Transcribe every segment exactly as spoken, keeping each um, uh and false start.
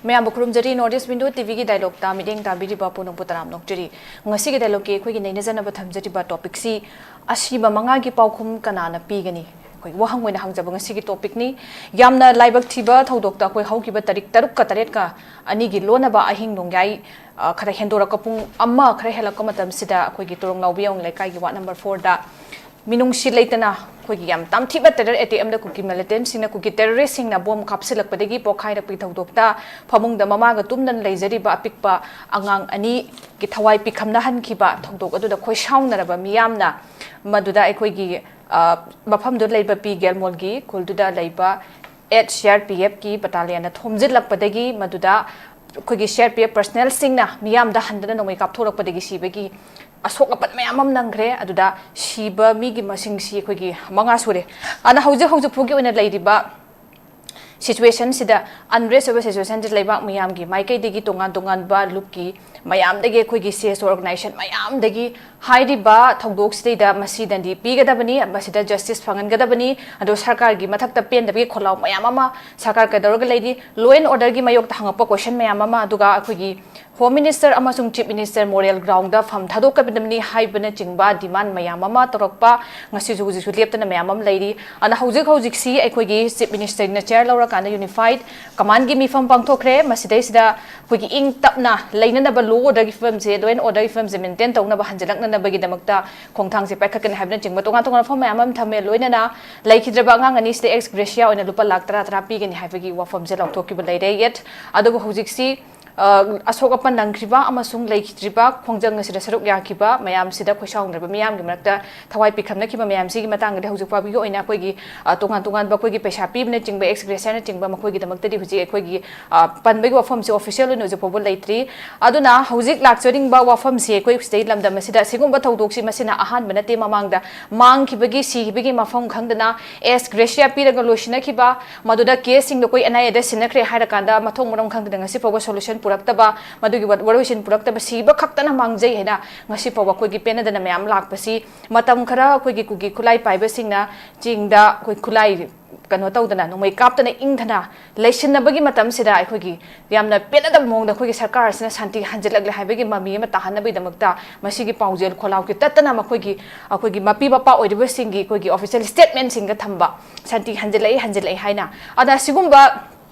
ꯃꯌꯥꯝꯕꯨ ꯈꯨꯔꯨꯝꯖꯔꯤ꯫ North East Window T ꯚꯤꯒꯤ ꯗꯥꯏꯂꯣꯛꯇ ꯃꯤꯠꯌꯦꯡ ꯇꯥꯕꯤꯔꯤꯕ ꯄꯨꯝꯅꯃꯛꯄꯨ ꯇꯔꯥꯝꯅ ꯑꯣꯛꯆꯔꯤ꯫ ꯉꯁꯤꯒꯤ ꯗꯥꯏꯂꯣꯛꯀꯤ ꯑꯩꯈꯣꯏꯒꯤ ꯅꯩꯅꯖꯅꯕ ꯊꯝꯖꯔꯤꯕ ꯇꯣꯄꯤꯛꯁꯤ ꯑꯁꯤꯕ ꯃꯉꯥꯒꯤ ꯄꯥꯎꯈꯨꯝ ꯀꯅꯥꯅ ꯄꯤꯒꯅꯤ? ꯑꯩꯈꯣꯏ ꯋꯥꯍꯪ ꯑꯣꯏꯅ ꯍꯪꯖꯕ ꯉꯁꯤꯒꯤ ꯇꯣꯄꯤꯛꯅꯤ꯫ ꯌꯥꯝꯅ ꯂꯥꯏꯕꯛ ꯊꯤꯕ ꯊꯧꯗꯣꯛꯇ ꯑꯩꯈꯣꯏ ꯍꯧꯈꯤꯕ ꯇꯥꯔꯤꯛ ꯇꯔꯨꯛꯀ ꯇꯔꯦꯠꯀ ꯑꯅꯤꯒꯤ ꯂꯣꯟꯅꯕ ꯑꯍꯤꯡ ꯅꯣꯡꯌꯥꯏ, ꯑ, ꯈꯔ ꯍꯦꯟꯗꯣꯔꯛꯄ ꯄꯨꯡ ꯑꯃ ꯈꯔ ꯍꯦꯜꯂꯛꯄ ꯃꯇꯝꯁꯤꯗ ꯑꯩꯈꯣꯏꯒꯤ ꯇꯣꯔꯣꯡ ꯅꯥꯎꯕꯤꯌꯣꯡ ꯂꯩꯀꯥꯏꯒꯤ ward number fourꯗ ꯃꯤꯅꯨꯡꯁꯤ ꯂꯩꯇꯅ ꯑꯩꯈꯣꯏꯒꯤ ꯌꯥꯝ ꯇꯝꯊꯤꯕ terror attempt ꯑꯃꯗ ꯀꯨꯀꯤ militantꯁꯤꯡꯅ, ꯀꯨꯀꯤ terroristꯁꯤꯡꯅ ꯕꯣꯝ ꯀꯥꯞꯁꯤꯜꯂꯛꯄꯗꯒꯤ ꯄꯣꯈꯥꯏꯔꯛꯄꯒꯤ ꯊꯧꯗꯣꯛꯇ ꯐꯃꯨꯡꯗ ꯃꯃꯥꯒ ꯇꯨꯝꯗꯅ ꯂꯩꯖꯔꯤꯕ ꯑꯄꯤꯛꯄ ꯑꯉꯥꯡ ꯑꯅꯤꯒꯤ ꯊꯋꯥꯏ ꯄꯤꯈꯝꯅꯍꯟꯈꯤꯕ ꯊꯧꯗꯣꯛ ꯑꯗꯨꯗ ꯈꯣꯏꯁꯥꯎꯅꯔꯕ ꯃꯤꯌꯥꯝꯅ ꯃꯗꯨꯗ ꯑꯩꯈꯣꯏꯒꯤ, ꯑ, ꯃꯐꯝꯗꯨꯗ ꯂꯩꯕ ꯄꯤ ꯒꯦꯜꯃꯣꯜꯒꯤ ꯈꯨꯜꯗꯨꯗ ꯂꯩꯕ eight C R P Fꯀꯤ battalionꯅ ꯊꯣꯝꯖꯤꯜꯂꯛꯄꯗꯒꯤ ꯃꯗꯨꯗ ꯑꯩꯈꯣꯏꯒꯤ C R P F personnelꯁꯤꯡꯅ ꯃꯤꯌꯥꯝꯗ ꯍꯟꯗꯅ ꯅꯣꯡꯃꯩ ꯀꯥꯞꯊꯣꯔꯛꯄꯗꯒꯤ ꯁꯤꯕꯒꯤ ꯑꯁꯣꯛ ꯑꯄꯟ ꯃꯌꯥꯝ ꯑꯃ ꯅꯪꯈ꯭ꯔꯦ꯫ ꯑꯗꯨꯗ ꯁꯤꯕ ꯃꯤꯒꯤ ꯃꯁꯤꯡꯁꯤ ꯑꯩꯈꯣꯏꯒꯤ ꯃꯉꯥ ꯁꯨꯔꯦ꯫ ꯑꯗꯨꯅ ꯍꯧꯖꯤꯛ ꯍꯧꯖꯤꯛ ꯐꯥꯎꯒꯤ ꯑꯣꯏꯅ ꯂꯩꯔꯤꯕ situationꯁꯤꯗ, unrest ꯑꯣꯏꯕ situationꯁꯤꯗ ꯂꯩꯕꯥꯛ ꯃꯤꯌꯥꯝꯒꯤ ꯃꯥꯏꯀꯩꯗꯒꯤ ꯇꯣꯉꯥꯟ ꯇꯣꯉꯥꯟꯕ ꯂꯨꯞꯀꯤ ꯃꯌꯥꯝꯗꯒꯤ, ꯑꯩꯈꯣꯏꯒꯤ C S O organization ꯃꯌꯥꯝꯗꯒꯤ ꯍꯥꯏꯔꯤꯕ ꯊꯧꯗꯣꯛꯁꯤꯗꯩꯗ ꯃꯁꯤꯗꯗꯤ ꯄꯤꯒꯗꯕꯅꯤ, ꯃꯁꯤꯗ justice ꯐꯪꯍꯟꯒꯗꯕꯅꯤ꯫ ꯑꯗꯣ ꯁꯔꯀꯥꯔꯒꯤ ꯃꯊꯛꯇ ꯄꯦꯟꯗꯕꯒꯤ ꯈꯣꯜꯂꯥꯎ ꯃꯌꯥꯝ ꯑꯃ, ꯁꯔꯀꯥꯔ ꯀꯩꯗꯧꯔꯒ ꯂꯩꯔꯤ, law and orderꯒꯤ ꯃꯥꯌꯣꯛꯇ ꯍꯪꯉꯛꯄ question ꯃꯌꯥꯝ ꯑꯃ, ꯑꯗꯨꯒ ꯑꯩꯈꯣꯏꯒꯤ Home Minister ꯑꯃꯁꯨꯡ Chief Minister moral groundꯗ ꯐꯝ ꯊꯥꯗꯣꯛꯀꯗꯕꯅꯤ ꯍꯥꯏꯕꯅꯆꯤꯡꯕ demand ꯃꯌꯥꯝ ꯑꯃ ꯇꯧꯔꯛꯄ, ꯉꯁꯤꯁꯨ ꯍꯧꯖꯤꯛꯁꯨ ꯂꯦꯞꯇꯅ ꯃꯌꯥꯝ ꯑꯃ ꯂꯩꯔꯤ꯫ ꯑꯗꯨꯅ ꯍꯧꯖꯤꯛ ꯍꯧꯖꯤꯛꯁꯤ ꯑꯩꯈꯣꯏꯒꯤ Chief Ministerꯅ chair ꯂꯧꯔꯀꯥꯟꯗ unified commandꯒꯤ ꯃꯤꯐꯝ ꯄꯥꯡꯊꯣꯛꯈ꯭ꯔꯦ꯫ ꯃꯁꯤꯗꯩꯁꯤꯗ ꯑꯩꯈꯣꯏꯒꯤ ꯏꯪ ꯇꯞꯅ ꯂꯩꯅꯅꯕ, law orderꯒꯤ ꯐꯤꯕꯝꯁꯦ, law and orderꯒꯤ ꯐꯤꯕꯝꯁꯦ maintain ꯇꯧꯅꯕ ꯍꯟꯖꯤꯜꯂꯛꯅꯅꯕꯒꯤꯗꯃꯛꯇ ꯈꯣꯡꯊꯥꯡꯁꯦ ꯄꯥꯏꯈꯠꯀꯅꯤ ꯍꯥꯏꯕꯅꯆꯤꯡꯕ ꯇꯣꯉꯥꯟ ꯇꯣꯉꯥꯟꯕ ꯋꯥꯐꯝ ꯃꯌꯥꯝ ꯑꯃ ꯊꯝꯃꯦ꯫ ꯂꯣꯏꯅꯅ ꯂꯩꯈꯤꯗ꯭ꯔꯕ ꯑꯉꯥꯡ ꯑꯅꯤꯁꯤꯗ ex gratia ꯑꯣꯏꯅ ꯂꯨꯄꯥ ꯂꯥꯈ ꯇꯔꯥ ꯇꯔꯥ ꯄꯤꯒꯅꯤ ꯍꯥꯏꯕꯒꯤ ꯋꯥꯐꯝꯁꯦ ꯂꯥꯎꯊꯣꯛꯈꯤꯕ ꯂꯩꯔꯦ꯫ Yet ꯑꯗꯨꯕꯨ ꯍꯧꯖꯤꯛꯁꯤ ꯑ, ꯑꯁꯣꯛ ꯑꯄꯟ ꯅꯪꯈ꯭ꯔꯤꯕ ꯑꯃꯁꯨꯡ ꯂꯩꯈꯤꯗ꯭ꯔꯤꯕ ꯈꯣꯡꯖꯪ ꯑꯁꯤꯗ ꯁꯔꯨꯛ ꯌꯥꯈꯤꯕ ꯃꯌꯥꯝꯁꯤꯗ ꯈꯣꯏꯁꯥꯎꯅꯔꯕ ꯃꯤꯌꯥꯝꯒꯤ ꯃꯔꯛꯇ ꯊꯋꯥꯏ ꯄꯤꯈꯝꯅꯈꯤꯕ ꯃꯌꯥꯝꯁꯤꯒꯤ ꯃꯇꯥꯡꯗꯗꯤ ꯍꯧꯖꯤꯛ ꯐꯥꯎꯕꯒꯤ ꯑꯣꯏꯅ ꯑꯩꯈꯣꯏꯒꯤ, ꯑ, ꯇꯣꯉꯥꯟ ꯇꯣꯉꯥꯟꯕ ꯑꯩꯈꯣꯏꯒꯤ ꯄꯩꯁꯥ ꯄꯤꯕꯅꯆꯤꯡꯕ, ꯑꯦꯛꯁ ꯒ꯭ꯔꯦꯁꯤꯌꯥꯅꯆꯤꯡꯕ, ꯃꯈꯣꯏꯒꯤꯗꯃꯛꯇꯗꯤ ꯍꯧꯖꯤꯛ ꯑꯩꯈꯣꯏꯒꯤ, ꯑ, ꯄꯟꯕꯒꯤ ꯋꯥꯐꯝꯁꯤ ꯑꯣꯐꯤꯁꯤꯌꯦꯜ ꯑꯣꯏꯅ ꯍꯧꯖꯤꯛ ꯐꯥꯎꯕ ꯂꯩꯇ꯭ꯔꯤ꯫ ꯑꯗꯨꯅ ꯍꯧꯖꯤꯛ ꯂꯥꯛꯆꯔꯤꯕ ꯋꯥꯐꯝꯁꯤ ꯑꯩꯈꯣꯏ ꯁꯤꯗꯩ ꯂꯝꯗꯝ ꯑꯁꯤꯗ ꯁꯤꯒꯨꯝꯕ ꯊꯧꯗꯣꯛꯁꯤ ꯃꯁꯤꯅ ꯑꯍꯥꯟꯕ ꯅꯠꯇꯦ꯫ ꯃꯃꯥꯡꯗ ꯃꯥꯡꯈꯤꯕꯒꯤ, ꯁꯤꯈꯤꯕꯒꯤ ꯃꯐꯝ ꯈꯪꯗꯅ ꯑꯦꯛꯁ ꯒ꯭ꯔꯦꯁꯤꯌꯥ ꯄꯤꯔꯒ ꯂꯣꯏꯁꯤꯟꯅꯈꯤꯕ, ꯃꯗꯨꯗ ꯀꯦꯁꯁꯤꯡꯗꯣ ꯑꯩꯈꯣꯏ ꯑꯦꯟ ꯑꯥꯏ ꯑꯦꯗ ꯁꯤꯟꯅꯈ꯭ꯔꯦ ꯍꯥꯏꯔꯀꯥꯟꯗ ꯃꯊꯣꯡ ꯃꯔꯝ ꯈꯪꯗꯅ ꯉꯁꯤ ꯐꯥꯎꯕ ꯁꯣꯂꯨꯁꯟ ꯄꯨꯔꯛꯇꯕ, ꯃꯗꯨꯒꯤ ꯋꯥ-, ꯋꯥꯔꯣꯏꯁꯤꯟ ꯄꯨꯔꯛꯇꯕ, ꯁꯤꯕ ꯈꯛꯇꯅ ꯃꯥꯡꯖꯩ ꯍꯥꯏꯅ ꯉꯁꯤ ꯐꯥꯎꯕ ꯑꯩꯈꯣꯏꯒꯤ ꯄꯦꯟꯅꯗꯅ ꯃꯌꯥꯝ ꯂꯥꯛꯄꯁꯤ, ꯃꯇꯝ ꯈꯔ ꯑꯩꯈꯣꯏꯒꯤ ꯀꯨꯀꯤ ꯈꯨꯠꯂꯥꯏ ꯄꯥꯏꯕꯁꯤꯡꯅ ꯆꯤꯡꯗ ꯑꯩꯈꯣꯏ ꯈꯨꯠꯂꯥꯏ ꯀꯩꯅꯣ ꯇꯧꯗꯅ, ꯅꯣꯡꯃꯩ ꯀꯥꯞꯇꯅ ꯏꯪꯊꯅ ꯂꯩꯁꯤꯟꯅꯕꯒꯤ ꯃꯇꯝꯁꯤꯗ ꯑꯩꯈꯣꯏꯒꯤ ꯌꯥꯝꯅ ꯄꯦꯟꯅꯗꯕ ꯃꯑꯣꯡꯗ ꯑꯩꯈꯣꯏꯒꯤ ꯁꯔꯀꯥꯔ ꯑꯁꯤꯅ ꯁꯥꯟꯇꯤ ꯍꯟꯖꯤꯜꯂꯛꯂꯦ ꯍꯥꯏꯕꯒꯤ ꯃꯃꯤ ꯑꯃ ꯇꯥꯍꯟꯅꯕꯒꯤꯗꯃꯛꯇ ꯃꯁꯤꯒꯤ ꯄꯥꯎꯖꯦꯜ ꯈꯣꯜꯂꯥꯎꯁꯦ ꯇꯠꯇꯅ ꯃꯈꯣꯏꯒꯤ, ꯑꯩꯈꯣꯏꯒꯤ ꯃꯄꯤ ꯃꯄꯥ ꯑꯣꯏꯔꯤꯕꯁꯤꯡꯒꯤ ꯑꯩꯈꯣꯏꯒꯤ ꯑꯣꯐꯤꯁꯤꯌꯦꯜ ꯁ꯭ꯇꯦꯠꯃꯦꯟꯁꯤꯡꯒ ꯊꯝꯕ, ꯁꯥꯟꯇꯤ ꯍꯟꯖꯤꯜꯂꯛꯏ, ꯍꯟꯖꯤꯜꯂꯛꯏ ꯍꯥꯏꯅ꯫ ꯑꯗ ꯁꯤꯒꯨꯝꯕ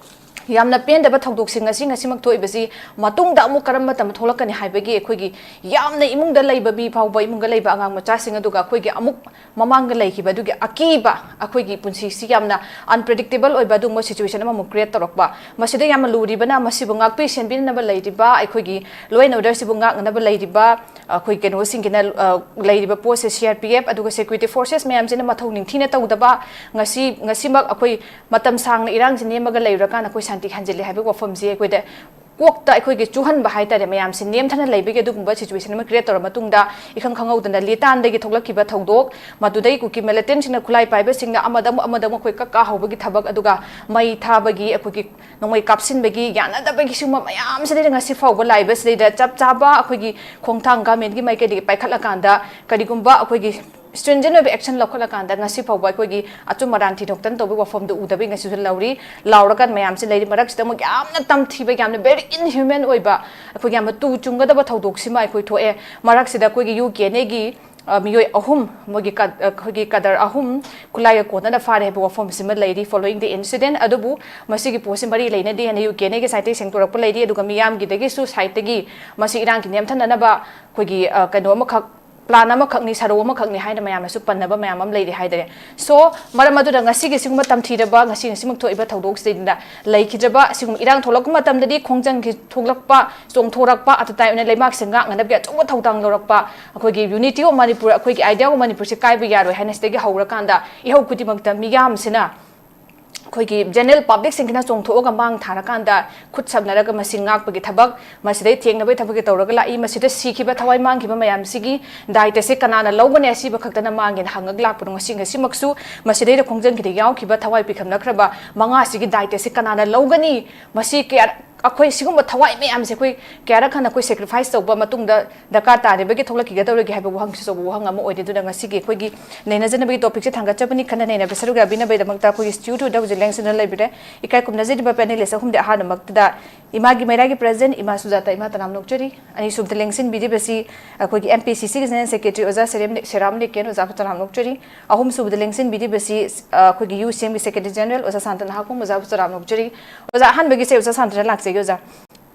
ꯌꯥꯝꯅ ꯄꯦꯟꯗꯕ ꯊꯧꯗꯣꯛꯁꯤꯡ ꯉꯁꯤ ꯉꯁꯤꯃꯛ ꯊꯣꯛꯏꯕꯁꯤ ꯃꯇꯨꯡꯗ ꯑꯃꯨꯛ ꯀꯔꯝꯕ ꯃꯇꯝ ꯊꯣꯛꯂꯛꯀꯅꯤ ꯍꯥꯏꯕꯒꯤ ꯑꯩꯈꯣꯏꯒꯤ ꯌꯥꯝꯅ ꯏꯃꯨꯡꯗ ꯂꯩꯕ ꯃꯤ ꯐꯥꯎꯕ, ꯏꯃꯨꯡꯗ ꯂꯩꯕ ꯑꯉꯥꯡ ꯃꯆꯥꯁꯤꯡ, ꯑꯗꯨꯒ ꯑꯩꯈꯣꯏꯒꯤ ꯑꯃꯨꯛ ꯃꯃꯥꯡꯗ ꯂꯩꯈꯤꯕ ꯑꯗꯨꯒꯤ ꯑꯀꯤꯕ, ꯑꯩꯈꯣꯏꯒꯤ ꯄꯨꯟꯁꯤꯁꯤ ꯌꯥꯝꯅ ꯑꯟꯄ꯭ꯔꯤꯗꯤꯛꯇꯦꯕꯜ ꯑꯣꯏꯕ ꯑꯗꯨꯒꯨꯝꯕ ꯁꯤꯆꯨꯋꯦꯁꯟ ꯑꯃꯃꯨꯛ ꯀ꯭ꯔꯤꯌꯦꯠ ꯇꯧꯔꯛꯄ꯫ ꯃꯁꯤꯗ ꯌꯥꯝꯅ ꯂꯨꯔꯤꯕꯅ ꯃꯁꯤꯕꯨ ꯉꯥꯛꯄꯤ ꯁꯦꯟꯕꯤꯅꯅꯕ ꯂꯩꯔꯤꯕ, ꯑꯩꯈꯣꯏꯒꯤ ꯂꯣ ꯑꯦꯟ ꯑꯣꯔꯗꯔꯁꯤꯕꯨ ꯉꯥꯛꯅꯅꯕ ꯂꯩꯔꯤꯕ, ꯑꯩꯈꯣꯏ ꯀꯩꯅꯣꯁꯤꯡꯒꯤꯅ, ꯑ, ꯂꯩꯔꯤꯕ ꯄꯣꯠꯁꯦ ꯁꯤ ꯑꯥꯔ ꯄꯤ ꯑꯦꯐ ꯑꯗꯨꯒ ꯁꯦꯀ꯭ꯌꯨꯔꯤꯇꯤ ꯐꯣꯔꯁꯦꯁ ꯃꯌꯥꯝꯁꯤꯅ ꯃꯊꯧ ꯅꯤꯡꯊꯤꯅ ꯇꯧꯗꯕ, ꯉꯁꯤ, ꯉꯁꯤꯃꯛ ꯑꯩꯈꯣꯏ ꯃꯇꯝ ꯁꯥꯡꯅ ꯏꯔꯥꯡꯁꯤ ꯅꯦꯝꯃꯒ ꯂꯩꯔꯨꯔꯀꯥꯟꯗ ꯑꯩꯈꯣꯏ ꯁꯥꯟꯇꯤ ꯍꯟꯖꯤꯜꯂꯦ ꯍꯥꯏꯕꯒꯤ ꯋꯥꯐꯝꯁꯤ ꯑꯩꯈꯣꯏꯗ ꯀꯣꯛꯇ ꯑꯩꯈꯣꯏꯒꯤ ꯆꯨꯍꯟꯕ ꯍꯥꯏꯇꯥꯔꯦ, ꯃꯌꯥꯝꯁꯤ ꯅꯦꯝꯊꯅ ꯂꯩꯕꯒꯤ ꯑꯗꯨꯒꯨꯝꯕ ꯁꯤꯆꯨꯋꯦꯁꯟ ꯑꯃ ꯀ꯭ꯔꯤꯌꯦꯠ ꯇꯧꯔ ꯃꯇꯨꯡꯗ, ꯏꯈꯪ ꯈꯪꯍꯧꯗꯅ ꯂꯤꯇꯥꯟꯗꯒꯤ ꯊꯣꯛꯂꯛꯈꯤꯕ ꯊꯧꯗꯣꯛ, ꯃꯗꯨꯗꯩ ꯀꯨꯀꯤ ꯃꯤꯂꯤꯇꯦꯟꯁꯤꯡꯅ ꯈꯨꯠꯂꯥꯏ ꯄꯥꯏꯕꯁꯤꯡꯅ ꯑꯃꯗ ꯑꯃꯨꯛ, ꯑꯃꯗ ꯑꯃꯨꯛ ꯑꯩꯈꯣꯏ ꯀꯛ ꯀꯥ ꯍꯧꯕꯒꯤ ꯊꯕꯛ, ꯑꯗꯨꯒ ꯃꯩ ꯊꯥꯕꯒꯤ, ꯑꯩꯈꯣꯏꯒꯤ ꯅꯣꯡꯃꯩ ꯀꯥꯞꯁꯤꯟꯕꯒꯤ ꯌꯥꯅꯗꯕꯒꯤ ꯁꯤꯒꯨꯝꯕ ꯃꯌꯥꯝꯁꯤꯗꯩꯗ ꯉꯁꯤ ꯐꯥꯎꯕ ꯂꯥꯛꯏꯕꯁꯤꯗꯩꯗ ꯆꯞ ꯆꯥꯕ ꯑꯩꯈꯣꯏꯒꯤ ꯈꯣꯡꯊꯥꯡ ꯒꯃꯦꯟꯒꯤ ꯃꯥꯏꯀꯩꯗꯒꯤ ꯄꯥꯏꯈꯠꯂꯀꯥꯟꯗ ꯀꯔꯤꯒꯨꯝꯕ ꯑꯩꯈꯣꯏꯒꯤ stringent ꯑꯣꯏꯕ action ꯂꯧꯈꯠꯂꯀꯥꯟꯗ ꯉꯁꯤ ꯐꯥꯎꯕ ꯑꯩꯈꯣꯏꯒꯤ ꯑꯆꯨꯝ ꯑꯔꯥꯟ ꯊꯤꯗꯣꯛꯇꯅ ꯇꯧꯕꯒꯤ ꯋꯥꯐꯝꯗꯨ ꯎꯗꯕꯒꯤ ꯉꯁꯤꯁꯨ ꯂꯧꯔꯤ꯫ ꯂꯥꯎꯔꯀꯥꯟ ꯃꯌꯥꯝꯁꯤ ꯂꯩꯔꯤ ꯃꯔꯛꯁꯤꯗ ꯑꯃꯨꯛ ꯌꯥꯝꯅ ꯇꯝꯊꯤꯕ, ꯌꯥꯝꯅ very inhuman ꯑꯣꯏꯕ, ꯑꯩꯈꯣꯏꯒꯤ ꯌꯥꯝꯅ ꯇꯨ ꯆꯨꯡꯒꯗꯕ ꯊꯧꯗꯣꯛꯁꯤꯃ ꯑꯩꯈꯣꯏ ꯊꯣꯛꯑꯦ꯫ ꯃꯔꯛꯁꯤꯗ ꯑꯩꯈꯣꯏꯒꯤ ꯌꯨ ꯀꯦ ꯑꯦꯟ ꯑꯦꯒꯤ, ꯑ, ꯃꯤꯑꯣꯏ ꯑꯍꯨꯝ, ꯃꯣꯏꯒꯤ ꯀ-, ꯑꯩꯈꯣꯏꯒꯤ ꯀꯗꯔ ꯑꯍꯨꯝ ꯈꯨꯠꯂꯥꯏꯒ ꯀꯣꯟꯅꯅ ꯐꯥꯔꯦ ꯍꯥꯏꯕ ꯋꯥꯐꯝꯁꯤꯃ ꯂꯩꯔꯤ꯫ Following the incident, ꯑꯗꯨꯕꯨ ꯃꯁꯤꯒꯤ ꯄꯣꯠꯁꯤ ꯃꯔꯤ ꯂꯩꯅꯗꯦ ꯍꯥꯏꯅ ꯌꯨ ꯀꯦ ꯑꯦꯟ ꯑꯦꯒꯤ ꯁꯥꯏꯠꯇꯒꯤ ꯁꯦꯡꯗꯣꯔꯛꯄ ꯂꯩꯔꯤ꯫ ꯑꯗꯨꯒ ꯃꯤꯌꯥꯝꯒꯤꯗꯒꯤꯁꯨ ꯁꯥꯏꯠꯇꯒꯤ ꯃꯁꯤ ꯏꯔꯥꯡꯒꯤ ꯅꯦꯝꯊꯅꯅꯕ ꯑꯩꯈꯣꯏꯒꯤ, ꯑ, ꯀꯩꯅꯣ ꯑꯃꯈꯛ ꯄ꯭ꯂꯥꯟ ꯑꯃꯈꯛꯅꯤ, ꯁꯔꯧ ꯑꯃꯈꯛꯅꯤ ꯍꯥꯏꯅ ꯃꯌꯥꯝꯅꯁꯨ ꯄꯟꯅꯕ ꯃꯌꯥꯝ ꯑꯃ ꯂꯩꯔꯦ ꯍꯥꯏꯗꯔꯦ꯫ ꯁꯣ, ꯃꯔꯝ ꯑꯗꯨꯅ ꯉꯁꯤꯒꯤ ꯁꯤꯒꯨꯝꯕ ꯇꯝꯊꯤꯔꯕ, ꯉꯁꯤ ꯉꯁꯤꯃꯛ ꯊꯣꯛꯏꯕ ꯊꯧꯗꯣꯛꯁꯤꯗꯩꯗ ꯂꯩꯈꯤꯗ꯭ꯔꯕ ꯑꯁꯤꯒꯨꯝꯕ ꯏꯔꯥꯡ ꯊꯣꯛꯂꯛꯄ ꯃꯇꯝꯗꯗꯤ ꯈꯣꯡꯖꯪꯒꯤ ꯊꯣꯛꯂꯛꯄ, ꯆꯣꯡꯊꯣꯔꯛꯄ, ꯑꯇꯇꯥꯏ ꯑꯣꯏꯅ ꯂꯩꯕꯥꯛꯁꯦ ꯉꯥꯛꯅꯅꯕꯒꯤ ꯑꯆꯧꯕ ꯊꯧꯗꯥꯡ ꯂꯧꯔꯛꯄ, ꯑꯩꯈꯣꯏꯒꯤ Unity of Manipur, ꯑꯩꯈꯣꯏꯒꯤ Idea of Manipur ꯁꯦ ꯀꯥꯏꯕ ꯌꯥꯔꯣꯏ ꯍꯥꯏꯅ ꯁꯤꯗꯒꯤ ꯍꯧꯔꯀꯥꯟꯗ ꯏꯍꯧ ꯈꯨꯗꯤꯡꯃꯛꯇ ꯃꯤꯌꯥꯝꯁꯤꯅ, ꯑꯩꯈꯣꯏꯒꯤ general public ꯁꯤꯡꯁꯤꯅ ꯆꯣꯡꯊꯣꯛꯑꯒ ꯃꯥꯡ ꯊꯥꯔꯀꯥꯟꯗ ꯈꯨꯠ ꯁꯝꯅꯔꯒ ꯃꯁꯤ ꯉꯥꯛꯄꯒꯤ ꯊꯕꯛ, ꯃꯁꯤꯗꯩ ꯊꯦꯡꯅꯕꯒꯤ ꯊꯕꯛꯀꯤ ꯇꯧꯔꯒ ꯂꯥꯛꯏ꯫ ꯃꯁꯤꯗ ꯁꯤꯈꯤꯕ, ꯊꯋꯥꯏ ꯃꯥꯡꯈꯤꯕ ꯃꯌꯥꯝꯁꯤꯒꯤ ꯗꯥꯏꯇꯁꯦ ꯀꯅꯥꯅ ꯂꯧꯒꯅꯤ? ꯑꯁꯤꯕ ꯈꯛꯇꯅ ꯃꯥꯡꯒꯦꯅ ꯍꯪꯉꯛ ꯂꯥꯛꯄꯗꯣ ꯉꯁꯤ, ꯉꯁꯤꯃꯛꯁꯨ ꯃꯁꯤꯗꯩꯗ ꯈꯣꯡꯖꯪꯒꯤꯗ ꯌꯥꯎꯈꯤꯕ ꯊꯋꯥꯏ ꯄꯤꯈꯝꯅꯈ꯭ꯔꯕ ꯃꯉꯥꯁꯤꯒꯤ ꯗꯥꯏꯇꯁꯦ ꯀꯅꯥꯅ ꯂꯧꯒꯅꯤ? ꯃꯁꯤ ꯀꯌꯥ, ꯑꯩꯈꯣꯏ ꯁꯤꯒꯨꯝꯕ ꯊꯋꯥꯏ ꯃꯌꯥꯝꯁꯦ ꯑꯩꯈꯣꯏ ꯀꯌꯥꯔꯛ ꯍꯟꯅ ꯑꯩꯈꯣꯏ sacrifice ꯇꯧꯕ ꯃꯇꯨꯡꯗ ꯗꯔꯀꯥꯔ ꯇꯥꯔꯤꯕꯒꯦ, ꯊꯣꯛꯂꯛꯈꯤꯒꯗꯧꯔꯤꯒꯦ ꯍꯥꯏꯕ ꯋꯥꯍꯪꯁꯤꯁꯨ ꯑꯆꯧꯕ ꯋꯥꯍꯪ ꯑꯃ ꯑꯣꯏꯔꯦ꯫ ꯑꯗꯨꯅ ꯉꯁꯤꯒꯤ ꯑꯩꯈꯣꯏꯒꯤ ꯅꯩꯅꯖꯅꯕꯒꯤ topic ꯁꯦ ꯊꯥꯡꯒꯠꯆꯕꯅꯤ꯫ ꯈꯟꯅ ꯅꯩꯅꯕ ꯁꯔꯨꯛ ꯌꯥꯕꯤꯅꯕꯒꯤꯗꯃꯛꯇ ꯑꯩꯈꯣꯏꯒꯤ studio ꯗ ꯍꯧꯖꯤꯛ ꯂꯦꯡꯁꯤꯟꯗꯨꯅ ꯂꯩꯕꯤꯔꯦ ꯏꯀꯥꯏ ꯈꯨꯝꯅꯖꯔꯤꯕ panelist ꯑꯍꯨꯝꯗꯤ꯫ ꯑꯍꯥꯟꯕꯃꯛꯇꯗ ꯏꯃꯥꯒꯤ ꯃꯩꯔꯥꯒꯤ president ꯏꯃꯥ ꯁꯨꯖꯥꯇꯥ, ꯏꯃꯥ ꯇꯔꯥꯝꯅ ꯑꯣꯛꯆꯔꯤ꯫ ꯑꯅꯤꯁꯨꯕꯗ ꯂꯦꯡꯁꯤꯟꯕꯤꯔꯤꯕꯁꯤ ꯑꯩꯈꯣꯏꯒꯤ MPCC ꯒꯤ general secretary ꯑꯣꯖꯥ ꯁꯦꯔꯦꯝ-, ꯁꯦꯔꯥꯝ ꯂꯤꯀꯦꯟ, ꯑꯣꯖꯥꯕꯨ ꯇꯔꯥꯝꯅ ꯑꯣꯛꯆꯔꯤ꯫ ꯑꯍꯨꯝꯁꯨꯕꯗ ꯂꯦꯡꯁꯤꯟꯕꯤꯔꯤꯕꯁꯤ, ꯑ, ꯑꯩꯈꯣꯏꯒꯤ UCM ꯒꯤ secretary general ꯑꯣꯖꯥ ꯁꯥꯟꯇ ꯅꯍꯥꯈꯣꯝ, ꯑꯣꯖꯥꯕꯨ ꯇꯔꯥꯝꯅ ꯑꯣꯛꯆꯔꯤ꯫ ꯑꯣꯖꯥ, ꯑꯍꯥꯟꯕꯒꯤꯁꯦ ꯑꯣꯖꯥ ꯁꯥꯟꯇꯅ ꯂꯥꯛꯆꯒꯦ, ꯑꯣꯖꯥ꯫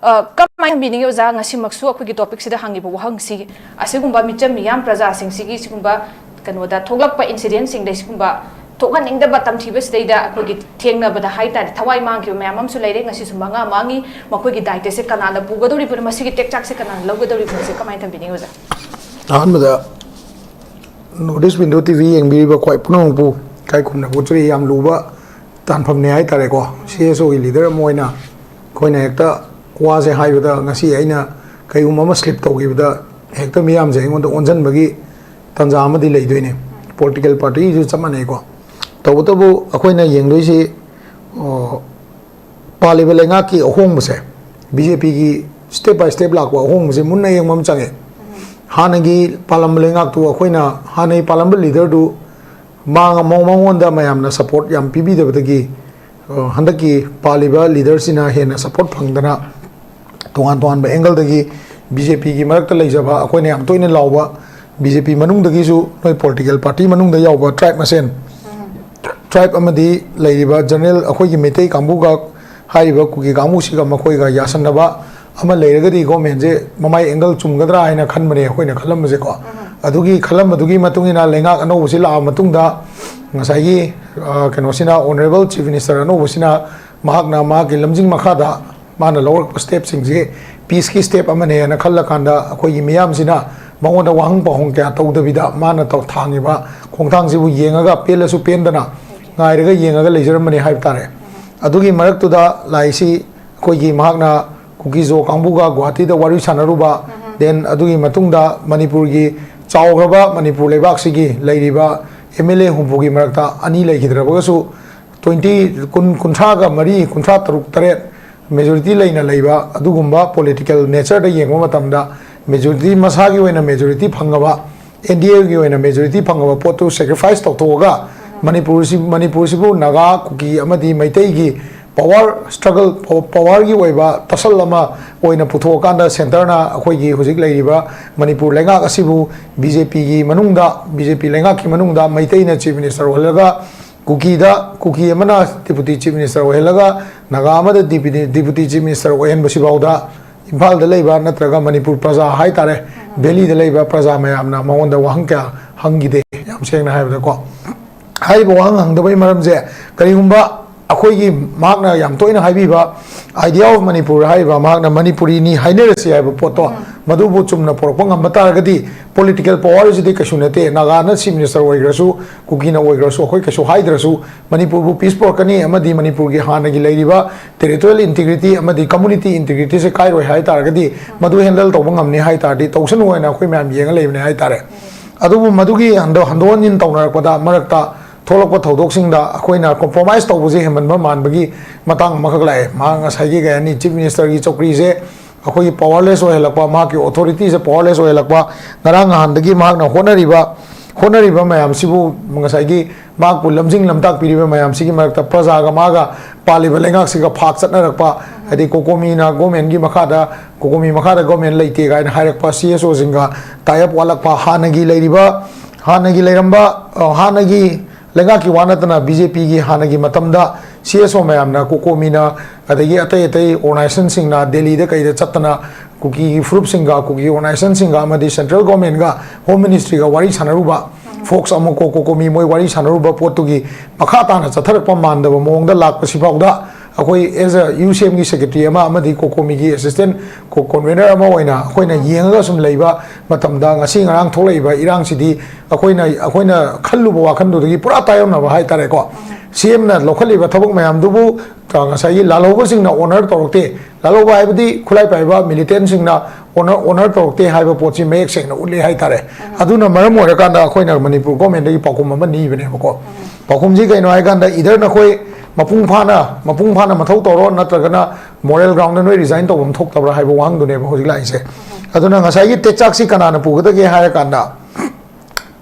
ꯑ, ꯀꯃꯥꯏꯅ ꯊꯝꯕꯤꯅꯤꯡꯉꯤ, ꯑꯣꯖꯥ? ꯉꯁꯤꯃꯛꯁꯨ ꯑꯩꯈꯣꯏꯒꯤ topic ꯁꯤꯗ ꯍꯪꯉꯤꯕ ꯋꯥꯍꯪꯁꯤ, ꯑꯁꯤꯒꯨꯝꯕ ꯃꯤꯆꯝ ꯃꯤꯌꯥꯝ ꯄ꯭ꯔꯖꯥꯁꯤꯡꯁꯤꯒꯤ ꯁꯤꯒꯨꯝꯕ ꯀꯩꯅꯣꯗ ꯊꯣꯛꯂꯛꯄ incident ꯁꯤꯡꯗ ꯁꯤꯒꯨꯝꯕ ꯊꯣꯛꯍꯟꯅꯤꯡꯗꯕ ꯇꯝꯊꯤꯕꯁꯤꯗꯩꯗ ꯑꯩꯈꯣꯏꯒꯤ ꯊꯦꯡꯅꯕꯗ ꯍꯥꯏꯇꯥꯔꯦ, ꯊꯋꯥꯏ ꯃꯥꯡꯈꯤꯕ ꯃꯌꯥꯝ ꯑꯃꯁꯨ ꯂꯩꯔꯦ꯫ ꯉꯁꯤꯁꯨ ꯃꯉꯥ ꯃꯥꯡꯉꯤ꯫ ꯃꯈꯣꯏꯒꯤ ꯗꯥꯏꯇꯁꯦ ꯀꯅꯥꯅ ꯄꯨꯒꯗꯧꯔꯤꯕꯅꯣ? ꯃꯁꯤꯒꯤ ꯇꯦꯛꯆꯥꯛꯁꯦ ꯀꯅꯥꯅ ꯂꯧꯒꯗꯧꯔꯤꯕꯅꯣ? ꯁꯦ ꯀꯃꯥꯏꯅ ꯊꯝꯕꯤꯅꯤꯡꯉꯤ, ꯑꯣꯖꯥ? ꯑꯍꯥꯟꯕꯗ North East Window TV ꯌꯦꯡꯕꯤꯔꯤꯕ ꯈ꯭ꯋꯥꯏ ꯄꯨꯝꯅꯃꯛꯄꯨ ꯏꯀꯥꯏ ꯈꯨꯝꯅꯕ ꯎꯠꯆꯔꯤ꯫ ꯌꯥꯝ ꯂꯨꯕ ꯇꯥꯟꯐꯝꯅꯦ ꯍꯥꯏꯇꯥꯔꯦꯀꯣ꯫ CSO ꯒꯤ leader ꯑꯃ ꯑꯣꯏꯅ ꯑꯩꯈꯣꯏꯅ ꯍꯦꯛꯇ ꯋꯥꯁꯦ ꯍꯥꯏꯕꯗ, ꯉꯁꯤ ꯑꯩꯅ ꯀꯩꯒꯨꯝꯕ ꯑꯃ slip ꯇꯧꯈꯤꯕꯗ ꯍꯦꯛꯇ ꯃꯤꯌꯥꯝꯁꯦ ꯑꯩꯉꯣꯟꯗ ꯑꯣꯟꯁꯤꯟꯕꯒꯤ ꯇꯥꯟꯖꯥ ꯑꯃꯗꯤ ꯂꯩꯗꯣꯏꯅꯦ꯫ Political party ꯁꯨ ꯆꯞ ꯃꯥꯟꯅꯩꯀꯣ꯫ ꯇꯧꯕꯇꯕꯨ ꯑꯩꯈꯣꯏꯅ ꯌꯦꯡꯗꯣꯏꯁꯤ, ꯑꯣ, ꯄꯥꯜꯂꯤꯕ ꯂꯩꯉꯥꯛꯀꯤ ꯑꯍꯣꯡꯕꯁꯦ, BJP ꯒꯤ step by step ꯂꯥꯛꯄ ꯑꯍꯣꯡꯕꯁꯦ ꯃꯨꯟꯅ ꯌꯦꯡꯕ ꯑꯃ ꯆꯪꯉꯦ꯫ ꯍꯥꯟꯅꯒꯤ ꯄꯥꯜꯂꯝꯕ ꯂꯩꯉꯥꯛꯇꯨ, ꯑꯩꯈꯣꯏꯅ ꯍꯥꯟꯅꯒꯤ ꯄꯥꯜꯂꯝꯕ leader ꯗꯨ ꯃꯥ-, ꯃꯉꯣꯟꯗ ꯃꯌꯥꯝꯅ support ꯌꯥꯝ ꯄꯤꯕꯤꯗꯕꯗꯒꯤ, ꯑ, ꯍꯟꯗꯛꯀꯤ ꯄꯥꯜꯂꯤꯕ leader ꯁꯤꯅ ꯍꯦꯟꯅ support ꯐꯪꯗꯅ ꯇꯣꯉꯥꯟ ꯇꯣꯉꯥꯟꯕ angle ꯗꯒꯤ BJP ꯒꯤ ꯃꯔꯛꯇ ꯂꯩꯖꯕ, ꯑꯩꯈꯣꯏꯅ ꯌꯥꯝ ꯇꯣꯏꯅ ꯂꯥꯎꯕ, BJP ꯃꯅꯨꯡꯗꯒꯤꯁꯨ ꯅꯣꯏ political party ꯃꯅꯨꯡꯗ ꯌꯥꯎꯕ tribe ꯃꯁꯦꯟ, tribe ꯑꯃꯗꯤ ꯂꯩꯔꯤꯕ general ꯑꯩꯈꯣꯏꯒꯤ ꯃꯩꯇꯩ ꯀꯥꯡꯕꯨꯒ ꯍꯥꯏꯔꯤꯕ ꯀꯨꯀꯤ ꯀꯥꯡꯕꯨꯁꯤꯒ ꯃꯈꯣꯏꯒ ꯌꯥꯁꯟꯅꯕ ꯑꯃ ꯂꯩꯔꯒꯗꯤ government ꯁꯦ ꯃꯃꯥꯏ angle ꯆꯨꯝꯒꯗ꯭ꯔꯥ ꯍꯥꯏꯅ ꯈꯟꯕꯅꯦ ꯑꯩꯈꯣꯏꯅ ꯈꯜꯂꯝꯕꯁꯦꯀꯣ꯫ ꯑꯗꯨꯒꯤ ꯈꯜꯂꯝꯕꯗꯨꯒꯤ ꯃꯇꯨꯡ ꯏꯟꯅ ꯂꯩꯉꯥꯛ ꯑꯅꯧꯕꯁꯤ ꯂꯥꯛꯑ ꯃꯇꯨꯡꯗ ꯉꯁꯥꯏꯒꯤ, ꯑ, ꯀꯩꯅꯣꯁꯤꯅ, ꯑꯣꯅꯔꯦꯕꯜ ꯆꯤꯐ ꯃꯤꯅꯤꯁꯇꯔ ꯑꯅꯧꯕꯁꯤꯅ ꯃꯍꯥꯛꯅ ꯃꯍꯥꯛꯀꯤ ꯂꯝꯖꯤꯡ ꯃꯈꯥꯗ ꯃꯥꯅ ꯂꯧꯔꯛꯄ ꯁ꯭ꯇꯦꯞꯁꯤꯡꯁꯤ ꯄꯤꯁꯀꯤ ꯁ꯭ꯇꯦꯞ ꯑꯃꯅꯦꯅ ꯈꯜꯂꯀꯥꯟꯗ ꯑꯩꯈꯣꯏꯒꯤ ꯃꯤꯌꯥꯝꯁꯤꯅ ꯃꯉꯣꯟꯗ ꯋꯥꯍꯪ ꯄꯥꯎꯍꯪ ꯀꯌꯥ ꯇꯧꯗꯕꯤꯗ ꯃꯥꯅ ꯇꯧ-, ꯊꯥꯡꯉꯤꯕ ꯈꯣꯡꯊꯥꯡꯁꯤꯕꯨ ꯌꯦꯡꯉꯒ ꯄꯦꯜꯂꯁꯨ ꯄꯦꯟꯗꯅ ꯉꯥꯏꯔꯒ ꯌꯦꯡꯉꯒ ꯂꯩꯖꯔꯝꯕꯅꯤ ꯍꯥꯏꯕ ꯇꯥꯔꯦ꯫ ꯑꯗꯨꯒꯤ ꯃꯔꯛꯇꯨꯗ ꯂꯥꯛꯏꯁꯤ ꯑꯩꯈꯣꯏꯒꯤ ꯃꯍꯥꯛꯅ ꯀꯨꯀꯤꯖꯣ ꯀꯥꯡꯕꯨꯒ ꯒꯨꯍꯥꯇꯤꯗ ꯋꯥꯔꯤ ꯁꯥꯟꯅꯔꯨꯕ, ꯎꯝ꯫ Then ꯑꯗꯨꯒꯤ ꯃꯇꯨꯡꯗ ꯃꯅꯤꯄꯨꯔꯒꯤ ꯆꯥꯎꯈ꯭ꯔꯕ ꯃꯅꯤꯄꯨꯔ ꯂꯩꯕꯥꯛꯁꯤꯒꯤ ꯂꯩꯔꯤꯕ ꯑꯦꯝ ꯑꯦꯜ ꯑꯦ ꯍꯨꯝꯐꯨꯒꯤ ꯃꯔꯛꯇ ꯑꯅꯤ ꯂꯩꯈꯤꯗ꯭ꯔꯕꯒꯁꯨ twenty, ꯀꯨꯟ, ꯀꯨꯟꯊ꯭ꯔꯥꯒ ꯃꯔꯤ, ꯀꯨꯟꯊ꯭ꯔꯥ ꯇꯔꯨꯛ, ꯇꯔꯦꯠ majority ꯂꯩꯅ ꯂꯩꯕ ꯑꯗꯨꯒꯨꯝꯕ political nature ꯗ ꯌꯦꯡꯕ ꯃꯇꯝꯗ majority, ꯃꯁꯥꯒꯤ ꯑꯣꯏꯅ majority ꯐꯪꯉꯕ, ꯑꯦꯟ ꯗꯤ ꯑꯦꯒꯤ ꯑꯣꯏꯅ majority ꯐꯪꯉꯕ ꯄꯣꯠꯇꯨ sacrifice ꯇꯧꯊꯣꯛꯑꯒ ꯃꯅꯤꯄꯨꯔꯁꯤ-, ꯃꯅꯤꯄꯨꯔꯁꯤꯕꯨ ꯅꯥꯒꯥ, ꯀꯨꯀꯤ ꯑꯃꯗꯤ ꯃꯩꯇꯩꯒꯤ power struggle, power ꯒꯤ ꯑꯣꯏꯕ ꯇꯁꯜ ꯑꯃ ꯑꯣꯏꯅ ꯄꯨꯊꯣꯛꯑꯀꯥꯟꯗ centre ꯅ ꯑꯩꯈꯣꯏꯒꯤ ꯍꯧꯖꯤꯛ ꯂꯩꯔꯤꯕ ꯃꯅꯤꯄꯨꯔ ꯂꯩꯉꯥꯛ ꯑꯁꯤꯕꯨ ꯕꯤ ꯖꯦ ꯄꯤꯒꯤ ꯃꯅꯨꯡꯗ, ꯕꯤ ꯖꯦ ꯄꯤ ꯂꯩꯉꯥꯛꯀꯤ ꯃꯅꯨꯡꯗ ꯃꯩꯇꯩꯅ chief minister ꯑꯣꯏꯍꯜꯂꯒ, ꯀꯨꯀꯤꯗ, ꯀꯨꯀꯤ ꯑꯃꯅ deputy chief minister ꯑꯣꯏꯍꯜꯂꯒ, ꯅꯥꯒꯥ ꯑꯃꯗ deputy, deputy chief minister ꯑꯣꯏꯍꯟꯕꯁꯤꯐꯥꯎꯗ ꯏꯝꯐꯥꯜꯗ ꯂꯩꯕ ꯅꯠꯇ꯭ꯔꯒ ꯃꯅꯤꯄꯨꯔ ꯄ꯭ꯔꯖꯥ ꯍꯥꯏꯇꯥꯔꯦ, ꯎꯝ꯫ Valley ꯗ ꯂꯩꯕ ꯄ꯭ꯔꯖꯥ ꯃꯌꯥꯝꯅ ꯃꯉꯣꯟꯗ ꯋꯥꯍꯪ ꯀꯌꯥ ꯍꯪꯈꯤꯗꯦ, ꯌꯥꯝ ꯁꯦꯡꯅ ꯍꯥꯏꯕꯗꯀꯣ꯫ ꯍꯥꯏꯔꯤꯕ ꯋꯥꯍꯪ ꯍꯪꯗꯕꯒꯤ ꯃꯔꯝꯁꯦ, ꯀꯔꯤꯒꯨꯝꯕ ꯑꯩꯈꯣꯏꯒꯤ ꯃꯍꯥꯛꯅ ꯌꯥꯝ ꯇꯣꯏꯅ ꯍꯥꯏꯕꯤꯕ idea of Manipur ꯍꯥꯏꯔꯤꯕ, ꯃꯍꯥꯛꯅ ꯃꯅꯤꯄꯨꯔꯤꯅꯤ ꯍꯥꯏꯅꯔꯁꯤ ꯍꯥꯏꯕ ꯄꯣꯠꯇꯣ, ꯎꯝ꯫ ꯃꯗꯨꯕꯨ ꯆꯨꯝꯅ ꯄꯨꯔꯛꯄ ꯉꯝꯕ ꯇꯥꯔꯒꯗꯤ, political power ꯁꯤꯗꯤ ꯀꯩꯁꯨ ꯅꯠꯇꯦ꯫ ꯅꯥꯒꯥꯅ chief minister ꯑꯣꯏꯈ꯭ꯔꯁꯨ, ꯀꯨꯀꯤꯅ ꯑꯣꯏꯈ꯭ꯔꯁꯨ, ꯑꯩꯈꯣꯏ ꯀꯩꯁꯨ ꯍꯥꯏꯗ꯭ꯔꯁꯨ, ꯃꯅꯤꯄꯨꯔꯕꯨ peace ꯄꯨꯔꯛꯀꯅꯤ ꯑꯃꯗꯤ ꯃꯅꯤꯄꯨꯔꯒꯤ ꯍꯥꯟꯅꯒꯤ ꯂꯩꯔꯤꯕ territorial integrity ꯑꯃꯗꯤ community integrity ꯁꯦ ꯀꯥꯏꯔꯣꯏ ꯍꯥꯏ ꯇꯥꯔꯒꯗꯤ, ꯃꯗꯨ handle ꯇꯧꯕ ꯉꯝꯅꯤ ꯍꯥꯏ ꯇꯥꯔꯗꯤ, ꯇꯧꯁꯅꯨ ꯍꯥꯏꯅ ꯑꯩꯈꯣꯏ ꯃꯌꯥꯝ ꯌꯦꯡꯉ ꯂꯩꯕꯅꯦ ꯍꯥꯏ ꯇꯥꯔꯦ꯫ ꯑꯗꯨꯕꯨ ꯃꯗꯨꯒꯤ ꯍꯟꯗꯣ-, ꯍꯟꯗꯣꯛ ꯍꯟꯖꯤꯟ ꯇꯧꯅꯔꯛꯄꯗ, ꯃꯔꯛꯇ ꯊꯣꯛꯂꯛꯄ ꯊꯧꯗꯣꯛꯁꯤꯡꯗ ꯑꯩꯈꯣꯏꯅ compromise ꯇꯧꯕꯁꯦ ꯍꯦꯟꯃꯟꯕ ꯃꯥꯟꯕꯒꯤ ꯃꯇꯥꯡ ꯑꯃꯈꯛ ꯂꯥꯛꯑꯦ꯫ ꯃꯍꯥꯛ ꯉꯁꯥꯏꯒꯤ, ꯀꯩ ꯍꯥꯏꯅꯤ, chief minister ꯒꯤ ꯆꯧꯀ꯭ꯔꯤꯁꯦ ꯑꯩꯈꯣꯏꯒꯤ powerless ꯑꯣꯏꯍꯜꯂꯛꯄ, ꯃꯍꯥꯛꯀꯤ authority ꯁꯦ powerless ꯑꯣꯏꯍꯜꯂꯛꯄ, ꯉꯔꯥꯡ ꯅꯍꯥꯟꯗꯒꯤ ꯃꯍꯥꯛꯅ ꯍꯣꯠꯅꯔꯤꯕ, ꯍꯣꯠꯅꯔꯤꯕ ꯃꯌꯥꯝꯁꯤꯕꯨ, ꯉꯁꯥꯏꯒꯤ ꯃꯍꯥꯛꯄꯨ ꯂꯝꯖꯤꯡ ꯂꯝꯇꯥꯛꯄꯤꯔꯤꯕ ꯃꯌꯥꯝꯁꯤꯒꯤ ꯃꯔꯛꯇ ꯄ꯭ꯔꯖꯥꯒ ꯃꯥꯒ ꯄꯥꯜꯂꯤꯕ ꯂꯩꯉꯥꯛꯁꯤꯒ ꯐꯥꯛ ꯆꯠꯅꯔꯛꯄ, ꯍꯥꯏꯗꯤ ꯀꯣꯀꯣꯃꯤꯅ government ꯀꯤ ꯃꯈꯥꯗ, ꯀꯣꯀꯣꯃꯤ ꯃꯈꯥꯗ government ꯂꯩꯇꯦ ꯀꯥꯏꯅ ꯍꯥꯏꯔꯛꯄ, C S O ꯁꯤꯡꯒ tie up ꯋꯥꯠꯂꯛꯄ, ꯍꯥꯟꯅꯒꯤ ꯂꯩꯔꯤꯕ, ꯍꯥꯟꯅꯒꯤ ꯂꯩꯔꯝꯕ, ꯑ, ꯍꯥꯟꯅꯒꯤ ꯂꯩꯉꯥꯛꯀꯤ ꯋꯥ ꯅꯠꯇꯅ B J P ꯒꯤ ꯍꯥꯟꯅꯒꯤ ꯃꯇꯝꯗ ꯁꯤ ꯑꯦꯁ ꯑꯣ ꯃꯌꯥꯝꯅ, ꯀꯣꯀꯣꯃꯤꯅ, ꯑꯗꯒꯤ ꯑꯇꯩ ꯑꯇꯩ ꯑꯣꯔꯒꯅꯥꯏꯖꯦꯁꯟꯁꯤꯡꯅ ꯗꯦꯜꯂꯤꯗ ꯀꯩꯗ ꯆꯠꯇꯅ ꯀꯨꯀꯤꯒꯤ ꯐꯨꯔꯨꯞꯁꯤꯡꯒ, ꯀꯨꯀꯤ ꯑꯣꯔꯒꯅꯥꯏꯖꯦꯁꯟꯁꯤꯡꯒ ꯑꯃꯗꯤ ꯁꯦꯟꯇ꯭ꯔꯦꯜ ꯒꯣꯔꯃꯦꯟꯒ, ꯍꯣꯝ ꯃꯤꯅꯤꯁꯇ꯭ꯔꯤꯒ ꯋꯥꯔꯤ ꯁꯥꯟꯅꯔꯨꯕ, ꯐꯣꯛꯁ ꯑꯃꯀꯣ ꯀꯣꯀꯣꯃꯤ ꯃꯣꯏ ꯋꯥꯔꯤ ꯁꯥꯟꯅꯔꯨꯕ ꯄꯣꯠꯇꯨꯒꯤ ꯃꯈꯥ ꯇꯥꯅ ꯆꯠꯊꯔꯛꯄ ꯃꯥꯟꯗꯕ ꯃꯑꯣꯡꯗ ꯂꯥꯛꯄꯁꯤꯐꯥꯎꯗ ꯑꯩꯈꯣꯏ as a ꯌꯨ ꯁꯤ ꯑꯦꯝꯒꯤ ꯁꯦꯀ꯭ꯔꯦꯇꯔꯤ ꯑꯃ ꯑꯃꯗꯤ ꯀꯣꯀꯣꯃꯤꯒꯤ ꯑꯦꯁꯤꯁꯇꯦꯟ ꯀꯣꯟꯚꯦꯅꯔ ꯑꯃ ꯑꯣꯏꯅ ꯑꯩꯈꯣꯏꯅ ꯌꯦꯡꯉꯒ ꯁꯨꯝ ꯂꯩꯕ ꯃꯇꯝꯗ ꯉꯁꯤ ꯉꯔꯥꯡ ꯊꯣꯛꯂꯛꯏꯕ ꯏꯔꯥꯡꯁꯤꯗꯤ ꯑꯩꯈꯣꯏꯅ, ꯑꯩꯈꯣꯏꯅ ꯈꯜꯂꯨꯕ ꯋꯥꯈꯜꯗꯨꯗꯒꯤ ꯄꯨꯔꯥ ꯇꯥꯏꯌꯣꯟꯅꯕ ꯍꯥꯏꯇꯥꯔꯦꯀꯣ꯫ ꯁꯤ ꯑꯦꯝꯅ ꯂꯧꯈꯠꯂꯤꯕ ꯊꯕꯛ ꯃꯌꯥꯝꯗꯨꯕꯨ ꯉꯁꯥꯏꯒꯤ ꯂꯥꯜꯍꯧꯕꯁꯤꯡꯅ ꯑꯣꯅꯔ ꯇꯧꯔꯛꯇꯦ, ꯂꯥꯜꯍꯧꯕ ꯍꯥꯏꯕꯗꯤ ꯈꯨꯠꯂꯥꯏ ꯄꯥꯏꯕ ꯃꯤꯂꯤꯇꯦꯟꯁꯤꯡꯅ ꯑꯣꯅꯔ, ꯑꯣꯅꯔ ꯇꯧꯔꯛꯇꯦ ꯍꯥꯏꯕ ꯄꯣꯠꯁꯤ ꯃꯌꯦꯛ ꯁꯦꯡꯅ ꯎꯠꯂꯦ ꯍꯥꯏꯇꯥꯔꯦ꯫ ꯑꯗꯨꯅ ꯃꯔꯝ ꯑꯣꯏꯔꯀꯥꯟꯗ ꯑꯩꯈꯣꯏꯅ ꯃꯅꯤꯄꯨꯔ ꯒꯣꯔꯃꯦꯟꯗꯒꯤ ꯄꯥꯎꯈꯨꯝ ꯑꯃ ꯅꯤꯕꯅꯦꯕꯀꯣ꯫ ꯄꯥꯎꯈꯨꯝꯁꯤ ꯀꯩꯅꯣ ꯍꯥꯏꯀꯥꯟꯗ, ꯏꯗꯔ ꯅꯈꯣꯏ ꯃꯄꯨꯡ ꯐꯥꯅ, ꯃꯄꯨꯡ ꯐꯥꯅ ꯃꯊꯧ ꯇꯧꯔꯣ, ꯅꯠꯇ꯭ꯔꯒꯅ ꯃꯣꯔꯦꯜ ꯒ꯭ꯔꯥꯎꯟꯗ ꯅꯣꯏ ꯔꯤꯖꯥꯏꯟ ꯇꯧꯐꯝ ꯊꯣꯛꯇꯕ꯭ꯔꯥ ꯍꯥꯏꯕ ꯋꯥꯍꯪꯗꯨꯅꯦꯕ ꯍꯧꯖꯤꯛ ꯂꯥꯛꯏꯁꯦ꯫ ꯑꯗꯨꯅ ꯉꯁꯥꯏꯒꯤ ꯇꯦꯛꯆꯥꯛꯁꯤ ꯀꯅꯥꯅ ꯄꯨꯒꯗꯒꯦ ꯍꯥꯏꯔꯀꯥꯟꯗ,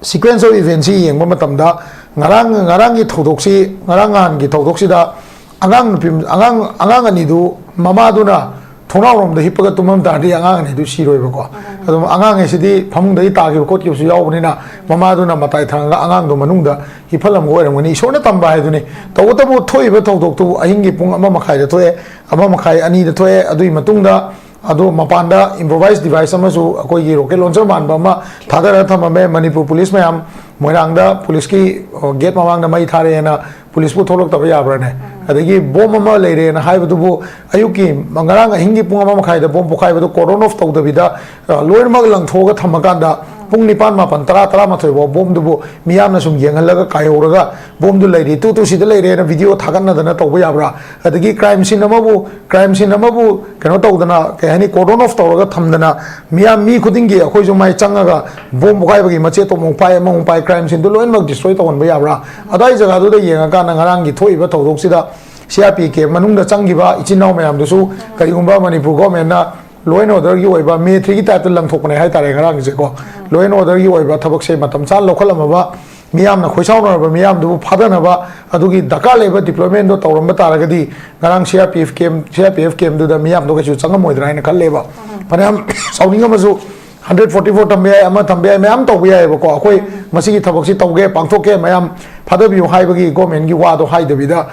sequence of eventꯁꯤ ꯌꯦꯡꯕ ꯃꯇꯝꯗ, ꯉꯔꯥꯡ, ꯉꯔꯥꯡꯒꯤ ꯊꯧꯗꯣꯛꯁꯤ, ꯉꯔꯥꯡ ꯅꯍꯥꯟꯒꯤ ꯊꯧꯗꯣꯛꯁꯤꯗ ꯑꯉꯥꯡ ꯅꯨꯄꯤ, ꯑꯉꯥꯡ, ꯑꯉꯥꯡ ꯑꯅꯤꯗꯨ ꯃꯃꯥꯗꯨꯅ ꯊꯣꯡꯅꯥꯎꯔꯣꯝꯗ ꯍꯤꯞꯄꯒ ꯇꯨꯝꯃꯝ ꯇꯥꯔꯗꯤ ꯑꯉꯥꯡ ꯑꯅꯤꯗꯨ ꯁꯤꯔꯣꯏꯕꯀꯣ꯫ ꯑꯗꯨꯝ ꯑꯉꯥꯡ ꯍꯥꯏꯁꯤꯗꯤ ꯐꯃꯨꯡꯗꯒꯤ ꯇꯥꯈꯤꯕ ꯈꯣꯠꯈꯤꯕꯁꯨ ꯌꯥꯎꯕꯅꯤꯅ, ꯃꯃꯥꯗꯨꯅ ꯃꯇꯥꯏ ꯊꯪꯉꯒ ꯑꯉꯥꯡꯗꯣ ꯃꯅꯨꯡꯗ ꯍꯤꯞꯍꯜꯂꯝꯕ ꯑꯣꯏꯔꯝꯒꯅꯤ꯫ ꯏꯁꯣꯔꯅ ꯇꯝꯕ ꯍꯥꯏꯗꯨꯅꯤ꯫ ꯇꯧꯕꯇꯕꯨ ꯊꯣꯛꯏꯕ ꯊꯧꯗꯣꯛꯇꯨ ꯑꯍꯤꯡꯒꯤ ꯄꯨꯡ ꯑꯃ ꯃꯈꯥꯏꯗ ꯊꯣꯛꯑꯦ, ꯑꯃ ꯃꯈꯥꯏ, ꯑꯅꯤꯗ ꯊꯣꯛꯑꯦ꯫ ꯑꯗꯨꯒꯤ ꯃꯇꯨꯡꯗ ꯑꯗꯣ ꯃꯄꯥꯟꯗ improvised device ꯑꯃꯁꯨ, ꯑꯩꯈꯣꯏꯒꯤ rocket launcher ꯃꯥꯟꯕ ꯑꯃ ꯊꯥꯗꯔꯒ ꯊꯝꯃꯝꯃꯦ꯫ ꯃꯅꯤꯄꯨꯔ ꯄꯨꯂꯤꯁ ꯃꯌꯥꯝ ꯃꯣꯏꯔꯥꯡꯗ ꯄꯨꯂꯤꯁꯀꯤ, ꯑ, ꯒꯦꯠ ꯃꯃꯥꯡꯗ ꯃꯩ ꯊꯥꯔꯛꯑꯦꯅ ꯄꯨꯂꯤꯁꯄꯨ ꯊꯣꯛꯂꯛꯇꯕ ꯌꯥꯕ꯭ꯔꯥꯅꯦ? ꯑꯗꯒꯤ ꯕꯣꯝ ꯑꯃ ꯂꯩꯔꯦꯅ ꯍꯥꯏꯕꯗꯨꯕꯨ, ꯑꯌꯨꯛꯀꯤ, ꯉꯔꯥꯡ ꯑꯍꯤꯡꯒꯤ ꯄꯨꯡ ꯑꯃ ꯃꯈꯥꯏꯗ ꯕꯣꯝ ꯄꯣꯈꯥꯏꯕꯗꯨ cordon off ꯇꯧꯗꯕꯤꯗ, ꯑ, ꯂꯣꯏꯅꯃꯛ ꯂꯪꯊꯣꯛꯑꯒ ꯊꯝꯃꯀꯥꯟꯗ ꯄꯨꯡ ꯅꯤꯄꯥꯟ, ꯃꯥꯄꯟ, ꯇꯔꯥ, ꯇꯔꯥꯃꯥꯊꯣꯏ ꯐꯥꯎ ꯕꯣꯝꯗꯨꯕꯨ ꯃꯤꯌꯥꯝꯅ ꯁꯨꯝ ꯌꯦꯡꯍꯜꯂꯒ ꯀꯥꯏꯍꯧꯔꯒ ꯕꯣꯝꯗꯨ ꯂꯩꯔꯤ, ꯇꯨ, ꯇꯨ ꯁꯤꯗ ꯂꯩꯔꯦꯅ video ꯊꯥꯒꯠꯅꯗꯅ ꯇꯧꯕ ꯌꯥꯕ꯭ꯔꯥ? ꯑꯗꯒꯤ crime scene ꯑꯃꯕꯨ, crime scene ꯑꯃꯕꯨ ꯀꯩꯅꯣ ꯇꯧꯗꯅ, ꯀꯩ ꯍꯥꯏꯅꯤ, cordon off ꯇꯧꯔꯒ ꯊꯝꯗꯅ, ꯃꯤꯌꯥꯝ, ꯃꯤ ꯈꯨꯗꯤꯡꯒꯤ ꯑꯩꯈꯣꯏꯁꯨ ꯃꯥꯏ ꯆꯪꯉꯒ ꯕꯣꯝ ꯄꯣꯈꯥꯏꯕꯒꯤ ꯃꯆꯦꯠꯇꯣ ꯑꯃꯨꯛ ꯄꯥꯏ, ꯑꯃꯃꯨꯛ ꯄꯥꯏ, crime sceneꯗꯨ ꯂꯣꯏꯅꯃꯛ destroy ꯇꯧꯍꯟꯕ ꯌꯥꯕ꯭ꯔꯥ? ꯑꯗꯥꯏ ꯖꯒꯥꯗꯨꯗ ꯌꯦꯡꯉꯀꯥꯟꯗ ꯉꯔꯥꯡꯒꯤ ꯊꯣꯛꯏꯕ ꯊꯧꯗꯣꯛꯁꯤꯗ ꯁꯤ ꯑꯥꯔ ꯄꯤ ꯀꯦ ꯃꯅꯨꯡꯗ ꯆꯪꯈꯤꯕ ꯏꯆꯤꯟ ꯏꯅꯥꯎ ꯃꯌꯥꯝꯗꯨꯁꯨ ꯀꯔꯤꯒꯨꯝꯕ ꯃꯅꯤꯄꯨꯔ ꯒꯣꯔꯃꯦꯟꯅ law and orderꯒꯤ ꯑꯣꯏꯕ ꯃꯦ ꯊ꯭ꯔꯤꯒꯤ typeꯇ ꯂꯪꯊꯣꯛꯄꯅꯦ ꯍꯥꯏꯇꯥꯔꯦ ꯉꯔꯥꯡꯒꯤꯁꯦꯀꯣ꯫ Law and orderꯒꯤ ꯑꯣꯏꯕ ꯊꯕꯛꯁꯦ ꯃꯇꯝ ꯆꯥꯅ ꯂꯧꯈꯠꯂꯝꯃꯕ, ꯃꯤꯌꯥꯝꯅ ꯈꯣꯏꯁꯥꯎꯅꯔꯕ ꯃꯤꯌꯥꯝꯗꯨꯕꯨ ꯐꯥꯗꯅꯕ ꯑꯗꯨꯒꯤ ꯗꯔꯀꯥꯔ ꯂꯩꯕ deploymentꯗꯣ ꯇꯧꯔꯝꯕ ꯇꯥꯔꯒꯗꯤ ꯉꯔꯥꯡ C R P F camp, C R P F campꯗꯨꯗ ꯃꯤꯌꯥꯝꯗꯣ ꯀꯩꯁꯨ ꯆꯪꯉꯝꯃꯣꯏꯗ꯭ꯔꯥ ꯍꯥꯏꯅ ꯈꯜꯂꯦꯕ꯫ ꯐꯅꯌꯥꯝ ꯁꯥꯎꯅꯤꯡꯉꯝꯃꯁꯨ hundred forty four ꯊꯝꯕ ꯌꯥꯏ, ꯑꯃ ꯊꯝꯕ ꯌꯥꯏ, ꯃꯌꯥꯝ ꯇꯧꯕ ꯌꯥꯏꯑꯕꯀꯣ꯫ ꯑꯩꯈꯣꯏ ꯃꯁꯤꯒꯤ ꯊꯕꯛꯁꯤ ꯇꯧꯒꯦ, ꯄꯥꯡꯊꯣꯛꯀꯦ, ꯃꯌꯥꯝ ꯐꯥꯗꯕꯤꯌꯨ ꯍꯥꯏꯕꯒꯤ ꯒꯣꯔꯃꯦꯟꯒꯤ ꯋꯥꯗꯣ ꯍꯥꯏꯗꯕꯤꯗ,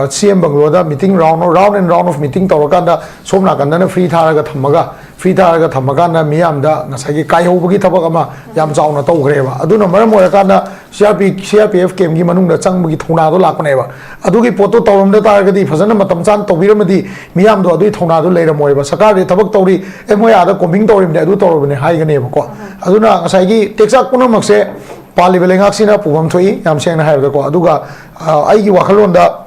ꯁꯤ ꯑꯦꯝ ꯕꯪꯒ꯭ꯂꯣꯗ meeting round round and round of meeting ꯇꯧꯔꯀꯥꯟꯗ ꯁꯣꯝ ꯅꯥꯀꯟꯗꯅ ꯐ꯭ꯔꯤ ꯊꯥꯔꯒ ꯊꯝꯃꯒ, ꯐ꯭ꯔꯤ ꯊꯥꯔꯒ ꯊꯝꯃꯀꯥꯟꯗ ꯃꯤꯌꯥꯝꯗ ꯉꯁꯥꯏꯒꯤ ꯀꯥꯏꯍꯧꯕꯒꯤ ꯊꯕꯛ ꯑꯃ ꯌꯥꯝ ꯆꯥꯎꯅ ꯇꯧꯈ꯭ꯔꯦꯕ꯫ ꯑꯗꯨꯅ ꯃꯔꯝ ꯑꯣꯏꯔꯀꯥꯟꯗ ꯁꯤ ꯑꯥꯔ ꯄꯤ, ꯁꯤ ꯑꯥꯔ ꯄꯤ ꯑꯦꯐ ꯀꯦꯝꯒꯤ ꯃꯅꯨꯡꯗ ꯆꯪꯕꯒꯤ ꯊꯧꯅꯥꯗꯣ ꯂꯥꯛꯄꯅꯦꯕ꯫ ꯑꯗꯨꯒꯤ ꯄꯣꯠꯇꯣ ꯇꯧꯔꯝꯗ ꯇꯥꯔꯒꯗꯤ, ꯐꯖꯅ ꯃꯇꯝ ꯆꯥꯅ ꯇꯧꯕꯤꯔꯝꯃꯗꯤ, ꯃꯤꯌꯥꯝꯗꯣ ꯑꯗꯨꯒꯤ ꯊꯧꯅꯥꯗꯣ ꯂꯩꯔꯝꯃꯣꯏꯕ꯫ ꯁꯔꯀꯥꯔꯗꯤ ꯊꯕꯛ ꯇꯧꯔꯤ, ꯑꯦ, ꯃꯣꯏ ꯑꯥꯗ ꯀꯣꯝꯕꯤꯡ ꯇꯧꯔꯤꯕꯅꯦ, ꯑꯗꯨ ꯇꯧꯔꯕꯅꯦ ꯍꯥꯏꯒꯅꯦꯕꯀꯣ꯫ ꯑꯗꯨꯅ ꯉꯁꯥꯏꯒꯤ ꯇꯦꯛꯆꯥꯛ ꯄꯨꯝꯅꯃꯛꯁꯦ ꯄꯥꯜꯂꯤꯕ ꯂꯩꯉꯥꯛꯁꯤꯅ ꯄꯨꯐꯝ ꯊꯣꯛꯏ, ꯌꯥꯝ ꯁꯦꯡꯅ ꯍꯥꯏꯔꯕꯗꯀꯣ꯫ ꯑꯗꯨꯒ, ꯑ, ꯑꯩꯒꯤ ꯋꯥꯈꯜꯂꯣꯟꯗ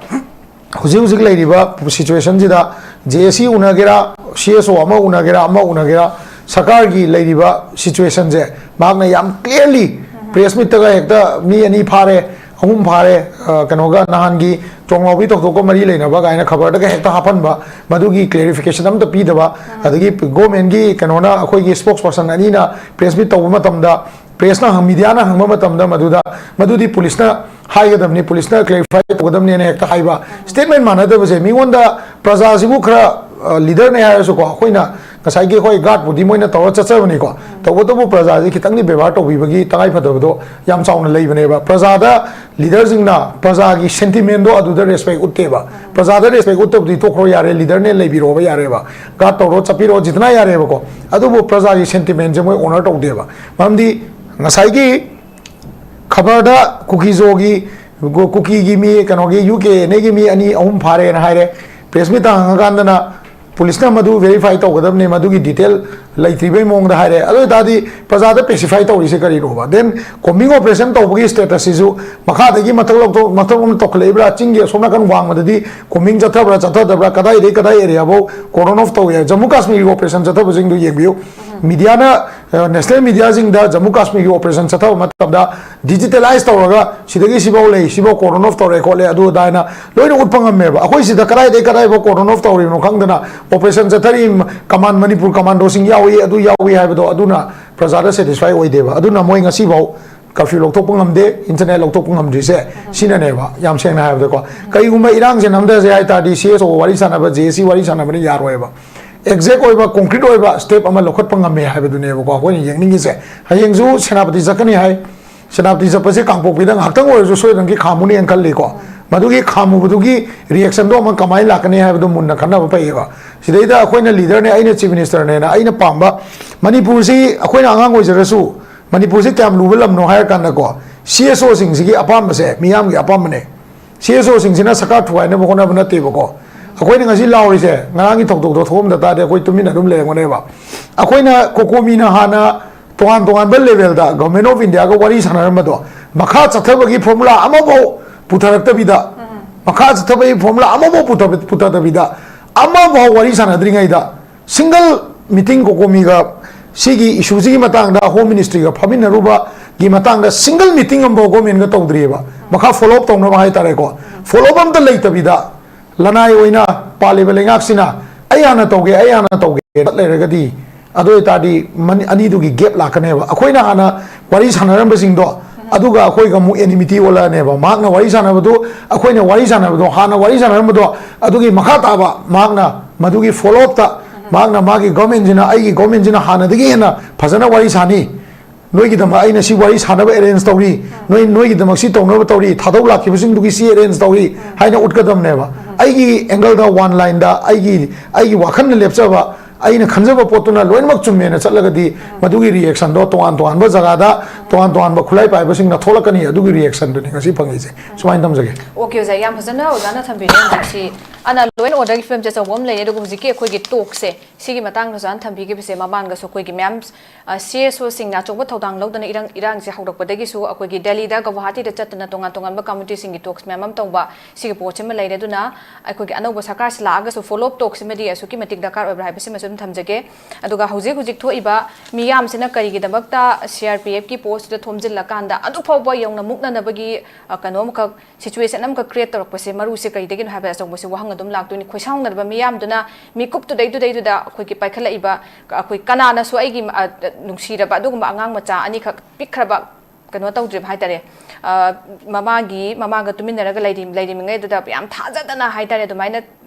ꯍꯧꯖꯤꯛ ꯍꯧꯖꯤꯛ ꯂꯩꯔꯤꯕ ꯁꯤꯆꯨꯋꯦꯁꯟꯁꯤꯗ ꯖꯦ ꯑꯦ ꯁꯤ ꯎꯅꯒꯦꯔꯥ, ꯁꯤ ꯑꯦꯁ ꯑꯣ ꯑꯃ ꯎꯅꯒꯦꯔꯥ, ꯑꯃ ꯎꯅꯒꯦꯔꯥ, ꯁꯔꯀꯥꯔꯒꯤ ꯂꯩꯔꯤꯕ ꯁꯤꯆꯨꯋꯦꯁꯟꯁꯦ ꯃꯍꯥꯛꯅ ꯌꯥꯝ ꯀ꯭ꯂꯤꯌꯔꯂꯤ ꯄ꯭ꯔꯦꯁ ꯃꯤꯠꯇꯒ ꯍꯦꯛꯇ ꯃꯤ ꯑꯅꯤ ꯐꯥꯔꯦ, ꯑꯍꯨꯝ ꯐꯥꯔꯦ, ꯑ, ꯀꯩꯅꯣꯒ ꯅꯍꯥꯟꯒꯤ ꯆꯣꯡꯂꯥꯎꯕꯤ ꯊꯧꯗꯣꯛꯀ ꯃꯔꯤ ꯂꯩꯅꯕ ꯀꯥꯏꯅ ꯈꯕꯔꯗꯒ ꯍꯦꯛꯇ ꯍꯥꯞꯍꯟꯕ, ꯃꯗꯨꯒꯤ ꯀ꯭ꯂꯦꯔꯤꯐꯤꯀꯦꯁꯟ ꯑꯝꯇ ꯄꯤꯗꯕ, ꯑꯗꯒꯤ ꯒꯣꯔꯃꯦꯟꯒꯤ ꯀꯩꯅꯣꯅ, ꯑꯩꯈꯣꯏꯒꯤ ꯁ꯭ꯄꯣꯛꯁ ꯄꯔꯁꯟ ꯑꯅꯤꯅ ꯄ꯭ꯔꯦꯁ ꯃꯤꯠ ꯇꯧꯕ ꯃꯇꯝꯗ, ꯄ꯭ꯔꯦꯁꯅ ꯍꯪ-, ꯃꯤꯗꯤꯌꯥꯅ ꯍꯪꯕ ꯃꯇꯝꯗ ꯃꯗꯨꯗ, ꯃꯗꯨꯗꯤ ꯄꯨꯂꯤꯁꯅ ꯍꯥꯏꯒꯗꯕꯅꯤ, ꯄꯨꯂꯤꯁꯅ ꯀ꯭ꯂꯦꯔꯤꯐꯥꯏ ꯇꯧꯒꯗꯕꯅꯤꯅ ꯍꯦꯛꯇ ꯍꯥꯏꯕ꯫ ꯁ꯭ꯇꯦꯠꯃꯦꯟ ꯃꯥꯟꯅꯗꯕꯁꯦ, ꯃꯤꯉꯣꯟꯗ ꯄ꯭ꯔꯖꯥꯁꯤꯕꯨ ꯈꯔ, ꯑ, ꯂꯤꯗꯔꯅꯦ ꯍꯥꯏꯔꯁꯨꯀꯣ, ꯑꯩꯈꯣꯏꯅ ꯉꯁꯥꯏꯒꯤ ꯍꯣꯏ ꯒꯥꯔꯗꯄꯨꯗꯤ ꯃꯣꯏꯅ ꯇꯧꯔ ꯆꯠꯆꯕꯅꯤꯀꯣ, ꯇꯧꯕꯇꯕꯨ ꯄ꯭ꯔꯖꯥꯁꯤ ꯈꯤꯇꯪꯗꯤ ꯕꯦꯕꯥꯔ ꯇꯧꯕꯤꯕꯒꯤ ꯇꯉꯥꯏꯐꯗꯕꯗꯣ ꯌꯥꯝ ꯆꯥꯎꯅ ꯂꯩꯕꯅꯦꯕ꯫ ꯄ꯭ꯔꯖꯥꯗ ꯂꯤꯗꯔꯁꯤꯡꯅ ꯄ꯭ꯔꯖꯥꯒꯤ ꯁꯦꯟꯇꯤꯃꯦꯟꯗꯣ ꯑꯗꯨꯗ ꯔꯦꯁꯄꯦꯛ ꯎꯠꯇꯦꯕ꯫ ꯄ꯭ꯔꯖꯥꯗ ꯔꯦꯁꯄꯦꯛ ꯎꯠꯇꯕꯗꯤ ꯇꯣꯛꯈ꯭ꯔꯣ ꯌꯥꯔꯦ, ꯂꯤꯗꯔꯅꯦ ꯂꯩꯕꯤꯔꯣꯕ ꯌꯥꯔꯦꯕ, ꯒꯥꯔꯗ ꯇꯧꯔꯣ ꯆꯠꯄꯤꯔꯣ ꯖꯤꯇꯅ ꯌꯥꯔꯦꯕꯀꯣ꯫ ꯑꯗꯨꯕꯨ ꯄ꯭ꯔꯖꯥꯒꯤ ꯁꯦꯟꯇꯤꯃꯦꯟꯁꯦ ꯃꯣꯏ ꯑꯣꯅꯔ ꯇꯧꯗꯦꯕ꯫ ꯃꯔꯝꯗꯤ ꯉꯁꯥꯏꯒꯤ ꯈꯕꯔꯗ ꯀꯨꯀꯤꯖꯣꯒꯤ, ꯀꯨꯀꯤꯒꯤ ꯃꯤ, ꯀꯩꯅꯣꯒꯤ, ꯌꯨ ꯀꯦ ꯑꯦꯟ ꯑꯦꯒꯤ ꯃꯤ ꯑꯅꯤ ꯑꯍꯨꯝ ꯐꯥꯔꯦꯅ ꯍꯥꯏꯔꯦ, ꯄ꯭ꯔꯦꯁ ꯃꯤꯠꯇ ꯍꯪꯉꯀꯥꯟꯗꯅ ꯄꯨꯂꯤꯁꯅ ꯃꯗꯨ ꯚꯦꯔꯤꯐꯥꯏ ꯇꯧꯒꯗꯕꯅꯤ, ꯃꯗꯨꯒꯤ ꯗꯤꯇꯦꯜ ꯂꯩꯇ꯭ꯔꯤꯕꯩ ꯃꯑꯣꯡꯗ ꯍꯥꯏꯔꯦ꯫ ꯑꯗꯨ ꯑꯣꯏꯇꯥꯔꯗꯤ ꯄ꯭ꯔꯖꯥꯗ ꯄꯦꯁꯤꯐꯥꯏ ꯇꯧꯔꯤꯁꯦ ꯀꯔꯤꯅꯣꯕ? ꯗꯦꯟ ꯀꯣꯝꯕꯤꯡ ꯑꯣꯄꯔꯦꯁꯟ ꯇꯧꯕꯒꯤ ꯁ꯭ꯇꯦꯇꯁꯁꯤꯁꯨ ꯃꯈꯥꯗꯒꯤ ꯃꯊꯛ ꯂꯧꯊꯣꯛ-, ꯃꯊꯛ ꯑꯃ ꯇꯧꯈꯠꯂꯛꯏꯕ꯭ꯔꯥ, ꯆꯤꯡꯒꯤ ꯑꯁꯣꯝ ꯅꯥꯀꯟ ꯋꯥꯡꯃꯗꯗꯤ ꯀꯣꯝꯕꯤꯡ ꯆꯠꯊꯕ꯭ꯔꯥ ꯆꯠꯊꯗꯕ꯭ꯔꯥ, ꯀꯗꯥꯏꯗꯒꯤ ꯀꯗꯥꯏ ꯑꯦꯔꯤꯌꯥꯐꯧ ꯀꯣꯔꯗꯟ ꯑꯣꯐ ꯇꯧꯏ? ꯖꯝꯃꯨ ꯀꯥꯁꯃꯤꯔꯒꯤ ꯑꯣꯄꯔꯦꯁꯟ ꯆꯠꯊꯕꯁꯤꯡꯗꯨ ꯌꯦꯡꯕꯤꯌꯨ꯫ ꯃꯤꯗꯤꯌꯥꯅ, ꯑ, ꯅꯦꯁꯅꯦꯜ ꯃꯤꯗꯤꯌꯥꯁꯤꯡꯗ ꯖꯝꯃꯨ ꯀꯥꯁꯃꯤꯔꯒꯤ ꯑꯣꯄꯔꯦꯁꯟ ꯆꯠꯊꯕ ꯃꯇꯝꯗ ꯗꯤꯖꯤꯇꯦꯂꯥꯏꯁ ꯇꯧꯔꯒ ꯁꯤꯗꯒꯤ ꯁꯤꯐꯥꯎ ꯂꯩ, ꯁꯤꯐꯥꯎ ꯀꯣꯔꯗꯟ ꯑꯣꯐ ꯇꯧꯔꯦ ꯈꯣꯠꯂꯦ ꯑꯗꯨ ꯑꯗꯥ ꯍꯥꯏꯅ ꯂꯣꯏꯅ ꯎꯠꯄ ꯉꯝꯃꯦꯕ꯫ ꯑꯩꯈꯣꯏ ꯁꯤꯗ ꯀꯗꯥꯏꯗꯒꯤ ꯀꯗꯥꯏꯐꯥꯎ ꯀꯣꯔꯗꯟ ꯑꯣꯐ ꯇꯧꯔꯤꯕꯅꯣ ꯈꯪꯗꯅ ꯑꯣꯄꯔꯦꯁꯟ ꯆꯠꯊꯔꯤ, ꯀꯃꯥꯟ-, ꯃꯅꯤꯄꯨꯔ ꯀꯃꯥꯟꯗꯣꯁꯤꯡ ꯌꯥꯎꯏ, ꯑꯗꯨ ꯌꯥꯎꯏ ꯍꯥꯏꯕꯗꯣ ꯑꯗꯨꯅ ꯄ꯭ꯔꯖꯥꯗ ꯁꯦꯇꯤꯁꯐꯥꯏ ꯑꯣꯏꯗꯦꯕ꯫ ꯑꯗꯨꯅ ꯃꯣꯏ ꯉꯁꯤꯐꯥꯎ ꯀꯔꯐ꯭ꯌꯨ ꯂꯧꯊꯣꯛꯄ ꯉꯝꯗꯦ, ꯏꯟꯇꯔꯅꯦꯠ ꯂꯧꯊꯣꯛꯄ ꯉꯝꯗ꯭ꯔꯤꯁꯦ ꯁꯤꯅꯅꯦꯕ, ꯌꯥꯝ ꯁꯦꯡꯅ ꯍꯥꯏꯔꯕꯗꯀꯣ꯫ ꯀꯩꯒꯨꯝꯕ ꯏꯔꯥꯡꯁꯦ ꯅꯝꯊꯁꯦ ꯍꯥꯏ ꯇꯥꯔꯗꯤ, ꯁꯤ ꯑꯦꯁ ꯑꯣ ꯋꯥꯔꯤ ꯁꯥꯟꯅꯕ, ꯖꯦ ꯑꯦ ꯁꯤ ꯋꯥꯔꯤ ꯁꯥꯟꯅꯕꯅ ꯌꯥꯔꯣꯏꯕ꯫ ꯑꯦꯛꯖꯦꯛ ꯑꯣꯏꯕ, ꯀꯣꯡꯀ꯭ꯔꯤꯠ ꯑꯣꯏꯕ ꯁ꯭ꯇꯦꯞ ꯑꯃ ꯂꯧꯈꯠꯄ ꯉꯝꯃꯦ ꯍꯥꯏꯕꯗꯨꯅꯦꯕꯀꯣ ꯑꯩꯈꯣꯏꯅ ꯌꯦꯡꯅꯤꯡꯉꯤꯁꯦ꯫ ꯍꯌꯦꯡꯁꯨ ꯁꯦꯅꯥꯄꯇꯤ ꯆꯠꯀꯅꯤ ꯍꯥꯏ, ꯁꯦꯅꯥꯄꯇꯤ ꯆꯠꯄꯁꯦ ꯀꯥꯡꯄꯣꯛꯄꯤꯗ ꯉꯥꯏꯍꯥꯛꯇꯪ ꯑꯣꯏꯔꯁꯨ ꯁꯣꯏꯗꯅꯒꯤ ꯈꯥꯝꯃꯨꯅꯦꯅ ꯈꯜꯂꯤꯀꯣ꯫ ꯃꯗꯨꯒꯤ ꯈꯥꯝꯃꯨꯕꯗꯨꯒꯤ reactionꯗꯣ ꯑꯃ ꯀꯃꯥꯏꯅ ꯂꯥꯛꯀꯅꯤ ꯍꯥꯏꯕꯗꯣ ꯃꯨꯟꯅ ꯈꯟꯅꯕ ꯐꯩꯌꯦꯕ꯫ ꯁꯤꯗꯩꯗ ꯑꯩꯈꯣꯏꯅ leaderꯅꯦ, ꯑꯩꯅ Chief Ministerꯅꯦꯅ ꯑꯩꯅ ꯄꯥꯝꯕ, ꯃꯅꯤꯄꯨꯔꯁꯤ ꯑꯩꯈꯣꯏꯅ ꯑꯉꯥꯡ ꯑꯣꯏꯖꯔꯁꯨ, ꯃꯅꯤꯄꯨꯔꯁꯤ ꯀꯌꯥꯝ ꯂꯨꯕ ꯂꯝꯅꯣ ꯍꯥꯏꯔ ꯀꯥꯟꯗꯀꯣ, CSOꯁꯤꯡꯁꯤꯒꯤ ꯑꯄꯥꯝꯕꯁꯦ ꯃꯤꯌꯥꯝꯒꯤ ꯑꯄꯥꯝꯕꯅꯦ꯫ CSOꯁꯤꯡꯁꯤꯅ ꯁꯔꯀꯥꯔ ꯊꯨꯒꯥꯏꯅꯕ ꯍꯣꯠꯅꯕ ꯅꯠꯇꯦꯕꯀꯣ꯫ ꯑꯩꯈꯣꯏꯅ ꯉꯁꯤ ꯂꯥꯎꯔꯤꯁꯦ ꯉꯔꯥꯡꯒꯤ ꯊꯧꯗꯣꯛꯇꯣ ꯊꯣꯛꯑꯝꯗ ꯇꯥꯔꯗꯤ ꯑꯩꯈꯣꯏ ꯇꯨꯃꯤꯟꯅ ꯑꯗꯨꯝ ꯂꯩꯔꯝꯒꯅꯦꯕ꯫ ꯑꯩꯈꯣꯏꯅ COCOMIꯅ ꯍꯥꯟꯅ ꯇꯣꯉꯥꯟ ꯇꯣꯉꯥꯟꯕ levelꯗ Government of Indiaꯒ ꯋꯥꯔꯤ ꯁꯥꯟꯅꯔꯝꯕꯗꯣ, ꯃꯈꯥ ꯆꯠꯊꯕꯒꯤ formula ꯑꯃꯐꯥꯎ ꯄꯨꯊꯔꯛꯇꯕꯤꯗ, ꯃꯈꯥ ꯆꯠꯊꯕꯒꯤ formula ꯑꯃꯐꯥꯎ ꯄꯨꯊ-, ꯄꯨꯊꯗꯕꯤꯗ, ꯑꯃꯐꯥꯎ ꯋꯥꯔꯤ ꯁꯥꯟꯅꯗ꯭ꯔꯤꯉꯩꯗ single meeting COCOMIꯒ ꯁꯤꯒꯤ issueꯁꯤꯒꯤ ꯃꯇꯥꯡꯗ Home Ministryꯒ ꯐꯝꯃꯤꯟꯅꯔꯨꯕꯒꯤ ꯃꯇꯥꯡꯗ single meeting ꯑꯃꯐꯥꯎ governmentꯒ ꯇꯧꯗ꯭ꯔꯤꯑꯕ꯫ ꯃꯈꯥ follow up ꯇꯧꯅꯕ ꯍꯥꯏꯇꯥꯔꯦꯀꯣ, follow up ꯑꯝꯇ ꯂꯩꯇꯕꯤꯗ, ꯂꯅꯥꯏ ꯑꯣꯏꯅ ꯄꯥꯜꯂꯤꯕ ꯂꯩꯉꯥꯛꯁꯤꯅ "ꯑꯩ ꯍꯥꯟꯅ ꯇꯧꯒꯦ, ꯑꯩ ꯍꯥꯟꯅ ꯇꯧꯒꯦ" ꯂꯩꯔꯒꯗꯤ, ꯑꯗꯨ ꯑꯣꯏꯇꯥꯔꯗꯤ ꯃꯅꯤ-, ꯑꯅꯤꯗꯨꯒꯤ gap ꯂꯥꯛꯀꯅꯦꯕ꯫ ꯑꯩꯈꯣꯏꯅ ꯍꯥꯟꯅ ꯋꯥꯔꯤ ꯁꯥꯟꯅꯔꯝꯕꯁꯤꯡꯗꯣ, ꯑꯗꯨꯒ ꯑꯩꯈꯣꯏꯒ ꯑꯃꯨꯛ enmity ꯑꯣꯜꯂꯛꯑꯅꯦꯕ꯫ ꯃꯍꯥꯛꯅ ꯋꯥꯔꯤ ꯁꯥꯟꯅꯕꯗꯣ, ꯑꯩꯈꯣꯏꯅ ꯋꯥꯔꯤ ꯁꯥꯟꯅꯔꯝꯕꯗꯣ, ꯍꯥꯟꯅ ꯋꯥꯔꯤ ꯁꯥꯟꯅꯔꯝꯕꯗꯣ, ꯑꯗꯨꯒꯤ ꯃꯈꯥ ꯇꯥꯕ ꯃꯍꯥꯛꯅ ꯃꯗꯨꯒꯤ follow upꯇ ꯃꯍꯥꯛꯅ ꯃꯥꯒꯤ governmentꯁꯤꯅ, "ꯑꯩꯒꯤ governmentꯁꯤꯅ ꯍꯥꯟꯅꯗꯒꯤ ꯍꯦꯟꯅ ꯐꯖꯅ ꯋꯥꯔꯤ ꯁꯥꯅꯤ, ꯅꯣꯏꯒꯤꯗꯃꯛ ꯑꯩꯅ ꯁꯤ ꯋꯥꯔꯤ ꯁꯥꯅꯕ arrange ꯇꯧꯔꯤ, ꯅꯣꯏ, ꯅꯣꯏꯒꯤꯗꯃꯛ ꯁꯤ ꯇꯧꯅꯕ ꯇꯧꯔꯤ, ꯊꯥꯗꯧ ꯂꯥꯛꯈꯤꯕꯁꯤꯡꯗꯨꯒꯤ ꯁꯤ arrange ꯇꯧꯔꯤ" ꯍꯥꯏꯅ ꯎꯠꯀꯗꯕꯅꯦꯕ꯫ ꯑꯩꯒꯤ angleꯗ, one lineꯗ ꯑꯩꯒꯤ, ꯑꯩꯒꯤ ꯋꯥꯈꯜꯅ ꯂꯦꯞꯆꯕ, ꯑꯩꯅ ꯈꯟꯖꯕ ꯄꯣꯠꯇꯨꯅ ꯂꯣꯏꯅꯃꯛ ꯆꯨꯝꯃꯦꯅ ꯆꯠꯂꯒꯗꯤ, ꯃꯗꯨꯒꯤ reactionꯗꯣ ꯇꯣꯉꯥꯟ ꯇꯣꯉꯥꯟꯕ ꯖꯒꯥꯗ, ꯇꯣꯉꯥꯟ ꯇꯣꯉꯥꯟꯕ ꯈꯨꯠꯂꯥꯏ ꯄꯥꯏꯕꯁꯤꯡꯅ ꯊꯣꯛꯂꯛꯀꯅꯤ꯫ ꯑꯗꯨꯒꯤ reactionꯗꯨꯅꯤ ꯉꯁꯤ ꯐꯪꯉꯤꯁꯦ꯫ ꯁꯨꯃꯥꯏꯅ ꯊꯝꯖꯒꯦ꯫ OK ꯑꯣꯖꯥ, ꯌꯥꯝ ꯐꯖꯅ ꯑꯣꯖꯥꯅ ꯊꯝꯕꯤꯔꯦ꯫ ꯍꯧꯖꯤꯛꯁꯤ ꯑꯅ law and orderꯒꯤ ꯐꯤꯕꯝꯁꯦ ꯑꯆꯧꯕ ꯑꯃ ꯂꯩꯔꯦ꯫ ꯑꯗꯨꯒ ꯍꯧꯖꯤꯛꯀꯤ ꯑꯩꯈꯣꯏꯒꯤ talkꯁꯦ, ꯁꯤꯒꯤ ꯃꯇꯥꯡꯗ ꯑꯣꯖꯥꯅ ꯊꯝꯕꯤꯈꯤꯕꯁꯦ, ꯃꯃꯥꯡꯗꯁꯨ ꯑꯩꯈꯣꯏꯒꯤ ꯃꯌꯥꯝ, ꯑ, CSOꯁꯤꯡꯅ ꯑꯆꯧꯕ ꯊꯧꯗꯥꯡ ꯂꯧꯗꯅ ꯏꯔꯥꯡ, ꯏꯔꯥꯡꯁꯦ ꯍꯧꯔꯛꯄꯗꯒꯤꯁꯨ ꯑꯩꯈꯣꯏꯒꯤ ꯗꯦꯜꯂꯤꯗ, ꯒꯧꯍꯥꯇꯤꯗ ꯆꯠꯇꯅ ꯇꯣꯉꯥꯟ ꯇꯣꯉꯥꯟꯕ committeeꯁꯤꯡꯒꯤ talks ꯃꯌꯥꯝ ꯑꯃ ꯇꯧꯕ, ꯁꯤꯒꯤ ꯄꯣꯠꯁꯤꯃ ꯂꯩꯔꯦ꯫ ꯑꯗꯨꯅ ꯑꯩꯈꯣꯏꯒꯤ ꯑꯅꯧꯕ ꯁꯔꯀꯥꯔꯁꯤ ꯂꯥꯛꯑꯒꯁꯨ follow up talkꯁꯤꯃꯗꯤ ꯑꯁꯨꯛꯀꯤ ꯃꯇꯤꯛ ꯗꯔꯀꯥꯔ ꯑꯣꯏꯕ꯭ꯔꯥ ꯍꯥꯏꯕꯁꯤꯃꯁꯨ ꯑꯗꯨꯝ ꯊꯝꯖꯒꯦ꯫ ꯑꯗꯨꯒ ꯍꯧꯖꯤꯛ ꯍꯧꯖꯤꯛ ꯊꯣꯛꯏꯕ ꯃꯤꯌꯥꯝꯁꯤꯅ ꯀꯔꯤꯒꯤꯗꯃꯛꯇ CRPFꯀꯤ postꯁꯤꯗ ꯊꯣꯝꯖꯤꯜꯂꯀꯥꯟꯗ ꯑꯗꯨꯐꯥꯎꯕ ꯌꯧꯅ ꯃꯨꯛꯅꯅꯕꯒꯤ, ꯑ, ꯀꯩꯅꯣ ꯑꯃꯈꯛ, situation ꯑꯃꯈꯛ create ꯇꯧꯔꯛꯄꯁꯦ, ꯃꯔꯨꯁꯦ ꯀꯔꯤꯗꯒꯤꯅꯣ ꯍꯥꯏꯕ ꯑꯆꯧꯕꯁꯦ ꯋꯥꯍꯪ ꯑꯗꯨꯝ ꯂꯥꯛꯇꯣꯏꯅꯤ꯫ ꯈꯣꯏꯁꯥꯎꯅꯔꯕ ꯃꯤꯌꯥꯝꯗꯨꯅ ꯃꯤꯀꯨꯞ ꯇꯨꯗꯩ ꯇꯨꯗꯩꯗꯨꯗ ꯑꯩꯈꯣꯏꯒꯤ ꯄꯥꯏꯈꯠꯂꯛꯏꯕ, ꯑꯩꯈꯣꯏ ꯀꯅꯥꯅꯁꯨ ꯑꯩꯒꯤ, ꯑ, ꯅꯨꯡꯁꯤꯔꯕ ꯑꯗꯨꯒꯨꯝꯕ ꯑꯉꯥꯡ ꯃꯆꯥ ꯑꯅꯤꯈꯛ ꯄꯤꯛꯈ꯭ꯔꯕ ꯀꯩꯅꯣ ꯇꯧꯗ꯭ꯔꯤꯕ ꯍꯥꯏꯇꯥꯔꯦ꯫ ꯑ, ꯃꯃꯥꯒꯤ, ꯃꯃꯥꯒ ꯇꯨꯃꯤꯟꯅꯔꯒ ꯂꯩꯔꯤ-, ꯂꯩꯔꯤꯉꯩꯗꯨꯗ ꯌꯥꯝ ꯊꯥꯖꯗꯅ ꯍꯥꯏꯇꯥꯔꯦ, ꯑꯗꯨꯃꯥꯏꯅ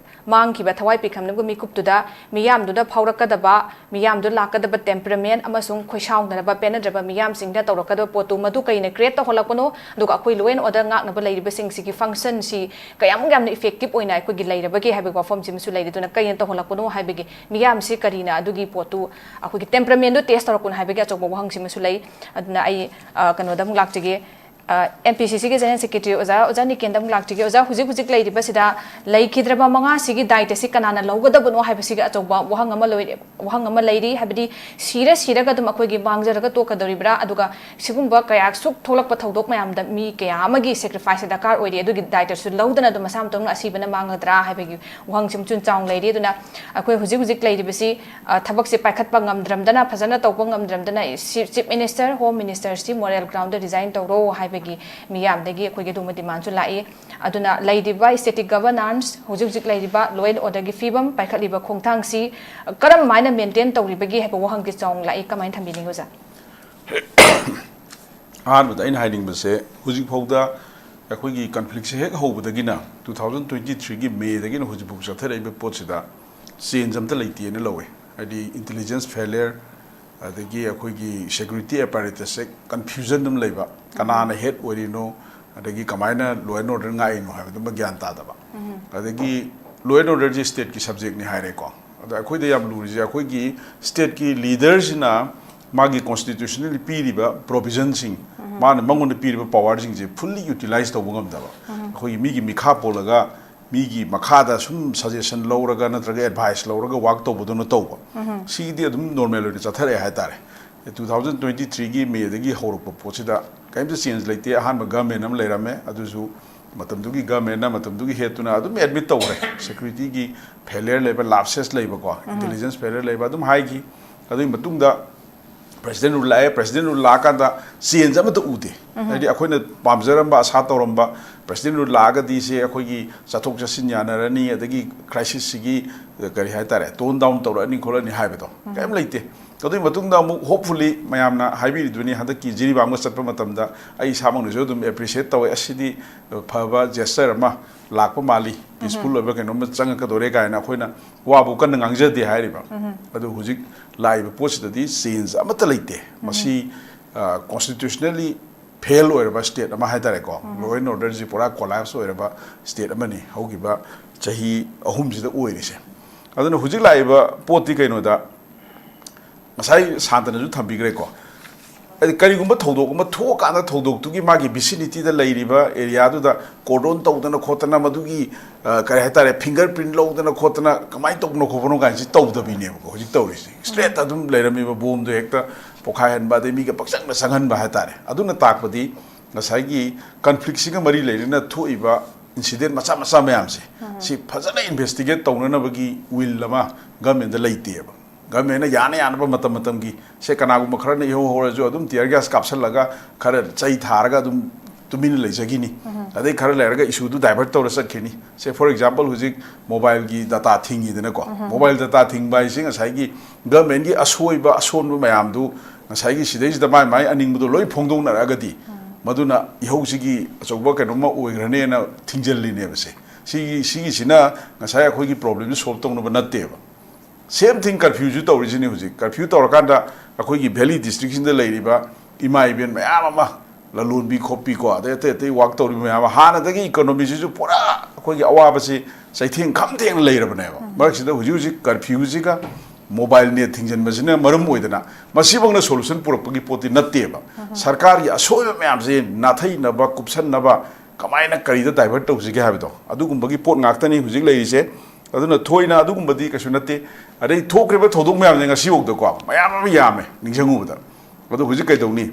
ꯃꯥꯡꯈꯤꯕ ꯊꯋꯥꯏ ꯄꯤꯈꯝꯅꯕꯒꯤ ꯃꯤꯀꯨꯞꯇꯨꯗ ꯃꯤꯌꯥꯝꯗꯨꯗ ꯐꯥꯎꯔꯛꯀꯗꯕ, ꯃꯤꯌꯥꯝꯗꯨ ꯂꯥꯛꯀꯗꯕ temperament ꯑꯃꯁꯨꯡ ꯈꯣꯏꯁꯥꯎꯅꯔꯕ, ꯄꯦꯟꯅꯗ꯭ꯔꯕ ꯃꯤꯌꯥꯝꯁꯤꯡꯗ ꯇꯧꯔꯛꯀꯗꯕ ꯄꯣꯠꯇꯨ ꯃꯗꯨ ꯀꯩꯅ create ꯇꯧꯍꯜꯂꯛꯄꯅꯣ, ꯑꯗꯨꯒ ꯑꯩꯈꯣꯏ law and order ꯉꯥꯛꯅꯕ ꯂꯩꯔꯤꯕꯁꯤꯡꯁꯤꯒꯤ functionꯁꯤ ꯀꯌꯥꯃꯨꯛ ꯌꯥꯝꯅ effective ꯑꯣꯏꯅ ꯑꯩꯈꯣꯏꯒꯤ ꯂꯩꯔꯕꯒꯦ ꯍꯥꯏꯕꯒꯤ ꯋꯥꯐꯝꯁꯤꯃꯁꯨ ꯂꯩꯔꯤ꯫ ꯑꯗꯨꯅ ꯀꯩꯅ ꯇꯧꯍꯜꯂꯛꯄꯅꯣ ꯍꯥꯏꯕꯒꯤ, ꯃꯤꯌꯥꯝꯁꯤ ꯀꯔꯤꯅ ꯑꯗꯨꯒꯤ ꯄꯣꯠꯇꯨ ꯑꯩꯈꯣꯏꯒꯤ temperament ꯇꯨ test ꯇꯧꯔꯛꯄꯅꯣ ꯍꯥꯏꯕꯒꯤ ꯑꯆꯧꯕ ꯋꯥꯍꯪꯁꯤꯃꯁꯨ ꯂꯩ꯫ ꯑꯗꯨꯅ ꯑꯩ, ꯑ, ꯀꯩꯅꯣꯗ ꯑꯃꯨꯛ ꯂꯥꯛꯆꯒꯦ꯫ ꯑ, NPCCꯒꯤ General Secretary ꯑꯣꯖꯥ, ꯑꯣꯖꯥ ꯅꯤꯀꯦꯟꯗ ꯑꯃꯨꯛ ꯂꯥꯛꯆꯒꯦ꯫ ꯑꯣꯖꯥ, ꯍꯧꯖꯤꯛ ꯍꯧꯖꯤꯛ ꯂꯩꯔꯤꯕꯁꯤꯗ ꯂꯩꯈꯤꯗ꯭ꯔꯕ ꯃꯉꯥꯁꯤꯒꯤ ꯗꯥꯏꯇ ꯑꯁꯤ ꯀꯅꯥꯅ ꯂꯧꯒꯗꯕꯅꯣ ꯍꯥꯏꯕꯁꯤꯒꯤ ꯑꯆꯧꯕ ꯋꯥꯍꯪ ꯑꯃ ꯂꯣꯏꯔꯦ, ꯋꯥꯍꯪ ꯑꯃ ꯂꯩꯔꯤ꯫ ꯍꯥꯏꯕꯗꯤ ꯁꯤꯔ ꯁꯤꯔꯒ ꯑꯗꯨꯝ ꯑꯩꯈꯣꯏꯒꯤ ꯃꯥꯡꯖꯔꯒ ꯇꯣꯛꯀꯗꯧꯔꯤꯕ꯭ꯔꯥ? ꯑꯗꯨꯒ ꯁꯤꯒꯨꯝꯕ ꯀꯌꯥ ꯁꯨꯛ ꯊꯣꯛꯂꯛꯄ ꯊꯧꯗꯣꯛ ꯃꯌꯥꯝꯗ ꯃꯤ ꯀꯌꯥ ꯑꯃꯒꯤ sacrifice ꯗꯔꯀꯥꯔ ꯑꯣꯏꯔꯤ꯫ ꯑꯗꯨꯒꯤ ꯗꯥꯏꯇꯁꯨ ꯂꯧꯗꯅ ꯑꯗꯨꯝ ꯃꯁꯥ ꯃꯇꯣꯝꯅ ꯑꯁꯤꯕꯅ ꯃꯥꯡꯒꯗ꯭ꯔꯥ ꯍꯥꯏꯕꯒꯤ ꯋꯥꯍꯪꯁꯤ ꯃꯆꯨꯝ ꯆꯥꯎꯅ ꯂꯩꯔꯤ꯫ ꯑꯗꯨꯅ ꯑꯩꯈꯣꯏ ꯍꯧꯖꯤꯛ ꯍꯧꯖꯤꯛ ꯂꯩꯔꯤꯕꯁꯤ, ꯑ, ꯊꯕꯛꯁꯦ ꯄꯥꯏꯈꯠꯄ ꯉꯝꯗ꯭ꯔꯝꯗꯅ, ꯐꯖꯅ ꯇꯧꯕ ꯉꯝꯗ꯭ꯔꯝꯗꯅ ꯁꯤ Chief Minister, Home Ministerꯁꯤ moral groundꯗ resign ꯇꯧꯔꯣ ꯍꯥꯏꯕꯒꯤ ꯃꯤꯌꯥꯝꯗꯒꯤ ꯑꯩꯈꯣꯏꯒꯤ ꯑꯗꯨꯒꯨꯝꯕ demandꯁꯨ ꯂꯥꯛꯏ꯫ ꯑꯗꯨꯅ ꯂꯩꯔꯤꯕ stateꯀꯤ governance, ꯍꯧꯖꯤꯛ ꯍꯧꯖꯤꯛ ꯂꯩꯔꯤꯕ law and orderꯒꯤ ꯐꯤꯕꯝ, ꯄꯥꯏꯈꯠꯂꯤꯕ ꯈꯣꯡꯊꯥꯡꯁꯤ ꯀꯔꯝ ꯍꯥꯏꯅ maintain ꯇꯧꯔꯤꯕꯒꯦ ꯍꯥꯏꯕ ꯋꯥꯍꯪꯁꯤ ꯆꯥꯎꯅ ꯂꯥꯛꯏ꯫ ꯀꯃꯥꯏꯅ ꯊꯝꯕꯤꯅꯤꯡꯉꯤ ꯑꯣꯖꯥ? ꯑꯍꯥꯟꯕꯗ ꯑꯩꯅ ꯍꯥꯏꯅꯤꯡꯕꯁꯦ, ꯍꯧꯖꯤꯛꯐꯥꯎꯗ ꯑꯩꯈꯣꯏꯒꯤ conflictꯁꯦ ꯍꯦꯛ ꯍꯧꯕꯗꯒꯤꯅ, two thousand twenty threeꯒꯤ Mayꯗꯒꯤꯅ ꯍꯧꯖꯤꯛꯐꯥꯎ ꯆꯠꯊꯔꯛꯏꯕ ꯄꯣꯠꯁꯤꯗ change ꯑꯝꯇ ꯂꯩꯇꯦꯅ ꯂꯧꯋꯦ꯫ ꯍꯥꯏꯗꯤ intelligence failure, ꯑꯗꯒꯤ ꯑꯩꯈꯣꯏꯒꯤ security apparatusꯁꯦ confusion ꯑꯗꯨꯝ ꯂꯩꯕ, ꯀꯅꯥꯅ head ꯑꯣꯏꯔꯤꯅꯣ, ꯑꯗꯒꯤ ꯀꯃꯥꯏꯅ law and order ꯉꯥꯛꯏꯅꯣ ꯍꯥꯏꯕꯗꯨꯃ ꯒ꯭ꯌꯥꯟ ꯇꯥꯗꯕ꯫ ꯑꯗꯒꯤ law and orderꯁꯦ stateꯀꯤ subjectꯅꯤ ꯍꯥꯏꯔꯦꯀꯣ꯫ ꯑꯗꯣ ꯑꯩꯈꯣꯏꯗ ꯌꯥꯝ ꯂꯨꯔꯤꯁꯦ, ꯑꯩꯈꯣꯏꯒꯤ stateꯀꯤ leaderꯁꯤꯅ ꯃꯥꯒꯤ constitutionally ꯄꯤꯔꯤꯕ provisionꯁꯤꯡ, ꯃꯥꯅ ꯃꯉꯣꯟꯗ ꯄꯤꯔꯤꯕ powerꯁꯤꯡꯁꯦ fully utilize ꯇꯧꯕ ꯉꯝꯗꯕ, ꯑꯩꯈꯣꯏꯒꯤ ꯃꯤꯒꯤ ꯃꯤꯈꯥ ꯄꯣꯜꯂꯒ, ꯃꯤꯒꯤ ꯃꯈꯥꯗ ꯁꯨꯝ suggestion ꯂꯧꯔꯒ ꯅꯠꯇ꯭ꯔꯒ advice ꯂꯧꯔꯒ work ꯇꯧꯕꯗꯧꯅ ꯇꯧꯕ, ꯁꯤꯒꯤꯗꯤ ꯑꯗꯨꯝ normal ꯑꯣꯏꯅ ꯆꯠꯊꯔꯛꯑꯦ ꯍꯥꯏꯇꯥꯔꯦ꯫ Two thousand twenty threeꯒꯤ Mayꯗꯒꯤ ꯍꯧꯔꯛꯄ ꯄꯣꯠꯁꯤꯗ ꯀꯔꯤꯝꯇ change ꯂꯩꯇꯦ꯫ ꯑꯍꯥꯟꯕ government ꯑꯃ ꯂꯩꯔꯝꯃꯦ, ꯑꯗꯨꯁꯨ ꯃꯇꯝꯗꯨꯒꯤ governmentꯅ ꯃꯇꯝꯗꯨꯒꯤ headꯇꯨꯅ ꯑꯗꯨꯝ admit ꯇꯧꯈ꯭ꯔꯦ, securityꯒꯤ failure ꯂꯩꯕ, lapses ꯂꯩꯕꯀꯣ, intelligence failure ꯂꯩꯕ ꯑꯗꯨꯝ ꯍꯥꯏꯈꯤ꯫ ꯑꯗꯨꯒꯤ ꯃꯇꯨꯡꯗ president rule ꯂꯥꯛꯑꯦ, president rule ꯂꯥꯛꯑꯀꯥꯟꯗ change ꯑꯃꯠꯇ ꯎꯗꯦ꯫ ꯍꯥꯏꯗꯤ ꯑꯩꯈꯣꯏꯅ ꯄꯥꯝꯖꯔꯝꯕ, ꯑꯁꯥ ꯇꯧꯔꯝꯕ, president rule ꯂꯥꯛꯑꯒꯗꯤ ꯁꯦ ꯑꯩꯈꯣꯏꯒꯤ ꯆꯠꯊꯣꯛ ꯆꯠꯁꯤꯟ ꯌꯥꯅꯔꯅꯤ, ꯑꯗꯒꯤ crisisꯁꯤꯒꯤ ꯀꯔꯤ ꯍꯥꯏꯇꯥꯔꯦ, tone down ꯇꯧꯔꯛꯑꯅꯤ ꯈꯣꯠꯂꯅꯤ ꯍꯥꯏꯕꯗꯣ ꯀꯔꯤꯝ ꯂꯩꯇꯦ꯫ ꯑꯗꯨꯒꯤ ꯃꯇꯨꯡꯗ ꯑꯃꯨꯛ hopefully ꯃꯌꯥꯝꯅ ꯍꯥꯏꯕꯤꯔꯤꯗꯨꯅꯤ, ꯍꯟꯗꯛꯀꯤ ꯖꯤꯔꯤꯕꯥꯝꯒ ꯆꯠꯄ ꯃꯇꯝꯗ ꯑꯩ ꯏꯁꯥꯃꯛꯅꯁꯨ ꯑꯗꯨꯝ appreciate ꯇꯧꯋꯦ, ꯑꯁꯤꯗꯤ ꯐꯕ gesture ꯑꯃ ꯂꯥꯛꯄ ꯃꯥꯜꯂꯤ, peaceful ꯑꯣꯏꯕ ꯀꯩꯅꯣꯝꯃ ꯆꯪꯉꯛꯀꯗꯣꯔꯦ ꯀꯥꯏꯅ ꯑꯩꯈꯣꯏꯅ ꯋꯥꯕꯨ ꯀꯟꯅ ꯉꯥꯡꯖꯗꯦ ꯍꯥꯏꯔꯤꯕ꯫ ꯑꯗꯨ ꯍꯧꯖꯤꯛ ꯂꯥꯛꯏꯕ ꯄꯣꯠꯁꯤꯗꯗꯤ change ꯑꯃꯠꯇ ꯂꯩꯇꯦ꯫ ꯃꯁꯤ constitutionally fail ꯑꯣꯏꯔꯕ state ꯑꯃ ꯍꯥꯏꯇꯥꯔꯦꯀꯣ, law and order ꯁꯤ ꯄꯨꯔꯥ collapse ꯑꯣꯏꯔꯕ state ꯑꯃꯅꯤ ꯍꯧꯈꯤꯕ ꯆꯍꯤ ꯑꯍꯨꯝꯁꯤꯗ ꯑꯣꯏꯔꯤꯁꯦ꯫ ꯑꯗꯨꯅ ꯍꯧꯖꯤꯛ ꯂꯥꯛꯏꯕ ꯄꯣꯠꯇꯤ ꯀꯩꯅꯣꯗ, ꯉꯁꯥꯏ ꯁꯥꯟꯇꯅꯁꯨ ꯊꯝꯕꯤꯈ꯭ꯔꯦꯀꯣ, ꯍꯥꯏꯗꯤ ꯀꯔꯤꯒꯨꯝꯕ ꯊꯧꯗꯣꯛ ꯑꯃ ꯊꯣꯛꯑꯀꯥꯟꯗ ꯊꯧꯗꯣꯛꯇꯨꯒꯤ ꯃꯥꯒꯤ vicinity ꯗ ꯂꯩꯔꯤꯕ area ꯗꯨꯗ cordon ꯇꯧꯗꯅ ꯈꯣꯠꯇꯅ ꯃꯗꯨꯒꯤ, ꯑ, ꯀꯔꯤ ꯍꯥꯏꯇꯥꯔꯦ, finger print ꯂꯧꯗꯅ ꯈꯣꯠꯇꯅ ꯀꯃꯥꯏꯅ ꯇꯧꯕꯅꯣ ꯈꯣꯠꯄꯅꯣ ꯀꯥꯏꯅꯁꯤ ꯇꯧꯗꯕꯤꯅꯦꯕꯀꯣ ꯍꯧꯖꯤꯛ ꯇꯧꯔꯤꯁꯦ꯫ Straight ꯑꯗꯨꯝ ꯂꯩꯔꯝꯃꯤꯕ bomb ꯗꯣ ꯍꯦꯛꯇ ꯄꯣꯈꯥꯏꯍꯟꯕ, ꯑꯗꯩ ꯃꯤꯒ ꯄꯪꯆꯪꯗ ꯆꯪꯍꯟꯕ ꯍꯥꯏꯇꯥꯔꯦ꯫ ꯑꯗꯨꯅ ꯇꯥꯛꯄꯗꯤ ꯉꯁꯥꯏꯒꯤ conflict ꯁꯤꯒ ꯃꯔꯤ ꯂꯩꯅꯅ ꯊꯣꯛꯏꯕ incident ꯃꯆꯥ ꯃꯆꯥ ꯃꯌꯥꯝꯁꯦ, ꯁꯤ ꯐꯖꯅ investigate ꯇꯧꯅꯅꯕꯒꯤ will ꯑꯃ government ꯗ ꯂꯩꯇꯦꯕ꯫ Government ꯅ ꯌꯥꯅ ꯌꯥꯅꯕ ꯃꯇꯝ ꯃꯇꯝꯒꯤ, ꯁꯦ, ꯀꯅꯥꯒꯨꯝꯕ ꯈꯔꯅ ꯏꯍꯧ ꯍꯧꯔꯁꯨ ꯑꯗꯨꯝ tear gas ꯀꯥꯞꯁꯜꯂꯒ ꯈꯔ ꯆꯩ ꯊꯥꯔꯒ ꯑꯗꯨꯝ ꯇꯨꯃꯤꯟꯅ ꯂꯩꯖꯈꯤꯅꯤ꯫ ꯑꯗꯩ ꯈꯔ ꯂꯩꯔꯒ issue ꯗꯨ divert ꯇꯧꯔ ꯆꯠꯈꯤꯅꯤ꯫ ꯁꯦ, for example, ꯍꯧꯖꯤꯛ mobile ꯒꯤ data ꯊꯤꯡꯉꯤꯗꯅꯀꯣ꯫ Mobile data ꯊꯤꯡꯕ ꯍꯥꯏꯁꯦ ꯉꯁꯥꯏꯒꯤ government ꯀꯤ ꯑꯁꯣꯏꯕ ꯑꯁꯣꯟꯕ ꯃꯌꯥꯝꯗꯨ ꯉꯁꯥꯏꯒꯤ ꯁꯤꯗꯩꯁꯤꯗ ꯃꯥꯏ ꯃꯥꯏ ꯑꯅꯤꯡꯕꯗꯣ ꯂꯣꯏ ꯐꯣꯡꯗꯣꯛꯅꯔꯛꯑꯒꯗꯤ ꯃꯗꯨꯅ ꯏꯍꯧꯁꯤꯒꯤ ꯑꯆꯧꯕ ꯀꯩꯅꯣꯝꯃ ꯑꯣꯏꯈ꯭ꯔꯅꯦꯅ ꯊꯤꯡꯖꯤꯜꯂꯤꯅꯦꯕ꯫ ꯁꯦ, ꯁꯤꯒꯤ, ꯁꯤꯒꯤꯁꯤꯅ ꯉꯁꯥꯏ ꯑꯩꯈꯣꯏꯒꯤ problem ꯁꯤ solve ꯇꯧꯅꯕ ꯅꯠꯇꯦꯕ꯫ Same thing curfew ꯁꯨ ꯇꯧꯔꯤꯁꯤꯅꯤ ꯍꯧꯖꯤꯛ꯫ Curfew ꯇꯧꯔꯀꯥꯟꯗ ꯑꯩꯈꯣꯏꯒꯤ valley district ꯁꯤꯡꯗ ꯂꯩꯔꯤꯕ ꯏꯃꯥ ꯏꯕꯦꯟ ꯃꯌꯥꯝ ꯑꯃ, ꯂꯂꯣꯟꯕꯤ ꯈꯣꯠꯄꯤ ꯀꯣ, ꯑꯗꯩ ꯑꯇꯩ ꯑꯇꯩ work ꯇꯧꯔꯤꯕ ꯃꯌꯥꯝ ꯑꯃ, ꯍꯥꯟꯅꯗꯒꯤ economy ꯁꯤꯁꯨ ꯄꯨꯔꯥ ꯑꯩꯈꯣꯏꯒꯤ ꯑꯋꯥꯕꯁꯤ ꯆꯩꯊꯦꯡ ꯈꯝ ꯊꯦꯡꯅ ꯂꯩꯔꯕꯅꯦꯕ꯫ ꯃꯔꯛꯁꯤꯗ ꯍꯧꯖꯤꯛ ꯍꯧꯖꯤꯛ curfew ꯁꯤꯒ mobile net ꯊꯤꯡꯖꯤꯟꯕꯁꯤꯅ ꯃꯔꯝ ꯑꯣꯏꯗꯅ ꯃꯁꯤꯐꯧꯅ solution ꯄꯨꯔꯛꯄꯒꯤ ꯄꯣꯠꯇꯤ ꯅꯠꯇꯦꯕ꯫ ꯁꯔꯀꯥꯔꯒꯤ ꯑꯁꯣꯏꯕ ꯃꯌꯥꯝꯁꯦ ꯅꯥꯊꯩꯅꯕ, ꯀꯨꯞꯁꯟꯅꯕ, ꯀꯃꯥꯏꯅ ꯀꯔꯤꯗ divert ꯇꯧꯁꯤꯒꯦ ꯍꯥꯏꯕꯗꯣ, ꯑꯗꯨꯒꯨꯝꯕꯒꯤ ꯄꯣꯠ ꯉꯥꯛꯇꯅꯤ ꯍꯧꯖꯤꯛ ꯂꯩꯔꯤꯁꯦ꯫ ꯑꯗꯨꯅ ꯊꯣꯏꯅ ꯑꯗꯨꯒꯨꯝꯕꯗꯤ ꯀꯩꯁꯨ ꯅꯠꯇꯦ꯫ ꯑꯗꯩ ꯊꯣꯛꯈ꯭ꯔꯤꯕ ꯊꯧꯗꯣꯛ ꯃꯌꯥꯝꯁꯦ ꯉꯁꯤꯐꯥꯎꯗꯀꯣ ꯃꯌꯥꯝ ꯑꯃ ꯌꯥꯝꯃꯦ ꯅꯤꯡꯁꯤꯡꯉꯨꯕꯗ꯫ ꯑꯗꯣ ꯍꯧꯖꯤꯛ ꯀꯩꯗꯧꯅꯤ?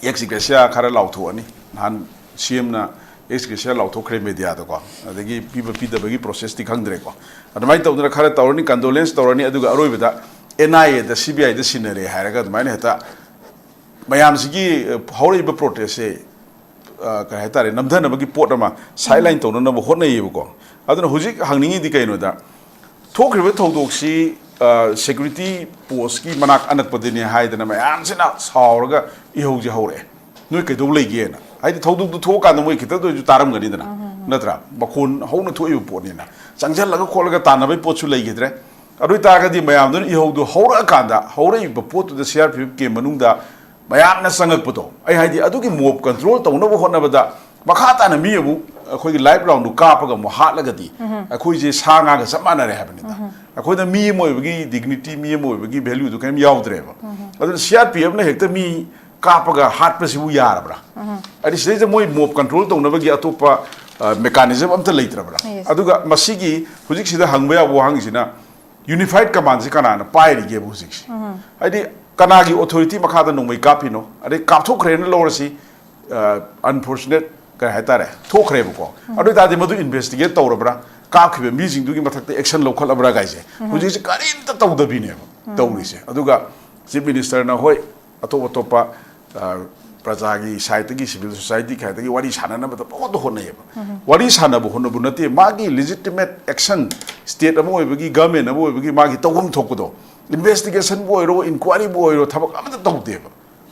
Ex gratia ꯈꯔ ꯂꯥꯎꯊꯣꯛꯑꯅꯤ꯫ ꯅꯍꯥꯟ C M ꯅ ex gratia ꯂꯥꯎꯊꯣꯛꯈ꯭ꯔꯦ media ꯗꯀꯣ꯫ ꯑꯗꯒꯤ ꯄꯤꯕ ꯄꯤꯗꯕꯒꯤ process ꯇꯤ ꯈꯪꯗ꯭ꯔꯦꯀꯣ꯫ ꯑꯗꯨꯃꯥꯏꯅ ꯇꯧꯗꯅ ꯈꯔ ꯇꯧꯔꯅꯤ, condolence ꯇꯧꯔꯅꯤ, ꯑꯗꯨꯒ ꯑꯔꯣꯏꯕꯗ N I A the, C B I ꯗ ꯁꯤꯟꯅꯔꯦ ꯍꯥꯏꯔꯒ ꯑꯗꯨꯃꯥꯏꯅ ꯍꯦꯛꯇ ꯃꯌꯥꯝꯁꯤꯒꯤ, ꯑ, ꯍꯧꯔꯛꯏꯕ protest ꯁꯦ, ꯑ, ꯀꯩ ꯍꯥꯏꯇꯥꯔꯦ, ꯅꯝꯊꯅꯕꯒꯤ ꯄꯣꯠ ꯑꯃ sideline ꯇꯧꯅꯅꯕ ꯍꯣꯠꯅꯩꯌꯦꯕꯀꯣ꯫ ꯑꯗꯨꯅ ꯍꯧꯖꯤꯛ ꯍꯪꯅꯤꯡꯉꯤꯗꯤ ꯀꯩꯅꯣꯗ, ꯊꯣꯛꯈ꯭ꯔꯤꯕ ꯊꯧꯗꯣꯛꯁꯤ ꯁꯦꯀ꯭ꯌꯨꯔꯤꯇꯤ ꯄꯣꯁꯀꯤ ꯃꯅꯥꯛ ꯑꯅꯛꯄꯗꯅꯦ ꯍꯥꯏꯗꯅ ꯃꯌꯥꯝꯁꯤꯅ ꯁꯥꯎꯔꯒ ꯏꯍꯧꯁꯦ ꯍꯧꯔꯛꯑꯦ꯫ ꯅꯣꯏ ꯀꯩꯗꯧ ꯂꯩꯒꯦꯅ? ꯍꯥꯏꯗꯤ ꯊꯧꯗꯣꯛꯇꯨ ꯊꯣꯛꯑꯀꯥꯟꯗ ꯃꯣꯏ ꯈꯤꯇꯪꯗ ꯑꯣꯏꯔꯁꯨ ꯇꯥꯔꯝꯒꯅꯤꯗꯅ, ꯅꯠꯇ꯭ꯔꯥ? ꯃꯈꯣꯟ ꯍꯧꯅ ꯊꯣꯛꯏꯕ ꯄꯣꯠꯅꯤꯅ ꯆꯪꯁꯤꯜꯂꯒ ꯈꯣꯠꯂꯒ ꯇꯥꯟꯅꯕꯒꯤ ꯄꯣꯠꯁꯨ ꯂꯩꯈꯤꯗ꯭ꯔꯦ꯫ ꯑꯗꯨ ꯑꯣꯏꯇꯥꯔꯒꯗꯤ ꯃꯌꯥꯝꯗꯨꯅ ꯏꯍꯧꯗꯨ ꯍꯧꯔꯛꯑꯀꯥꯟꯗ, ꯍꯧꯔꯛꯏꯕ ꯄꯣꯠꯇꯨꯗ ꯁꯤ ꯑꯥꯔ ꯄꯤ ꯑꯦꯐ ꯀꯦꯝ ꯃꯅꯨꯡꯗ ꯃꯌꯥꯝꯅ ꯆꯪꯉꯛꯄꯗꯣ, ꯑꯩ ꯍꯥꯏꯗꯤ, ꯑꯗꯨꯒꯤ ꯃꯣꯕ ꯀꯟꯇ꯭ꯔꯣꯜ ꯇꯧꯅꯕ ꯍꯣꯠꯅꯕꯗ ꯃꯈꯥ ꯇꯥꯅ ꯃꯤ ꯑꯃꯨꯛ ꯑꯩꯈꯣꯏꯒꯤ ꯂꯥꯏꯐ ꯔꯥꯎꯟꯗꯨ ꯀꯥꯞꯄꯒ ꯑꯃꯨꯛ ꯍꯥꯠꯂꯒꯗꯤ ꯑꯩꯈꯣꯏꯁꯦ ꯁꯥ ꯉꯥꯒ ꯆꯞ ꯃꯥꯟꯅꯔꯦ ꯍꯥꯏꯕꯅꯤꯗ꯫ ꯑꯩꯈꯣꯏꯅ ꯃꯤ ꯑꯃ ꯑꯣꯏꯕꯒꯤ ꯗꯤꯒꯅꯤꯇꯤ, ꯃꯤ ꯑꯃ ꯑꯣꯏꯕꯒꯤ ꯚꯦꯂ꯭ꯌꯨꯗꯨ ꯀꯔꯤꯝ ꯌꯥꯎꯗ꯭ꯔꯦꯕ꯫ ꯑꯗꯨꯅ ꯁꯤ ꯑꯥꯔ ꯄꯤ ꯑꯦꯐꯅ ꯍꯦꯛꯇ ꯃꯤ ꯀꯥꯞꯄꯒ ꯍꯥꯠꯄꯁꯤꯕꯨ ꯌꯥꯔꯕ꯭ꯔꯥ? ꯍꯥꯏꯗꯤ, ꯁꯤꯗꯩꯗ ꯃꯣꯏ ꯃꯣꯕ ꯀꯟꯇ꯭ꯔꯣꯜ ꯇꯧꯅꯕꯒꯤ ꯑꯇꯣꯞꯄ ꯃꯦꯀꯥꯅꯤꯖꯝ ꯑꯝꯇ ꯂꯩꯇ꯭ꯔꯕ꯭ꯔꯥ? Yes. ꯑꯗꯨꯒ ꯃꯁꯤꯒꯤ ꯍꯧꯖꯤꯛꯁꯤꯗ ꯍꯪꯕ ꯌꯥꯕ ꯋꯥꯍꯪꯁꯤꯅ, ꯌꯨꯅꯤꯐꯥꯏꯠ ꯀꯃꯥꯟꯁꯤ ꯀꯅꯥꯅ ꯄꯥꯏꯔꯤꯒꯦꯕ ꯍꯧꯖꯤꯛꯁꯦ? ꯍꯥꯏꯗꯤ, ꯀꯅꯥꯒꯤ ꯑꯣꯊꯣꯔꯤꯇꯤ ꯃꯈꯥꯗ ꯅꯣꯡꯃꯩ ꯀꯥꯞꯄꯤꯅꯣ? ꯑꯗꯩ ꯀꯥꯞꯊꯣꯛꯈ꯭ꯔꯦꯅ ꯂꯧꯔꯁꯤ, ꯑꯟꯐꯣꯔꯆꯨꯅꯦꯠ ꯀꯩ ꯍꯥꯏꯇꯥꯔꯦ, ꯊꯣꯛꯈ꯭ꯔꯦꯕꯀꯣ꯫ ꯑꯗꯨ ꯑꯣꯏꯇꯥꯔꯗꯤ ꯃꯗꯨ ꯏꯟꯚꯦꯁꯇꯤꯒꯦꯠ ꯇꯧꯔꯕ꯭ꯔꯥ? ꯀꯥꯞꯈꯤꯕ ꯃꯤꯁꯤꯡꯗꯨꯒꯤ ꯃꯊꯛꯇ ꯑꯦꯛꯁꯟ ꯂꯧꯈꯠꯂꯕ꯭ꯔꯥ ꯀꯥꯏꯁꯦ ꯍꯧꯖꯤꯛꯁꯦ ꯀꯔꯤꯝꯇ ꯇꯧꯗꯕꯤꯅꯦꯕ ꯇꯧꯔꯤꯁꯦ꯫ ꯑꯗꯨꯒ ꯆꯤꯐ ꯃꯤꯅꯤꯁꯇꯔꯅ, ꯍꯣꯏ, ꯑꯇꯣꯞ ꯑꯇꯣꯞꯄ, ꯑ, ꯄ꯭ꯔꯖꯥꯒꯤ ꯁꯥꯏꯠꯇꯒꯤ, ꯁꯤꯚꯤꯜ ꯁꯣꯁꯥꯏꯇꯤ ꯁꯥꯏꯠꯇꯒꯤ ꯋꯥꯔꯤ ꯁꯥꯟꯅꯅꯕꯗ ꯄꯪꯍꯣꯠꯇ ꯍꯣꯠꯅꯩꯌꯦꯕ꯫ ꯋꯥꯔꯤ ꯁꯥꯟꯅꯕ ꯍꯣꯠꯅꯕ ꯅꯠꯇꯦ, ꯃꯥꯒꯤ ꯂꯤꯖꯤꯇꯤꯃꯦꯠ ꯑꯦꯛꯁꯟ, ꯁ꯭ꯇꯦꯠ ꯑꯃ ꯑꯣꯏꯕꯒꯤ, ꯒꯚꯔꯟꯃꯦꯟ ꯑꯃ ꯑꯣꯏꯕꯒꯤ ꯃꯥꯒꯤ ꯇꯧꯐꯝ ꯊꯣꯛꯄꯗꯣ, ꯏꯟꯚꯦꯁꯇꯤꯒꯦꯁꯟꯕꯨ ꯑꯣꯏꯔꯣ, ꯏꯟꯀ꯭ꯋꯥꯏꯔꯤꯕꯨ ꯑꯣꯏꯔꯣ, ꯊꯕꯛ ꯑꯃꯇ ꯇꯧꯗꯦꯕ꯫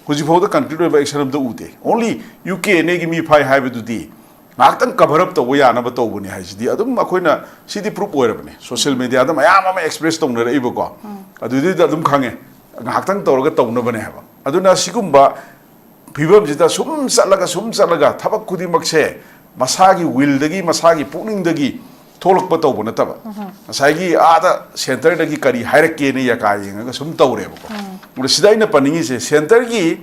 ꯍꯧꯖꯤꯛꯐꯥꯎꯗ ꯀꯟꯀ꯭ꯔꯤꯠ ꯑꯣꯏꯕ ꯑꯦꯛꯁꯟ ꯑꯃꯇ ꯎꯗꯦ꯫ ꯑꯣꯟꯂꯤ ꯌꯨ ꯀꯦ ꯑꯦꯟ ꯑꯦꯒꯤ ꯃꯤ ꯐꯥꯏ ꯍꯥꯏꯕꯗꯨꯗꯤ ꯉꯥꯏꯍꯥꯛꯇꯪ ꯀꯚꯔ ꯑꯞ ꯇꯧꯕ ꯌꯥꯅꯕ ꯇꯧꯕꯅꯤ ꯍꯥꯏꯁꯤꯗꯤ ꯑꯗꯨꯝ ꯑꯩꯈꯣꯏꯅ, ꯁꯤꯗꯤ ꯄ꯭ꯔꯨꯐ ꯑꯣꯏꯔꯕꯅꯦ꯫ ꯁꯣꯁꯤꯌꯦꯜ ꯃꯦꯗꯤꯌꯥꯗ ꯃꯌꯥꯝ ꯑꯃ ꯑꯦꯛꯁꯄ꯭ꯔꯦꯁ ꯇꯧꯅꯔꯛꯏꯕꯀꯣ꯫ ꯑꯗꯨꯗꯩꯗ ꯑꯗꯨꯝ ꯈꯪꯉꯦ, ꯉꯥꯏꯍꯥꯛꯇꯪ ꯇꯧꯔꯒ ꯇꯧꯅꯕꯅꯦ ꯍꯥꯏꯕ꯫ ꯑꯗꯨꯅ ꯁꯤꯒꯨꯝꯕ ꯐꯤꯕꯝꯁꯤꯗ ꯁꯨꯝ ꯆꯠꯂꯒ, ꯁꯨꯝ ꯆꯠꯂꯒ, ꯊꯕꯛ ꯈꯨꯗꯤꯡꯃꯛꯁꯦ ꯃꯁꯥꯒꯤ ꯋꯤꯜꯗꯒꯤ, ꯃꯁꯥꯒꯤ ꯄꯨꯛꯅꯤꯡꯗꯒꯤ ꯊꯣꯛꯂꯛꯄ ꯇꯧꯕ ꯅꯠꯇꯕ, ꯉꯁꯥꯏꯒꯤ ꯑꯥꯗ ꯁꯦꯟꯇꯔꯗꯒꯤ ꯀꯔꯤ ꯍꯥꯏꯔꯛꯀꯦꯅ ꯌꯥꯀꯥ ꯌꯦꯡꯉꯒ ꯁꯨꯝ ꯇꯧꯔꯦꯕꯀꯣ꯫ ꯑꯗ ꯁꯤꯗ ꯑꯩꯅ ꯄꯟꯅꯤꯡꯉꯤꯁꯦ, ꯁꯦꯟꯇꯔꯒꯤ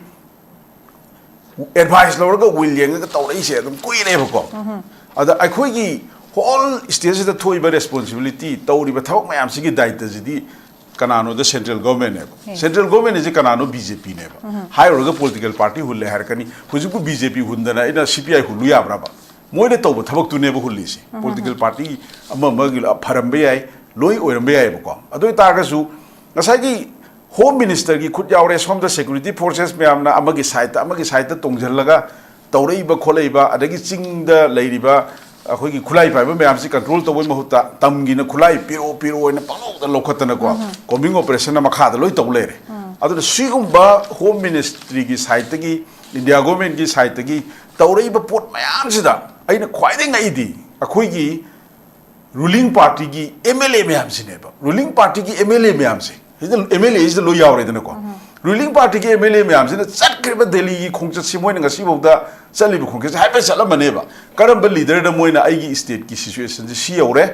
ꯑꯦꯗꯚꯥꯏꯁ ꯂꯧꯔꯒ ꯋꯤꯜ ꯌꯦꯡꯉꯒ ꯇꯧꯔꯛꯏꯁꯦ ꯑꯗꯨꯝ ꯀꯨꯏꯔꯦꯕꯀꯣ꯫ ꯑꯗ ꯑꯩꯈꯣꯏꯒꯤ ꯍꯣꯜ ꯁ꯭ꯇꯦꯠꯁꯤꯗ ꯊꯣꯛꯏꯕ ꯔꯦꯁꯄꯣꯟꯁꯤꯕꯤꯂꯤꯇꯤ, ꯇꯧꯔꯤꯕ ꯊꯕꯛ ꯃꯌꯥꯝꯁꯤꯒꯤ ꯗꯥꯏꯇꯁꯤꯗꯤ ꯀꯅꯥꯅꯣꯗ ꯁꯦꯟꯇ꯭ꯔꯦꯜ ꯒꯣꯔꯃꯦꯟꯅꯦꯕ꯫ ꯁꯦꯟꯇ꯭ꯔꯦꯜ ꯒꯣꯔꯃꯦꯟ ꯑꯁꯤ ꯀꯅꯥꯅꯣ? ꯕꯤ ꯖꯦ ꯄꯤꯅꯦꯕ꯫ ꯍꯥꯏꯔꯨꯔꯒ ꯄꯣꯂꯤꯇꯤꯀꯦꯜ ꯄꯥꯔꯇꯤ ꯍꯨꯜꯂꯦ ꯍꯥꯏꯔꯛꯀꯅꯤ꯫ ꯍꯧꯖꯤꯛꯄꯨ ꯕꯤ ꯖꯦ ꯄꯤ ꯍꯨꯟꯗꯅ ꯑꯩꯅ ꯁꯤ ꯄꯤ ꯑꯥꯏ ꯍꯨꯜꯂꯨ ꯌꯥꯕ꯭ꯔꯕ? ꯃꯣꯏꯅ ꯇꯧꯕ ꯊꯕꯛꯇꯨꯅꯦꯕ ꯍꯨꯜꯂꯤꯁꯦ꯫ ꯄꯣꯂꯤꯇꯤꯀꯦꯜ ꯄꯥꯔꯇꯤ ꯑꯃ ꯑꯃꯒꯤ ꯐꯔꯝꯕ ꯌꯥꯏ, ꯂꯣꯏ ꯑꯣꯏꯔꯝꯕ ꯌꯥꯏꯑꯕꯀꯣ꯫ ꯑꯗꯨ ꯑꯣꯏꯇꯥꯔꯒꯁꯨ ꯉꯁꯥꯏꯒꯤ ꯍꯣꯝ ꯃꯤꯅꯤꯁꯇꯔꯒꯤ ꯈꯨꯠ ꯌꯥꯎꯔꯦ, ꯁꯣꯝꯗ ꯁꯦꯀ꯭ꯌꯨꯔꯤꯇꯤ ꯐꯣꯔꯁꯦꯁ ꯃꯌꯥꯝꯅ ꯑꯃꯒꯤ ꯁꯥꯏꯠꯇ, ꯑꯃꯒꯤ ꯁꯥꯏꯠꯇ ꯇꯣꯡꯁꯤꯜꯂꯒ ꯇꯧꯔꯛꯏꯕ ꯈꯣꯠꯂꯛꯏꯕ, ꯑꯗꯒꯤ ꯆꯤꯡꯗ ꯂꯩꯔꯤꯕ ꯑꯩꯈꯣꯏꯒꯤ ꯈꯨꯠꯂꯥꯏ ꯄꯥꯏꯕ ꯃꯌꯥꯝꯁꯤ ꯀꯟꯇ꯭ꯔꯣꯜ ꯇꯧꯕꯩ ꯃꯍꯨꯠꯇ ꯇꯝꯒꯤꯅ ꯈꯨꯠꯂꯥꯏ ꯄꯤꯔꯛꯑꯣ ꯄꯤꯔꯛꯑꯣ ꯍꯥꯏꯅ ꯄꯪꯂꯧꯗ ꯂꯧꯈꯠꯇꯅꯀꯣ, ꯀꯣꯝꯕꯤꯡ ꯑꯣꯄꯔꯦꯁꯟꯅ ꯃꯈꯥꯗ ꯂꯣꯏ ꯇꯧ ꯂꯩꯔꯦ꯫ ꯑꯗꯨꯅ ꯁꯤꯒꯨꯝꯕ ꯍꯣꯝ ꯃꯤꯅꯤꯁꯇ꯭ꯔꯤꯒꯤ ꯁꯥꯏꯠꯇꯒꯤ, ꯏꯟꯗꯤꯌꯥ ꯒꯣꯔꯃꯦꯟꯒꯤ ꯁꯥꯏꯠꯇꯒꯤ ꯇꯧꯔꯛꯏꯕ ꯄꯣꯠ ꯃꯌꯥꯝꯁꯤꯗ ꯑꯩꯅ ꯈ꯭ꯋꯥꯏꯗꯒꯤ ꯉꯛꯏꯗꯤ ꯑꯩꯈꯣꯏꯒꯤ ꯔꯨꯂꯤꯡ ꯄꯥꯔꯇꯤꯒꯤ ꯑꯦꯝ ꯑꯦꯜ ꯑꯦ ꯃꯌꯥꯝꯁꯤꯅꯦꯕ꯫ ꯔꯨꯂꯤꯡ ꯄꯥꯔꯇꯤꯒꯤ ꯑꯦꯝ ꯑꯦꯜ ꯑꯦ ꯃꯌꯥꯝꯁꯦ, ꯁꯤꯗ ꯑꯦꯝ ꯑꯦꯜ ꯑꯦꯁꯤꯗ ꯂꯣꯏ ꯌꯥꯎꯔꯦꯗꯅꯀꯣ꯫ ꯔꯨꯂꯤꯡ ꯄꯥꯔꯇꯤꯒꯤ ꯑꯦꯝ ꯑꯦꯜ ꯑꯦ ꯃꯌꯥꯝꯁꯤꯅ ꯆꯠꯈ꯭ꯔꯤꯕ ꯗꯦꯜꯂꯤꯒꯤ ꯈꯣꯡꯆꯠꯁꯤ ꯃꯣꯏꯅ ꯉꯁꯤꯐꯥꯎꯗ ꯆꯠꯂꯤꯕ ꯈꯣꯡꯆꯠꯁꯦ ꯍꯥꯏꯐꯦꯠ ꯆꯠꯂꯝꯃꯅꯦꯕ꯫ ꯀꯔꯝꯕ ꯂꯤꯗꯔꯗ ꯃꯣꯏꯅ ꯑꯩꯒꯤ ꯁ꯭ꯇꯦꯠꯀꯤ ꯁꯤꯆꯨꯋꯦꯁꯟꯁꯦ ꯁꯤ ꯌꯧꯔꯦ,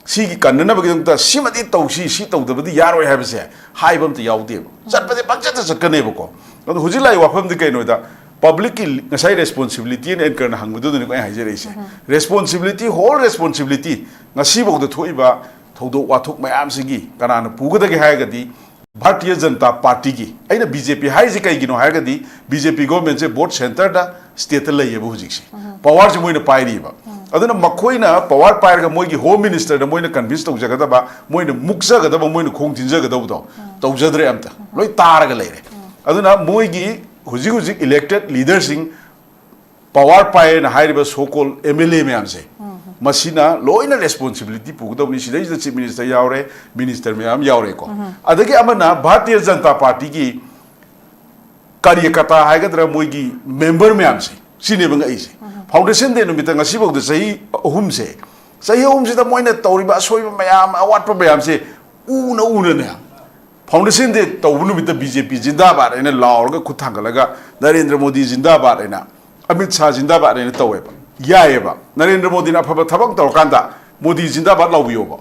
ꯁꯤꯒꯤ ꯀꯟꯅꯅꯕꯒꯤꯗꯃꯛꯇ ꯁꯤꯃꯗꯤ ꯇꯧꯁꯤ, ꯁꯤ ꯇꯧꯗꯕꯗꯤ ꯌꯥꯔꯣꯏ ꯍꯥꯏꯕꯁꯦ ꯍꯥꯏꯕ ꯑꯝꯇ ꯌꯥꯎꯗꯦꯕ꯫ ꯆꯠꯄꯗꯤ ꯄꯪꯆꯠꯇ ꯆꯠꯀꯅꯦꯕꯀꯣ꯫ ꯑꯗꯣ ꯍꯧꯖꯤꯛ ꯂꯥꯛꯏ ꯋꯥꯐꯝꯗꯤ ꯀꯩꯅꯣꯗ, ꯄꯕ꯭ꯂꯤꯛꯀꯤ ꯉꯁꯥꯏ ꯔꯦꯁꯄꯣꯟꯁꯤꯕꯤꯂꯤꯇꯤ ꯑꯦꯟꯀꯔꯅ ꯍꯪꯕꯗꯨꯗꯅꯤꯀꯣ ꯑꯩ ꯍꯥꯏꯖꯔꯛꯏꯁꯦ꯫ ꯔꯦꯁꯄꯣꯟꯁꯤꯕꯤꯂꯤꯇꯤ, ꯍꯣꯜ ꯔꯦꯁꯄꯣꯟꯁꯤꯕꯤꯂꯤꯇꯤ, ꯉꯁꯤꯐꯥꯎꯗ ꯊꯣꯛꯏꯕ ꯊꯧꯗꯣꯛ ꯋꯥꯊꯣꯛ ꯃꯌꯥꯝꯁꯤꯒꯤ ꯀꯅꯥꯅ ꯄꯨꯒꯗꯒꯦ ꯍꯥꯏꯔꯒꯗꯤ ꯚꯥꯔꯇꯤꯌ ꯖꯅꯇꯥ ꯄꯥꯔꯇꯤꯒꯤ꯫ ꯑꯩꯅ ꯕꯤ ꯖꯦ ꯄꯤ ꯍꯥꯏꯔꯤꯁꯦ ꯀꯩꯒꯤꯅꯣ ꯍꯥꯏꯔꯒꯗꯤ ꯕꯤ ꯖꯦ ꯄꯤ ꯒꯣꯔꯃꯦꯟꯁꯦ ꯕꯣꯠ ꯁꯦꯟꯇꯔꯗ ꯁ꯭ꯇꯦꯠꯇ ꯂꯩꯌꯦꯕ ꯍꯧꯖꯤꯛꯁꯦ꯫ ꯄꯋꯥꯔꯁꯦ ꯃꯣꯏꯅ ꯄꯥꯏꯔꯤꯕ꯫ ꯑꯗꯨꯅ ꯃꯈꯣꯏꯅ ꯄꯋꯥꯔ ꯄꯥꯏꯔꯒ ꯃꯣꯏꯒꯤ ꯍꯣꯝ ꯃꯤꯅꯤꯁꯇꯔꯗ ꯃꯣꯏꯅ ꯀꯟꯚꯤꯟꯁ ꯇꯧꯖꯒꯗꯕ, ꯃꯣꯏꯅ ꯃꯨꯛꯆꯒꯗꯕ, ꯃꯣꯏꯅ ꯈꯣꯡ ꯊꯤꯟꯖꯒꯗꯕꯗꯣ ꯇꯧꯖꯗ꯭ꯔꯦ ꯑꯝꯇ꯫ ꯂꯣꯏ ꯇꯥꯔꯒ ꯂꯩꯔꯦ꯫ ꯑꯗꯨꯅ ꯃꯣꯏꯒꯤ ꯍꯧꯖꯤꯛ ꯍꯧꯖꯤꯛ ꯏꯂꯦꯛꯇꯦꯠ ꯂꯤꯗꯔꯁꯤꯡ, ꯄꯋꯥꯔ ꯄꯥꯏꯌꯦꯅ ꯍꯥꯏꯔꯤꯕ ꯁꯣ ꯀꯣꯜ ꯑꯦꯝ ꯑꯦꯜ ꯑꯦ ꯃꯌꯥꯝꯁꯦ, ꯃꯁꯤꯅ ꯂꯣꯏꯅ ꯔꯦꯁꯄꯣꯟꯁꯤꯕꯤꯂꯤꯇꯤ ꯄꯨꯒꯗꯕꯅꯤ꯫ ꯁꯤꯗꯩꯁꯤꯗ ꯆꯤꯐ ꯃꯤꯅꯤꯁꯇꯔ ꯌꯥꯎꯔꯦ, ꯃꯤꯅꯤꯁꯇꯔ ꯃꯌꯥꯝ ꯌꯥꯎꯔꯦꯀꯣ꯫ ꯑꯗꯒꯤ ꯑꯃꯅ ꯚꯥꯔꯇꯤꯌ ꯖꯅꯇꯥ ꯄꯥꯔꯇꯤꯒꯤ ꯀꯥꯔꯌꯀꯔꯇꯥ ꯍꯥꯏꯒꯗ꯭ꯔꯥ, ꯃꯣꯏꯒꯤ ꯃꯦꯝꯕꯔ ꯃꯌꯥꯝꯁꯦ, ꯁꯤꯅꯦꯕ ꯉꯛꯏꯁꯦ꯫ ꯐꯥꯎꯟꯗꯦꯁꯟ ꯗꯦ ꯅꯨꯃꯤꯠꯇ ꯉꯁꯤꯐꯥꯎꯗ ꯆꯍꯤ ꯑꯍꯨꯝꯁꯦ, ꯆꯍꯤ ꯑꯍꯨꯝꯁꯤꯗ ꯃꯣꯏꯅ ꯇꯧꯔꯤꯕ ꯑꯁꯣꯏꯕ ꯃꯌꯥꯝ, ꯑꯋꯥꯠꯄ ꯃꯌꯥꯝꯁꯦ ꯎꯅ ꯎꯅꯅꯦ꯫ ꯐꯥꯎꯟꯗꯦꯁꯟ ꯗꯦ ꯇꯧꯕ ꯅꯨꯃꯤꯠꯇ ꯕꯤ ꯖꯦ ꯄꯤ ꯖꯤꯟꯗꯥꯕꯥꯗ ꯍꯥꯏꯅ ꯂꯥꯎꯔꯒ ꯈꯨꯠ ꯊꯥꯡꯒꯠꯂꯒ "ꯅꯔꯦꯟꯗ꯭ꯔ ꯃꯣꯗꯤ ꯖꯤꯟꯗꯥꯕꯥꯗ" ꯍꯥꯏꯅ, "ꯑꯃꯤꯠ ꯁꯥꯍ ꯖꯤꯟꯗꯥꯕꯥꯗ" ꯍꯥꯏꯅ ꯇꯧꯋꯦꯕ꯫ ꯌꯥꯏꯌꯦꯕ, ꯅꯔꯦꯟꯗ꯭ꯔ ꯃꯣꯗꯤꯅ ꯑꯐꯕ ꯊꯕꯛ ꯇꯧꯔꯀꯥꯟꯗ "ꯃꯣꯗꯤ ꯖꯤꯟꯗꯥꯕꯥꯗ" ꯂꯥꯎꯕꯤꯌꯣꯕ꯫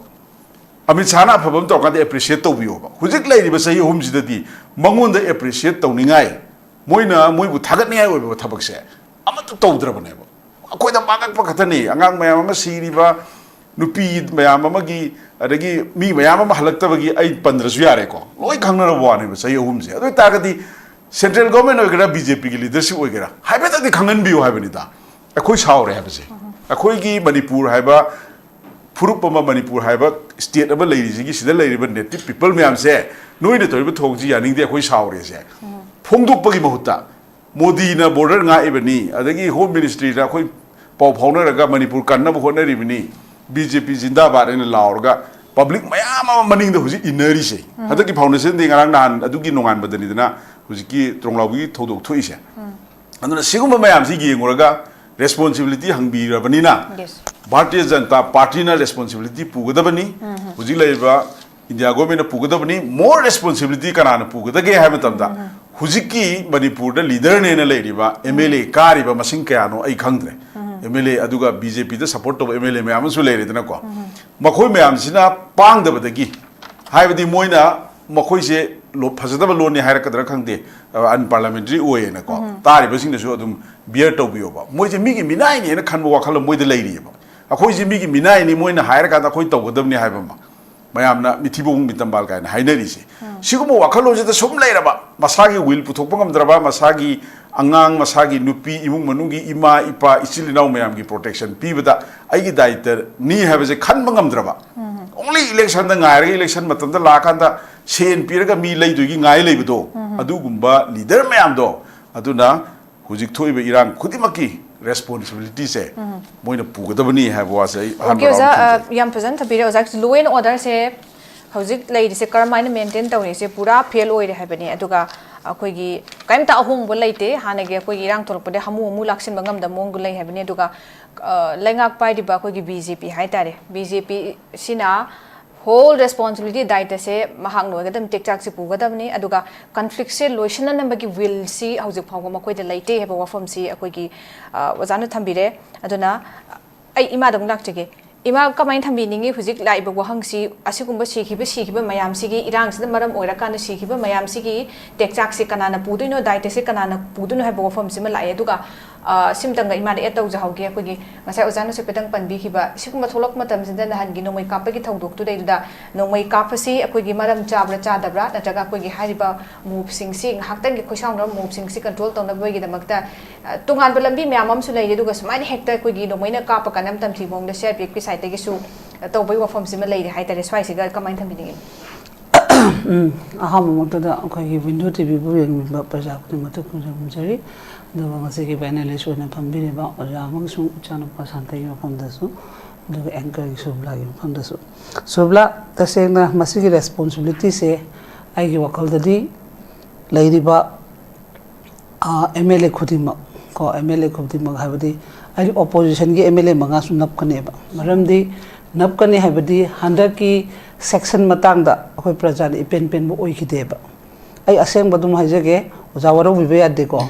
ꯑꯃꯤꯠ ꯁꯥꯍꯅ ꯑꯐꯕ ꯑꯃ ꯇꯧꯔꯀꯥꯟꯗ ꯑꯦꯄ꯭ꯔꯤꯁꯤꯌꯦꯠ ꯇꯧꯕꯤꯌꯣꯕ꯫ ꯍꯧꯖꯤꯛ ꯂꯩꯔꯤꯕ ꯆꯍꯤ ꯑꯍꯨꯝꯁꯤꯗꯗꯤ ꯃꯉꯣꯟꯗ ꯑꯦꯄ꯭ꯔꯤꯁꯤꯌꯦꯠ ꯇꯧꯅꯤꯡꯉꯥꯏ, ꯃꯣꯏꯅ ꯃꯣꯏꯕꯨ ꯊꯥꯒꯠꯅꯤꯡꯉꯥꯏ ꯑꯣꯏꯕ ꯊꯕꯛꯁꯦ ꯑꯃꯠꯇ ꯇꯧꯗ꯭ꯔꯕꯅꯦꯕ꯫ ꯑꯩꯈꯣꯏꯗ ꯃꯥꯡꯉꯛꯄ ꯈꯛꯇꯅꯤ꯫ ꯑꯉꯥꯡ ꯃꯌꯥꯝ ꯑꯃ ꯁꯤꯔꯤꯕ, ꯅꯨꯄꯤ ꯃꯌꯥꯝ ꯑꯃꯒꯤ, ꯑꯗꯒꯤ ꯃꯤ ꯃꯌꯥꯝ ꯑꯃ ꯍꯜꯂꯛꯇꯕꯒꯤ ꯑꯩ ꯄꯟꯗ꯭ꯔꯁꯨ ꯌꯥꯔꯦꯀꯣ, ꯂꯣꯏ ꯈꯪꯅꯔꯕ ꯋꯥꯅꯦꯕ ꯆꯍꯤ ꯑꯍꯨꯝꯁꯦ꯫ ꯑꯗꯨ ꯑꯣꯏꯇꯥꯔꯒꯗꯤ ꯁꯦꯟꯇ꯭ꯔꯦꯜ ꯒꯣꯔꯃꯦꯟ ꯑꯣꯏꯒꯦꯔꯥ, ꯕꯤ ꯖꯦ ꯄꯤꯒꯤ ꯂꯤꯗꯔꯁꯤꯞ ꯑꯣꯏꯒꯦꯔꯥ, ꯍꯥꯏꯐꯦꯠꯇꯗꯤ ꯈꯪꯍꯟꯕꯤꯌꯨ ꯍꯥꯏꯕꯅꯤꯗ꯫ ꯑꯩꯈꯣꯏ ꯁꯥꯎꯔꯦ ꯍꯥꯏꯕꯁꯦ꯫ ꯑꯩꯈꯣꯏꯒꯤ ꯃꯅꯤꯄꯨꯔ ꯍꯥꯏꯕ ꯐꯨꯔꯨꯞ ꯑꯃ, ꯃꯅꯤꯄꯨꯔ ꯍꯥꯏꯕ ꯁ꯭ꯇꯦꯠ ꯑꯃ ꯂꯩꯔꯤꯁꯤꯒꯤ, ꯁꯤꯗ ꯂꯩꯔꯤꯕ ꯅꯦꯇꯤꯚ ꯄꯤꯄꯜ ꯃꯌꯥꯝꯁꯦ, ꯅꯣꯏꯅ ꯇꯧꯔꯤꯕ ꯊꯧꯑꯣꯡꯁꯤ ꯌꯥꯅꯤꯡꯗꯦ, ꯑꯩꯈꯣꯏ ꯁꯥꯎꯔꯦꯁꯦ ꯐꯣꯡꯗꯣꯛꯄꯒꯤ ꯃꯍꯨꯠꯇ, ꯃꯣꯗꯤꯅ ꯕꯣꯔꯗꯔ ꯉꯥꯛꯏꯕꯅꯤ, ꯑꯗꯒꯤ ꯍꯣꯝ ꯃꯤꯅꯤꯁꯇ꯭ꯔꯤꯗ ꯑꯩꯈꯣꯏ ꯄꯥꯎ ꯐꯥꯎꯅꯔꯒ ꯃꯅꯤꯄꯨꯔ ꯀꯟꯅꯕ ꯍꯣꯠꯅꯔꯤꯕꯅꯤ, ꯕꯤ ꯖꯦ ꯄꯤ ꯖꯤꯟꯗꯥꯕꯥꯗ ꯍꯥꯏꯅ ꯂꯥꯎꯔꯒ ꯄꯕ꯭ꯂꯤꯛ ꯃꯌꯥꯝ ꯑꯃ ꯃꯅꯤꯡꯗ ꯍꯧꯖꯤꯛ ꯏꯟꯅꯔꯤꯁꯦ꯫ ꯍꯟꯗꯛꯀꯤ ꯐꯥꯎꯟꯗꯦꯁꯟ ꯗꯦ ꯉꯔꯥꯡ ꯅꯍꯥꯟ ꯑꯗꯨꯒꯤ ꯅꯣꯡꯉꯥꯟꯕꯗꯅꯤꯗꯅ ꯍꯧꯖꯤꯛꯀꯤ ꯇ꯭ꯔꯣꯡꯂꯥꯎꯕꯤꯒꯤ ꯊꯧꯗꯣꯛ ꯊꯣꯛꯏꯁꯦ꯫ ꯑꯗꯨꯅ ꯁꯤꯒꯨꯝꯕ ꯃꯌꯥꯝꯁꯤ ꯌꯦꯡꯉꯨꯔꯒ responsibility ꯍꯪꯕꯤꯔꯕꯅꯤꯅ, Yes. Bharatiya Janata ꯄꯥꯔꯇꯤꯅ responsibility ꯄꯨꯒꯗꯕꯅꯤ꯫ ꯍꯧꯖꯤꯛ ꯂꯩꯔꯤꯕ ꯏꯟꯗꯤꯌꯥ ꯒꯣꯔꯃꯦꯟꯅ ꯄꯨꯒꯗꯕꯅꯤ꯫ ꯃꯣꯔ ꯔꯦꯁꯄꯣꯟꯁꯤꯕꯤꯂꯤꯇꯤ ꯀꯅꯥꯅ ꯄꯨꯒꯗꯒꯦ ꯍꯥꯏꯕ ꯃꯇꯝꯗ, ꯍꯧꯖꯤꯛꯀꯤ ꯃꯅꯤꯄꯨꯔꯗ ꯂꯤꯗꯔꯅꯦꯅ ꯂꯩꯔꯤꯕ ꯑꯦꯝ ꯑꯦꯜ ꯑꯦ ꯀꯥꯔꯤꯕ ꯃꯁꯤꯡ ꯀꯌꯥꯅꯣ ꯑꯩ ꯈꯪꯗ꯭ꯔꯦ꯫ ꯑꯦꯝ ꯑꯦꯜ ꯑꯦ ꯑꯗꯨꯒ ꯕꯤ ꯖꯦ ꯄꯤꯗ ꯁꯄꯣꯔꯠ ꯇꯧꯕ ꯑꯦꯝ ꯑꯦꯜ ꯑꯦ ꯃꯌꯥꯝ ꯑꯃꯁꯨ ꯂꯩꯔꯦꯗꯅꯀꯣ꯫ ꯃꯈꯣꯏ ꯃꯌꯥꯝꯁꯤꯅ ꯄꯥꯡꯗꯕꯗꯒꯤ, ꯍꯥꯏꯕꯗꯤ ꯃꯣꯏꯅ, ꯃꯈꯣꯏꯁꯦ ꯂꯣ-, ꯐꯖꯗꯕ ꯂꯣꯟꯅꯤ ꯍꯥꯏꯔꯛꯀꯗ꯭ꯔꯥ ꯈꯪꯗꯦ, ꯑꯟꯄꯥꯔꯂꯥꯃꯦꯟꯇꯔꯤ ꯑꯣꯏꯌꯦꯅꯀꯣ꯫ ꯇꯥꯔꯤꯕꯁꯤꯡꯅꯁꯨ ꯑꯗꯨꯝ ꯕꯤꯌꯔ ꯇꯧꯕꯤꯌꯣꯕ꯫ ꯃꯣꯏꯁꯦ ꯃꯤꯒꯤ ꯃꯤꯅꯥꯏꯅꯦꯅ ꯈꯟꯕ ꯋꯥꯈꯜ ꯑꯃ ꯃꯣꯏꯗ ꯂꯩꯔꯤꯑꯕ꯫ ꯑꯩꯈꯣꯏꯁꯦ ꯃꯤꯒꯤ ꯃꯤꯅꯥꯏꯅꯤ, ꯃꯣꯏꯅ ꯍꯥꯏꯔꯀꯥꯟꯗ ꯑꯩꯈꯣꯏ ꯇꯧꯒꯗꯕꯅꯤ ꯍꯥꯏꯕ ꯑꯃ ꯃꯌꯥꯝꯅ ꯃꯤꯊꯤꯕꯣꯡ ꯃꯤꯇꯝꯕꯥꯜ ꯀꯥꯏꯅ ꯍꯥꯏꯅꯔꯤꯁꯦ꯫ ꯁꯤꯒꯨꯝꯕ ꯋꯥꯈꯜꯂꯣꯟꯁꯤꯗ ꯁꯨꯝ ꯂꯩꯔꯕ, ꯃꯁꯥꯒꯤ ꯋꯤꯜ ꯄꯨꯊꯣꯛꯄ ꯉꯝꯗ꯭ꯔꯕ, ꯃꯁꯥꯒꯤ ꯑꯉꯥꯡ, ꯃꯁꯥꯒꯤ ꯅꯨꯄꯤ, ꯏꯃꯨꯡ ꯃꯅꯨꯡꯒꯤ ꯏꯃꯥ, ꯏꯄꯥ, ꯏꯆꯤꯜ ꯏꯅꯥꯎ ꯃꯌꯥꯝꯒꯤ ꯄ꯭ꯔꯣꯇꯦꯛꯁꯟ ꯄꯤꯕꯗ ꯑꯩꯒꯤ ꯗꯥꯏꯇꯅꯤ ꯍꯥꯏꯕꯁꯦ ꯈꯟꯕ ꯉꯝꯗ꯭ꯔꯕ, ꯑꯣꯡꯂꯤ ꯏꯂꯦꯛꯁꯟꯗ ꯉꯥꯏꯔꯒ ꯏꯂꯦꯛꯁꯟ ꯃꯇꯝꯗ ꯂꯥꯛꯑꯀꯥꯟꯗ ꯁꯦꯟ ꯄꯤꯔꯒ ꯃꯤ ꯂꯩꯗꯣꯏꯒꯤ ꯉꯥꯏ ꯂꯩꯕꯗꯣ, ꯑꯗꯨꯒꯨꯝꯕ ꯂꯤꯗꯔ ꯃꯌꯥꯝꯗꯣ꯫ ꯑꯗꯨꯅ ꯍꯧꯖꯤꯛ ꯊꯣꯛꯏꯕ ꯏꯔꯥꯡ ꯈꯨꯗꯤꯡꯃꯛꯀꯤ ꯔꯦꯁꯄꯣꯟꯁꯤꯕꯤꯂꯤꯇꯤꯁꯦ ꯃꯣꯏꯅ ꯄꯨꯒꯗꯕꯅꯤ ꯍꯥꯏꯕ ꯋꯥꯁꯦ ꯑꯩ ꯑꯍꯥꯟꯕ ꯑꯣꯀꯦ ꯑꯣꯖꯥ, round ꯊꯝꯖꯒꯦ꯫ ꯑ, ꯌꯥꯝ ꯐꯖꯅ ꯊꯝꯕꯤꯔꯦ ꯑꯣꯖꯥ꯫ Law and orderꯁꯦ ꯍꯧꯖꯤꯛ ꯂꯩꯔꯤꯁꯦ ꯀꯔꯝꯍꯥꯏꯅ ꯃꯦꯟꯇꯦꯟ ꯇꯧꯔꯤꯁꯦ ꯄꯨꯔꯥ ꯐꯦꯜ ꯑꯣꯏꯔꯦ ꯍꯥꯏꯕꯅꯤ꯫ ꯑꯗꯨꯒ ꯑꯩꯈꯣꯏꯒꯤ ꯀꯔꯤꯝꯇ ꯑꯍꯣꯡꯕ ꯂꯩꯇꯦ, ꯍꯥꯟꯅꯒꯤ ꯑꯩꯈꯣꯏꯒꯤ ꯏꯔꯥꯡ ꯊꯣꯛꯂꯛꯄꯗ ꯍꯥꯃꯨ ꯍꯥꯃꯨ ꯂꯥꯛꯁꯤꯟꯕ ꯉꯝꯗꯕ ꯃꯑꯣꯡꯗ ꯂꯩ ꯍꯥꯏꯕꯅꯤ꯫ ꯑꯗꯨꯒ ꯑ, ꯂꯩꯉꯥꯛ ꯄꯥꯏꯔꯤꯕ ꯑꯩꯈꯣꯏꯒꯤ ꯕꯤ ꯖꯦ ꯄꯤ ꯍꯥꯏꯇꯥꯔꯦ, ꯕꯤ ꯖꯦ ꯄꯤꯁꯤꯅ ꯍꯣꯜ ꯔꯦꯁꯄꯣꯟꯁꯤꯕꯤꯂꯤꯇꯤ, ꯗꯥꯏꯇꯁꯦ ꯃꯍꯥꯛꯅ ꯑꯣꯏꯒꯗꯕꯅꯤ, ꯇꯦꯛꯆꯥꯛꯁꯦ ꯄꯨꯒꯗꯕꯅꯤ꯫ ꯑꯗꯨꯒ ꯀꯟꯐ꯭ꯂꯤꯛꯁꯦ ꯂꯣꯏꯁꯤꯟꯅꯅꯕꯒꯤ ꯋꯤꯜꯁꯤ ꯍꯧꯖꯤꯛ ꯐꯥꯎꯕ ꯃꯈꯣꯏꯗ ꯂꯩꯇꯦ ꯍꯥꯏꯕ ꯋꯥꯐꯝꯁꯤ ꯑꯩꯈꯣꯏꯒꯤ, ꯑ, ꯑꯣꯖꯥꯅ ꯊꯝꯕꯤꯔꯦ꯫ ꯑꯗꯨꯅ ꯑꯩ ꯏꯃꯥꯗ ꯑꯃꯨꯛ ꯂꯥꯛꯆꯒꯦ꯫ ꯏꯃꯥ, ꯀꯃꯥꯏꯅ ꯊꯝꯕꯤꯅꯤꯡꯉꯤ ꯍꯧꯖꯤꯛ ꯂꯥꯛꯏꯕ ꯋꯥꯍꯪꯁꯤ? ꯑꯁꯤꯒꯨꯝꯕ ꯁꯤꯈꯤꯕ, ꯁꯤꯈꯤꯕ ꯃꯌꯥꯝꯁꯤꯒꯤ, ꯏꯔꯥꯡꯁꯤꯅ ꯃꯔꯝ ꯑꯣꯏꯔꯀꯥꯟꯗ ꯁꯤꯈꯤꯕ ꯃꯌꯥꯝꯁꯤꯒꯤ ꯇꯦꯛꯆꯥꯛꯁꯤ ꯀꯅꯥꯅ ꯄꯨꯗꯣꯏꯅꯣ, ꯗꯥꯏꯇꯁꯤ ꯀꯅꯥꯅ ꯄꯨꯗꯣꯏꯅꯣ ꯍꯥꯏꯕ ꯋꯥꯐꯝꯁꯤꯃ ꯂꯥꯛꯑꯦ꯫ ꯑꯗꯨꯒ, ꯑ, ꯁꯤꯝꯇꯪꯒ ꯏꯃꯥꯗ ꯑꯦꯗ ꯇꯧꯖꯍꯧꯒꯦ꯫ ꯑꯩꯈꯣꯏꯒꯤ ꯉꯁꯥꯏ ꯑꯣꯖꯥꯅꯁꯨ ꯍꯥꯏꯐꯦꯠꯇꯪ ꯄꯟꯕꯤꯈꯤꯕ, ꯁꯤꯒꯨꯝꯕ ꯊꯣꯛꯂꯛꯄ ꯃꯇꯝꯁꯤꯗ ꯅꯍꯥꯟꯒꯤ ꯅꯣꯡꯃꯩ ꯀꯥꯞꯄꯒꯤ ꯊꯧꯗꯣꯛꯇꯨꯗꯩꯗꯨꯗ ꯅꯣꯡꯃꯩ ꯀꯥꯞꯄꯁꯤ ꯑꯩꯈꯣꯏꯒꯤ ꯃꯔꯝ ꯆꯥꯕ꯭ꯔꯥ ꯆꯥꯗꯕ꯭ꯔꯥ, ꯅꯠꯇ꯭ꯔꯒ ꯑꯩꯈꯣꯏꯒꯤ ꯍꯥꯏꯔꯤꯕ ꯃꯣꯞꯁꯤꯡꯁꯤ ꯉꯥꯏꯍꯥꯛꯇꯪꯒꯤ ꯈꯣꯏꯁꯥꯎꯅꯔꯕ ꯃꯣꯞꯁꯤꯡꯁꯤ ꯀꯟꯇ꯭ꯔꯣꯜ ꯇꯧꯅꯕꯒꯤꯗꯃꯛꯇ, ꯑ, ꯇꯣꯉꯥꯟꯕ ꯂꯝꯕꯤ ꯃꯌꯥꯝ ꯑꯃꯁꯨ ꯂꯩꯔꯤ꯫ ꯑꯗꯨꯒ ꯁꯨꯃꯥꯏꯅ ꯍꯦꯛꯇ ꯑꯩꯈꯣꯏꯒꯤ ꯅꯣꯡꯃꯩꯅ ꯀꯥꯞꯄ ꯀꯥꯟꯗ ꯇꯝꯊꯤ ꯃꯑꯣꯡꯗ ꯁꯤ ꯑꯥꯔ ꯄꯤ ꯑꯦꯐꯀꯤ ꯁꯥꯏꯠꯇꯒꯤꯁꯨ, ꯑ, ꯇꯧꯕꯒꯤ ꯋꯥꯐꯝꯁꯤꯃ ꯂꯩꯔꯦ ꯍꯥꯏꯇꯥꯔꯦ꯫ ꯁ꯭ꯋꯥꯏꯁꯤꯒ ꯀꯃꯥꯏꯅ ꯊꯝꯕꯤꯅꯤꯡꯉꯤ? ꯎꯝ, ꯑꯍꯥꯟꯕꯃꯛꯇꯗ ꯑꯩꯈꯣꯏꯒꯤ ꯋꯤꯟꯗꯣ ꯇꯤꯚꯤꯕꯨ ꯌꯦꯡꯕꯤꯕ ꯄ꯭ꯔꯖꯥ ꯈꯨꯗꯤꯡꯃꯛꯇ ꯈꯨꯔꯨꯝꯖꯔꯤ꯫ ꯑꯗꯨꯒ ꯉꯁꯤꯒꯤ ꯄꯦꯅꯦꯂꯤꯁ ꯑꯣꯏꯅ ꯐꯝꯕꯤꯔꯤꯕ ꯑꯣꯖꯥ ꯑꯃꯁꯨꯡ ꯏꯆꯥꯅꯨꯄꯥ ꯁꯥꯟꯇꯒꯤ ꯃꯐꯝꯗꯁꯨ, ꯑꯗꯨꯒ ꯑꯦꯡꯀꯔꯒꯤ ꯁꯨꯕ꯭ꯂꯥꯒꯤ ꯃꯐꯝꯗꯁꯨ꯫ ꯁꯨꯕ꯭ꯂꯥ, ꯇꯁꯦꯡꯅ ꯃꯁꯤꯒꯤ ꯔꯦꯁꯄꯣꯟꯁꯤꯕꯤꯂꯤꯇꯤꯁꯦ ꯑꯩꯒꯤ ꯋꯥꯈꯜꯗꯗꯤ ꯂꯩꯔꯤꯕ ꯑꯦꯝ ꯑꯦꯜ ꯑꯦ ꯈꯨꯗꯤꯡꯃꯛ, ꯀꯣ, ꯑꯦꯝ ꯑꯦꯜ ꯑꯦ ꯈꯨꯗꯤꯡꯃꯛ ꯍꯥꯏꯕꯗꯤ ꯑꯩ ꯑꯣꯄꯣꯖꯤꯁꯟꯒꯤ ꯑꯦꯝ ꯑꯦꯜ ꯑꯦ ꯃꯉꯥꯁꯨ ꯅꯞꯀꯅꯦꯕ꯫ ꯃꯔꯝꯗꯤ ꯅꯞꯀꯅꯤ ꯍꯥꯏꯕꯗꯤ ꯍꯟꯗꯛꯀꯤ ꯁꯦꯁꯟ ꯃꯇꯥꯡꯗ ꯑꯩꯈꯣꯏ ꯄ꯭ꯔꯖꯥꯗ ꯏꯄꯦꯟ ꯄꯦꯟꯕ ꯑꯣꯏꯈꯤꯗꯦꯕ꯫ ꯑꯩ ꯑꯁꯦꯡꯕ ꯑꯗꯨꯝ ꯍꯥꯏꯖꯒꯦ, ꯑꯣꯖꯥ ꯋꯥꯔꯧꯕꯤꯕ ꯌꯥꯗꯦꯀꯣ꯫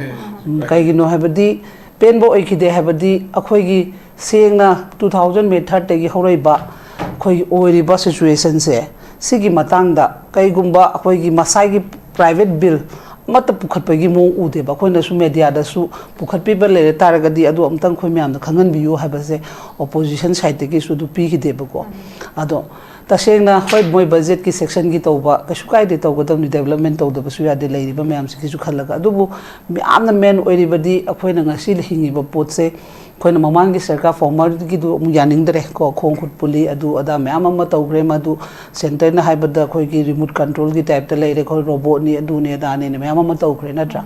ꯎꯝ, ꯀꯩꯒꯤꯅꯣ ꯍꯥꯏꯕꯗꯤ ꯄꯦꯟꯕ ꯑꯣꯏꯈꯤꯗꯦ ꯍꯥꯏꯕꯗꯤ ꯑꯩꯈꯣꯏꯒꯤ ꯁꯦꯡꯅ two thousand May third ꯇꯒꯤ ꯍꯧꯔꯛꯏꯕ ꯑꯩꯈꯣꯏꯒꯤ ꯑꯣꯏꯔꯤꯕ ꯁꯤꯆꯨꯋꯦꯁꯟꯁꯦ, ꯁꯤꯒꯤ ꯃꯇꯥꯡꯗ ꯀꯩꯒꯨꯝꯕ ꯑꯩꯈꯣꯏꯒꯤ ꯃꯁꯥꯒꯤ ꯄ꯭ꯔꯥꯏꯚꯦꯠ ꯕꯤꯜ ꯑꯃꯠꯇ ꯄꯨꯈꯠꯄꯒꯤ ꯃꯑꯣꯡ ꯎꯗꯦꯕ꯫ ꯑꯩꯈꯣꯏꯅꯁꯨ ꯃꯦꯗꯤꯌꯥꯗꯁꯨ ꯄꯨꯈꯠꯄꯤꯕ ꯂꯩꯔ ꯇꯥꯔꯒꯗꯤ ꯑꯗꯨ ꯑꯃꯨꯛꯇꯪ ꯑꯩꯈꯣꯏ ꯃꯌꯥꯝꯗ ꯈꯪꯍꯟꯕꯤꯌꯨ ꯍꯥꯏꯕꯁꯦ ꯑꯣꯄꯣꯖꯤꯁꯟ ꯁꯥꯏꯠꯇꯒꯤꯁꯨ ꯑꯗꯨ ꯄꯤꯈꯤꯗꯦꯕꯀꯣ꯫ ꯑꯗꯣ ꯇꯁꯦꯡꯅ ꯍꯣꯏ, ꯃꯣꯏ ꯕꯖꯦꯠꯀꯤ ꯁꯦꯛꯁꯟꯒꯤ ꯇꯧꯕ ꯀꯩꯁꯨ ꯀꯥꯏꯗꯦ, ꯇꯧꯒꯗꯕꯅꯤ, ꯗꯦꯕꯂꯞꯃꯦꯟ ꯇꯧꯗꯕꯁꯨ ꯌꯥꯗꯦ ꯂꯩꯔꯤꯕ ꯃꯌꯥꯝꯁꯤꯒꯤꯁꯨ ꯈꯜꯂꯒ꯫ ꯑꯗꯨꯕꯨ ꯌꯥꯝꯅ ꯃꯦꯟ ꯑꯣꯏꯔꯤꯕꯗꯤ ꯑꯩꯈꯣꯏꯅ ꯉꯁꯤ ꯍꯤꯡꯉꯤꯕ ꯄꯣꯠꯁꯦ ꯑꯩꯈꯣꯏꯅ ꯃꯃꯥꯡꯒꯤ ꯁꯔꯀꯥꯔ ꯐꯣꯔꯃꯔꯒꯤꯗꯨ ꯑꯃꯨꯛ ꯌꯥꯅꯤꯡꯗ꯭ꯔꯦ ꯀꯣ, ꯈꯣꯡ ꯈꯨꯠ ꯄꯨꯜꯂꯤ, ꯑꯗꯨ ꯑꯗꯥ ꯃꯌꯥꯝ ꯑꯃ ꯇꯧꯈ꯭ꯔꯦ꯫ ꯃꯗꯨ ꯁꯦꯟꯇꯔꯅ ꯍꯥꯏꯕꯗ ꯑꯩꯈꯣꯏꯒꯤ ꯔꯤꯃꯣꯠ ꯀꯟꯇ꯭ꯔꯣꯜꯒꯤ ꯇꯥꯏꯞꯇ ꯂꯩꯔꯦ, ꯑꯩꯈꯣꯏ ꯔꯣꯕꯣꯠꯅꯤ, ꯑꯗꯨꯅꯤ ꯑꯗꯥꯅꯤꯅ ꯃꯌꯥꯝ ꯑꯃ ꯇꯧꯈ꯭ꯔꯦ, ꯅꯠꯇ꯭ꯔꯥ?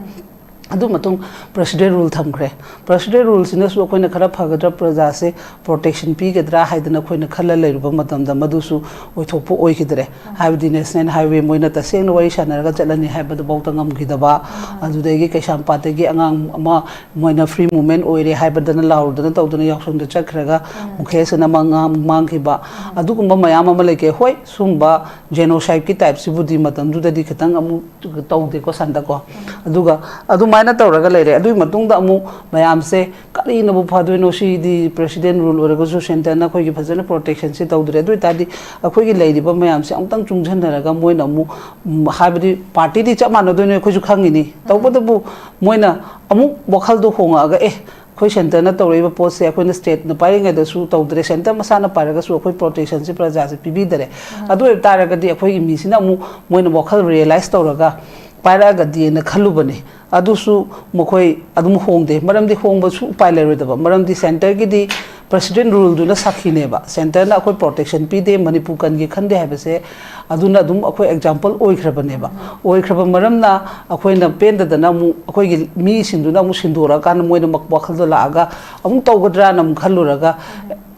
ꯑꯗꯨ ꯃꯇꯨꯡ ꯄ꯭ꯔꯦꯁꯤꯗꯦꯟ ꯔꯨꯜ ꯊꯝꯈ꯭ꯔꯦ꯫ ꯄ꯭ꯔꯦꯁꯤꯗꯦꯟ ꯔꯨꯜꯁꯤꯅꯁꯨ ꯑꯩꯈꯣꯏꯅ ꯈꯔ ꯐꯒꯗ꯭ꯔꯥ, ꯄ꯭ꯔꯖꯥꯁꯦ ꯄ꯭ꯔꯣꯇꯦꯛꯁꯟ ꯄꯤꯒꯗ꯭ꯔꯥ ꯍꯥꯏꯗꯅ ꯑꯩꯈꯣꯏꯅ ꯈꯜꯂ ꯂꯩꯔꯨꯕ ꯃꯇꯝꯗ ꯃꯗꯨꯁꯨ ꯑꯣꯏꯊꯣꯛꯄ ꯑꯣꯏꯈꯤꯗ꯭ꯔꯦ꯫ ꯍꯥꯏꯕꯗꯤ ꯅꯦꯁꯅꯦꯜ ꯍꯥꯏꯋꯦ ꯃꯣꯏꯅ ꯇꯁꯦꯡꯅ ꯋꯥꯔꯤ ꯁꯥꯟꯅꯔꯒ ꯆꯠꯂꯅꯤ ꯍꯥꯏꯕꯗꯨꯐꯥꯎꯗ ꯉꯝꯈꯤꯗꯕ, ꯑꯗꯨꯗꯒꯤ ꯀꯩꯁꯥꯝꯄꯥꯠꯇꯒꯤ ꯑꯉꯥꯡ ꯑꯃ ꯃꯣꯏꯅ ꯐ꯭ꯔꯤ ꯃꯨꯚꯃꯦꯟ ꯑꯣꯏꯔꯦ ꯍꯥꯏꯕꯗꯅ ꯂꯥꯎꯔꯨꯗꯅ ꯇꯧꯗꯅ ꯌꯥꯎꯁꯪꯗ ꯆꯠꯈ꯭ꯔꯒ ꯃꯨꯈꯦꯁꯅ ꯑꯃ ꯉꯥꯡ-, ꯃꯥꯡꯈꯤꯕ, ꯑꯗꯨꯒꯨꯝꯕ ꯃꯌꯥꯝ ꯑꯃ ꯂꯩꯈ꯭ꯔꯦ꯫ ꯍꯣꯏ, ꯁꯨꯝꯕ ꯖꯦꯅꯣꯁꯥꯏꯠꯀꯤ ꯇꯥꯏꯞꯁꯤꯕꯨꯗꯤ ꯃꯇꯝꯗꯨꯗꯗꯤ ꯈꯤꯇꯪ ꯑꯃꯨꯛ ꯇꯧꯗꯦꯀꯣ ꯁꯟꯗꯀꯣ꯫ ꯑꯗꯨꯒ ꯑꯗꯨꯃꯥꯏꯅ ꯇꯧꯔꯒ ꯂꯩꯔꯦ꯫ ꯑꯗꯨꯒꯤ ꯃꯇꯨꯡꯗ ꯑꯃꯨꯛ ꯃꯌꯥꯝꯁꯦ ꯀꯔꯤꯅꯕꯨ ꯐꯗꯣꯏꯅꯣ, ꯁꯤꯗꯤ ꯄ꯭ꯔꯦꯁꯤꯗꯦꯟ ꯔꯨꯜ ꯑꯣꯏꯔꯒꯁꯨ ꯁꯦꯟꯇꯔꯅ ꯑꯩꯈꯣꯏꯒꯤ ꯐꯖꯅ ꯄ꯭ꯔꯣꯇꯦꯛꯁꯟꯁꯦ ꯇꯧꯗ꯭ꯔꯦ꯫ ꯑꯗꯨ ꯑꯣꯏ ꯇꯥꯔꯗꯤ ꯑꯩꯈꯣꯏꯒꯤ ꯂꯩꯔꯤꯕ ꯃꯌꯥꯝꯁꯦ ꯑꯃꯨꯛꯇꯪ ꯆꯨꯡꯁꯤꯟꯅꯔꯒ ꯃꯣꯏꯅ ꯑꯃꯨꯛ, ꯎꯝ, ꯍꯥꯏꯕꯗꯤ ꯄꯥꯔꯇꯤꯗꯤ ꯆꯞ ꯃꯥꯟꯅꯗꯣꯏꯅꯣ, ꯑꯩꯈꯣꯏꯁꯨ ꯈꯪꯉꯤꯅꯤ꯫ ꯇꯧꯕꯇꯕꯨ ꯃꯣꯏꯅ ꯑꯃꯨꯛ ꯋꯥꯈꯜꯗꯣ ꯍꯣꯡꯉꯛꯑꯒ, ꯑꯦ, ꯑꯩꯈꯣꯏ ꯁꯦꯟꯇꯔꯅ ꯇꯧꯔꯛꯏꯕ ꯄꯣꯠꯁꯦ ꯑꯩꯈꯣꯏꯅ ꯁ꯭ꯇꯦꯠꯅ ꯄꯥꯏꯔꯤꯉꯩꯗꯁꯨ ꯇꯧꯗ꯭ꯔꯦ, ꯁꯦꯟꯇꯔ ꯃꯁꯥꯅ ꯄꯥꯏꯔꯒꯁꯨ ꯑꯩꯈꯣꯏ ꯄ꯭ꯔꯣꯇꯦꯛꯁꯟꯁꯦ ꯄ꯭ꯔꯖꯥꯁꯦ ꯄꯤꯕꯤꯗꯔꯦ꯫ ꯑꯗꯨ ꯑꯣꯏꯕ ꯇꯥꯔꯒꯗꯤ ꯑꯩꯈꯣꯏꯒꯤ ꯃꯤꯁꯤꯅ ꯑꯃꯨꯛ ꯃꯣꯏꯅ ꯋꯥꯈꯜ ꯔꯤꯌꯦꯂꯥꯏꯁ ꯇꯧꯔꯒ ꯄꯥꯏꯔꯛꯑꯒꯗꯤꯅ ꯈꯜꯂꯨꯕꯅꯦ꯫ ꯑꯗꯨꯁꯨ ꯃꯈꯣꯏ ꯑꯗꯨꯝ ꯍꯣꯡꯗꯦ꯫ ꯃꯔꯝꯗꯤ ꯍꯣꯡꯕꯁꯨ ꯎꯄꯥꯏ ꯂꯩꯔꯣꯏꯗꯕ꯫ ꯃꯔꯝꯗꯤ ꯁꯦꯟꯇꯔꯒꯤꯗꯤ ꯄ꯭ꯔꯦꯁꯤꯗꯦꯟ ꯔꯨꯜꯗꯨꯅ ꯁꯥꯈꯤꯅꯦꯕ꯫ ꯁꯦꯟꯇꯔꯅ ꯑꯩꯈꯣꯏ ꯄ꯭ꯔꯣꯇꯦꯛꯁꯟ ꯄꯤꯗꯦ, ꯃꯅꯤꯄꯨꯔ ꯀꯟꯒꯦ ꯈꯟꯗꯦ ꯍꯥꯏꯕꯁꯦ ꯑꯗꯨꯅ ꯑꯗꯨꯝ ꯑꯩꯈꯣꯏ ꯑꯦꯛꯖꯥꯝꯄꯜ ꯑꯣꯏꯈ꯭ꯔꯕꯅꯦꯕ꯫ ꯑꯣꯏꯈ꯭ꯔꯕ ꯃꯔꯝꯅ ꯑꯩꯈꯣꯏꯅ ꯄꯦꯟꯗꯗꯅ ꯑꯃꯨꯛ ꯑꯩꯈꯣꯏꯒꯤ ꯃꯤꯁꯤꯡꯗꯨꯅ ꯑꯃꯨꯛ ꯁꯤꯟꯗꯣꯔꯛꯑꯀꯥꯟꯗ ꯃꯣꯏꯅ ꯃꯛ-, ꯋꯥꯈꯜꯗꯣ ꯂꯥꯛꯑꯒ ꯑꯃꯨꯛ ꯇꯧꯒꯗ꯭ꯔꯥꯅ ꯑꯃꯨꯛ ꯈꯜꯂꯨꯔꯒ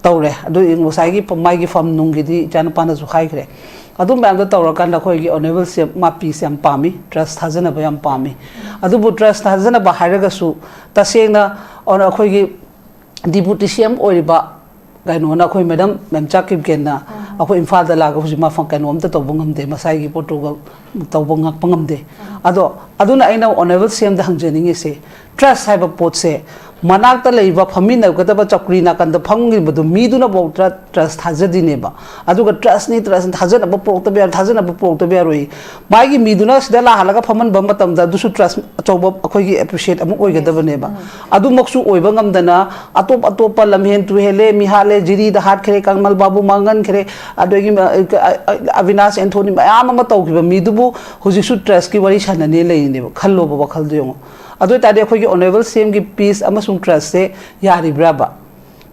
ꯇꯧꯔꯦ꯫ ꯑꯗꯨ ꯉꯁꯥꯏꯒꯤ ꯐ-, ꯃꯥꯒꯤ ꯐꯝ ꯅꯨꯡꯒꯤꯗꯤ ꯏꯆꯥꯅꯨꯄꯥꯅꯁꯨ ꯍꯥꯏꯈ꯭ꯔꯦ꯫ ꯑꯗꯨ ꯃꯌꯥꯝꯗꯣ ꯇꯧꯔꯀꯥꯟꯗ ꯑꯩꯈꯣꯏꯒꯤ ꯑꯣꯅꯔꯦꯕꯜ ꯁꯤ ꯑꯦꯝ ꯃꯥ ꯄꯤꯁ ꯌꯥꯝ ꯄꯥꯝꯃꯤ, ꯇ꯭ꯔꯁ ꯊꯥꯖꯅꯕ ꯌꯥꯝ ꯄꯥꯝꯃꯤ꯫ ꯑꯗꯨꯕꯨ ꯇ꯭ꯔꯁ ꯊꯥꯖꯅꯕ ꯍꯥꯏꯔꯒꯁꯨ ꯇꯁꯦꯡꯅ ꯑꯣꯅ-, ꯑꯩꯈꯣꯏꯒꯤ ꯗꯤꯄꯨꯇꯤ ꯁꯤ ꯑꯦꯝ ꯑꯣꯏꯔꯤꯕ ꯀꯩꯅꯣꯅ, ꯑꯩꯈꯣꯏ ꯃꯦꯗꯝ ꯃꯦꯝꯆꯥ ꯀꯤꯞꯒꯦꯟꯅ ꯑꯩꯈꯣꯏ ꯏꯝꯐꯥꯜꯗ ꯂꯥꯛꯑꯒ ꯍꯧꯖꯤꯛ ꯃꯥ ꯐ-, ꯀꯩꯅꯣꯝꯇ ꯇꯧꯕ ꯉꯝꯗꯦ, ꯃꯁꯥꯒꯤ ꯄꯣꯔꯇꯨꯒꯜ ꯇꯧꯕ ꯉꯥꯛꯄ ꯉꯝꯗꯦ꯫ ꯑꯗꯣ ꯑꯗꯨꯅ ꯑꯩꯅ ꯑꯣꯅꯔꯦꯕꯜ ꯁꯤ ꯑꯦꯝꯗ ꯍꯪꯖꯅꯤꯡꯉꯤꯁꯦ, ꯇ꯭ꯔꯁ ꯍꯥꯏꯕ ꯄꯣꯠꯁꯦ ꯃꯅꯥꯛꯇ ꯂꯩꯕ ꯐꯝꯃꯤꯟꯅꯒꯗꯕ ꯆꯧꯀ꯭ꯔꯤ ꯅꯥꯀꯟꯗ ꯐꯝꯈꯤꯕꯗꯨ ꯃꯤꯗꯨꯅꯕꯨꯛꯇ ꯇ꯭ꯔꯁ ꯊꯥꯖꯗꯣꯏꯅꯦꯕ꯫ ꯑꯗꯨꯒ ꯇ꯭ꯔꯁꯅꯤ, ꯇ꯭ꯔꯁꯅꯤ, ꯊꯥꯖꯅꯕ ꯄꯨꯔꯛꯇꯕ ꯌꯥꯔꯣꯏ, ꯊꯥꯖꯅꯕ ꯄꯨꯔꯛꯇꯕ ꯌꯥꯔꯣꯏ꯫ ꯃꯥꯒꯤ ꯃꯤꯗꯨꯅ ꯁꯤꯗ ꯂꯥꯛꯍꯜꯂꯒ ꯐꯝꯍꯟꯕ ꯃꯇꯝꯗ ꯑꯗꯨꯁꯨ ꯇ꯭ꯔꯁ ꯑꯆꯧꯕ ꯑꯩꯈꯣꯏꯒꯤ ꯑꯦꯄ꯭ꯔꯤꯁꯤꯌꯦꯠ ꯑꯃꯨꯛ ꯑꯣꯏꯒꯗꯕꯅꯦꯕ꯫ ꯑꯗꯨꯃꯛꯁꯨ ꯑꯣꯏꯕ ꯉꯝꯗꯅ ꯑꯇꯣꯞ ꯑꯇꯣꯞꯄ ꯂꯝꯍꯦꯟ ꯇꯨꯍꯦꯜꯂꯦ, ꯃꯤꯍꯥꯠꯂꯦ, ꯖꯤꯔꯤꯗ ꯍꯥꯠꯈ꯭ꯔꯦ, ꯀꯪꯃꯜ ꯕꯥꯕꯨ ꯃꯥꯡꯍꯟꯈ꯭ꯔꯦ, ꯑꯗꯒꯤ ꯃ-, ꯑ-, ꯑ-, ꯑꯕꯤꯅꯥꯁ ꯑꯦꯟꯊꯣꯅꯤ ꯃꯌꯥꯝ ꯑꯃ ꯇꯧꯈꯤꯕ ꯃꯤꯗꯨꯕꯨ ꯍꯧꯖꯤꯛꯁꯨ ꯇ꯭ꯔꯁꯀꯤ ꯋꯥꯔꯤ ꯁꯥꯟꯅꯅꯦ ꯂꯩꯔꯤꯅꯦꯕ꯫ ꯈꯜꯂꯣꯕ ꯋꯥꯈꯜꯗꯣ ꯌꯦꯡꯉꯣ꯫ ꯑꯗꯨ ꯑꯣꯏ ꯇꯥꯔꯗꯤ ꯑꯩꯈꯣꯏꯒꯤ ꯑꯣꯅꯔꯦꯕꯜ ꯁꯤ ꯑꯦꯝꯒꯤ ꯄꯤꯁ ꯑꯃꯁꯨꯡ ꯇ꯭ꯔꯁꯁꯦ ꯌꯥꯔꯤꯕ꯭ꯔꯥꯕ?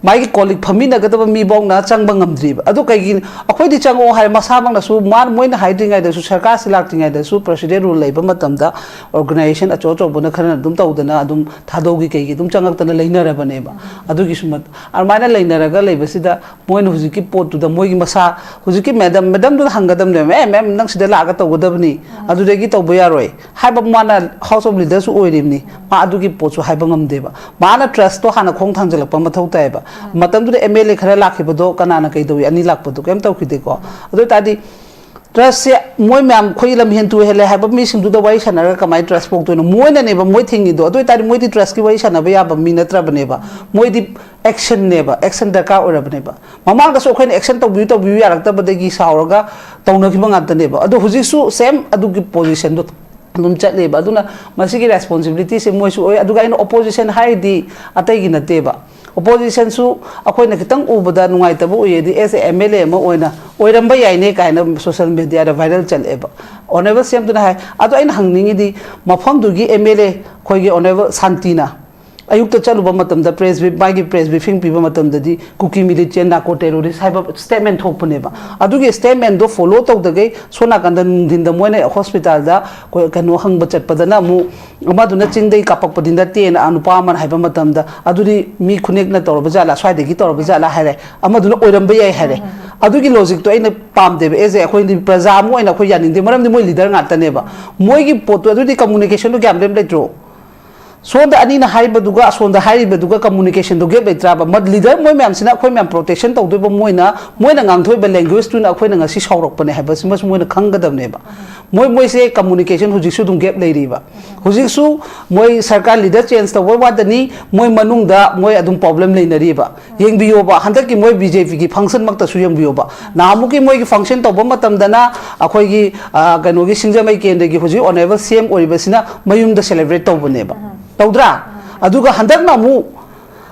ꯃꯥꯒꯤ ꯀꯣꯂꯤꯛ ꯐꯝꯃꯤꯟꯅꯒꯗꯕ ꯃꯤꯐꯧꯅ ꯆꯪꯕ ꯉꯝꯗ꯭ꯔꯤꯕ꯫ ꯑꯗꯨ ꯀꯩꯒꯤꯅꯣ? ꯑꯩꯈꯣꯏꯗꯤ ꯆꯪꯉꯛꯑꯣ ꯍꯥꯏ, ꯃꯁꯥꯃꯛꯅꯁꯨ ꯃꯥ-, ꯃꯣꯏꯅ ꯍꯥꯏꯗ꯭ꯔꯤꯉꯩꯗꯁꯨ, ꯁꯔꯀꯥꯔꯁꯤ ꯂꯥꯛꯇ꯭ꯔꯤꯉꯩꯗꯁꯨ ꯄ꯭ꯔꯦꯁꯤꯗꯦꯟ ꯔꯨꯜ ꯂꯩꯕ ꯃꯇꯝꯗ ꯑꯣꯔꯒꯅꯥꯏꯖꯦꯁꯟ ꯑꯆꯧ ꯑꯆꯧꯕꯅ ꯈꯔꯅ ꯑꯗꯨꯝ ꯇꯧꯗꯅ ꯑꯗꯨꯝ ꯊꯥꯗꯧꯒꯤ ꯀꯩꯒꯤ ꯑꯗꯨꯝ ꯆꯪꯉꯛꯇꯅ ꯂꯩꯅꯔꯕꯅꯦꯕ꯫ ꯑꯗꯨꯒꯤꯁꯨ ꯃꯠ-, ꯑꯗꯨꯃꯥꯏꯅ ꯂꯩꯅꯔꯒ ꯂꯩꯕꯁꯤꯗ ꯃꯣꯏꯅ ꯍꯧꯖꯤꯛꯀꯤ ꯄꯣꯠꯇꯨꯗ ꯃꯣꯏꯒꯤ ꯃꯁꯥ, ꯍꯧꯖꯤꯛꯀꯤ ꯃꯦꯗꯝ, ꯃꯦꯗꯝꯗꯨꯗ ꯍꯪꯒꯗꯕꯅꯦꯕ, "ꯑꯦ, ꯃꯦꯝ, ꯅꯪ ꯁꯤꯗ ꯂꯥꯛꯑꯒ ꯇꯧꯒꯗꯕꯅꯤ, ꯑꯗꯨꯗꯒꯤ ꯇꯧꯕ ꯌꯥꯔꯣꯏ" ꯍꯥꯏꯕ꯫ ꯃꯥꯅ ꯍꯥꯎꯁ ꯑꯣꯐ ꯂꯤꯗꯔꯁꯨ ꯑꯣꯏꯔꯤꯕꯅꯤ, ꯃꯥ ꯑꯗꯨꯒꯤ ꯄꯣꯠꯁꯨ ꯍꯥꯏꯕ ꯉꯝꯗꯦꯕ꯫ ꯃꯥꯅ ꯇ꯭ꯔꯁꯇꯣ ꯍꯥꯟꯅ ꯈꯣꯡ ꯊꯥꯡꯖꯜꯂꯛꯄ ꯃꯊꯧ ꯇꯥꯏꯌꯦꯕ꯫ ꯃꯇꯝꯗꯨꯗ ꯑꯦꯝ ꯑꯦꯜ ꯑꯦ ꯈꯔ ꯂꯥꯛꯈꯤꯕꯗꯣ ꯀꯅꯥꯅ ꯀꯩꯗꯧꯏ? ꯑꯅꯤ ꯂꯥꯛꯄꯗꯣ ꯀꯩꯝ ꯇꯧꯈꯤꯗꯦꯀꯣ꯫ ꯑꯗꯨ ꯑꯣꯏ ꯇꯥꯔꯗꯤ ꯇ꯭ꯔꯁꯁꯦ ꯃꯣꯏ ꯃꯌꯥꯝ ꯑꯩꯈꯣꯏ ꯂꯝꯍꯦꯟ ꯇꯨꯍꯦꯜꯂꯦ ꯍꯥꯏꯕ ꯃꯤꯁꯤꯡꯗꯨꯗ ꯋꯥꯔꯤ ꯁꯥꯟꯅꯔꯒ ꯀꯃꯥꯏꯅ ꯇ꯭ꯔꯁ ꯄꯣꯛꯇꯣꯏꯅꯣ? ꯃꯣꯏꯅꯅꯦꯕ ꯃꯣꯏ ꯊꯤꯡꯉꯤꯗꯣ꯫ ꯑꯗꯨ ꯑꯣꯏ ꯇꯥꯔꯗꯤ ꯃꯣꯏꯗꯤ ꯇ꯭ꯔꯁꯀꯤ ꯋꯥꯔꯤ ꯁꯥꯟꯅꯕ ꯌꯥꯕ ꯃꯤ ꯅꯠꯇ꯭ꯔꯕꯅꯦꯕ꯫ ꯃꯣꯏꯗꯤ ꯑꯦꯛꯁꯟꯅꯦꯕ, ꯑꯦꯛꯁꯟ ꯗꯔꯀꯥꯔ ꯑꯣꯏꯔꯕꯅꯦꯕ꯫ ꯃꯃꯥꯡꯗꯁꯨ ꯑꯩꯈꯣꯏꯅ ꯑꯦꯛꯁꯟ ꯇꯧꯕꯤꯌꯨ, ꯇꯧꯕꯤꯌꯨ ꯌꯥꯔꯛꯇꯕꯗꯒꯤ ꯁꯥꯎꯔꯒ ꯇꯧꯅꯈꯤꯕ ꯉꯥꯛꯇꯅꯦꯕ꯫ ꯑꯗꯣ ꯍꯧꯖꯤꯛꯁꯨ ꯁꯦꯝ ꯑꯗꯨꯒꯤ ꯄꯣꯖꯤꯁꯟꯗꯣ ꯑꯗꯨꯝ ꯆꯠꯂꯦꯕ꯫ ꯑꯗꯨꯅ ꯃꯁꯤꯒꯤ ꯔꯦꯁꯄꯣꯟꯁꯤꯕꯤꯂꯤꯇꯤꯁꯦ ꯃꯣꯏꯁꯨ ꯑꯣꯏ꯫ ꯑꯗꯨꯒ ꯑꯩꯅ ꯑꯣꯄꯣꯖꯤꯁꯟ ꯍꯥꯏꯔꯤꯗꯤ ꯑꯇꯩꯒꯤ ꯅꯠꯇꯦꯕ꯫ ꯑꯣꯄꯣꯖꯤꯁꯟꯁꯨ ꯑꯩꯈꯣꯏꯅ ꯈꯤꯇꯪ ꯎꯕꯗ ꯅꯨꯡꯉꯥꯏꯇꯕ ꯎꯏꯌꯦꯗꯤ, ꯑꯦꯁ ꯑꯦ ꯑꯦꯝ ꯑꯦꯜ ꯑꯦ ꯑꯃ ꯑꯣꯏꯅ ꯑꯣꯏꯔꯝꯕ ꯌꯥꯏꯅꯦ ꯀꯥꯏꯅ ꯁꯣꯁꯤꯌꯦꯜ ꯃꯦꯗꯤꯌꯥꯗ ꯚꯥꯏꯔꯦꯜ ꯆꯠꯂꯛꯑꯦꯕ꯫ ꯑꯣꯅꯔꯦꯕꯜ ꯁꯤ ꯑꯦꯝꯗꯨꯅ ꯍꯥꯏ꯫ ꯑꯗꯣ ꯑꯩꯅ ꯍꯪꯅꯤꯡꯉꯤꯗꯤ, ꯃꯐꯝꯗꯨꯒꯤ ꯑꯦꯝ ꯑꯦꯜ ꯑꯦ ꯑꯩꯈꯣꯏꯒꯤ ꯑꯣꯅꯔꯦꯕꯜ ꯁꯥꯟꯇꯤꯅ ꯑꯌꯨꯛꯇ ꯆꯠꯂꯨꯕ ꯃꯇꯝꯗ ꯄ꯭ꯔꯦꯁ ꯃꯥꯒꯤ ꯄ꯭ꯔꯦꯁ ꯕ꯭ꯔꯤꯐꯤꯡ ꯄꯤꯕ ꯃꯇꯝꯗꯗꯤ ꯀꯨꯀꯤ ꯃꯤꯂꯤꯇꯦꯟ ꯅꯥꯔꯀꯣ ꯇꯦꯔꯣꯔꯤꯁ ꯍꯥꯏꯕ ꯁ꯭ꯇꯦꯠꯃꯦꯟ ꯊꯣꯛꯄꯅꯦꯕ꯫ ꯑꯗꯨꯒꯤ ꯁ꯭ꯇꯦꯠꯃꯦꯟꯗꯣ ꯐꯣꯂꯣ ꯇꯧꯗꯈꯩ ꯁꯣꯝ ꯅꯥꯀꯟꯗ ꯅꯨꯡꯊꯤꯟꯗ ꯃꯣꯏꯅ ꯍꯣꯁꯄꯤꯇꯥꯜꯗ ꯀꯣ-, ꯀꯩꯅꯣ ꯍꯪꯕ ꯆꯠꯄꯗꯅ ꯑꯃꯨꯛ ꯑꯃꯗꯨꯅ ꯆꯤꯡꯗꯩ ꯀꯥꯞꯄꯛꯄꯗꯤ ꯅꯠꯇꯦꯅ ꯅꯨꯄꯥ ꯑꯃꯅ ꯍꯥꯏꯕ ꯃꯇꯝꯗ, "ꯑꯗꯨꯗꯤ ꯃꯤ ꯈꯨꯅꯦꯛꯅ ꯇꯧꯔꯕ ꯖꯥꯠꯂꯥ, ꯁ꯭ꯋꯥꯏꯗꯒꯤ ꯇꯧꯔꯕ ꯖꯥꯠꯂꯥ?" ꯍꯥꯏꯔꯦ꯫ ꯑꯃꯗꯨꯅ "ꯑꯣꯏꯔꯝꯕ ꯌꯥꯏ" ꯍꯥꯏꯔꯦ꯫ ꯑꯗꯨꯒꯤ ꯂꯣꯖꯤꯛꯇꯣ ꯑꯩꯅ ꯄꯥꯝꯗꯦꯕ꯫ ꯑꯦꯁ ꯑꯦ ꯑꯩꯈꯣꯏꯗꯤ ꯄ꯭ꯔꯖꯥ ꯑꯃ ꯑꯣꯏꯅ ꯑꯩꯈꯣꯏ ꯌꯥꯅꯤꯡꯗꯦ, ꯃꯔꯝꯗꯤ ꯃꯣꯏ ꯂꯤꯗꯔ ꯉꯥꯛꯇꯅꯦꯕ꯫ ꯃꯣꯏꯒꯤ ꯄꯣꯠꯇꯣ ꯑꯗꯨꯗꯤ ꯀꯝꯃꯨꯅꯤꯀꯦꯁꯟꯗꯣ ꯒ꯭ꯌꯥꯟ ꯃꯦꯟ ꯂꯩꯇ꯭ꯔꯣ? ꯁꯣꯝꯗ ꯑꯅꯤꯅ ꯍꯥꯏꯔꯤꯕꯗꯨꯒ ꯑꯁꯣꯝꯗ ꯍꯥꯏꯔꯤꯕꯗꯨꯒ ꯀꯝꯃꯨꯅꯤꯀꯦꯁꯟꯗꯣ ꯒꯦꯞ ꯂꯩꯇ꯭ꯔꯥꯕ? ꯃ-, ꯂꯤꯗꯔ ꯃꯣꯏ ꯃꯌꯥꯝꯁꯤꯅ ꯑꯩꯈꯣꯏ ꯃꯌꯥꯝ ꯄ꯭ꯔꯣꯇꯦꯛꯁꯟ ꯇꯧꯗꯣꯏꯕ, ꯃꯣꯏꯅ, ꯃꯣꯏꯅ ꯉꯥꯡꯊꯣꯛꯏꯕ ꯂꯦꯡꯒ꯭ꯋꯦꯖꯇꯨꯅ ꯑꯩꯈꯣꯏꯅ ꯉꯁꯤ ꯁꯥꯎꯔꯛꯄꯅꯦ ꯍꯥꯏꯕꯁꯤꯃꯁꯨ ꯃꯣꯏꯅ ꯈꯪꯒꯗꯕꯅꯦꯕ꯫ ꯃꯣꯏ, ꯃꯣꯏꯁꯦ ꯀꯝꯃꯨꯅꯤꯀꯦꯁꯟ ꯍꯧꯖꯤꯛꯁꯨ ꯑꯗꯨꯝ ꯒꯦꯞ ꯂꯩꯔꯤꯕ꯫ ꯍꯧꯖꯤꯛꯁꯨ ꯃꯣꯏ ꯁꯔꯀꯥꯔ ꯂꯤꯗꯔ ꯆꯦꯟꯖ ꯇꯧꯕ ꯋꯥꯗꯅꯤ, ꯃꯣꯏ ꯃꯅꯨꯡꯗ ꯃꯣꯏ ꯑꯗꯨꯝ ꯄ꯭ꯔꯣꯕ꯭ꯂꯦꯝ ꯂꯩꯅꯔꯤꯕ꯫ ꯌꯦꯡꯕꯤꯌꯣꯕ, ꯍꯟꯗꯛꯀꯤ ꯃꯣꯏ ꯕꯤ ꯖꯦ ꯄꯤꯒꯤ ꯐꯪꯁꯟꯃꯛꯇꯁꯨ ꯌꯦꯡꯕꯤꯌꯣꯕ꯫ ꯅꯍꯥꯟꯃꯨꯛꯀꯤ ꯃꯣꯏꯒꯤ ꯐꯪꯁꯟ ꯇꯧꯕ ꯃꯇꯝꯗꯅ ꯑꯩꯈꯣꯏꯒꯤ, ꯑ, ꯀꯩꯅꯣꯒꯤ ꯁꯤꯡꯖꯃꯩ ꯀꯦꯟꯗ꯭ꯔꯒꯤ ꯍꯧꯖꯤꯛ ꯑꯣꯅꯔꯦꯕꯜ ꯁꯤ ꯑꯦꯝ ꯑꯣꯏꯔꯤꯕꯁꯤꯅ ꯃꯌꯨꯝꯗ ꯁꯦꯂꯦꯕ꯭ꯔꯦꯠ ꯇꯧꯕꯅꯦꯕ꯫ ꯇꯧꯗ꯭ꯔꯥ? ꯑꯗꯨꯒ ꯍꯟꯗꯛꯅ ꯑꯃꯨꯛ,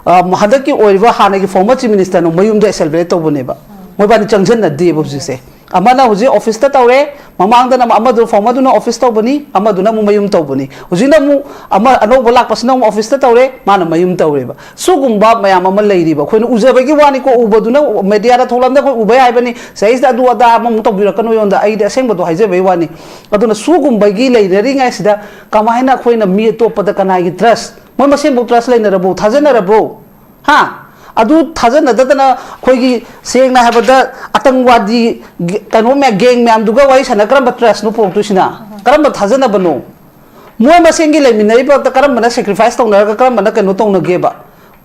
ꯑ, ꯍꯟꯗꯛꯀꯤ ꯑꯣꯏꯔꯤꯕ ꯍꯥꯟꯅꯒꯤ ꯐꯣꯔꯃꯔ ꯆꯤꯐ ꯃꯤꯅꯤꯁꯇꯔꯅ ꯃꯌꯨꯝꯗ ꯁꯦꯂꯦꯕ꯭ꯔꯦꯠ ꯇꯧꯕꯅꯦꯕ꯫ ꯃꯣꯏꯕꯥꯅꯤ ꯆꯪꯁꯤꯟꯅꯗꯦꯕ ꯍꯧꯖꯤꯛꯁꯦ꯫ ꯑꯃꯅ ꯍꯧꯖꯤꯛ ꯑꯣꯐꯤꯁꯇ ꯇꯧꯔꯦ, ꯃꯃꯥꯡꯗꯅ ꯑꯃ-, ꯑꯃꯗꯨ ꯐꯣꯔꯃꯔꯗꯨꯅ ꯑꯣꯐꯤꯁ ꯇꯧꯕꯅꯤ, ꯑꯃꯗꯨꯅ ꯑꯃꯨꯛ ꯃꯌꯨꯝ ꯇꯧꯕꯅꯤ꯫ ꯍꯧꯖꯤꯛꯅ ꯑꯃꯨꯛ ꯑꯃ ꯑꯅꯧꯕ ꯂꯥꯛꯄꯁꯤꯅ ꯑꯃꯨꯛ ꯑꯣꯐꯤꯁꯇ ꯇꯧꯔꯦ, ꯃꯥꯅ ꯃꯌꯨꯝ ꯇꯧꯔꯦꯕ꯫ ꯁꯨꯒꯨꯝꯕ ꯃꯌꯥꯝ ꯑꯃ ꯂꯩꯔꯤꯕ꯫ ꯑꯩꯈꯣꯏꯅ ꯎꯖꯕꯒꯤ ꯋꯥꯅꯤꯀꯣ, ꯎꯕꯗꯨꯅ, ꯃꯦꯗꯤꯌꯥꯗ ꯊꯣꯛꯂꯛꯑꯕꯅꯤꯅ ꯑꯩꯈꯣꯏ ꯎꯕ ꯌꯥꯏꯕꯅꯤ, ꯁꯤꯗꯩꯁꯤꯗ ꯑꯗꯨ ꯑꯗꯥ ꯑꯃꯃꯨꯛ ꯇꯧꯕꯤꯔꯛꯀꯅꯨ ꯑꯩꯉꯣꯟꯗ, ꯑꯩꯗꯤ ꯑꯁꯦꯡꯕꯗꯣ ꯍꯥꯏꯖꯕꯒꯤ ꯋꯥꯅꯤ꯫ ꯑꯗꯨꯅ ꯁꯨꯒꯨꯝꯕꯒꯤ ꯂꯩꯅꯔꯤꯉꯩꯁꯤꯗ ꯀꯃꯥꯏꯅ ꯑꯩꯈꯣꯏꯅ ꯃꯤ ꯑꯇꯣꯞꯄꯗ ꯀꯅꯥꯒꯤ ꯇ꯭ꯔꯁ? ꯃꯣꯏ ꯃꯁꯦꯟꯕꯨ ꯇ꯭ꯔꯁ ꯂꯩꯅꯔꯕꯣ? ꯊꯥꯖꯅꯔꯕꯣ? ꯍꯥ? ꯑꯗꯨ ꯊꯥꯖꯅꯗꯗꯅ ꯑꯩꯈꯣꯏꯒꯤ, ꯁꯦꯡꯅ ꯍꯥꯏꯕꯗ, ꯑꯇꯪꯋꯥꯗꯤ, ꯒ-, ꯀꯩꯅꯣ ꯃꯌꯥꯝ, ꯒꯦꯡ ꯃꯌꯥꯝꯗꯨꯒ ꯋꯥꯔꯤ ꯁꯥꯟꯅ ꯀꯔꯝꯕ ꯇ꯭ꯔꯁꯅꯣ ꯄꯨꯔꯛꯇꯣꯏꯁꯤꯅ? ꯀꯔꯝꯕ ꯊꯥꯖꯅꯕꯅꯣ? ꯃꯣꯏ ꯃꯁꯦꯟꯒꯤ ꯂꯩꯃꯤꯟꯅꯔꯤꯕ ꯀꯔꯝꯕꯅ ꯁꯦꯀ꯭ꯔꯤꯐꯥꯏꯁ ꯇꯧꯅꯔꯒ ꯀꯔꯝꯕꯅ ꯀꯩꯅꯣ ꯇꯧꯅꯒꯦꯕ?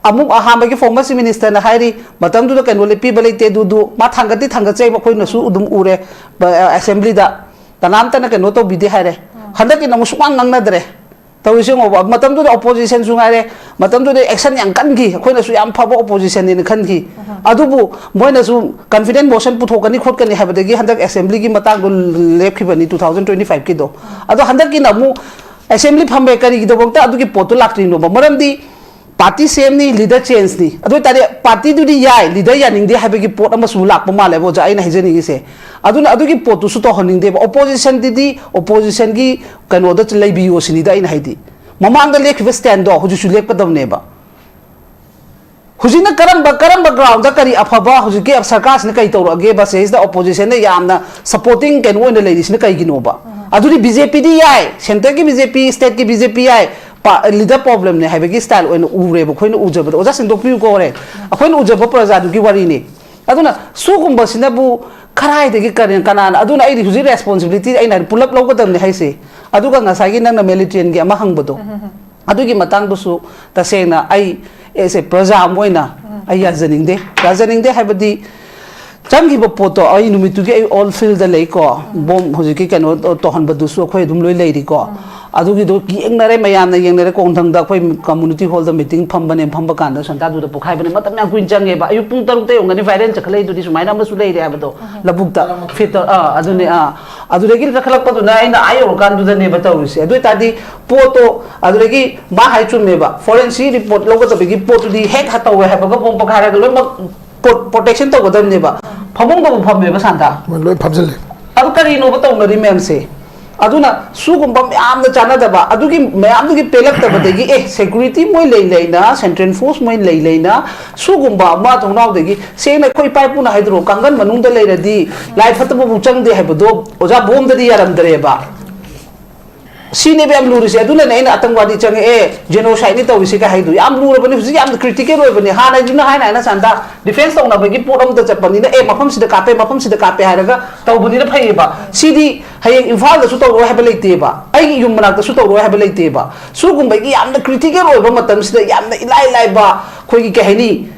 ꯑꯃꯨꯛ ꯑꯍꯥꯟꯕꯒꯤ ꯐꯣꯔꯃꯔ ꯆꯤꯐ ꯃꯤꯅꯤꯁꯇꯔꯅ ꯍꯥꯏꯔꯤ, "ꯃꯇꯝꯗꯨꯗ ꯀꯩꯅꯣ ꯂꯦꯞꯄꯤꯕ ꯂꯩꯇꯦ", ꯑꯗꯨꯗꯨ ꯃꯥ ꯊꯥꯡꯒꯠꯇꯤ ꯊꯥꯡꯒꯠꯆꯩꯕ, ꯑꯩꯈꯣꯏꯅꯁꯨ ꯑꯗꯨꯝ ꯎꯔꯦ, ꯕ-, ꯑꯦꯁꯦꯝꯕ꯭ꯂꯤꯗ ꯀꯅꯥꯝꯇꯅ ꯀꯩꯅꯣ ꯇꯧꯕꯤꯗꯦ ꯍꯥꯏꯔꯦ꯫ ꯍꯟꯗꯛꯀꯤꯅ ꯑꯃꯨꯛ ꯁꯨꯡꯉꯥꯡ ꯉꯥꯡꯅꯗ꯭ꯔꯦ꯫ ꯇꯧꯔꯤꯁꯦ ꯌꯦꯡꯉꯣꯕ, ꯃꯇꯝꯗꯨꯗ ꯑꯣꯄꯣꯖꯤꯁꯟꯁꯨ ꯉꯥꯏꯔꯦ, ꯃꯇꯝꯗꯨꯗ ꯑꯦꯛꯁꯟ ꯌꯥꯝ ꯀꯟꯈꯤ, ꯑꯩꯈꯣꯏꯅꯁꯨ ꯌꯥꯝ ꯐꯕ ꯑꯣꯄꯣꯖꯤꯁꯟꯅꯦꯅ ꯈꯟꯈꯤ꯫ ꯑꯗꯨꯕꯨ ꯃꯣꯏꯅꯁꯨ ꯀꯟꯐꯤꯗꯦꯟꯁ ꯃꯣꯁꯟ ꯄꯨꯊꯣꯛꯀꯅꯤ ꯈꯣꯠꯀꯅꯤ ꯍꯥꯏꯕꯗꯒꯤ ꯍꯟꯗꯛ ꯑꯦꯁꯦꯝꯕ꯭ꯂꯤꯒꯤ ꯃꯇꯥꯡꯗꯣ ꯂꯦꯞꯈꯤꯕꯅꯤ, ꯇꯨ ꯊꯥꯎꯖꯟ ꯇ꯭ꯋꯦꯟꯇꯤ ꯐꯥꯏꯚꯀꯤꯗꯣ꯫ ꯑꯗꯣ ꯍꯟꯗꯛꯀꯤꯅ ꯑꯃꯨꯛ ꯑꯦꯁꯦꯝꯕ꯭ꯂꯤ ꯐꯝꯃꯦ, ꯀꯔꯤꯒꯤꯗꯃꯛꯇ ꯑꯗꯨꯒꯤ ꯄꯣꯠꯇꯣ ꯂꯥꯛꯇ꯭ꯔꯤꯅꯣꯕ? ꯃꯔꯝꯗꯤ ꯄꯥꯔꯇꯤ ꯁꯦꯝꯅꯤ, ꯂꯤꯗꯔ ꯆꯦꯟꯖꯅꯤ꯫ ꯑꯗꯨ ꯑꯣꯏꯇꯥꯔꯗꯤ ꯄꯥꯔꯇꯤꯗꯨꯗꯤ ꯌꯥꯏ, ꯂꯤꯗꯔ ꯌꯥꯅꯤꯡꯗꯦ ꯍꯥꯏꯕꯒꯤ ꯄꯣꯠ ꯑꯃꯁꯨ ꯂꯥꯛꯄ ꯃꯥꯜꯂꯦꯕ, ꯑꯣꯖꯥ, ꯑꯩꯅ ꯍꯥꯏꯖꯅꯤꯡꯉꯤꯁꯦ꯫ ꯑꯗꯨꯅ ꯑꯗꯨꯒꯤ ꯄꯣꯠꯇꯨꯁꯨ ꯇꯧꯍꯟꯅꯤꯡꯗꯦꯕ꯫ ꯑꯣꯄꯣꯖꯤꯁꯟꯗꯨꯗꯤ ꯑꯣꯄꯣꯖꯤꯁꯟꯒꯤ ꯀꯩꯅꯣꯗ ꯂꯩꯕꯤꯌꯣ ꯁꯤꯅꯤꯗ ꯑꯩꯅ ꯍꯥꯏꯗꯤ꯫ ꯃꯃꯥꯡꯗ ꯂꯦꯞꯈꯤꯕ stand ꯗꯣ ꯍꯧꯖꯤꯛꯁꯨ ꯂꯦꯞꯀꯗꯕꯅꯦꯕ꯫ ꯍꯧꯖꯤꯛꯅ ꯀꯔꯝꯕ ꯀꯔꯝꯕ ground ꯗ ꯀꯔꯤ ꯑꯐꯕ ꯍꯧꯖꯤꯛꯀꯤ ꯁꯔꯀꯥꯔꯁꯤꯅ ꯀꯔꯤ ꯇꯧꯔꯛꯑꯒꯦꯕ? ꯁꯤꯗꯩꯁꯤꯗ opposition ꯅ ꯌꯥꯝꯅ supporting ꯀꯩꯅꯣ ꯑꯣꯏꯅ ꯂꯩꯔꯤꯁꯤꯅ ꯀꯩꯒꯤꯅꯣꯕ? ꯑꯗꯨꯗꯤ B J P ꯗꯤ ꯌꯥꯏ, centre ꯒꯤ B J P, state ꯀꯤ BJ P ꯌꯥꯏ, leader problem ꯅꯦ ꯍꯥꯏꯕꯒꯤ style ꯑꯣꯏꯅ ꯎꯔꯦꯕ ꯑꯩꯈꯣꯏꯅ ꯎꯖꯕꯗ꯫ ꯑꯣꯖꯥ ꯁꯦꯡꯗꯣꯛꯄꯤꯌꯨꯀꯣ ꯍꯣꯔꯦꯟ꯫ ꯑꯩꯈꯣꯏꯅ ꯎꯖꯕ ꯄ꯭ꯔꯖꯥꯗꯨꯒꯤ ꯋꯥꯔꯤꯅꯤ꯫ ꯑꯗꯨꯅ ꯁꯤꯒꯨꯝꯕꯁꯤꯅꯕꯨ ꯀꯔꯥꯏꯗꯒꯤ ꯀꯔꯤ, ꯀꯅꯥꯅ? ꯑꯗꯨꯅ ꯑꯩꯗꯤ ꯍꯧꯖꯤꯛ responsibility ꯑꯩꯅ ꯍꯥꯏꯗꯤ ꯄꯨꯂꯞ ꯂꯧꯒꯗꯕꯅꯤ ꯍꯥꯏꯁꯦ꯫ ꯑꯗꯨꯒ ꯉꯁꯥꯏꯒꯤ ꯅꯪꯅ military ꯒꯤ ꯑꯃ ꯍꯪꯕꯗꯣ, ꯑꯗꯨꯒꯤ ꯃꯇꯥꯡꯗꯨꯁꯨ ꯇꯁꯦꯡꯅ ꯑꯩ, ꯑꯩꯁꯦ ꯄ꯭ꯔꯖꯥ ꯑꯃ ꯑꯣꯏꯅ ꯑꯩ ꯌꯥꯖꯅꯤꯡꯗꯦ꯫ ꯌꯥꯖꯅꯤꯡꯗꯦ ꯍꯥꯏꯕꯗꯤ, ꯆꯪꯈꯤꯕ ꯄꯣꯠꯇꯣ ꯑꯩ ꯅꯨꯃꯤꯠꯇꯨꯒꯤ ꯑꯩ all field ꯗ ꯂꯩꯀꯣ꯫ ꯕꯣꯝ ꯍꯧꯖꯤꯛꯀꯤ ꯀꯩꯅꯣ ꯇꯧ-, ꯇꯧꯍꯟꯕꯗꯨꯁꯨ ꯑꯩꯈꯣꯏ ꯑꯗꯨꯝ ꯂꯣꯏ ꯂꯩꯔꯤꯀꯣ꯫ ꯑꯗꯨꯒꯤꯗꯣ ꯌꯦꯡꯅꯔꯦ, ꯃꯌꯥꯝꯅ ꯌꯦꯡꯅꯔꯦ꯫ ꯀꯣꯟꯊꯪꯗ ꯑꯩꯈꯣꯏ community hall ꯗ meeting ꯐꯝꯕꯅꯦ, ꯐꯝꯕ ꯀꯥꯟꯗ ꯁꯟꯇꯥꯗꯨꯗ ꯄꯣꯛꯈꯥꯏꯕꯅꯦ꯫ ꯃꯇꯝ ꯌꯥꯝ ꯀꯨꯏꯅ ꯆꯪꯉꯦꯕ꯫ ꯑꯌꯨꯛ ꯄꯨꯡ ꯇꯔꯨꯛꯇ ꯌꯧꯔꯝꯒꯅꯤ viral ꯆꯠꯈꯠꯂꯛꯏꯗꯨꯗꯤ꯫ ꯁꯨꯃꯥꯏꯅ ꯑꯃꯁꯨ ꯂꯩꯔꯦ ꯍꯥꯏꯕꯗꯣ, ꯂꯧꯕꯨꯛꯇ ꯐꯤꯠꯇ, ꯑꯥ, ꯑꯗꯨꯅꯦ, ꯑꯥ꯫ ꯑꯗꯨꯗꯒꯤ ꯀꯥꯈꯠꯂꯛꯄꯗꯨꯅ ꯑꯩꯅ ꯑꯥ ꯌꯧꯔꯀꯥꯟꯗꯨꯗꯅꯦꯕ ꯇꯧꯔꯤꯁꯦ꯫ ꯑꯗꯨ ꯑꯣꯏꯇꯥꯔꯗꯤ ꯄꯣꯠꯇꯣ, ꯑꯗꯨꯗꯒꯤ ꯃꯥ ꯍꯥꯏ ꯆꯨꯝꯃꯦꯕ, forensic report ꯂꯧꯒꯗꯕꯒꯤ ꯄꯣꯠꯇꯨꯗꯤ ꯍꯦꯛ ꯇꯧꯋꯦ ꯍꯥꯏꯕꯒ ꯕꯣꯝ ꯄꯣꯈꯥꯏꯔꯒ ꯂꯣꯏꯅꯃꯛ ꯄ꯭ꯔꯣ-, protection ꯇꯧꯒꯗꯕꯅꯦꯕ꯫ ꯐꯃꯨꯡꯗꯕꯨ ꯐꯝꯃꯦꯕ ꯁꯥꯟꯇ꯫ ꯃꯣꯏ ꯂꯣꯏ ꯐꯝꯖꯤꯜꯂꯦ꯫ ꯑꯗꯨ ꯀꯔꯤꯅꯣꯕ ꯇꯧꯅꯔꯤ ꯃꯌꯥꯝꯁꯦ? ꯑꯗꯨꯅ ꯁꯤꯒꯨꯝꯕ ꯃꯌꯥꯝꯅ ꯆꯥꯟꯅꯗꯕ, ꯑꯗꯨꯒꯤ ꯃꯌꯥꯝꯗꯨꯒꯤ ꯄꯦꯜꯂꯛꯇꯕꯗꯒꯤ, ꯑꯦ, security ꯃꯣꯏ ꯂꯩ ꯂꯩꯅ, central force ꯃꯣꯏ ꯂꯩ ꯂꯩꯅ, ꯁꯤꯒꯨꯝꯕ ꯑꯃ ꯊꯣꯡꯅꯥꯎꯗꯒꯤ, ꯁꯦꯡꯅ ꯑꯩꯈꯣꯏ ꯏꯄꯥ ꯏꯄꯨꯅ ꯍꯥꯏꯗ꯭ꯔꯣ, ꯀꯥꯡꯒꯟ ꯃꯅꯨꯡꯗ ꯂꯩꯔꯗꯤ ꯂꯥꯏ ꯐꯠꯇꯕꯕꯨ ꯆꯪꯗꯦ ꯍꯥꯏꯕꯗꯣ ꯑꯣꯖꯥ ꯕꯣꯝꯗꯗꯤ ꯌꯥꯔꯝꯗ꯭ꯔꯦꯕ꯫ ꯁꯤꯅꯦꯕ ꯌꯥꯝ ꯂꯨꯔꯤꯁꯦ꯫ ꯑꯗꯨꯅꯅꯦ ꯑꯩꯅ ꯑꯇꯪꯋꯥꯗꯤ ꯆꯪꯉꯛꯑꯦ, genocide ꯅꯤ ꯇꯧꯔꯤꯁꯦ ꯀꯥꯏ ꯍꯥꯏꯗꯣ꯫ ꯌꯥꯝ ꯂꯨꯔꯕꯅꯤ, ꯍꯧꯖꯤꯛ ꯌꯥꯝꯅ critical ꯑꯣꯏꯕꯅꯤ꯫ ꯍꯥꯟꯅꯗꯨꯅ ꯍꯥꯏꯅ ꯍꯥꯏꯅ ꯁꯥꯟꯗ defence ꯇꯧꯅꯕꯒꯤ ꯄꯣꯠ ꯑꯃꯗ ꯆꯠꯄꯅꯤꯅ, ꯑꯦ, ꯃꯐꯝꯁꯤꯗ ꯀꯥꯞꯄꯦ, ꯃꯐꯝꯁꯤꯗ ꯀꯥꯞꯄꯦ ꯍꯥꯏꯔꯒ ꯇꯧꯕꯅꯤꯅ ꯐꯩꯌꯦꯕ꯫ ꯁꯤꯗꯤ ꯍꯌꯦꯡ ꯏꯝꯐꯥꯜꯗꯁꯨ ꯇꯧꯔꯣꯏ ꯍꯥꯏꯕ ꯂꯩꯇꯦꯕ, ꯑꯩꯒꯤ ꯌꯨꯝ ꯃꯅꯥꯛꯇꯁꯨ ꯇꯧꯔꯣꯏ ꯍꯥꯏꯕ ꯂꯩꯇꯦꯕ꯫ ꯁꯤꯒꯨꯝꯕꯒꯤ ꯌꯥꯝꯅ critical ꯑꯣꯏꯕ ꯃꯇꯝꯁꯤꯗ ꯌꯥꯝꯅ ꯏꯂꯥꯏ ꯂꯥꯏꯕ, ꯑꯩꯈꯣꯏꯒꯤ ꯀꯩ ꯍꯥꯏꯅꯤ,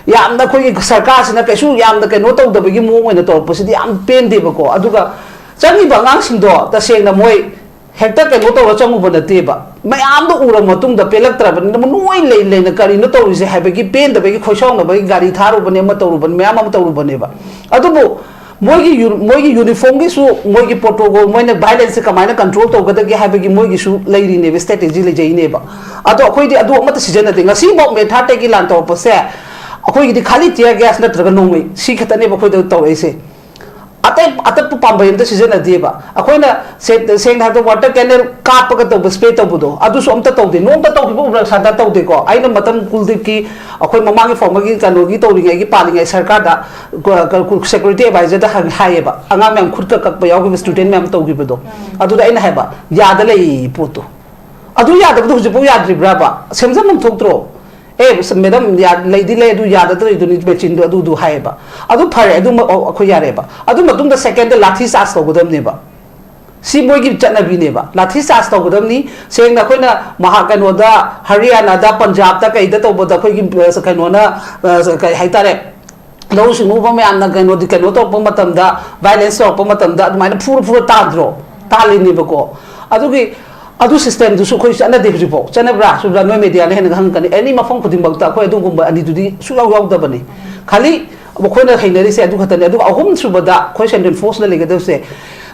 ꯌꯥꯝꯅ ꯑꯩꯈꯣꯏꯒꯤ ꯁꯔꯀꯥꯔꯁꯤꯅ ꯀꯩꯁꯨ ꯌꯥꯝꯅ ꯀꯩꯅꯣ ꯇꯧꯗꯕꯒꯤ ꯃꯑꯣꯡ ꯑꯣꯏꯅ ꯇꯧꯔꯛꯄꯁꯤꯗꯤ ꯌꯥꯝ ꯄꯦꯟꯗꯦꯕꯀꯣ꯫ ꯑꯗꯨꯒ ꯆꯪꯉꯤꯕ ꯑꯉꯥꯡꯁꯤꯡꯗꯣ ꯇꯁꯦꯡꯅ ꯃꯣꯏ ꯍꯦꯛꯇ ꯀꯩꯅꯣ ꯇꯧꯔ ꯆꯪꯉꯨꯕ ꯅꯠꯇꯦꯕ꯫ ꯃꯌꯥꯝꯗꯣ ꯎꯔꯕ ꯃꯇꯨꯡꯗ ꯄꯦꯜꯂꯛꯇ꯭ꯔꯕꯅꯤꯅ, ꯅꯣꯏ ꯂꯩ ꯂꯩꯅ ꯀꯔꯤꯅꯣ ꯇꯧꯔꯤꯁꯦ ꯍꯥꯏꯕꯒꯤ ꯄꯦꯟꯗꯕꯒꯤ ꯈꯣꯏꯁꯥꯎꯅꯕꯒꯤ ꯒꯥꯔꯤ ꯊꯥꯔꯨꯕꯅꯦ, ꯑꯃ ꯇꯧꯔꯨꯕꯅꯦ, ꯃꯌꯥꯝ ꯑꯃ ꯇꯧꯔꯨꯕꯅꯦꯕ꯫ ꯑꯗꯨꯕꯨ ꯃꯣꯏꯒꯤ ꯌꯨ-, ꯃꯣꯏꯒꯤ uniform ꯒꯤꯁꯨ ꯃꯣꯏꯒꯤ protocol, ꯃꯣꯏꯅ violence ꯁꯦ ꯀꯃꯥꯏꯅ control ꯇꯧꯒꯗꯒꯦ ꯍꯥꯏꯕꯒꯤ ꯃꯣꯏꯒꯤꯁꯨ ꯂꯩꯔꯤꯅꯦꯕ, strategy ꯂꯩꯖꯩꯅꯦꯕ꯫ ꯑꯗꯣ ꯑꯩꯈꯣꯏꯗꯤ ꯑꯗꯨ ꯑꯃꯠꯇ ꯁꯤꯖꯤꯟꯅꯗꯦ꯫ ꯉꯁꯤꯐꯥꯎ May third ꯇꯒꯤ ꯂꯥꯟ ꯇꯧꯔꯛꯄꯁꯦ ꯑꯩꯈꯣꯏꯒꯤꯗꯤ ꯈꯥꯂꯤ tear gas ꯅꯠꯇ꯭ꯔꯒ ꯅꯣꯡꯃꯩ, ꯁꯤ ꯈꯛꯇꯅꯦꯕ ꯑꯩꯈꯣꯏꯗ ꯇꯧꯔꯛꯏꯁꯦ꯫ ꯑꯇꯩ ꯑꯇꯞꯄ ꯄꯥꯝꯕꯩ ꯑꯝꯇ ꯁꯤꯖꯤꯟꯅꯗꯦꯕ꯫ ꯑꯩꯈꯣꯏꯅ ꯁꯦ-, ꯁꯦꯡꯅ ꯍꯥꯏꯔꯕꯗ, ꯋꯥꯇꯔ ꯀꯦꯅꯦꯜ ꯀꯥꯞꯄꯒ ꯇꯧꯕ, ꯁ꯭ꯄ꯭ꯔꯦ ꯇꯧꯕꯗꯣ, ꯑꯗꯨꯁꯨ ꯑꯝꯇ ꯇꯧꯗꯦ꯫ ꯅꯣꯡꯃꯇ ꯇꯧꯈꯤꯕ ꯎꯕ꯭ꯔꯥ, ꯁꯥꯟꯇ? ꯇꯧꯗꯦꯀꯣ꯫ ꯑꯩꯅ ꯃꯇꯝ ꯀꯨꯜꯗꯤꯞꯀꯤ, ꯑꯩꯈꯣꯏ ꯃꯃꯥꯡꯒꯤ ꯐꯣꯔꯃꯔꯒꯤ ꯀꯩꯅꯣꯒꯤ ꯇꯧꯔꯤꯉꯩꯒꯤ, ꯄꯥꯜꯂꯤꯉꯩ ꯁꯔꯀꯥꯔꯗ, ꯀ-, ꯀ-, ꯁꯦꯀ꯭ꯌꯨꯔꯤꯇꯤ ꯑꯦꯗꯚꯥꯏꯖꯔꯗ ꯍꯪ-, ꯍꯥꯏꯌꯦꯕ, ꯑꯉꯥꯡ ꯃꯌꯥꯝ ꯈꯨꯠꯀ ꯀꯛꯄ ꯌꯥꯎꯈꯤꯕ, ꯁ꯭ꯇꯨꯗꯦꯟ ꯃꯌꯥꯝ ꯇꯧꯈꯤꯕꯗꯣ꯫ ꯑꯗꯨꯗ ꯑꯩꯅ ꯍꯥꯏꯕ, ꯌꯥꯗ ꯂꯩ ꯄꯣꯠꯇꯣ꯫ ꯑꯗꯨ ꯌꯥꯗꯕꯗꯣ ꯍꯧꯖꯤꯛꯐꯥꯎ ꯌꯥꯗ꯭ꯔꯤꯕ꯭ꯔꯥꯕ? ꯁꯦꯝꯖꯟꯐꯝ ꯊꯣꯛꯇ꯭ꯔꯣ? "ꯑꯦ, ꯃꯦꯗꯥꯝ, ꯌꯥ-, ꯂꯩꯗꯤ ꯂꯩ, ꯑꯗꯨ ꯌꯥꯗꯗ꯭ꯔꯤꯗꯨꯅꯤ, ꯃꯦꯆꯤꯟꯗꯣ", ꯑꯗꯨꯗꯨ ꯍꯥꯏꯌꯦꯕ꯫ ꯑꯗꯨ ꯐꯔꯦ, ꯑꯗꯨꯃ, ꯑꯣ, ꯑꯩꯈꯣꯏ ꯌꯥꯔꯦꯕ꯫ ꯑꯗꯨ ꯃꯇꯨꯡꯗ ꯁꯦꯀꯦꯟꯗ ꯂꯥꯊꯤ ꯆꯥꯔꯖ ꯇꯧꯒꯗꯕꯅꯦꯕ꯫ ꯁꯤ ꯃꯣꯏꯒꯤ ꯆꯠꯅꯕꯤꯅꯦꯕ, ꯂꯥꯊꯤ ꯆꯥꯔꯖ ꯇꯧꯒꯗꯕꯅꯤ꯫ ꯁꯦꯡꯅ ꯑꯩꯈꯣꯏꯅ ꯃꯍꯥꯛ ꯀꯩꯅꯣꯗ, ꯍꯔꯤꯌꯥꯅꯥꯗ, ꯄꯟꯖꯥꯕꯇ, ꯀꯩꯗ ꯇꯧꯕꯗ ꯑꯩꯈꯣꯏꯒꯤ, ꯑ, ꯀꯩꯅꯣꯅ, ꯑ, ꯀꯩ ꯍꯥꯏꯇꯥꯔꯦ, ꯂꯧꯎ ꯁꯤꯡꯎꯕ ꯃꯌꯥꯝꯅ ꯀꯩꯅꯣꯗꯤ, ꯀꯩꯅꯣ ꯇꯧꯔꯛꯄ ꯃꯇꯝꯗ, ꯚꯥꯏꯂꯦꯟꯁ ꯇꯧꯔꯛꯄ ꯃꯇꯝꯗ ꯑꯗꯨꯃꯥꯏꯅ ꯐꯨꯔ ꯐꯨꯔ ꯇꯥꯟꯗ꯭ꯔꯣ? ꯇꯥꯜꯂꯤꯅꯦꯕꯀꯣ꯫ ꯑꯗꯨꯒꯤ, ꯑꯗꯨ ꯁꯤꯁꯇꯦꯝꯗꯨꯁꯨ ꯑꯩꯈꯣꯏ ꯆꯠꯅꯗꯦ ꯍꯧꯖꯤꯛꯐꯥꯎ꯫ ꯆꯠꯅꯕ꯭ꯔꯥ? ꯆꯨꯝꯕ꯭ꯔꯥ? ꯅꯣꯏ ꯃꯦꯗꯤꯌꯥꯅ ꯍꯦꯟꯅ ꯈꯪꯉꯛꯀꯅꯤ꯫ ꯑꯦꯅꯤ ꯃꯐꯝ ꯈꯨꯗꯤꯡꯃꯛꯇ ꯑꯩꯈꯣꯏ ꯑꯗꯨꯒꯨꯝꯕ ꯑꯅꯤꯗꯨꯗꯤ ꯁꯨꯡꯌꯥꯎ ꯌꯥꯎꯗꯕꯅꯤ꯫ ꯈꯥꯂꯤ ꯑꯩꯈꯣꯏꯅ ꯍꯩꯅꯔꯤꯁꯦ ꯑꯗꯨ ꯈꯛꯇꯅꯤ꯫ ꯑꯗꯨꯒ ꯑꯍꯨꯝꯁꯨꯕꯗ ꯑꯩꯈꯣꯏ ꯁꯦꯟꯇ꯭ꯔꯦꯜ ꯐꯣꯔꯁꯅ ꯂꯩꯒꯗꯕꯁꯦ,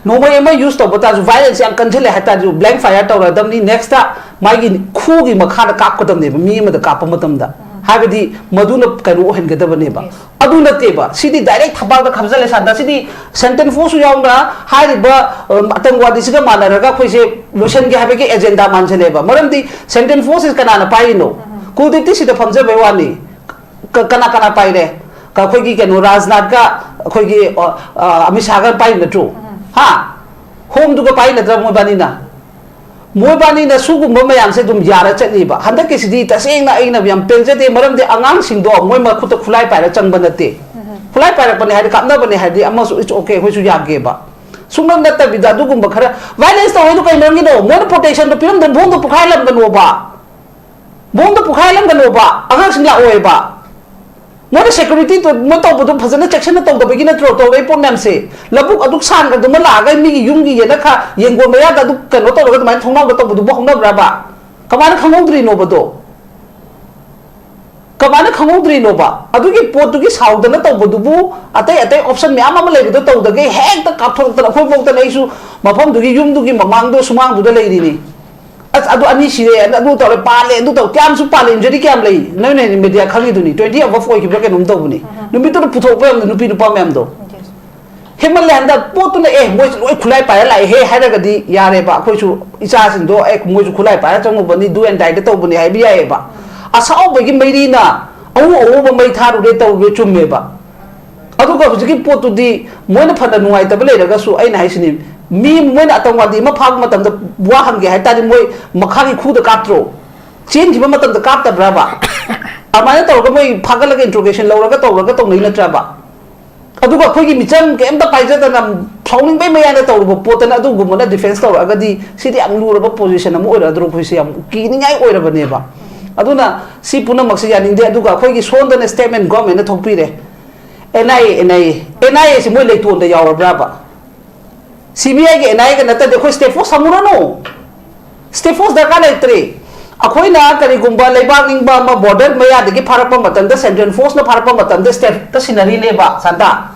ꯅꯣꯡꯃꯩ ꯑꯃ ꯌꯨꯁ ꯇꯧꯕ ꯇꯥꯔꯁꯨ, ꯚꯥꯏꯂꯦꯟꯁ ꯌꯥꯝ ꯀꯟꯁꯤꯜꯂꯦ ꯍꯥꯏ ꯇꯥꯔꯁꯨ, ꯕ꯭ꯂꯦꯡ ꯐꯥꯏꯌꯔ ꯇꯧꯔꯗꯕꯅꯤ꯫ ꯅꯦꯛꯁꯇ ꯃꯥꯒꯤ ꯈꯨꯒꯤ ꯃꯈꯥꯗ ꯀꯥꯞꯀꯗꯕꯅꯦꯕ, ꯃꯤ ꯑꯃꯗ ꯀꯥꯞꯄ ꯃꯇꯝꯗ꯫ ꯍꯥꯏꯕꯗꯤ ꯃꯗꯨꯅ ꯀꯩꯅꯣ ꯑꯣꯏꯍꯟꯒꯗꯕꯅꯦꯕ꯫ ꯑꯗꯨ ꯅꯠꯇꯦꯕ꯫ ꯁꯤꯗꯤ ꯗꯥꯏꯔꯦꯛ ꯊꯕꯥꯛꯇ ꯈꯥꯞꯆꯜꯂꯦ ꯁꯥꯟꯇ꯫ ꯁꯤꯗꯤ ꯁꯦꯟꯇ꯭ꯔꯦꯜ ꯐꯣꯔꯁꯁꯨ ꯌꯥꯎꯅ ꯍꯥꯏꯔꯤꯕ, ꯑꯝ, ꯑꯇꯪꯋꯥꯗꯤꯁꯤꯒ ꯃꯥꯟꯅꯔꯒ ꯑꯩꯈꯣꯏꯁꯦ ꯂꯣꯏꯁꯟꯒꯦ ꯍꯥꯏꯕꯒꯤ ꯑꯦꯖꯦꯟꯗꯥ ꯃꯥꯟꯁꯤꯜꯂꯦꯕ꯫ ꯃꯔꯝꯗꯤ ꯁꯦꯟꯇ꯭ꯔꯦꯜ ꯐꯣꯔꯁꯁꯤ ꯀꯅꯥꯅ ꯄꯥꯏꯔꯤꯅꯣ? ꯀꯨꯜꯗꯤꯞꯇꯤ ꯁꯤꯗ ꯐꯝꯖꯕꯩ ꯋꯥꯅꯤ꯫ ꯀ-, ꯀꯅꯥ ꯀꯅꯥ ꯄꯥꯏꯔꯦ? ꯀ-, ꯑꯩꯈꯣꯏꯒꯤ ꯀꯩꯅꯣ ꯔꯥꯖꯅꯥꯊꯀ ꯑꯩꯈꯣꯏꯒꯤ, ꯑ, ꯑ, ꯑꯃꯤꯠ ꯁꯥꯍꯒ ꯄꯥꯏꯔꯤ ꯅꯠꯇ꯭ꯔꯣ? ꯍꯥ? ꯍꯣꯝꯗꯨꯒ ꯄꯥꯏ ꯅꯠꯇ꯭ꯔꯥ ꯃꯣꯏꯕꯥꯅꯤꯅ? ꯃꯣꯏꯕꯥꯅꯤꯅ ꯁꯨꯒꯨꯝꯕ ꯃꯌꯥꯝꯁꯦ ꯑꯗꯨꯝ ꯌꯥꯔ ꯆꯠꯂꯤꯕ꯫ ꯍꯟꯗꯛꯀꯤꯁꯤꯗꯤ ꯇꯁꯦꯡꯅ ꯑꯩꯅ ꯌꯥꯝ ꯄꯦꯟꯖꯗꯦ, ꯃꯔꯝꯗꯤ ꯑꯉꯥꯡꯁꯤꯡꯗꯣ ꯃꯣꯏ ꯃꯈꯨꯠꯇ ꯈꯨꯠꯂꯥꯏ ꯄꯥꯏꯔ ꯆꯪꯕ ꯅꯠꯇꯦ꯫ ꯈꯨꯠꯂꯥꯏ ꯄꯥꯏꯔꯛꯄꯅꯦ ꯍꯥꯏꯗꯤ, ꯀꯥꯞꯅꯕꯅꯦ ꯍꯥꯏꯗꯤ, ꯑꯃꯁꯨ it's okay, ꯑꯩꯈꯣꯏꯁꯨ ꯌꯥꯒꯦꯕ꯫ ꯁꯨꯡꯅꯠ ꯅꯠꯇꯕꯤꯗ ꯑꯗꯨꯒꯨꯝꯕ ꯈꯔ ꯚꯥꯏꯂꯦꯟꯁ ꯇꯧꯔꯤꯗꯣ ꯀꯩ ꯃꯔꯝꯒꯤꯅꯣ? ꯃꯣꯏꯅ ꯄ꯭ꯔꯣꯇꯦꯛꯁꯟꯗꯣ ꯄꯤꯔꯝꯗꯅ ꯕꯣꯝꯗꯣ ꯄꯣꯈꯥꯏꯍꯜꯂꯝꯒꯅꯣꯕ꯫ ꯕꯣꯝꯗꯣ ꯄꯣꯈꯥꯏꯍꯜꯂꯝꯒꯅꯣꯕ, ꯑꯉꯥꯡꯁꯤꯡ ꯂꯥꯛꯑꯣꯏꯕ꯫ ꯃꯣꯏꯅ ꯁꯦꯀ꯭ꯌꯨꯔꯤꯇꯤ ꯇꯣ-, ꯃꯣꯏ ꯇꯧꯕꯗꯣ ꯐꯖꯅ ꯆꯦꯛꯁꯤꯟꯅ ꯇꯧꯗꯕꯒꯤ ꯅꯠꯇ꯭ꯔꯣ ꯇꯧꯔꯛꯏ ꯄꯣꯠ ꯃꯌꯥꯝꯁꯦ? ꯂꯧꯕꯨꯛ ꯑꯗꯨꯛ ꯁꯥꯡꯅ ꯑꯗꯨꯃ ꯂꯥꯛꯑꯒ ꯃꯤꯒꯤ ꯌꯨꯝꯒꯤ ꯌꯦꯅꯈꯥ, ꯌꯦꯡꯒꯣꯟ ꯃꯌꯥꯗ ꯑꯗꯨ ꯀꯩꯅꯣ ꯇꯧꯔꯒ ꯑꯗꯨꯃꯥꯏꯅ ꯊꯣꯡꯅꯥꯎꯗ ꯇꯧꯕꯗꯨꯕꯨ ꯍꯧꯅꯕ꯭ꯔꯕ? ꯀꯃꯥꯏꯅ ꯈꯪꯍꯧꯗ꯭ꯔꯤꯅꯣꯕꯗꯣ? ꯀꯃꯥꯏꯅ ꯈꯪꯍꯧꯗ꯭ꯔꯤꯅꯣꯕ? ꯑꯗꯨꯒꯤ ꯄꯣꯠꯇꯨꯒꯤ ꯁꯥꯎꯗꯅ ꯇꯧꯕꯗꯨꯕꯨ ꯑꯇꯩ ꯑꯇꯩ ꯑꯣꯞꯁꯟ ꯃꯌꯥꯝ ꯑꯃ ꯂꯩꯕꯗꯣ ꯇꯧꯗꯒꯩ ꯍꯦꯛꯇ ꯀꯥꯞꯊꯣꯔꯛꯇꯅ ꯑꯩꯈꯣꯏꯐꯥꯎꯗꯅ ꯑꯩꯁꯨ ꯃꯐꯝꯗꯨꯒꯤ ꯌꯨꯝꯗꯨꯒꯤ ꯃꯃꯥꯡꯗꯣ ꯁꯨꯃꯥꯡꯗꯨꯗ ꯂꯩꯔꯤꯅꯤ꯫ ꯑꯁ, ꯑꯗꯨ ꯑꯅꯤ ꯁꯤꯔꯦ, ꯑꯗꯨ ꯇꯧꯔꯦ, ꯄꯥꯜꯂꯦ, ꯑꯗꯨ ꯇꯧ-, ꯀꯌꯥꯝꯁꯨ ꯄꯥꯜꯂꯦ, ꯏꯟꯖꯨꯔꯤ ꯀꯌꯥꯝ ꯂꯩ? ꯅꯣꯏꯅ ꯃꯦꯗꯤꯌꯥ ꯈꯪꯉꯤꯗꯨꯅꯤ, ꯇ꯭ꯋꯦꯟꯇꯤ ꯑꯕꯞ ꯑꯣꯏꯈꯤꯕ꯭ꯔꯥ ꯀꯩꯅꯣꯝ ꯇꯧꯕꯅꯤ꯫ ꯅꯨꯃꯤꯠꯇꯨꯗ ꯄꯨꯊꯣꯛꯄ ꯌꯥꯝꯅ ꯅꯨꯄꯤ ꯅꯨꯄꯥ ꯃꯌꯥꯝꯗꯣ꯫ ꯍꯦꯟꯃꯜꯂꯦ ꯍꯟꯗꯛ ꯄꯣꯠꯇꯨꯅ, "ꯑꯦ, ꯃꯣꯏꯁꯨ ꯂꯣꯏ ꯈꯨꯠꯂꯥꯏ ꯄꯥꯏꯔ ꯂꯥꯛꯑꯦꯍꯦ" ꯍꯥꯏꯔꯒꯗꯤ ꯌꯥꯔꯦꯕ, ꯑꯩꯈꯣꯏꯁꯨ ꯏꯆꯥꯁꯤꯡꯗꯣ, "ꯑꯦ, ꯃꯣꯏꯁꯨ ꯈꯨꯠꯂꯥꯏ ꯄꯥꯏꯔ ꯆꯪꯉꯨꯕꯅꯤ, do and dieꯗ ꯇꯧꯕꯅꯤ" ꯍꯥꯏꯕ ꯌꯥꯏꯑꯕ꯫ ꯑꯁꯥꯎꯕꯒꯤ ꯃꯩꯔꯤꯅ ꯑꯎ ꯑꯎꯕ ꯃꯩ ꯊꯥꯔꯨꯔꯦ ꯇꯧꯔꯨꯔꯦ, ꯆꯨꯝꯃꯦꯕ꯫ ꯑꯗꯨꯒ ꯍꯧꯖꯤꯛꯀꯤ ꯄꯣꯠꯇꯨꯗꯤ ꯃꯣꯏꯅ ꯐꯅ ꯅꯨꯡꯉꯥꯏꯇꯕ ꯂꯩꯔꯒꯁꯨ, ꯑꯩꯅ ꯍꯥꯏꯁꯤꯅꯤ, ꯃꯤ ꯃꯣꯏꯅ ꯑꯇꯪꯋꯥꯗꯤ ꯑꯃ ꯐꯥꯕ ꯃꯇꯝꯗ ꯋꯥ ꯍꯪꯒꯦ ꯍꯥꯏ ꯇꯥꯔꯗꯤ ꯃꯣꯏ ꯃꯈꯥꯒꯤ ꯈꯨꯗ ꯀꯥꯞꯇ꯭ꯔꯣ? ꯆꯦꯟꯈꯤꯕ ꯃꯇꯝꯗ ꯀꯥꯞꯇꯕ꯭ꯔꯕ? ꯑꯗꯨꯃꯥꯏꯅ ꯇꯧꯔꯒ ꯃꯣꯏ ꯐꯥꯒꯠꯂꯒ interrogation ꯂꯧꯔꯒ ꯇꯧꯔꯒ ꯇꯧꯅꯩ ꯅꯠꯇ꯭ꯔꯕ? ꯑꯗꯨꯒ ꯑꯩꯈꯣꯏꯒꯤ ꯃꯤꯆꯝ ꯀꯩꯝꯇ ꯄꯥꯏꯖꯗꯅ ꯁꯥꯎꯅꯤꯡꯕꯩ ꯃꯌꯥꯏꯗ ꯇꯧꯔꯨꯕ ꯄꯣꯠꯇꯅ ꯑꯗꯨꯒꯨꯝꯕꯅ defence ꯇꯧꯔꯛꯑꯒꯗꯤ ꯁꯤꯗꯤ ꯌꯥꯝ ꯂꯨꯔꯕ position ꯑꯃ ꯑꯣꯏꯔꯛꯑꯗ꯭ꯔꯣ? ꯑꯩꯈꯣꯏꯁꯦ ꯌꯥꯝ ꯀꯤꯅꯤꯡꯉꯥꯏ ꯑꯣꯏꯔꯕꯅꯦꯕ꯫ ꯑꯗꯨꯅ ꯁꯤ ꯄꯨꯝꯅꯃꯛꯁꯦ ꯌꯥꯅꯤꯡꯗꯦ꯫ ꯑꯗꯨꯒ ꯑꯩꯈꯣꯏꯒꯤ ꯁꯣꯝꯗꯅ statement governmentꯅ ꯊꯣꯛꯄꯤꯔꯦ, NIA, NIA, NIAꯁꯤ ꯃꯣꯏ ꯂꯩꯇꯣꯟꯗ ꯌꯥꯎꯔꯕ꯭ꯔꯕ? CBIꯒ NIAꯒ ꯅꯠꯇꯗꯤ ꯑꯩꯈꯣꯏ state force ꯊꯝꯃꯨꯔꯅꯨ꯫ State force ꯗꯔꯀꯥꯔ ꯂꯩꯇ꯭ꯔꯦ꯫ ꯑꯩꯈꯣꯏꯅ ꯀꯔꯤꯒꯨꯝꯕ ꯂꯩꯕꯥꯛ ꯅꯤꯡꯕ ꯑꯃ border ꯃꯌꯥꯗꯒꯤ ꯐꯥꯔꯛꯄ ꯃꯇꯝꯗ, central forceꯅ ꯐꯥꯔꯛꯄ ꯃꯇꯝꯗ stateꯇ ꯁꯤꯟꯅꯔꯤꯅꯦꯕ, ꯁꯥꯟꯇ꯫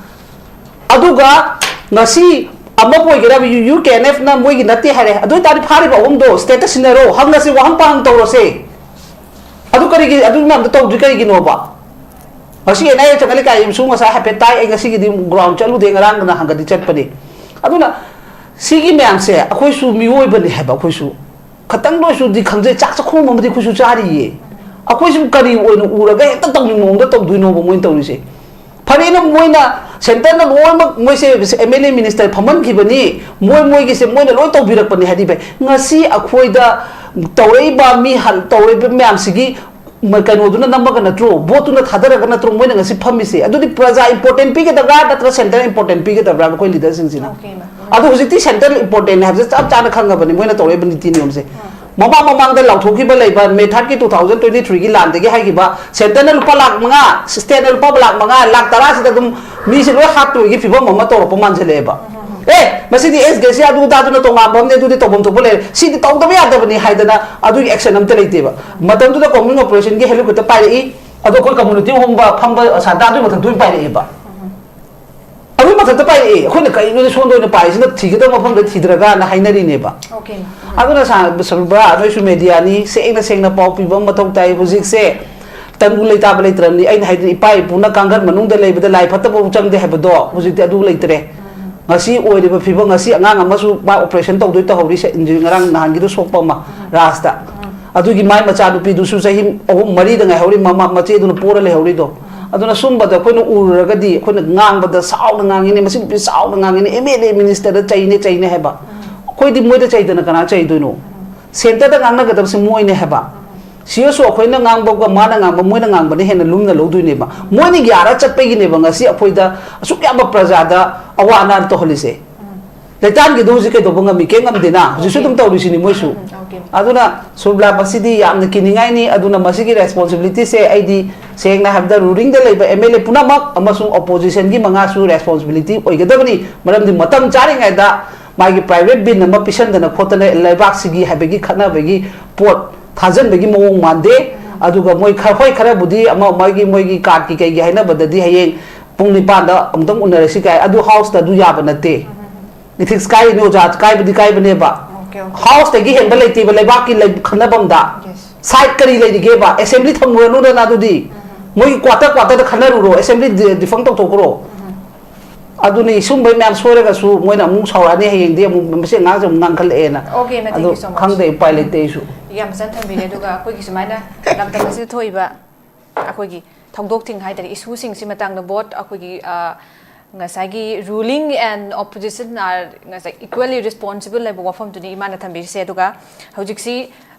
ꯑꯗꯨꯒ ꯉꯁꯤ ꯑꯃꯕꯨ ꯑꯣꯏꯒꯦꯔꯥ, UKNFꯅ ꯃꯣꯏꯒꯤ ꯅꯠꯇꯦ ꯍꯥꯏꯔꯦ, ꯑꯗꯨ ꯑꯣꯏꯇꯥꯔꯗꯤ ꯐꯥꯔꯤꯕ ꯑꯍꯨꯝꯗꯣ stateꯇ ꯁꯤꯟꯅꯔꯣ, ꯍꯪꯉꯁꯤ, ꯋꯥꯍꯪ ꯄꯥꯍꯪ ꯇꯧꯔꯁꯦ꯫ ꯑꯗꯨ ꯀꯔꯤꯒꯤ ꯑꯗꯨ ꯃꯌꯥꯝꯗꯣ ꯇꯧꯗ꯭ꯔꯤ ꯀꯔꯤꯒꯤꯅꯣꯕ? ꯉꯁꯤ NIA ꯆꯪꯉ ꯂꯩꯀꯥꯏ ꯑꯃꯁꯨ ꯉꯁꯥꯏ ꯍꯥꯏꯐꯦꯠ ꯇꯥꯏ, ꯑꯩ ꯉꯁꯤꯒꯤꯗꯤ ground ꯆꯠꯂꯨꯗꯦ, ꯉꯔꯥꯡ ꯅꯍꯥꯟꯒꯗꯤ ꯆꯠꯄꯅꯤ꯫ ꯑꯗꯨꯅ ꯁꯤꯒꯤ ꯃꯌꯥꯝꯁꯦ ꯑꯩꯈꯣꯏꯁꯨ ꯃꯤꯑꯣꯏꯕꯅꯤ ꯍꯥꯏꯕ, ꯑꯩꯈꯣꯏꯁꯨ ꯈꯇꯪꯗ ꯑꯣꯏꯔꯁꯨꯗꯤ ꯈꯪꯖꯩ, ꯆꯥꯛ ꯆꯥꯛꯈꯣꯝ ꯑꯃꯗꯤ ꯑꯩꯈꯣꯏꯁꯨ ꯆꯥꯔꯤꯌꯦ꯫ ꯑꯩꯈꯣꯏꯁꯨ ꯀꯔꯤ ꯑꯣꯏꯅ ꯎꯔꯒ ꯍꯦꯛꯇ ꯇꯧꯅꯤꯡꯕ ꯃꯑꯣꯡꯗ ꯇꯧꯗꯣꯏꯅꯣꯕ ꯃꯣꯏꯅ ꯇꯧꯔꯤꯁꯦ? ꯐꯔꯦꯅ ꯃꯣꯏꯅ centreꯅ ꯂꯣꯏꯅꯃꯛ ꯃꯣꯏꯁꯦ MLA minister ꯐꯝꯍꯟꯈꯤꯕꯅꯤ, ꯃꯣꯏ ꯃꯣꯏꯒꯤꯁꯦ ꯃꯣꯏꯅ ꯂꯣꯏ ꯇꯧꯕꯤꯔꯛꯄꯅꯤ ꯍꯥꯏꯗꯤ ꯐꯩ꯫ ꯉꯁꯤ ꯑꯩꯈꯣꯏꯗ ꯇꯧꯔꯛꯏꯕ ꯃꯤ ꯍꯜ-, ꯇꯧꯔꯛꯏꯕ ꯃꯌꯥꯝꯁꯤꯒꯤ ꯃ-, ꯀꯩꯅꯣꯗꯨꯅ ꯅꯝꯃꯒ ꯅꯠꯇ꯭ꯔꯣ, voteꯇꯨꯅ ꯊꯥꯗꯔꯒ ꯅꯠꯇ꯭ꯔꯣ ꯃꯣꯏꯅ ꯉꯁꯤ ꯐꯝꯃꯤꯁꯦ? ꯑꯗꯨꯗꯤ ꯄ꯭ꯔꯖꯥ important ꯄꯤꯒꯗꯕ꯭ꯔꯥ ꯅꯠꯇ꯭ꯔ centre important ꯄꯤꯒꯗꯕ꯭ꯔꯥ ꯑꯩꯈꯣꯏ leaderꯁꯤꯡꯁꯤꯅ? Okay, ma'am. ꯑꯗꯣ ꯍꯧꯖꯤꯛꯇꯤ centre importantꯅꯦ ꯍꯥꯏꯕꯁꯦ ꯆꯞ ꯆꯥꯅ ꯈꯪꯉꯕꯅꯤ ꯃꯣꯏꯅ ꯇꯧꯔꯛꯏꯕ ꯅꯤꯇꯤ ꯅꯤꯌꯣꯝꯁꯦ꯫ ꯃꯃꯥꯡ ꯃꯃꯥꯡꯗ ꯂꯥꯎꯊꯣꯛꯈꯤꯕ ꯂꯩꯕ May thirdꯀꯤ two thousand twenty threeꯒꯤ ꯂꯥꯟꯗꯒꯤ ꯍꯥꯏꯈꯤꯕ, centreꯅ ꯂꯨꯄꯥ ꯂꯥꯈ ꯃꯉꯥ, stateꯅ ꯂꯨꯄꯥ ꯂꯥꯈ ꯃꯉꯥ, ꯂꯥꯈ ꯇꯔꯥꯁꯤꯗ ꯑꯗꯨꯝ ꯃꯤꯁꯦ ꯂꯣꯏ ꯍꯥꯠꯇꯣꯏꯒꯤ ꯐꯤꯕꯝ ꯑꯃ ꯇꯧꯔꯛꯄ ꯃꯥꯟꯁꯤꯜꯂꯛꯑꯦꯕ꯫ ꯑꯦ, ꯃꯁꯤꯗꯤ ꯑꯦꯁ ꯒꯦꯁꯤ ꯑꯗꯨ ꯑꯗꯥꯗꯨꯅ ꯇꯣꯉꯥꯟꯕ ꯑꯃꯅꯦ, ꯑꯗꯨꯗꯤ ꯇꯧꯐꯝ ꯊꯣꯛꯄ ꯂꯩꯔꯦ, ꯁꯤꯗꯤ ꯇꯧꯗꯕ ꯌꯥꯗꯕꯅꯤ ꯍꯥꯏꯗꯅ ꯑꯗꯨꯒꯤ action ꯑꯝꯇ ꯂꯩꯇꯦꯕ꯫ ꯃꯇꯝꯗꯨꯗ combing operationꯒꯤ helicopter ꯄꯥꯏꯔꯛꯏ, ꯑꯗꯣ ꯑꯩꯈꯣꯏ community ꯍꯣꯝꯕ ꯐꯝꯕ ꯁꯥꯟꯇ ꯑꯗꯨꯒꯤ ꯃꯊꯛꯇ ꯑꯣꯏꯅ ꯄꯥꯏꯔꯛꯑꯦꯕ꯫ ꯑꯗꯨꯒꯤ ꯃꯊꯛꯇ ꯄꯥꯏꯔꯛꯑꯦ, ꯑꯩꯈꯣꯏꯅ ꯀꯔꯤꯅꯣꯅꯦ ꯁꯣꯝꯗ ꯑꯣꯏꯅ ꯄꯥꯏꯔꯤꯁꯤꯅ, ꯊꯤꯒꯗꯕ ꯃꯐꯝꯗ ꯊꯤꯗ꯭ꯔꯒꯅ ꯍꯥꯏꯅꯔꯤꯅꯦꯕ꯫ Okay. ꯑꯗꯨꯅ ꯁꯥ-, ꯁꯥꯔꯨꯕ, ꯅꯣꯏꯁꯨ mediaꯅꯤ, ꯁꯦꯡꯅ ꯁꯦꯡꯅ ꯄꯥꯎ ꯄꯤꯕ ꯑꯃ ꯃꯊꯧ ꯇꯥꯏ꯫ ꯍꯧꯖꯤꯛꯁꯦ ꯇꯪꯗꯨ ꯂꯩꯇꯥꯕ ꯂꯩꯇ꯭ꯔꯕꯅꯤ꯫ ꯑꯩꯅ ꯍꯥꯏꯗꯤ, ꯏꯄꯥ ꯏꯄꯨꯅ ꯀꯥꯡꯈꯟ ꯃꯅꯨꯡꯗ ꯂꯩꯕꯗ ꯂꯥꯏ ꯐꯠꯇꯕ ꯆꯪꯗꯦ ꯍꯥꯏꯕꯗꯣ ꯍꯧꯖꯤꯛꯇꯤ ꯑꯗꯨ ꯂꯩꯇ꯭ꯔꯦ꯫ ꯉꯁꯤ ꯑꯣꯏꯔꯤꯕ ꯐꯤꯕꯝ, ꯉꯁꯤ ꯑꯉꯥꯡ ꯑꯃꯁꯨ ꯃꯥ operation ꯇꯧꯗꯣꯏ ꯇꯧꯍꯧꯔꯤ, ꯁꯦ-, injury, ꯉꯔꯥꯡ ꯅꯍꯥꯟꯒꯤꯗꯣ ꯁꯣꯛꯄ ꯑꯃ, ꯔꯥꯖꯇ꯫ ꯑꯗꯨꯒꯤ ꯃꯥꯏ ꯃꯆꯥꯅꯨꯄꯤꯗꯨꯁꯨ ꯆꯍꯤ ꯑꯍꯨꯝ ꯃꯔꯤꯗ ꯉꯥꯏꯍꯧꯔꯤ, ꯃꯃꯥ, ꯃꯆꯦꯗꯨꯅ ꯄꯣꯔ ꯂꯩꯍꯧꯔꯤꯗꯣ꯫ ꯑꯗꯨꯅ ꯁꯨꯝꯕꯗ ꯑꯩꯈꯣꯏꯅ ꯎꯔꯨꯔꯒꯗꯤ ꯑꯩꯈꯣꯏꯅ ꯉꯥꯡꯕꯗ ꯆꯥꯎꯅ ꯉꯥꯡꯉꯤꯅꯦ, ꯃꯁꯤ ꯅꯨꯄꯤ ꯆꯥꯎꯅ ꯉꯥꯡꯉꯤꯅꯦ, M L A ministerꯗ ꯆꯩꯅꯦ, ꯆꯩꯅꯦ ꯍꯥꯏꯕ꯫ ꯑꯩꯈꯣꯏꯗꯤ ꯃꯣꯏꯗ ꯆꯩꯗꯅ ꯀꯅꯥ ꯆꯩꯗꯣꯏꯅꯣ? Centreꯗ ꯉꯥꯡꯅꯒꯗꯕꯁꯤ ꯃꯣꯏꯅꯦ ꯍꯥꯏꯕ꯫ ꯁꯤꯗꯁꯨ ꯑꯩꯈꯣꯏꯅ ꯉꯥꯡꯕꯒ ꯃꯥꯅ ꯉꯥꯡꯕ, ꯃꯣꯏꯅ ꯉꯥꯡꯕꯅ ꯍꯦꯟꯅ ꯂꯨꯝꯅ ꯂꯧꯗꯣꯏꯅꯦꯕ꯫ ꯃꯣꯏꯅ ꯌꯥꯔ ꯆꯠꯄꯒꯤꯅꯦꯕ ꯉꯁꯤ ꯑꯩꯈꯣꯏꯗ ꯑꯁꯨꯛ ꯌꯥꯝꯕ ꯄ꯭ꯔꯖꯥꯗ ꯑꯋꯥ ꯑꯅꯥ ꯇꯧꯍꯜꯂꯤꯁꯦ꯫ ꯂꯩꯇꯥꯟꯒꯤꯗꯣ ꯍꯧꯖꯤꯛ ꯀꯩꯗꯧꯕ ꯉꯝꯃꯤ? ꯀꯩꯝ ꯉꯝꯗꯦꯅ꯫ ꯍꯧꯖꯤꯛꯁꯨ ꯑꯗꯨꯝ ꯇꯧꯔꯤꯁꯤꯅꯤ ꯃꯣꯏꯁꯨ꯫ ꯑꯗꯨꯅ ꯁꯨꯔꯕꯤꯂꯥ, ꯃꯁꯤꯗꯤ ꯌꯥꯝꯅ ꯀꯤꯅꯤꯡꯉꯥꯏꯅꯤ꯫ ꯑꯗꯨꯅ ꯃꯁꯤꯒꯤ responsibilityꯁꯦ ꯑꯩꯗꯤ ꯁꯦꯡꯅ ꯍꯥꯏꯕꯗ ruling ꯗ ꯂꯩꯕ M L A ꯄꯨꯝꯅꯃꯛ ꯑꯃꯁꯨꯡ opposition ꯒꯤ ꯃꯉꯥꯁꯨ responsibility ꯑꯣꯏꯒꯗꯕꯅꯤ꯫ ꯃꯔꯝꯗꯤ ꯃꯇꯝ ꯆꯥꯔꯤꯉꯩꯗ ꯃꯥꯒꯤ private bin ꯑꯃ ꯄꯤꯁꯟꯗꯅ ꯈꯣꯠꯇꯅ ꯂꯩꯕꯥꯛꯁꯤꯒꯤ ꯍꯥꯏꯕꯒꯤ ꯈꯠꯅꯕꯒꯤ ꯄꯣꯠ ꯊꯥꯖꯟꯕꯒꯤ ꯃꯑꯣꯡ ꯃꯥꯟꯗꯦ꯫ ꯑꯗꯨꯒ ꯃꯣꯏ ꯈꯔ, ꯍꯣꯏ, ꯈꯔꯕꯨꯗꯤ ꯑꯃ ꯃꯣꯏꯒꯤ, ꯃꯣꯏꯒꯤ cardꯀꯤ ꯀꯩꯒꯤ ꯍꯥꯏꯅꯕꯗꯗꯤ ꯍꯌꯦꯡ ꯄꯨꯡ ꯅꯤꯄꯥꯟꯗ ꯑꯃꯨꯛꯇꯪ ꯎꯅꯔꯁꯤ ꯀꯥꯏ, ꯑꯗꯨ Houseꯇ ꯑꯗꯨ ꯌꯥꯕ ꯅꯠꯇꯦ꯫ Ethics ꯀꯥꯏꯔꯤꯅꯤ ꯑꯣꯖꯥ, ꯀꯥꯏꯕꯗꯤ ꯀꯥꯏꯕꯅꯦꯕ꯫ Houseꯇꯒꯤ ꯍꯦꯟꯕ ꯂꯩꯇꯦꯕ ꯂꯩꯕꯥꯛꯀꯤ ꯂꯩ-, ꯈꯟꯅꯐꯝꯗ꯫ Side ꯀꯔꯤ ꯂꯩꯔꯤꯒꯦꯕ? Assembly ꯊꯝꯃꯨꯔꯅꯨꯗꯅ ꯑꯗꯨꯗꯤ꯫ ꯃꯣꯏꯒꯤ quarter quarterꯗ ꯈꯟꯅꯔꯨꯔꯣ, assembly de-, defunct ꯇꯧꯊꯣꯛꯈ꯭ꯔꯣ꯫ ꯑꯗꯨꯅꯤ, ꯁꯨꯝꯕꯩ ꯃꯌꯥꯝ ꯁꯣꯏꯔꯒꯁꯨ ꯃꯣꯏꯅ ꯑꯃꯨꯛ ꯁꯥꯎꯔꯛꯑꯅꯤ, ꯍꯌꯦꯡꯗꯤ ꯑꯃꯨꯛ ꯃꯁꯤ ꯑꯉꯥꯡꯁꯦ ꯑꯃꯨꯛ ꯉꯥꯡꯈꯠꯂꯛꯑꯦꯅ꯫ Okay, ma'am, thank ꯑꯗꯣ you so much꯫ ꯈꯪꯗꯦ, ꯎꯄꯥꯏ ꯂꯩꯇꯦ ꯑꯩꯁꯨ꯫ ꯌꯥꯝ ꯐꯖꯅ ꯊꯝꯕꯤꯔꯦ꯫ ꯑꯗꯨꯒ ꯑꯩꯈꯣꯏꯒꯤ ꯁꯨꯃꯥꯏꯅ ꯂꯝꯗꯝ ꯑꯁꯤꯗ ꯊꯣꯛꯏꯕ ꯑꯩꯈꯣꯏꯒꯤ ꯊꯧꯗꯣꯛꯁꯤꯡ ꯍꯥꯏꯇꯥꯔꯦ, issueꯁꯤꯡꯁꯤ ꯃꯇꯥꯡꯗ both ꯑꯩꯈꯣꯏꯒꯤ, ꯑ, ꯉꯁꯥꯏꯒꯤ ruling and opposition are ꯉꯁꯥꯏ equally responsible ꯍꯥꯏꯕ ꯋꯥꯐꯝꯗꯨꯅꯤ ꯏꯃꯥꯅ ꯊꯝꯕꯤꯔꯤꯁꯦ꯫ ꯑꯗꯨꯒ ꯍꯧꯖꯤꯛꯁꯤ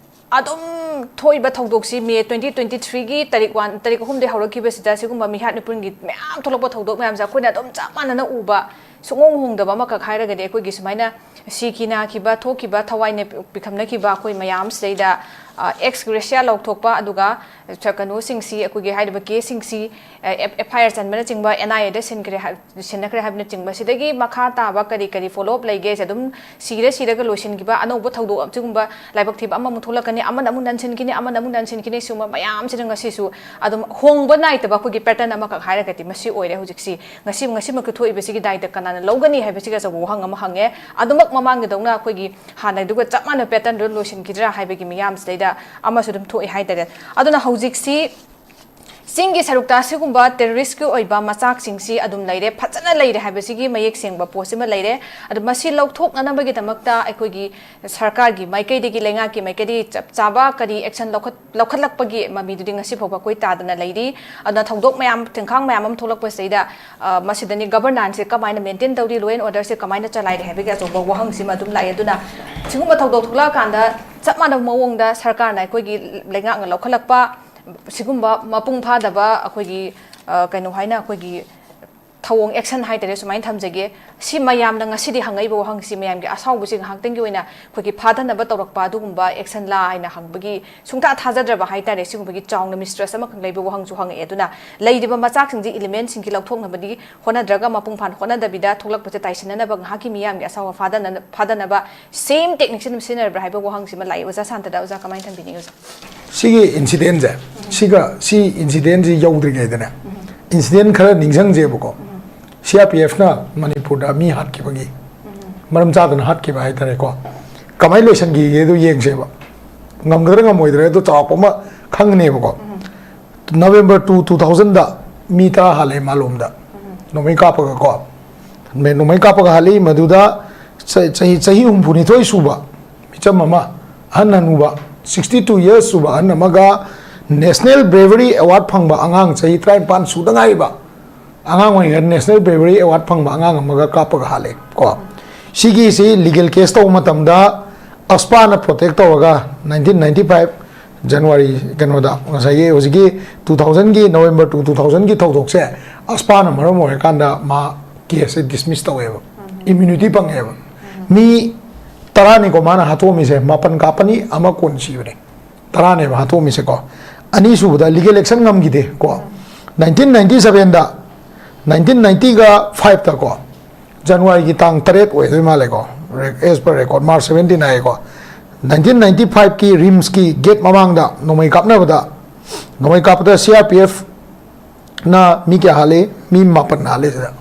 ꯑꯗꯨꯝ ꯊꯣꯛꯏꯕ ꯊꯧꯗꯣꯛꯁꯤ May twenty twenty threeꯒꯤ ꯇꯥꯔꯤꯛ one, ꯇꯥꯔꯤꯛ ꯑꯍꯨꯝꯗꯒꯤ ꯍꯧꯔꯛꯈꯤꯕꯁꯤꯗ ꯁꯤꯒꯨꯝꯕ ꯃꯤꯍꯥꯠ ꯃꯤꯄꯨꯟꯒꯤ ꯃꯌꯥꯝ ꯊꯣꯛꯂꯛꯄ ꯊꯧꯗꯣꯛ ꯃꯌꯥꯝꯁꯦ ꯑꯩꯈꯣꯏꯅ ꯑꯗꯨꯝ ꯆꯞ ꯃꯥꯟꯅꯅ ꯎꯕ, ꯁꯨꯡꯍꯣꯡ ꯍꯣꯡꯗꯕ ꯑꯃꯈꯛ ꯍꯥꯏꯔꯒꯗꯤ ꯑꯩꯈꯣꯏꯒꯤ ꯁꯨꯃꯥꯏꯅ ꯁꯤꯈꯤ ꯅꯥꯈꯤꯕ, ꯊꯣꯛꯈꯤꯕ, ꯊꯋꯥꯏꯅ ꯄꯤꯈꯝꯅꯈꯤꯕ ꯑꯩꯈꯣꯏ ꯃꯌꯥꯝꯁꯤꯗꯩꯗ, ꯑ, ex gratia ꯂꯧꯊꯣꯛꯄ, ꯑꯗꯨꯒ ꯀꯩꯅꯣꯁꯤꯡꯁꯤ, ꯑꯩꯈꯣꯏꯒꯤ ꯍꯥꯏꯔꯤꯕ caseꯁꯤꯡꯁꯤ, ꯑ, F-, F I R ꯆꯟꯕꯅꯆꯤꯡꯕ, N I Aꯗ ꯁꯤꯟꯈ꯭ꯔꯦ ꯍꯥꯏ-, ꯁꯤꯟꯅꯈ꯭ꯔꯦ ꯍꯥꯏꯕꯅꯆꯤꯡꯕ, ꯁꯤꯗꯒꯤ ꯃꯈꯥ ꯇꯥꯕ ꯀꯔꯤ ꯀꯔꯤ follow up ꯂꯩꯒꯦꯁꯦ ꯑꯗꯨꯝ ꯁꯤꯔ ꯁꯤꯔꯒ ꯂꯣꯏꯁꯤꯟꯈꯤꯕ, ꯑꯅꯧꯕ ꯊꯧꯗꯣꯛ ꯑꯁꯤꯒꯨꯝꯕ ꯂꯥꯏꯕꯛ ꯊꯤꯕ ꯑꯃꯃꯨꯛ ꯊꯣꯛꯂꯛꯀꯅꯤ, ꯑꯃꯅ ꯑꯃꯨꯛ ꯅꯟꯁꯤꯟꯈꯤꯅꯤ, ꯑꯃꯅ ꯑꯃꯨꯛ ꯅꯟꯁꯤꯟꯈꯤꯅꯤ, ꯁꯤꯒꯨꯝꯕ ꯃꯌꯥꯝꯁꯤꯅ ꯉꯁꯤꯁꯨ ꯑꯗꯨꯝ ꯍꯣꯡꯕ ꯅꯥꯏꯗꯕ ꯑꯩꯈꯣꯏꯒꯤ pattern ꯑꯃꯈꯛ ꯍꯥꯏꯔꯒꯗꯤ ꯃꯁꯤ ꯑꯣꯏꯔꯦ ꯍꯧꯖꯤꯛꯁꯤ꯫ ꯉꯁꯤ, ꯉꯁꯤꯃꯛꯀꯤ ꯊꯣꯛꯏꯕꯁꯤꯒꯤ ꯗꯥꯏꯇ ꯀꯅꯥꯅ ꯂꯧꯒꯅꯤ ꯍꯥꯏꯕꯁꯤꯒꯤ ꯑꯆꯧꯕ ꯋꯥꯍꯪ ꯑꯃ ꯍꯪꯉꯦ꯫ ꯑꯗꯨꯃꯛ ꯃꯃꯥꯡꯒꯤꯗꯧꯅ ꯑꯩꯈꯣꯏꯒꯤ ꯍꯥꯟꯅꯗꯨꯒ ꯆꯞ ꯃꯥꯟꯅꯕ patternꯗꯨ ꯂꯣꯏꯁꯤꯟꯈꯤꯗ꯭ꯔꯥ ꯍꯥꯏꯕꯒꯤ ꯃꯤꯌꯥꯝꯁꯤꯗꯩꯗ ꯑꯃꯁꯨ ꯑꯗꯨꯝ ꯊꯣꯛꯑꯦ ꯍꯥꯏꯇꯥꯔꯦ꯫ ꯑꯗꯨꯅ ꯍꯧꯖꯤꯛꯁꯤ ꯆꯤꯡꯒꯤ ꯁꯔꯨꯛꯇ ꯑꯁꯤꯒꯨꯝꯕ ꯇꯦꯔꯣꯔꯤꯁꯀꯤ ꯑꯣꯏꯕ ꯃꯆꯥꯛꯁꯤꯡꯁꯤ ꯑꯗꯨꯝ ꯂꯩꯔꯦ, ꯐꯖꯅ ꯂꯩꯔꯦ ꯍꯥꯏꯕꯁꯤꯒꯤ ꯃꯌꯦꯛ ꯁꯦꯡꯕ ꯄꯣꯠꯁꯤꯃ ꯂꯩꯔꯦ꯫ ꯑꯗꯨ ꯃꯁꯤ ꯂꯧꯊꯣꯛꯅꯅꯕꯒꯤꯗꯃꯛꯇ ꯑꯩꯈꯣꯏꯒꯤ ꯁꯔꯀꯥꯔꯒꯤ ꯃꯥꯏꯀꯩꯗꯒꯤ, ꯂꯩꯉꯥꯛꯀꯤ ꯃꯥꯏꯀꯩꯗꯒꯤ ꯆꯞ ꯆꯥꯕ ꯀꯔꯤ action ꯂꯧꯈꯠ-, ꯂꯧꯈꯠꯂꯛꯄꯒꯤ ꯃꯃꯤꯗꯨꯗꯤ ꯉꯁꯤ ꯐꯥꯎꯕ ꯑꯩꯈꯣꯏ ꯇꯥꯗꯅ ꯂꯩꯔꯤ꯫ ꯑꯗꯨꯅ ꯊꯧꯗꯣꯛ ꯃꯌꯥꯝ, ꯇꯤꯡꯈꯥꯡ ꯃꯌꯥꯝ ꯑꯃ ꯊꯣꯛꯂꯛꯄꯁꯤꯗꯩꯗ, ꯑ, ꯃꯁꯤꯗꯅꯤ governance ꯁꯦ ꯀꯃꯥꯏꯅ maintain ꯇꯧꯔꯤ, law and order ꯁꯦ ꯀꯃꯥꯏꯅ ꯆꯂꯥꯏꯔꯤ ꯍꯥꯏꯕꯒꯤ ꯑꯆꯧꯕ ꯋꯥꯍꯪꯁꯤꯃ ꯑꯗꯨꯝ ꯂꯥꯛꯑꯦ꯫ ꯑꯗꯨꯅ ꯁꯤꯒꯨꯝꯕ ꯊꯧꯗꯣꯛ ꯊꯣꯛꯂꯛꯑꯀꯥꯟꯗ ꯆꯞ ꯃꯥꯟꯅꯕ ꯃꯑꯣꯡꯗ ꯁꯔꯀꯥꯔꯅ ꯑꯩꯈꯣꯏꯒꯤ ꯂꯩꯉꯥꯛꯅ ꯂꯧꯈꯠꯂꯛꯄ ꯁꯤꯒꯨꯝꯕ ꯃꯄꯨꯡ ꯐꯥꯗꯕ ꯑꯩꯈꯣꯏꯒꯤ, ꯑ, ꯀꯩꯅꯣ ꯍꯥꯏꯅ ꯑꯩꯈꯣꯏꯒꯤ ꯊꯧꯑꯣꯡ, action ꯍꯥꯏꯇꯥꯔꯦ, ꯁꯨꯃꯥꯏꯅ ꯊꯝꯖꯒꯦ꯫ ꯁꯤ ꯃꯌꯥꯝꯅ ꯉꯁꯤꯗꯤ ꯍꯪꯉꯛꯏꯕ ꯋꯥꯍꯪꯁꯤ ꯃꯌꯥꯝꯒꯤ ꯑꯁꯥꯎꯕꯁꯤ ꯉꯥꯏꯍꯥꯛꯇꯪꯒꯤ ꯑꯣꯏꯅ ꯑꯩꯈꯣꯏꯒꯤ ꯐꯥꯗꯅꯕ ꯇꯧꯔꯛꯄ ꯑꯗꯨꯒꯨꯝꯕ action ꯂꯥ ꯍꯥꯏꯅ ꯍꯪꯕꯒꯤ ꯁꯨꯡꯊꯥ ꯊꯥꯖꯗ꯭ꯔꯕ ꯍꯥꯏꯇꯥꯔꯦ, ꯁꯤꯒꯨꯝꯕꯒꯤ ꯆꯥꯎꯅ mistrust ꯑꯃꯈꯛ ꯂꯩꯕ ꯋꯥꯍꯪꯁꯨ ꯍꯪꯉꯛꯑꯦ꯫ ꯑꯗꯨꯅ ꯂꯩꯔꯤꯕ ꯃꯆꯥꯛꯁꯤꯡꯁꯤ, element ꯁꯤꯡꯁꯤ ꯂꯧꯊꯣꯛꯅꯕꯗꯤ ꯍꯣꯠꯅꯗ꯭ꯔꯒ, ꯃꯄꯨꯡ ꯐꯥꯅ ꯍꯣꯠꯅꯗꯕꯤꯗ ꯊꯣꯛꯂꯛꯄꯁꯦ ꯇꯥꯏꯁꯤꯟꯅꯅꯕ, ꯉꯥꯏꯍꯥꯛꯀꯤ ꯃꯤꯌꯥꯝꯒꯤ ꯑꯁꯥꯎꯕ ꯐꯥꯗꯅ-, ꯐꯥꯗꯅꯕ same technique ꯁꯤ ꯑꯗꯨꯝ ꯁꯤꯖꯤꯟꯅꯔꯕ꯭ꯔꯥ ꯍꯥꯏꯕ ꯋꯥꯍꯪꯁꯤꯃ ꯂꯥꯛꯏ꯫ ꯑꯣꯖꯥ ꯁꯥꯟꯇꯗ, ꯑꯣꯖꯥ ꯀꯃꯥꯏꯅ ꯊꯝꯕꯤꯅꯤꯡꯉꯤ ꯑꯣꯖꯥ? ꯁꯤꯒꯤ incident ꯁꯦ, ꯁꯤꯒ, ꯁꯤ incident ꯁꯤ ꯌꯧꯗ꯭ꯔꯤꯉꯩꯗꯅꯦ, incident ꯈꯔ ꯅꯤꯡꯁꯤꯡꯁꯦꯕꯀꯣ꯫ ꯁꯤ ꯑꯥꯔ ꯄꯤ ꯑꯦꯐꯅ ꯃꯅꯤꯄꯨꯔꯗ ꯃꯤ ꯍꯥꯠꯈꯤꯕꯒꯤ, ꯃꯔꯝ ꯆꯥꯗꯅ ꯍꯥꯠꯈꯤꯕ ꯍꯥꯏꯇꯥꯔꯦꯀꯣ꯫ ꯀꯃꯥꯏꯅ ꯂꯣꯏꯁꯤꯟꯈꯤꯒꯦꯗꯣ ꯌꯦꯡꯁꯦꯕ꯫ ꯉꯝꯒꯗ꯭ꯔꯥ ꯉꯝꯃꯣꯏꯗ꯭ꯔꯥ ꯑꯗꯣ ꯆꯥꯎꯔꯥꯛꯄ ꯑꯃ ꯈꯪꯒꯅꯦꯕꯀꯣ꯫ November two, two thousand ꯗ ꯃꯤ ꯇꯔꯥ ꯍꯥꯠꯂꯦ ꯃꯥꯂꯣꯝꯗ, ꯅꯣꯡꯃꯩ ꯀꯥꯞꯄꯒꯀꯣ꯫ ꯅꯣꯡꯃꯩ ꯀꯥꯞꯄꯒ ꯍꯥꯠꯂꯤ꯫ ꯃꯗꯨꯗ ꯆ-, ꯆꯍꯤ, ꯆꯍꯤ ꯍꯨꯝꯐꯨꯅꯤꯊꯣꯏ ꯁꯨꯕ ꯃꯤꯆꯝ ꯑꯃ, ꯑꯍꯟ ꯍꯅꯨꯕ, sixty two years ꯁꯨꯕ ꯑꯍꯟ ꯑꯃꯒ National Bravery Award ꯐꯪꯕ ꯑꯉꯥꯡ ꯆꯍꯤ ꯇꯔꯥꯅꯤꯄꯥꯟ ꯁꯨꯗ ꯉꯥꯏꯔꯤꯕ ꯑꯉꯥꯡ ꯑꯣꯏꯔꯤꯉꯩꯗ National Bravery Award ꯐꯪꯕ ꯑꯉꯥꯡ ꯑꯃꯒ ꯀꯥꯞꯄꯒ ꯍꯥꯠꯂꯦ ꯀꯣ꯫ ꯁꯤꯒꯤꯁꯤ legal case ꯇꯧꯕ ꯃꯇꯝꯗ ꯑꯁꯄꯥꯅ protect ꯇꯧꯔꯒ nineteen ninety five January, ꯀꯩꯅꯣꯗ, ꯉꯁꯥꯏꯒꯤ ꯍꯧꯖꯤꯛꯀꯤ two thousand ꯒꯤ November two, two thousand ꯒꯤ ꯊꯧꯗꯣꯛꯁꯦ ꯑꯁꯄꯥꯅ ꯃꯔꯝ ꯑꯣꯏꯔꯀꯥꯟꯗ ꯃꯥ case ꯁꯦ dismiss ꯇꯧꯋꯦꯕ, immunity ꯐꯪꯉꯦꯕ꯫ ꯃꯤ ꯇꯔꯥꯅꯤꯀꯣ ꯃꯥꯅ ꯍꯥꯠꯇꯣꯛꯑꯝꯃꯤꯁꯦ, ꯃꯥꯄꯟ ꯀꯥꯞꯄꯅꯤ, ꯑꯃ ꯀꯣꯟ ꯁꯤꯕꯅꯦ꯫ ꯇꯔꯥꯅꯦꯕ ꯍꯥꯠꯇꯣꯛꯑꯝꯃꯤꯁꯦꯀꯣ꯫ ꯑꯅꯤꯁꯨꯕꯗ legal action ꯉꯝꯈꯤꯗꯦ ꯀꯣ꯫ Nineteen ninety seven ꯗ, nineteen ninety ꯒ five ꯗꯀꯣ, January ꯒꯤ ꯇꯥꯡ ꯇꯔꯦꯠ ꯑꯣꯏꯗꯣꯏ ꯃꯥꯜꯂꯦꯀꯣ, as per record, March seventeen ꯍꯥꯏꯌꯦꯀꯣ꯫ Nineteen ninety five ꯀꯤ RIMS ꯀꯤ gate ꯃꯃꯥꯡꯗ ꯅꯣꯡꯃꯩ ꯀꯥꯞꯅꯕꯗ, ꯅꯣꯡꯃꯩ ꯀꯥꯞꯄꯗ C R P F ꯅ ꯃꯤ ꯀꯌꯥ ꯍꯥꯠꯂꯤ? ꯃꯤ ꯃꯥꯄꯟ ꯍꯥꯠꯂꯤ ꯁꯤꯗ꯫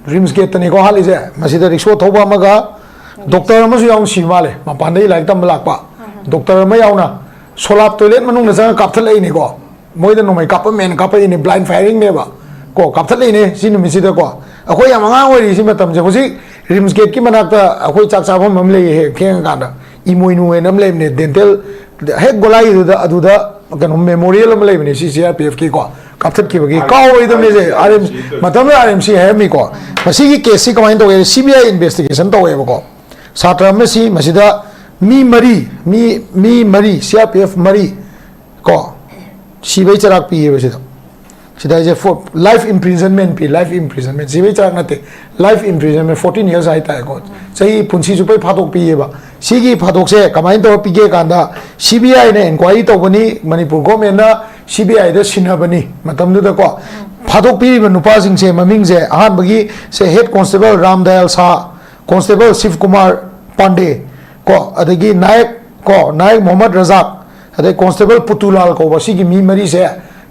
RIMS gate ꯇꯅꯤꯀꯣ ꯍꯥꯠꯂꯤꯁꯦ꯫ ꯃꯁꯤꯗ ꯔꯤꯛꯁꯣ ꯊꯧꯕ ꯑꯃꯒ doctor ꯑꯃꯁꯨ ꯌꯥꯎꯅ ꯁꯤꯕ ꯃꯥꯜꯂꯦ, ꯃꯄꯥꯟꯗꯒꯤ ꯂꯥꯏꯔꯤꯛ ꯇꯝꯕ ꯂꯥꯛꯄ doctor ꯑꯃ ꯌꯥꯎꯅ꯫ ꯁꯣꯂꯥꯞ toilet ꯃꯅꯨꯡꯗ ꯆꯪꯉꯒ ꯀꯥꯞꯊꯠꯂꯛꯏꯅꯤꯀꯣ꯫ ꯃꯣꯏꯗ ꯅꯣꯡꯃꯩ ꯀꯥꯞꯄꯝꯃꯦꯅ ꯀꯥꯞꯄꯛꯏꯅꯦ, blind firing ꯅꯦꯕ꯫ ꯀꯣ, ꯀꯥꯞꯊꯠꯂꯛꯏꯅꯦ ꯁꯤ ꯅꯨꯃꯤꯠꯁꯤꯗꯀꯣ꯫ ꯑꯩꯈꯣꯏ ꯌꯥꯝ ꯑꯉꯥꯡ ꯑꯣꯏꯔꯤ ꯁꯤ ꯃꯇꯝꯁꯦ꯫ ꯍꯧꯖꯤꯛ RIMS gate ꯀꯤ ꯃꯅꯥꯛꯇ ꯑꯩꯈꯣꯏ ꯆꯥꯛ ꯆꯥꯐꯝ ꯑꯃ ꯂꯩꯌꯦ, ꯍꯦꯛ ꯊꯦꯡꯉꯀꯥꯟꯗ ꯏꯃꯣꯏꯅꯨ ꯍꯥꯏꯅ ꯑꯃ ꯂꯩꯕꯅꯦ, dental, ꯍꯦꯛ ꯒꯣꯂꯥꯏꯗꯨꯗ, ꯑꯗꯨꯗ ꯀꯩꯅꯣ memorial ꯑꯃ ꯂꯩꯕꯅꯦ ꯁꯤ CRPF ꯀꯤ ꯀꯣ, ꯀꯥꯞꯊꯠꯈꯤꯕꯒꯤ꯫ ꯀꯥꯎꯔꯣꯏꯗꯕꯅꯦꯁꯦ, RMC, ꯃꯇꯝꯗ RMC ꯍꯥꯏꯔꯝꯃꯤꯀꯣ꯫ ꯃꯁꯤꯒꯤ case ꯁꯤ ꯀꯃꯥꯏꯅ ꯇꯧꯒꯦ? CBI investigation ꯇꯧꯋꯦꯕꯀꯣ꯫ ꯁꯥꯇ꯭ꯔ ꯑꯃꯁꯤ ꯃꯁꯤꯗ ꯃꯤ ꯃꯔꯤ, ꯃꯤ, ꯃꯤ ꯃꯔꯤ, CRPF ꯃꯔꯤ ꯀꯣ, ꯁꯤꯕꯩ ꯆꯔꯥꯛ ꯄꯤꯌꯦꯕ ꯁꯤꯗ꯫ ꯁꯤꯗ ꯍꯥꯏꯁꯦ, for life imprisonment P, life imprisonment, ꯁꯤꯕꯩ ꯆꯔꯥꯛ ꯅꯠꯇꯦ, life imprisonment, fourteen years ꯍꯥꯏꯇꯥꯔꯦꯀꯣ꯫ ꯆꯍꯤ ꯄꯨꯟꯁꯤ ꯆꯨꯞꯄꯩ ꯐꯥꯗꯣꯛ ꯄꯤꯌꯦꯕ꯫ ꯁꯤꯒꯤ ꯐꯥꯗꯣꯛꯁꯦ ꯀꯃꯥꯏꯅ ꯇꯧꯔ ꯄꯤꯒꯦ ꯀꯥꯟꯗ, CBI ꯅ inquiry ꯇꯧꯕꯅꯤ, ꯃꯅꯤꯄꯨꯔ government ꯅ CBI ꯗ ꯁꯤꯟꯅꯕꯅꯤ꯫ ꯃꯇꯝꯗꯨꯗꯀꯣ, ꯐꯥꯗꯣꯛꯄꯤꯔꯤꯕ ꯅꯨꯄꯥꯁꯤꯡꯁꯦ ꯃꯃꯤꯡꯁꯦ, ꯑꯍꯥꯟꯕꯒꯤ ꯁꯦ head constable ꯔꯥꯝꯗꯌꯥꯜ ꯁꯥ, constable ꯁꯤꯕ ꯀꯨꯃꯥꯔ ꯄꯥꯟꯗꯦ ꯀꯣ, ꯑꯗꯒꯤ ꯅꯥꯌꯛ ꯀꯣ, ꯅꯥꯌꯛ ꯃꯣꯍꯝꯃꯗ ꯔꯖꯥꯛ, ꯑꯗꯩ constable ꯄꯨꯇꯨꯂꯥꯜ ꯀꯧꯕ ꯁꯤꯒꯤ ꯃꯤ ꯃꯔꯤꯁꯦ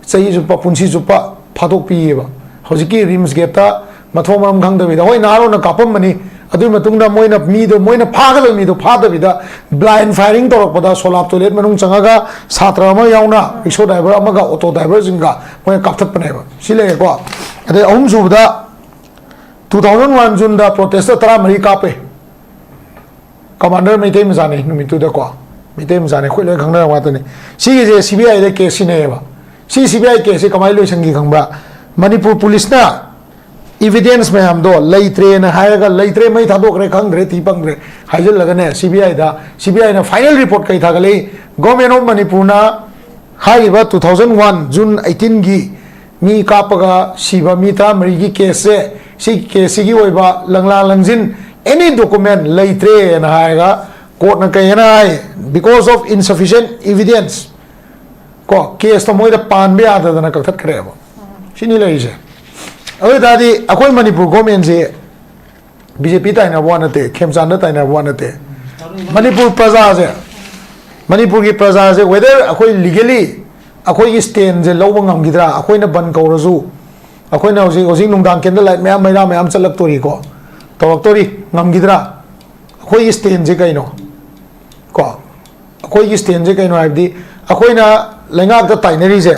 ꯆꯍꯤ ꯆꯨꯞꯄ, ꯄꯨꯟꯁꯤ ꯆꯨꯞꯄ ꯐꯥꯗꯣꯛꯄꯤꯌꯦꯕ꯫ ꯍꯧꯖꯤꯛꯀꯤ RIMS gate ꯇ ꯃꯊꯣꯡ ꯃꯔꯝ ꯈꯪꯗꯕꯤꯗ, ꯍꯣꯏ, ꯅꯍꯥꯔꯣꯟꯅ ꯀꯥꯞꯄꯝꯕꯅꯤ, ꯑꯗꯨꯒꯤ ꯃꯇꯨꯡꯗ ꯃꯣꯏꯅ ꯃꯤꯗꯣ, ꯃꯣꯏꯅ ꯐꯥꯒꯗꯕ ꯃꯤꯗꯣ ꯐꯥꯗꯕꯤꯗ, blind firing ꯇꯧꯔꯛꯄꯗ ꯁꯣꯂꯥꯞ toilet ꯃꯅꯨꯡ ꯆꯪꯉꯒ ꯁꯥꯇ꯭ꯔ ꯑꯃ ꯌꯥꯎꯅ rickshaw driver ꯑꯃꯒ auto driver ꯁꯤꯡꯒ ꯃꯣꯏꯅ ꯀꯥꯞꯊꯠꯄꯅꯦꯕ꯫ ꯁꯤ ꯂꯩꯔꯦꯀꯣ꯫ ꯑꯗꯩ ꯑꯍꯨꯝꯁꯨꯕꯗ, two thousand one June ꯗ protester ꯇꯔꯥꯃꯔꯤ ꯀꯥꯞꯄꯦ꯫ Commander ꯃꯩꯇꯩ ꯃꯆꯥꯅꯤ ꯅꯨꯃꯤꯠꯇꯨꯗꯀꯣ, ꯃꯩꯇꯩ ꯃꯆꯥꯅꯤ, ꯑꯩꯈꯣꯏ ꯂꯣꯏ ꯈꯪꯅꯔꯕ ꯉꯥꯛꯇꯅꯤ꯫ ꯁꯤꯒꯤꯁꯦ CBI ꯗ case ꯁꯤꯟꯅꯩꯌꯦꯕ꯫ ꯁꯤ CBI case ꯁꯦ ꯀꯃꯥꯏꯅ ꯂꯣꯏꯁꯟꯈꯤ ꯈꯪꯕ꯭ꯔꯥ? ꯃꯅꯤꯄꯨꯔ ꯄꯨꯂꯤꯁꯅ evidence ꯃꯌꯥꯝꯗꯣ ꯂꯩꯇ꯭ꯔꯦꯅ ꯍꯥꯏꯔꯒ, "ꯂꯩꯇ꯭ꯔꯦ, ꯃꯩ ꯊꯥꯗꯣꯛꯈ꯭ꯔꯦ, ꯈꯪꯗ꯭ꯔꯦ, ꯊꯤ ꯐꯪꯗ꯭ꯔꯦ" ꯍꯥꯏꯖꯤꯜꯂꯒꯅꯦ, CBI ꯗ, CBI ꯅ final report ꯀꯩ ꯊꯥꯒꯠꯂꯛꯏ? Government of ꯃꯅꯤꯄꯨꯔꯅ ꯍꯥꯏꯔꯤꯕ two thousand one June eighteen ꯒꯤ ꯃꯤ ꯀꯥꯞꯄꯒ ꯁꯤꯕ ꯃꯤ ꯇꯔꯥꯃꯔꯤꯒꯤ case ꯁꯦ, ꯁꯤ case ꯁꯤꯒꯤ ꯑꯣꯏꯕ ꯂꯪꯂꯥ ꯂꯪꯖꯤꯟ, any document ꯂꯩꯇ꯭ꯔꯦꯅ ꯍꯥꯏꯔꯒ, court ꯅ ꯀꯩ ꯍꯥꯏꯅ ꯍꯥꯏ? "Because of insufficient evidence" ꯀꯣ, case ꯇꯣ ꯃꯣꯏꯗ ꯄꯥꯟꯕ ꯌꯥꯗꯗꯅ ꯀꯛꯊꯠꯈ꯭ꯔꯦꯕ꯫ ꯁꯤꯅꯤ ꯂꯩꯔꯤꯁꯦ꯫ ꯑꯗꯨ ꯑꯣꯏ ꯇꯥꯔꯗꯤ ꯑꯩꯈꯣꯏ ꯃꯅꯤꯄꯨꯔ government ꯁꯦ BJP ꯇꯥꯏꯅꯕ ꯋꯥ ꯅꯠꯇꯦ, ꯈꯦꯝꯆꯥꯟꯗ ꯇꯥꯏꯅꯕ ꯋꯥ ꯅꯠꯇꯦ꯫ ꯃꯅꯤꯄꯨꯔ ꯄ꯭ꯔꯖꯥꯁꯦ, ꯃꯅꯤꯄꯨꯔꯒꯤ ꯄ꯭ꯔꯖꯥꯁꯦ, whether ꯑꯩꯈꯣꯏ legally ꯑꯩꯈꯣꯏꯒꯤ stand ꯁꯦ ꯂꯧꯕ ꯉꯝꯈꯤꯗ꯭ꯔꯥ? ꯑꯩꯈꯣꯏꯅ ꯕꯟ ꯀꯧꯔꯁꯨ, ꯑꯩꯈꯣꯏꯅ ꯍꯧꯖꯤꯛ, ꯍꯧꯖꯤꯛ ꯅꯨꯡꯗꯥꯡ candle light ꯃꯌꯥꯝ, ꯃꯩꯔꯥ ꯃꯌꯥꯝ ꯆꯠꯂꯛꯇꯣꯔꯤꯀꯣ, ꯇꯧꯔꯛꯇꯣꯔꯤ, ꯉꯝꯈꯤꯗ꯭ꯔꯥ? ꯑꯩꯈꯣꯏꯒꯤ stand ꯁꯦ ꯀꯩꯅꯣ? ꯀꯣ, ꯑꯩꯈꯣꯏꯒꯤ stand ꯁꯦ ꯀꯩꯅꯣ ꯍꯥꯏꯕꯗꯤ, ꯑꯩꯈꯣꯏꯅ ꯂꯩꯉꯥꯛꯇ ꯇꯥꯏꯅꯔꯤꯁꯦ,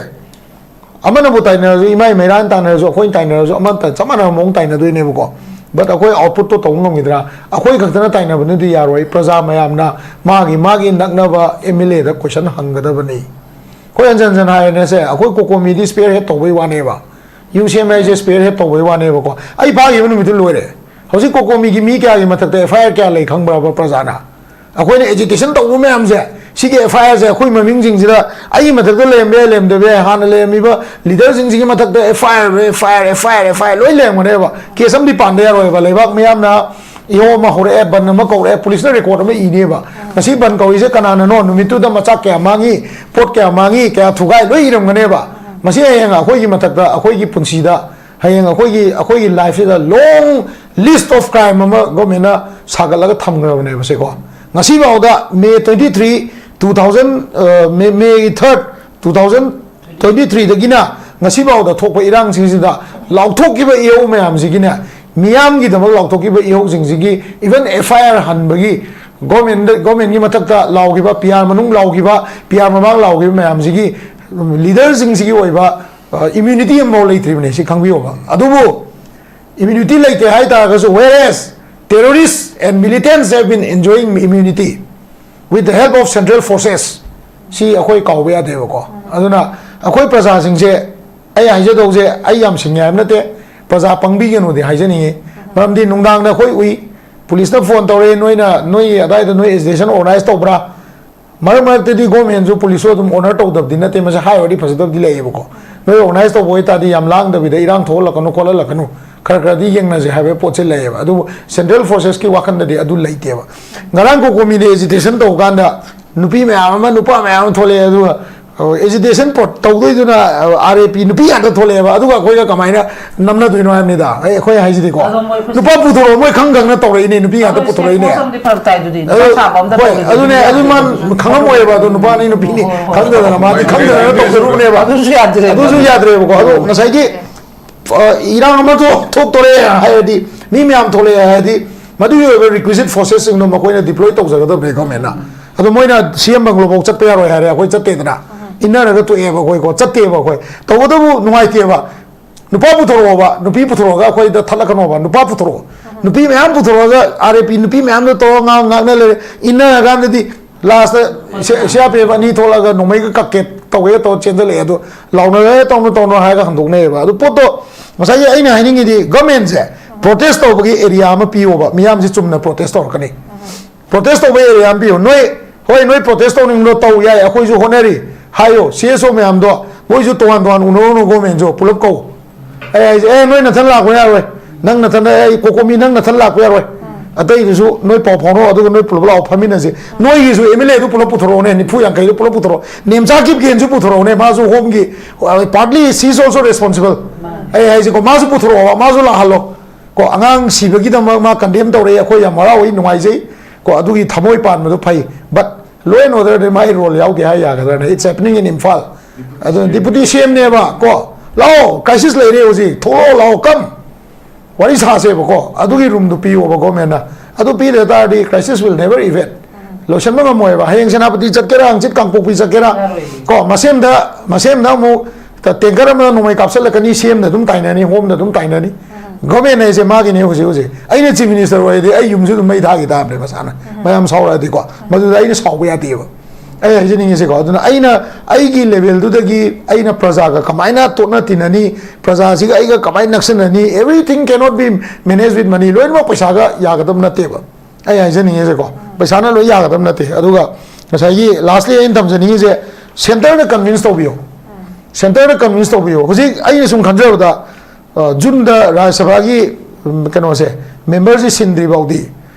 ꯑꯃꯅꯕꯨ ꯇꯥꯏꯅꯔꯁꯨ, ꯏꯃꯥꯏ ꯃꯩꯔꯥꯅ ꯇꯥꯏꯅꯔꯁꯨ, ꯑꯩꯈꯣꯏꯅ ꯇꯥꯏꯅꯔꯁꯨ, ꯑꯃ ꯆꯞ ꯃꯥꯟꯅꯕ ꯃꯑꯣꯡ ꯇꯥꯏꯅꯗꯣꯏꯅꯦꯕꯀꯣ꯫ But ꯑꯩꯈꯣꯏ outputꯇꯣ ꯇꯧꯕ ꯉꯝꯈꯤꯗ꯭ꯔꯥ? ꯑꯩꯈꯣꯏ ꯈꯛꯇꯅ ꯇꯥꯏꯅꯕꯅꯗꯤ ꯌꯥꯔꯣꯏ꯫ ꯄ꯭ꯔꯖꯥ ꯃꯌꯥꯝꯅ ꯃꯥꯒꯤ ꯃꯥꯒꯤ ꯅꯛꯅꯕ MLAꯗ question ꯍꯪꯒꯗꯕꯅꯤ꯫ ꯑꯩꯈꯣꯏ ꯍꯟꯖꯟ ꯍꯟꯖꯟ ꯍꯥꯏꯔꯦꯅꯦ ꯁꯦ, ꯑꯩꯈꯣꯏ COCOMIꯗꯤ spearhead ꯇꯧꯕꯩ ꯋꯥꯅꯦꯕ, UCMIꯁꯦ spearhead ꯇꯧꯕꯩ ꯋꯥꯅꯦꯕꯀꯣ꯫ ꯑꯩ ꯐꯥꯈꯤꯕ ꯅꯨꯃꯤꯠꯇꯨ ꯂꯣꯏꯔꯦ꯫ ꯍꯧꯖꯤꯛ COCOMIꯒꯤ ꯃꯤ ꯀꯌꯥꯒꯤ ꯃꯊꯛꯇ FIR ꯀꯌꯥ ꯂꯩ ꯈꯪꯕ꯭ꯔꯕ ꯄ꯭ꯔꯖꯥꯅ? ꯑꯩꯈꯣꯏꯅ agitation ꯇꯧꯕ ꯃꯌꯥꯝꯁꯦ, ꯁꯤꯒꯤ FIRꯁꯦ ꯑꯩꯈꯣꯏ ꯃꯃꯤꯡꯁꯤꯡꯁꯤꯗ, ꯑꯩꯒꯤ ꯃꯊꯛꯇ ꯂꯩꯔꯝꯕ ꯌꯥꯏ, ꯂꯩꯔꯝꯗꯕ ꯌꯥꯏ, ꯍꯥꯟꯅ ꯂꯩꯔꯝꯃꯤꯕ leaderꯁꯤꯡꯁꯤꯒꯤ ꯃꯊꯛꯇ FIR, FIR, FIR, FIR ꯂꯣꯏ ꯂꯩꯔꯝꯒꯅꯦꯕ꯫ Case ꯑꯃꯗꯤ ꯄꯥꯟꯗ ꯌꯥꯔꯣꯏꯕ꯫ ꯂꯩꯕꯥꯛ ꯃꯤꯌꯥꯝꯅ ꯏꯍꯧ ꯑꯃ ꯍꯧꯔꯛꯑꯦ, ꯕꯟ ꯑꯃ ꯀꯧꯔꯛꯑꯦ, ꯄꯨꯂꯤꯁꯅ record ꯑꯃ ꯏꯅꯦꯕ꯫ ꯉꯁꯤ ꯕꯟ ꯀꯧꯔꯤꯁꯦ ꯀꯅꯥꯅꯅꯣ, ꯅꯨꯃꯤꯠꯇꯨꯗ ꯃꯆꯥꯛ ꯀꯌꯥ ꯃꯥꯡꯉꯤ, ꯄꯣꯠ ꯀꯌꯥ ꯃꯥꯡꯉꯤ, ꯀꯌꯥ ꯊꯨꯒꯥꯏ, ꯂꯣꯏ ꯏꯔꯝꯒꯅꯦꯕ꯫ ꯃꯁꯤ ꯍꯌꯦꯡ ꯑꯩꯈꯣꯏꯒꯤ ꯃꯊꯛꯇ, ꯑꯩꯈꯣꯏꯒꯤ ꯄꯨꯟꯁꯤꯗ, ꯍꯌꯦꯡ ꯑꯩꯈꯣꯏꯒꯤ, ꯑꯩꯈꯣꯏꯒꯤ lifeꯁꯤꯗ long list of crime ꯑꯃ governmentꯅ ꯁꯥꯒꯠꯂꯒ ꯊꯝꯈ꯭ꯔꯕꯅꯦꯕ ꯁꯦꯀꯣ꯫ ꯉꯁꯤꯐꯥꯎꯗ May twenty three, two thousand, ꯑ, May, May third, two thousand twenty threeꯗꯒꯤꯅ ꯉꯁꯤꯐꯥꯎꯗ ꯊꯣꯛꯄ ꯏꯔꯥꯡꯁꯤꯡꯁꯤꯗ ꯂꯥꯎꯊꯣꯛꯈꯤꯕ ꯏꯍꯧ ꯃꯌꯥꯝꯁꯤꯒꯤꯅꯦ, ꯃꯤꯌꯥꯝꯒꯤꯗꯃꯛ ꯂꯥꯎꯊꯣꯛꯈꯤꯕ ꯏꯍꯧꯁꯤꯡꯁꯤꯒꯤ, even FIR ꯍꯟꯕꯒꯤ, government, governmentꯀꯤ ꯃꯊꯛꯇ ꯂꯥꯎꯈꯤꯕ, PR ꯃꯅꯨꯡ ꯂꯥꯎꯈꯤꯕ, PR ꯃꯃꯥꯡ ꯂꯥꯎꯈꯤꯕ ꯃꯌꯥꯝꯁꯤꯒꯤ, leaderꯁꯤꯡꯁꯤꯒꯤ ꯑꯣꯏꯕ, ꯑ, immunity ꯑꯃꯐꯥꯎ ꯂꯩꯇ꯭ꯔꯤꯕꯅꯦ, ꯁꯤ ꯈꯪꯕꯤꯌꯣꯕ꯫ ꯑꯗꯨꯕꯨ immunity ꯂꯩꯇꯦ ꯍꯥꯏꯇꯥꯔꯒꯁꯨ, whereas terrorists and militants have been enjoying immunity with the help of central forces, ꯁꯤ ꯑꯩꯈꯣꯏ ꯀꯥꯎꯕ ꯌꯥꯗꯦꯕꯀꯣ꯫ ꯑꯗꯨꯅ ꯑꯩꯈꯣꯏ ꯄ꯭ꯔꯖꯥꯁꯤꯡꯁꯦ, ꯑꯩ ꯍꯥꯏꯖꯗꯧꯁꯦ, ꯑꯩ ꯌꯥꯝ ꯁꯤꯡꯉꯦ ꯍꯥꯏꯕ ꯅꯠꯇꯦ, ꯄ꯭ꯔꯖꯥ ꯄꯪꯕꯤꯒꯅꯨꯗꯤ ꯍꯥꯏꯖꯅꯤꯡꯉꯤ꯫ ꯃꯔꯝꯗꯤ ꯅꯨꯡꯗꯥꯡꯗ ꯑꯩꯈꯣꯏ ꯎꯏ, ꯄꯨꯂꯤꯁꯅ phone ꯇꯧꯔꯛꯑꯦ, "ꯅꯣꯏꯅ, ꯅꯣꯏ ꯑꯗꯥꯏꯗ ꯅꯣꯏ agitation organize ꯇꯧꯕ꯭ꯔꯥ?" ꯃꯔꯛ ꯃꯔꯛꯇꯗꯤ governmentꯁꯨ ꯄꯨꯂꯤꯁꯁꯨ ꯑꯗꯨꯝ honour ꯇꯧꯗꯕꯗꯤ ꯅꯠꯇꯦ, ꯃꯁꯤ ꯍꯥꯏꯔꯨꯔꯗꯤ ꯐꯖꯗꯕꯗꯤ ꯂꯩꯌꯦꯕꯀꯣ꯫ ꯅꯣꯏ organize ꯇꯧꯕ ꯑꯣꯏꯇꯥꯔꯗꯤ ꯌꯥꯝ ꯂꯥꯡꯗꯕꯤꯗ, ꯏꯔꯥꯡ ꯊꯣꯛꯍꯜꯂꯛꯀꯅꯨ ꯈꯣꯠꯍꯜꯂꯛꯀꯅꯨ, ꯈꯔ ꯈꯔꯗꯤ ꯌꯦꯡꯅꯁꯦ ꯍꯥꯏꯕ ꯄꯣꯠꯁꯦ ꯂꯩꯌꯦꯕ꯫ ꯑꯗꯨꯕꯨ central forcesꯀꯤ ꯋꯥꯈꯜꯗꯗꯤ ꯑꯗꯨ ꯂꯩꯇꯦꯕ꯫ ꯉꯔꯥꯡ COCOMIꯅ agitation ꯇꯧꯕ ꯀꯥꯟꯗ ꯅꯨꯄꯤ ꯃꯌꯥꯝ ꯑꯃ, ꯅꯨꯄꯥ ꯃꯌꯥꯝ ꯑꯃ ꯊꯣꯛꯂꯛꯑꯦ, ꯑꯗꯨꯒ, ꯑ, agitation ꯄꯣꯠ ꯇꯧꯗꯣꯏꯗꯨꯅ, ꯑ, RAP ꯅꯨꯄꯤ ꯉꯥꯛꯇ ꯊꯣꯛꯂꯛꯑꯦꯕ, ꯑꯗꯨꯒ ꯑꯩꯈꯣꯏꯒ ꯀꯃꯥꯏꯅ ꯅꯝꯅꯗꯣꯏꯅꯣ ꯍꯥꯏꯕꯅꯤꯗ꯫ ꯑꯩ, ꯑꯩꯈꯣꯏ ꯍꯥꯏꯁꯤꯗꯤꯀꯣ, ꯑꯗꯣ ꯃꯣꯏ ꯈꯨꯠ ꯅꯨꯄꯥ ꯄꯨꯊꯣꯔꯛꯑꯣ, ꯃꯣꯏ ꯈꯪ ꯈꯪꯅ ꯇꯧꯔꯛꯏꯅꯦ, ꯅꯨꯄꯤ ꯉꯥꯛꯇ ꯑꯗꯣ ꯄꯨꯊꯣꯔꯛꯏꯅꯦ꯫ State force ꯑꯃꯗꯤ ꯐꯔꯛ ꯇꯥꯏꯗꯨꯗꯤ, ꯅꯨꯄꯥ ꯑꯗꯨ, ꯁꯥꯕ ꯑꯝꯇ ꯍꯣꯏ, ꯇꯧꯗꯣꯏꯗꯨꯗꯤ ꯑꯗꯨꯅꯦ, ꯌꯥꯗꯦ꯫ ꯑꯗꯨ ꯃꯥ ꯈꯪꯉꯝꯃꯣꯏꯕ, ꯑꯗꯣ ꯅꯨꯄꯥꯅꯤ ꯅꯨꯄꯤꯅꯤ ꯍꯣꯏ, ꯍꯣꯏ, ꯍꯣꯏ꯫ ꯈꯪꯗꯗꯅ ꯃꯥꯗꯤ ꯈꯪꯗꯗꯅ ꯇꯧꯖꯔꯨꯕꯅꯦꯕ꯫ ꯑꯗꯨꯁꯨ ꯌꯥꯗ꯭ꯔꯦ꯫ ꯑꯗꯨꯁꯨ ꯌꯥꯗ꯭ꯔꯦꯕꯀꯣ꯫ ꯑꯗꯣ ꯉꯁꯥꯏꯒꯤ, ꯑ, ꯏꯔꯥꯡ ꯑꯃ ꯊꯣꯛ-, ꯊꯣꯛꯇꯣꯔꯦ ꯍꯥꯏꯔꯗꯤ, ꯃꯤ ꯃꯌꯥꯝ ꯊꯣꯛꯂꯛꯑꯦ ꯍꯥꯏꯔꯗꯤ, ꯃꯗꯨꯒꯤ ꯑꯣꯏꯕ requisite forcesꯁꯤꯡꯗꯣ ꯃꯈꯣꯏꯅ deploy ꯇꯧꯖꯒꯗꯕꯅꯦ governmentꯅ꯫ ꯑꯗꯣ ꯃꯣꯏꯅ CM bungalow ꯐꯥꯎ ꯆꯠꯄ ꯌꯥꯔꯣꯏ ꯍꯥꯏꯔꯦ, ꯑꯩꯈꯣꯏ ꯆꯠꯇꯦꯗꯅ꯫ ꯏꯟꯅꯔꯒ ꯇꯣꯛꯑꯦꯕ ꯑꯩꯈꯣꯏꯀꯣ, ꯆꯠꯇꯦꯕ ꯑꯩꯈꯣꯏ꯫ ꯇꯧꯕꯇꯕꯨ ꯅꯨꯡꯉꯥꯏꯇꯦꯕ꯫ ꯅꯨꯄꯥ ꯄꯨꯊꯣꯔꯛꯑꯣꯕ, ꯅꯨꯄꯤ ꯄꯨꯊꯣꯔꯛꯑꯒ ꯑꯩꯈꯣꯏꯗ ꯊꯠꯂꯛꯀꯅꯣꯕ, ꯅꯨꯄꯥ ꯄꯨꯊꯣꯔꯛꯑꯣ꯫ ꯅꯨꯄꯤ ꯃꯌꯥꯝ ꯄꯨꯊꯣꯔꯛꯑꯒ, ꯑꯥꯔ ꯑꯦ ꯄꯤ ꯅꯨꯄꯤ ꯃꯌꯥꯝꯗꯣ ꯇꯧꯔꯒ ꯉꯥꯡ-, ꯉꯥꯡꯅ ꯂꯩꯔꯦ꯫ ꯏꯟꯅꯔꯀꯥꯟꯗꯗꯤ ꯂꯥꯁꯇ ꯁꯤ-, ꯁꯤ ꯑꯥꯔ ꯄꯤ ꯑꯦꯐ ꯑꯅꯤ ꯊꯣꯛꯂꯛꯑꯒ ꯅꯣꯡꯃꯩꯒ ꯀꯛꯀꯦ ꯇꯧꯒꯦ ꯇꯧꯔ ꯆꯦꯟꯖꯜꯂꯛꯑꯦ꯫ ꯑꯗꯣ ꯂꯥꯎꯅꯔꯦ, "ꯇꯧꯅꯨ, ꯇꯧꯅꯨ" ꯍꯥꯏꯔꯒ ꯍꯟꯗꯣꯛꯅꯩꯑꯕ꯫ ꯑꯗꯨ ꯄꯣꯠꯇꯣ ꯉꯁꯥꯏꯒꯤ ꯑꯩꯅ ꯍꯥꯏꯅꯤꯡꯉꯤꯗꯤ, ꯒꯣꯔꯃꯦꯟꯁꯦ ꯄ꯭ꯔꯣꯇꯦꯁ ꯇꯧꯕꯒꯤ ꯑꯦꯔꯤꯌꯥ ꯑꯃ ꯄꯤꯌꯣꯕ, ꯃꯤꯌꯥꯝꯁꯦ ꯆꯨꯝꯅ ꯄ꯭ꯔꯣꯇꯦꯁ ꯇꯧꯔꯛꯀꯅꯤ꯫ ꯄ꯭ꯔꯣꯇꯦꯁ ꯇꯧꯕ ꯑꯦꯔꯤꯌꯥ ꯑꯃ ꯄꯤꯌꯨ꯫ ꯅꯣꯏ, ꯍꯣꯏ, ꯅꯣꯏ ꯄ꯭ꯔꯣꯇꯦꯁ ꯇꯧꯅꯤꯡꯕꯗꯣ ꯇꯧ ꯌꯥꯏ, ꯑꯩꯈꯣꯏꯁꯨ ꯍꯣꯠꯅꯔꯤ ꯍꯥꯏꯌꯣ꯫ ꯁꯤ ꯑꯦꯁ ꯑꯣ ꯃꯌꯥꯝꯗꯣ ꯃꯣꯏꯁꯨ ꯇꯣꯉꯥꯟ ꯇꯣꯉꯥꯟ ꯎꯅꯔꯨꯅꯨ, ꯒꯣꯔꯃꯦꯟꯁꯨ ꯄꯨꯂꯞ ꯀꯧ꯫ ꯑꯩ ꯍꯥꯏꯁꯦ, "ꯑꯦ, ꯅꯣꯏ ꯅꯊꯟ ꯂꯥꯛꯄ ꯌꯥꯔꯣꯏ, ꯅꯪ ꯅꯊꯟꯗ, ꯑꯩ ꯀꯣꯀꯣꯃꯤ ꯅꯪ ꯅꯊꯟ ꯂꯥꯛꯄ ꯌꯥꯔꯣꯏ, ꯑꯇꯩꯗꯨꯁꯨ ꯅꯣꯏ ꯄꯥꯎ ꯐꯥꯎꯅꯧ, ꯑꯗꯨꯒ ꯅꯣꯏ ꯄꯨꯂꯞ ꯂꯥꯛꯑꯣ ꯐꯝꯃꯤꯟꯅꯁꯦ꯫ ꯅꯣꯏꯒꯤꯁꯨ ꯑꯦꯝ ꯑꯦꯜ ꯑꯦꯗꯨ ꯄꯨꯂꯞ ꯄꯨꯊꯣꯔꯛꯑꯣꯅꯦ, ꯅꯤꯐꯨ ꯌꯥꯡꯈꯩꯗꯨ ꯄꯨꯂꯞ ꯄꯨꯊꯣꯔꯛꯑꯣ, ꯅꯦꯝꯆꯥ ꯀꯤꯞꯒꯦꯟꯁꯨ ꯄꯨꯊꯣꯔꯛꯑꯣꯅꯦ, ꯃꯥꯁꯨ ꯍꯣꯝꯒꯤ, partly she is also responsible꯫ ꯑꯩ ꯍꯥꯏꯁꯦꯀꯣ, ꯃꯥꯁꯨ ꯄꯨꯊꯣꯔꯛꯑꯣ, ꯃꯥꯁꯨ ꯂꯥꯛꯍꯜꯂꯣ꯫ ꯀꯣ, ꯑꯉꯥꯡ ꯁꯤꯕꯒꯤꯗꯃꯛ ꯃꯥ ꯀꯟꯗꯦꯝ ꯇꯧꯔꯛꯑꯦ, ꯑꯩꯈꯣꯏ ꯌꯥꯝ ꯍꯔꯥꯎꯏ, ꯅꯨꯡꯉꯥꯏꯖꯩ꯫ ꯀꯣ, ꯑꯗꯨꯒꯤ ꯊꯃꯣꯏ ꯄꯥꯟꯕꯗꯣ ꯐꯩ꯫ But law and order ꯗꯤ ꯃꯥꯒꯤ ꯔꯣꯜ ꯌꯥꯎꯗꯦ ꯍꯥꯏ ꯌꯥꯒꯗ꯭ꯔꯅꯦ? It's happening in Imphal꯫ ꯑꯗꯨꯅ ꯗꯤꯄꯨꯇꯤ ꯁꯤ ꯑꯦꯝꯅꯦꯕ, ꯀꯣ, "ꯂꯥꯛꯑꯣ, ꯀ꯭ꯔꯥꯏꯁꯤꯁ ꯂꯩꯔꯦ ꯍꯧꯖꯤꯛ, ꯊꯣꯛꯂꯛꯑꯣ, ꯂꯥꯛꯑꯣ, ꯀꯝ, ꯋꯥꯔꯤ ꯁꯥꯁꯦꯕꯀꯣ", ꯑꯗꯨꯒꯤ ꯔꯨꯝꯗꯨ ꯄꯤꯌꯣꯕ ꯒꯣꯔꯃꯦꯟꯅ꯫ ꯑꯗꯨ ꯄꯤꯗ ꯇꯥꯔꯗꯤ crisis will never evade꯫ ꯂꯣꯏꯁꯟꯕ ꯉꯝꯃꯣꯏꯕ꯫ ꯍꯌꯦꯡ ꯁꯦꯅꯥꯄꯇꯤ ꯆꯠꯀꯦꯔꯥ, ꯍꯪꯆꯤꯠ ꯀꯥꯡꯄꯣꯛꯄꯤ ꯆꯠꯀꯦꯔꯥ, ꯀꯣ, ꯃꯁꯦꯝꯗ, ꯃꯁꯦꯝꯗ ꯑꯃꯨꯛ ꯇꯦꯡꯀꯔ ꯑꯃꯅ ꯅꯣꯡꯃꯩ ꯀꯥꯞꯁꯤꯜꯂꯛꯀꯅꯤ, ꯁꯤ ꯑꯦꯝꯅ ꯑꯗꯨꯝ ꯇꯥꯏꯅꯅꯤ, ꯍꯣꯝꯅ ꯑꯗꯨꯝ ꯇꯥꯏꯅꯅꯤ꯫ ꯒꯣꯔꯃꯦꯟ ꯍꯥꯏꯁꯦ ꯃꯥꯒꯤꯅꯦ ꯍꯧꯖꯤꯛ ꯍꯧꯖꯤꯛ꯫ ꯑꯩꯅ ꯆꯤꯐ ꯃꯤꯅꯤꯁꯇꯔ ꯑꯣꯏꯔꯗꯤ ꯑꯩ ꯌꯨꯝꯁꯨ ꯑꯗꯨꯝ ꯃꯩ ꯊꯥꯈꯤ ꯇꯥꯕꯅꯦ ꯃꯁꯥꯅ, ꯃꯌꯥꯝ ꯁꯥꯎꯔꯛꯑꯗꯤꯀꯣ꯫ ꯃꯗꯨꯗ ꯑꯩꯅ ꯁꯥꯎꯕ ꯌꯥꯗꯦꯕ꯫ ꯑꯩ ꯍꯥꯏꯖꯅꯤꯡꯉꯤꯁꯦꯀꯣ, ꯑꯗꯨꯅ ꯑꯩꯅ ꯑꯩꯒꯤ ꯂꯦꯚꯦꯜꯗꯨꯗꯒꯤ ꯑꯩꯅ ꯄ꯭ꯔꯖꯥꯒ ꯀꯃꯥꯏꯅ ꯇꯣꯠꯅ ꯇꯤꯟꯅꯅꯤ, ꯄ꯭ꯔꯖꯥꯁꯤꯒ ꯑꯩꯒ ꯀꯃꯥꯏꯅ ꯅꯛꯁꯤꯟꯅꯅꯤ, everything cannot be managed with money, ꯂꯣꯏꯅꯃꯛ ꯄꯩꯁꯥꯒ ꯌꯥꯒꯗꯕ ꯅꯠꯇꯦꯕ꯫ ꯑꯩ ꯍꯥꯏꯖꯅꯤꯡꯉꯤꯁꯦꯀꯣ, ꯄꯩꯁꯥꯅ ꯂꯣꯏ ꯌꯥꯒꯗꯕ ꯅꯠꯇꯦ꯫ ꯑꯗꯨꯒ ꯉꯁꯥꯏꯒꯤ lastly ꯑꯩꯅ ꯊꯝꯖꯅꯤꯡꯉꯤꯁꯦ, ꯁꯦꯟꯇꯔꯗ ꯀꯟꯚꯤꯟꯁ ꯇꯧꯕꯤꯌꯣ꯫ ꯁꯦꯟꯇꯔꯗ ꯀꯟꯚꯤꯟꯁ ꯇꯧꯕꯤꯌꯣ꯫ ꯍꯧꯖꯤꯛ ꯑꯩꯅ ꯁꯨꯝ ꯈꯟꯖꯕꯗ, ꯑ, ꯖꯨꯟꯗ ꯔꯥꯖ꯭ꯌ ꯁꯚꯥꯒꯤ, ꯎꯝ, ꯀꯩꯅꯣꯁꯦ, ꯃꯦꯝꯕꯔꯁꯦ ꯁꯤꯟꯗ꯭ꯔꯤ ꯐꯥꯎꯗꯤ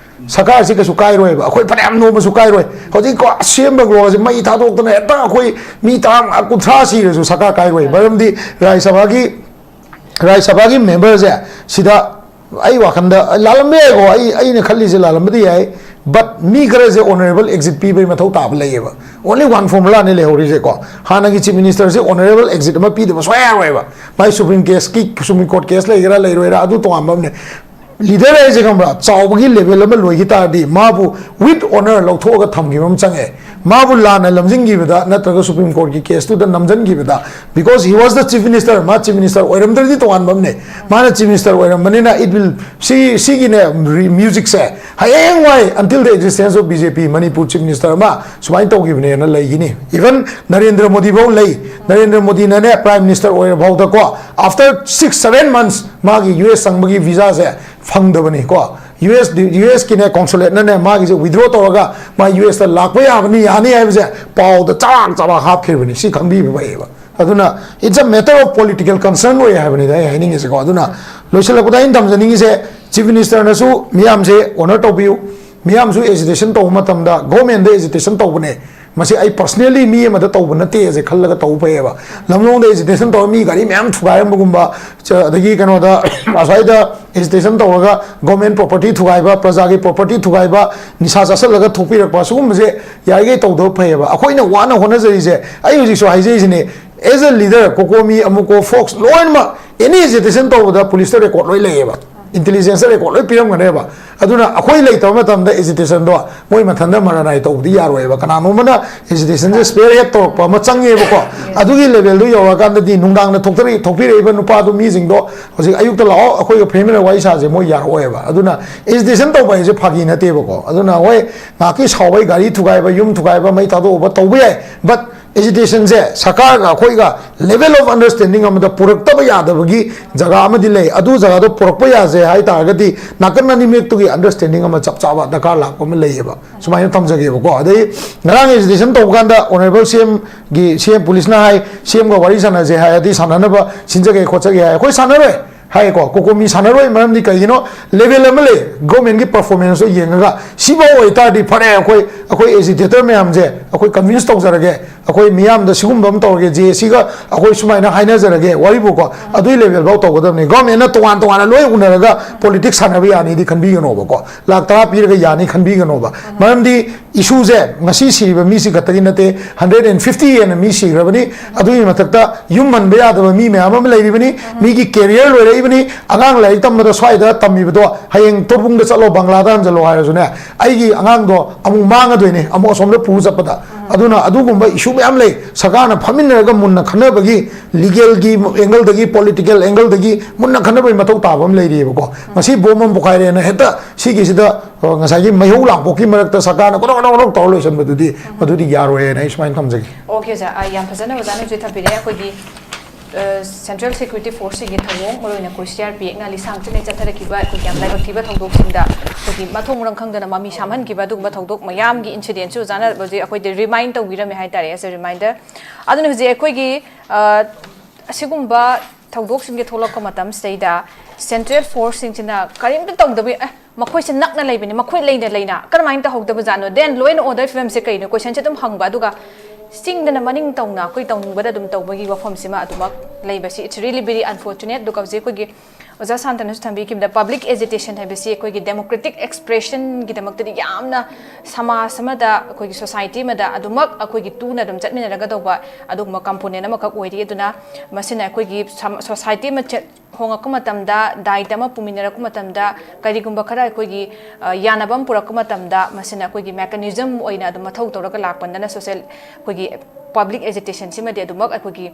ꯁꯔꯀꯥꯔꯁꯤ ꯀꯩꯁꯨ ꯀꯥꯏꯔꯣꯏꯕ꯫ ꯑꯩꯈꯣꯏ ꯐꯅꯌꯥꯝ ꯅꯣꯝꯃꯁꯨ ꯀꯥꯏꯔꯣꯏ꯫ ꯍꯧꯖꯤꯛꯀꯣ, ꯑꯁꯦꯝꯕ ꯒ꯭ꯂꯣꯁꯦ ꯃꯩ ꯊꯥꯗꯣꯛꯇꯅ ꯍꯦꯛꯇ ꯑꯩꯈꯣꯏ ꯃꯤ ꯇꯔꯥꯃꯉꯥ, ꯀꯨꯟꯊ꯭ꯔꯥ ꯁꯤꯔꯁꯨ ꯁꯔꯀꯥꯔ ꯀꯥꯏꯔꯣꯏ꯫ ꯃꯔꯝꯗꯤ ꯔꯥꯖ꯭ꯌ ꯁꯚꯥꯒꯤ, ꯔꯥꯖ꯭ꯌ ꯁꯚꯥꯒꯤ ꯃꯦꯝꯕꯔꯁꯦ ꯁꯤꯗ, ꯑꯩ ꯋꯥꯈꯟꯗ, ꯑꯩ ꯂꯥꯜꯂꯝꯕ ꯌꯥꯏꯀꯣ, ꯑꯩ, ꯑꯩꯅ ꯈꯜꯂꯤꯁꯦ ꯂꯥꯜꯂꯝꯕꯗꯤ ꯌꯥꯏ, but ꯃꯤ ꯈꯔꯁꯦ honourable exit ꯄꯤꯕꯒꯤ ꯃꯊꯧ ꯇꯥꯕ ꯂꯩꯌꯦꯕ꯫ Only one formula ꯅꯦ ꯂꯩꯍꯧꯔꯤꯁꯦꯀꯣ꯫ ꯍꯥꯟꯅꯒꯤ ꯆꯤꯐ ꯃꯤꯅꯤꯁꯇꯔꯁꯦ honourable exit ꯑꯃ ꯄꯤꯗꯕ ꯁꯨꯡꯌꯥ ꯌꯥꯔꯣꯏꯕ꯫ ꯃꯥꯏ ꯁꯨꯄ꯭ꯔꯤꯝ ꯀꯦꯁꯀꯤ, ꯁꯨꯄ꯭ꯔꯤꯝ ꯀꯣꯔꯠ ꯀꯦꯁ ꯂꯩꯒꯦꯔꯥ ꯂꯩꯔꯣꯏꯔꯥ, ꯑꯗꯨ ꯇꯣꯉꯥꯟꯕ ꯑꯃꯅꯦ꯫ ꯂꯤꯗꯔ ꯍꯥꯏꯁꯦ ꯈꯪꯕ꯭ꯔꯥ, ꯆꯥꯎꯕꯒꯤ ꯂꯦꯚꯦꯜ ꯑꯃ ꯂꯣꯏꯈꯤ ꯇꯥꯔꯗꯤ ꯃꯥꯕꯨ with honour ꯂꯧꯊꯣꯛꯑꯒ ꯊꯝꯈꯤꯕ ꯑꯃ ꯆꯪꯉꯦ꯫ ꯃꯥꯕꯨ ꯂꯥꯟꯅ ꯂꯝꯖꯤꯡꯈꯤꯕꯗ ꯅꯠꯇ꯭ꯔꯒ Supreme Courtꯀꯤ caseꯇꯨꯗ ꯅꯝꯁꯤꯟꯈꯤꯕꯗ, because he was the chief minister, ꯃꯥ chief minister ꯑꯣꯏꯔꯝꯗ꯭ꯔꯗꯤ ꯇꯣꯉꯥꯟꯕ ꯑꯃꯅꯦ, ꯃꯥꯅ chief minister ꯑꯣꯏꯔꯝꯕꯅꯤꯅ it will, ꯁꯤ ꯁꯤꯒꯤꯅꯦ musicꯁꯦ ꯍꯌꯦꯡꯋꯥꯏ until the existence of BJP Manipur chief minister ꯑꯃ ꯁꯨꯃꯥꯏꯅ ꯇꯧꯈꯤꯕꯅꯦꯅ ꯂꯩꯈꯤꯅꯤ꯫ Even ꯅꯔꯦꯟꯗ꯭ꯔ ꯃꯣꯗꯤ ꯐꯥꯎ ꯂꯩ꯫ ꯅꯔꯦꯟꯗ꯭ꯔ ꯃꯣꯗꯤꯅꯅꯦ prime minister ꯑꯣꯏꯔ ꯐꯥꯎꯗꯀꯣ, after six seven months ꯃꯥꯒꯤ US ꯆꯪꯕꯒꯤ visaꯁꯦ ꯐꯪꯗꯕꯅꯤ ꯀꯣ꯫ US US ꯀꯤꯅꯦ consulateꯅꯅꯦ ꯃꯥꯒꯤꯁꯦ withdraw ꯇꯧꯔꯒ ꯃꯥ USꯇ ꯂꯥꯛꯄ ꯌꯥꯕꯅꯤ, ꯌꯥꯅꯤ ꯍꯥꯏꯕꯁꯦ ꯄꯥꯎꯗ ꯆꯕꯥꯛ ꯆꯕꯥꯛ ꯍꯥꯞꯈꯤꯕꯅꯤ꯫ ꯁꯤ ꯈꯪꯕꯤꯕ ꯐꯩꯌꯦꯕ꯫ ꯑꯗꯨꯅ it's a matter of political concern ꯑꯣꯏ ꯍꯥꯏꯕꯅꯤꯗ ꯑꯩ ꯍꯥꯏꯅꯤꯡꯉꯤꯁꯦꯀꯣ꯫ ꯑꯗꯨꯅ ꯂꯣꯏꯁꯤꯜꯂꯛꯄꯗ ꯑꯩꯅ ꯊꯝꯖꯅꯤꯡꯉꯤꯁꯦ, chief ministerꯅꯁꯨ ꯃꯤꯌꯥꯝꯁꯦ honour ꯇꯧꯕꯤꯌꯨ꯫ ꯃꯤꯌꯥꯝꯁꯨ agitation ꯇꯧꯕ ꯃꯇꯝꯗ governmentꯗ agitation ꯇꯧꯕꯅꯦ꯫ ꯃꯁꯤ ꯑꯩ personally ꯃꯤ ꯑꯃꯗ ꯇꯧꯕ ꯅꯠꯇꯦꯁꯦ ꯈꯜꯂꯒ ꯇꯧꯕ ꯐꯩꯌꯦꯕ꯫ ꯂꯝꯂꯣꯡꯗ agitation ꯇꯧꯔ ꯃꯤ ꯒꯥꯔꯤ ꯃꯌꯥꯝ ꯊꯨꯒꯥꯏꯔꯝꯕꯒꯨꯝꯕ, ꯆ-, ꯑꯗꯒꯤ ꯀꯩꯅꯣꯗ ꯑꯁ꯭ꯋꯥꯏꯗ agitation ꯇꯧꯔꯒ government property ꯊꯨꯒꯥꯏꯕ, ꯄ꯭ꯔꯖꯥꯒꯤ property ꯊꯨꯒꯥꯏꯕ, ꯅꯤꯁꯥ ꯆꯥꯁꯤꯜꯂꯒ ꯊꯣꯛꯄꯤꯔꯛꯄ, ꯁꯤꯒꯨꯝꯕꯁꯦ ꯌꯥꯔꯤꯈꯩ ꯇꯧꯗꯕ ꯐꯩꯌꯦꯕ꯫ ꯑꯩꯈꯣꯏꯅ ꯋꯥꯅ ꯍꯣꯠꯅꯖꯔꯤꯁꯦ, ꯑꯩ ꯍꯧꯖꯤꯛꯁꯨ ꯍꯥꯏꯖꯔꯤꯁꯤꯅꯦ, as a leader, COCOMI, AMUCO, FOX, ꯂꯣꯏꯅꯃꯛ any agitation ꯇꯧꯕꯗ policeꯇ record ꯂꯣꯏ ꯂꯩꯌꯦꯕ, intelligenceꯇ record ꯂꯣꯏ ꯄꯤꯔꯝꯒꯅꯦꯕ꯫ ꯑꯗꯨꯅ ꯑꯩꯈꯣꯏ ꯂꯩꯇꯕ ꯃꯇꯝꯗ agitationꯗꯣ ꯃꯣꯏ ꯃꯊꯟꯇ ꯃꯔꯥꯅꯥꯏ ꯇꯧꯕꯗꯤ ꯌꯥꯔꯣꯏꯕ꯫ ꯀꯅꯥꯅꯣꯝꯃꯅ agitation spearhead ꯇꯧꯔꯛꯄ ꯑꯃ ꯆꯪꯉꯦꯕꯀꯣ꯫ ꯑꯗꯨꯒꯤ levelꯗꯨ ꯌꯧꯔꯀꯥꯟꯗꯗꯤ ꯅꯨꯡꯗꯥꯡꯗ ꯊꯣꯛꯇꯔꯤ-, ꯊꯣꯛꯄꯤꯔꯛꯏꯕ ꯅꯨꯄꯥꯗꯣ, ꯃꯤꯁꯤꯡꯗꯣ ꯍꯧꯖꯤꯛ ꯑꯌꯨꯛꯇ ꯂꯥꯛꯑꯣ, ꯑꯩꯈꯣꯏꯒ ꯐꯝꯃꯤꯟꯅ ꯋꯥꯔꯤ ꯁꯥꯁꯦ, ꯃꯣꯏ ꯌꯥꯔꯛꯑꯣꯏꯕ꯫ ꯑꯗꯨꯅ agitation ꯇꯧꯕ ꯍꯥꯏꯁꯦ ꯐꯥꯒꯤ ꯅꯠꯇꯦꯕꯀꯣ꯫ ꯑꯗꯨꯅ ꯍꯣꯏ, ꯉꯥꯏꯍꯥꯛꯀꯤ ꯁꯥꯎꯕꯩ ꯒꯥꯔꯤ ꯊꯨꯒꯥꯏꯕ, ꯌꯨꯝ ꯊꯨꯒꯥꯏꯕ, ꯃꯩ ꯊꯥꯗꯣꯛꯎꯕ ꯇꯧꯕ ꯌꯥꯏ, but agitationꯁꯦ ꯁꯔꯀꯥꯔꯒ ꯑꯩꯈꯣꯏꯒ level of understanding ꯑꯃꯗ ꯄꯨꯔꯛꯇꯕ ꯌꯥꯗꯕꯒꯤ ꯖꯒꯥ ꯑꯃꯗꯤ ꯂꯩ꯫ ꯑꯗꯨ ꯖꯒꯥꯗꯣ ꯄꯨꯔꯛꯄ ꯌꯥꯁꯦ ꯍꯥꯏ ꯇꯥꯔꯒꯗꯤ ꯅꯥꯀꯟ ꯑꯅꯤꯃꯛꯇꯨꯒꯤ understanding ꯑꯃ ꯆꯞ ꯆꯥꯕ ꯗꯔꯀꯥꯔ ꯂꯥꯛꯄ ꯑꯃ ꯂꯩꯌꯦꯕ꯫ ꯁꯨꯃꯥꯏꯅ ꯊꯝꯖꯒꯦꯕꯀꯣ꯫ ꯑꯗꯩ ꯉꯔꯥꯡ agitation ꯇꯧꯕ ꯀꯥꯟꯗ honourable CMꯒꯤ, CM policeꯅ ꯍꯥꯏ, CMꯒ ꯋꯥꯔꯤ ꯁꯥꯟꯅꯁꯦ ꯍꯥꯏꯔꯗꯤ ꯁꯥꯟꯅꯅꯕ ꯁꯤꯟꯖꯒꯦ ꯈꯣꯠꯆꯒꯦ ꯍꯥꯏ꯫ ꯑꯩꯈꯣꯏ ꯁꯥꯟꯅꯔꯣꯏ ꯍꯥꯏꯌꯦꯀꯣ꯫ COCOMI ꯁꯥꯟꯅꯔꯣꯏ꯫ ꯃꯔꯝꯗꯤ ꯀꯩꯒꯤꯅꯣ? Level ꯑꯃ ꯂꯩ, governmentꯀꯤ performanceꯇꯣ ꯌꯦꯡꯉꯒ ꯁꯤꯐꯥꯎ ꯑꯣꯏꯇꯥꯔꯗꯤ ꯐꯔꯦ, ꯑꯩꯈꯣꯏ, ꯑꯩꯈꯣꯏ agitator ꯃꯌꯥꯝꯁꯦ ꯑꯩꯈꯣꯏ convince ꯇꯧꯖꯔꯒꯦ, ꯑꯩꯈꯣꯏ ꯃꯤꯌꯥꯝꯗ ꯁꯤꯒꯨꯝꯕ ꯑꯃ ꯇꯧꯔꯒꯦ, JACꯒ ꯑꯩꯈꯣꯏ ꯁꯨꯃꯥꯏꯅ ꯍꯥꯏꯅꯖꯔꯒꯦ, ꯋꯥꯔꯤꯕꯨꯀꯣ꯫ ꯑꯗꯨꯒꯤ levelꯐꯥꯎ ꯇꯧꯒꯗꯕꯅꯤ꯫ Governmentꯅ ꯇꯣꯉꯥꯟ ꯇꯣꯉꯥꯟꯅ ꯂꯣꯏ ꯎꯅꯔꯒ politics ꯁꯥꯟꯅꯕ ꯌꯥꯅꯤꯗꯤ ꯈꯟꯕꯤꯒꯅꯣꯕꯀꯣ꯫ ꯂꯥꯛ ꯇꯔꯥ ꯄꯤꯔꯒ ꯌꯥꯅꯤ ꯈꯟꯕꯤꯒꯅꯣꯕ꯫ ꯃꯔꯝꯗꯤ issueꯁꯦ ꯉꯁꯤ ꯁꯤꯔꯤꯕ ꯃꯤꯁꯤ ꯈꯛꯇꯒꯤ ꯅꯠꯇꯦ, hundred and fifty ꯍꯦꯟꯅ ꯃꯤ ꯁꯤꯈ꯭ꯔꯕꯅꯤ꯫ ꯑꯗꯨꯒꯤ ꯃꯊꯛꯇ ꯌꯨꯝ ꯍꯟꯕ ꯌꯥꯗꯕ ꯃꯤ ꯃꯌꯥꯝ ꯑꯃ ꯂꯩꯔꯤꯕꯅꯤ꯫ ꯃꯤꯒꯤ career ꯂꯣꯏꯔꯦ, ꯂꯩꯕꯅꯤ꯫ ꯑꯉꯥꯡ ꯂꯥꯏꯔꯤꯛ ꯇꯝꯕꯗ ꯁ꯭ꯋꯥꯏꯗ ꯇꯝꯃꯤꯕꯗꯣ ꯍꯌꯦꯡ ꯇꯣꯔꯕꯨꯡꯗ ꯆꯠꯂꯣ, ꯕꯪꯒ꯭ꯂꯥꯗ ꯍꯟꯖꯜꯂꯣ ꯍꯥꯏꯔꯁꯨꯅꯦ, ꯑꯩꯒꯤ ꯑꯉꯥꯡꯗꯣ ꯑꯃꯨꯛ ꯃꯥꯡꯉꯗꯣꯏꯅꯦ ꯑꯃꯨꯛ ꯑꯁꯣꯝꯗ ꯄꯨ ꯆꯠꯄꯗ꯫ ꯑꯗꯨꯅ ꯑꯗꯨꯒꯨꯝꯕ ꯏꯁꯨ ꯃꯌꯥꯝ ꯂꯩ꯫ ꯁꯔꯀꯥꯔꯅ ꯐꯝꯃꯤꯟꯅꯔꯒ ꯃꯨꯟꯅ ꯈꯟꯅꯕꯒꯤ, ꯂꯤꯒꯦꯜꯒꯤ ꯑꯦꯡꯒꯜꯗꯒꯤ, ꯄꯣꯂꯤꯇꯤꯀꯦꯜ ꯑꯦꯡꯒꯜꯗꯒꯤ ꯃꯨꯟꯅ ꯈꯟꯅꯕꯒꯤ ꯃꯊꯧ ꯇꯥꯕ ꯑꯃ ꯂꯩꯔꯤꯑꯕꯀꯣ꯫ ꯉꯁꯤ ꯕꯣꯝ ꯑꯃ ꯄꯣꯈꯥꯏꯔꯦꯅ ꯍꯦꯛꯇ ꯁꯤꯒꯤꯁꯤꯗ, ꯑ, ꯉꯁꯥꯏꯒꯤ ꯃꯩꯍꯧ ꯂꯥꯡꯄꯣꯛꯀꯤ ꯃꯔꯛꯇ ꯁꯔꯀꯥꯔꯅ ꯀꯣꯗꯣꯛ ꯀꯣꯗꯣꯛ ꯀꯣꯗꯣꯛ ꯇꯧꯔ ꯂꯣꯏꯁꯤꯟꯕꯗꯨꯗꯤ ꯃꯗꯨꯗꯤ ꯌꯥꯔꯣꯏꯅ ꯑꯩ ꯁꯨꯃꯥꯏꯅ ꯊꯝꯖꯒꯦ꯫ ꯑꯣꯀꯦ ꯑꯣꯖꯥ, ꯑ, ꯌꯥꯝ ꯐꯖꯅ ꯑꯣꯖꯥꯅꯁꯨ ꯊꯝꯕꯤꯔꯦ꯫ ꯑꯩꯈꯣꯏꯒꯤ ꯁꯦꯟꯇ꯭ꯔꯦꯜ ꯁꯦꯀ꯭ꯌꯨꯔꯤꯇꯤ ꯐꯣꯔꯁꯁꯤꯒꯤ ꯊꯧꯑꯣꯡ, ꯃꯔꯨꯑꯣꯏꯅ ꯑꯩꯈꯣꯏ ꯁꯤ ꯑꯥꯔ ꯄꯤ ꯑꯦꯛꯅ ꯂꯤꯁꯥꯡ ꯆꯠꯅ ꯆꯠꯊꯔꯛꯈꯤꯕ ꯑꯩꯈꯣꯏꯒꯤ ꯌꯥꯝ ꯂꯥꯏꯕꯛ ꯊꯤꯕ ꯊꯧꯗꯣꯛꯁꯤꯡꯗ ꯑꯩꯈꯣꯏꯒꯤ ꯃꯊꯣꯡ ꯃꯔꯝ ꯈꯪꯗꯅ ꯃꯃꯤ ꯁꯥꯝꯍꯟꯈꯤꯕ ꯑꯗꯨꯒꯨꯝꯕ ꯊꯧꯗꯣꯛ ꯃꯌꯥꯝꯒꯤ ꯏꯟꯁꯤꯗꯦꯟꯁꯨ ꯑꯣꯖꯥꯅ ꯍꯧꯖꯤꯛ ꯑꯩꯈꯣꯏꯗ ꯔꯤꯃꯥꯏꯟ ꯇꯧꯕꯤꯔꯝꯃꯦ ꯍꯥꯏꯇꯥꯔꯦ, ꯑꯦꯁ ꯑꯦ ꯔꯤꯃꯥꯏꯟꯗꯔ꯫ ꯑꯗꯨꯅ ꯍꯧꯖꯤꯛ ꯑꯩꯈꯣꯏꯒꯤ, ꯑ, ꯑꯁꯤꯒꯨꯝꯕ ꯊꯧꯗꯣꯛꯁꯤꯡꯁꯦ ꯊꯣꯛꯂꯛꯄ ꯃꯇꯝꯁꯤꯗꯩꯗ ꯁꯦꯟꯇ꯭ꯔꯦꯜ ꯐꯣꯔꯁꯁꯤꯡꯁꯤꯅ ꯀꯔꯤꯝꯇ ꯇꯧꯗꯕꯤ, ꯑꯦ, ꯃꯈꯣꯏꯁꯦ ꯅꯛꯅ ꯂꯩꯕꯅꯤ, ꯃꯈꯣꯏ ꯂꯩꯅ ꯂꯩꯅ ꯀꯔꯝꯍꯥꯏꯅ ꯇꯧꯍꯧꯗꯕꯖꯥꯠꯅꯣ? Then law and order ꯐꯤꯕꯝꯁꯦ ꯀꯩꯅꯣ? ꯀꯣꯏꯁꯟꯁꯦ ꯑꯗꯨꯝ ꯍꯪꯕ, ꯑꯗꯨꯒ ꯆꯤꯡꯗꯅ ꯃꯅꯤꯡ ꯇꯧꯅ ꯑꯩꯈꯣꯏ ꯇꯧꯅꯤꯡꯕꯗ ꯑꯗꯨꯝ ꯇꯧꯕꯒꯤ ꯋꯥꯐꯝꯁꯤꯃ ꯑꯗꯨꯃꯛ ꯂꯩꯕꯁꯤ, it's really very unfortunate꯫ ꯑꯗꯨꯒ ꯍꯧꯖꯤꯛ ꯑꯩꯈꯣꯏꯒꯤ ꯑꯣꯖꯥ ꯁꯥꯟꯇꯅꯁꯨ ꯊꯝꯕꯤꯈꯤꯕꯗ, ꯄꯕ꯭ꯂꯤꯛ ꯑꯦꯖꯤꯇꯦꯁꯟ ꯍꯥꯏꯕꯁꯤ ꯑꯩꯈꯣꯏꯒꯤ ꯗꯦꯃꯣꯀ꯭ꯔꯦꯇꯤꯛ ꯑꯦꯛꯁꯄ꯭ꯔꯦꯁꯟꯒꯤꯗꯃꯛꯇꯗꯤ ꯌꯥꯝꯅ, ꯁꯃꯥꯖ ꯑꯃꯗ, ꯑꯩꯈꯣꯏꯒꯤ ꯁꯣꯁꯥꯏꯇꯤ ꯑꯃꯗ ꯑꯗꯨꯃꯛ ꯑꯩꯈꯣꯏꯒꯤ ꯇꯨꯅ ꯑꯗꯨꯝ ꯆꯠꯃꯤꯟꯅꯔꯒ ꯇꯧꯕ ꯑꯗꯨꯒꯨꯝꯕ ꯀꯝꯄꯣꯅꯦꯟ ꯑꯃꯈꯛ ꯑꯣꯏꯔꯤ꯫ ꯑꯗꯨꯅ ꯃꯁꯤꯅ ꯑꯩꯈꯣꯏꯒꯤ ꯁꯝ-, ꯁꯣꯁꯥꯏꯇꯤ ꯑꯃ ꯆꯠ-, ꯍꯣꯡꯉꯛꯄ ꯃꯇꯝꯗ, ꯗꯥꯏꯇ ꯑꯃ ꯄꯨꯃꯤꯟꯅꯔꯛꯄ ꯃꯇꯝꯗ, ꯀꯔꯤꯒꯨꯝꯕ ꯈꯔ ꯑꯩꯈꯣꯏꯒꯤ, ꯑ, ꯌꯥꯅꯕ ꯑꯃ ꯄꯨꯔꯛꯄ ꯃꯇꯝꯗ, ꯃꯁꯤꯅ ꯑꯩꯈꯣꯏꯒꯤ ꯃꯦꯀꯥꯅꯤꯖꯝ ꯑꯣꯏꯅ ꯑꯗꯨꯝ ꯃꯊꯧ ꯇꯧꯔꯒ ꯂꯥꯛꯄꯅꯤꯅ, ꯁꯣꯁꯦꯜ, ꯑꯩꯈꯣꯏꯒꯤ ꯄꯕ꯭ꯂꯤꯛ ꯑꯦꯖꯤꯇꯦꯁꯟꯁꯤꯃꯗꯤ ꯑꯗꯨꯃꯛ ꯑꯩꯈꯣꯏꯒꯤ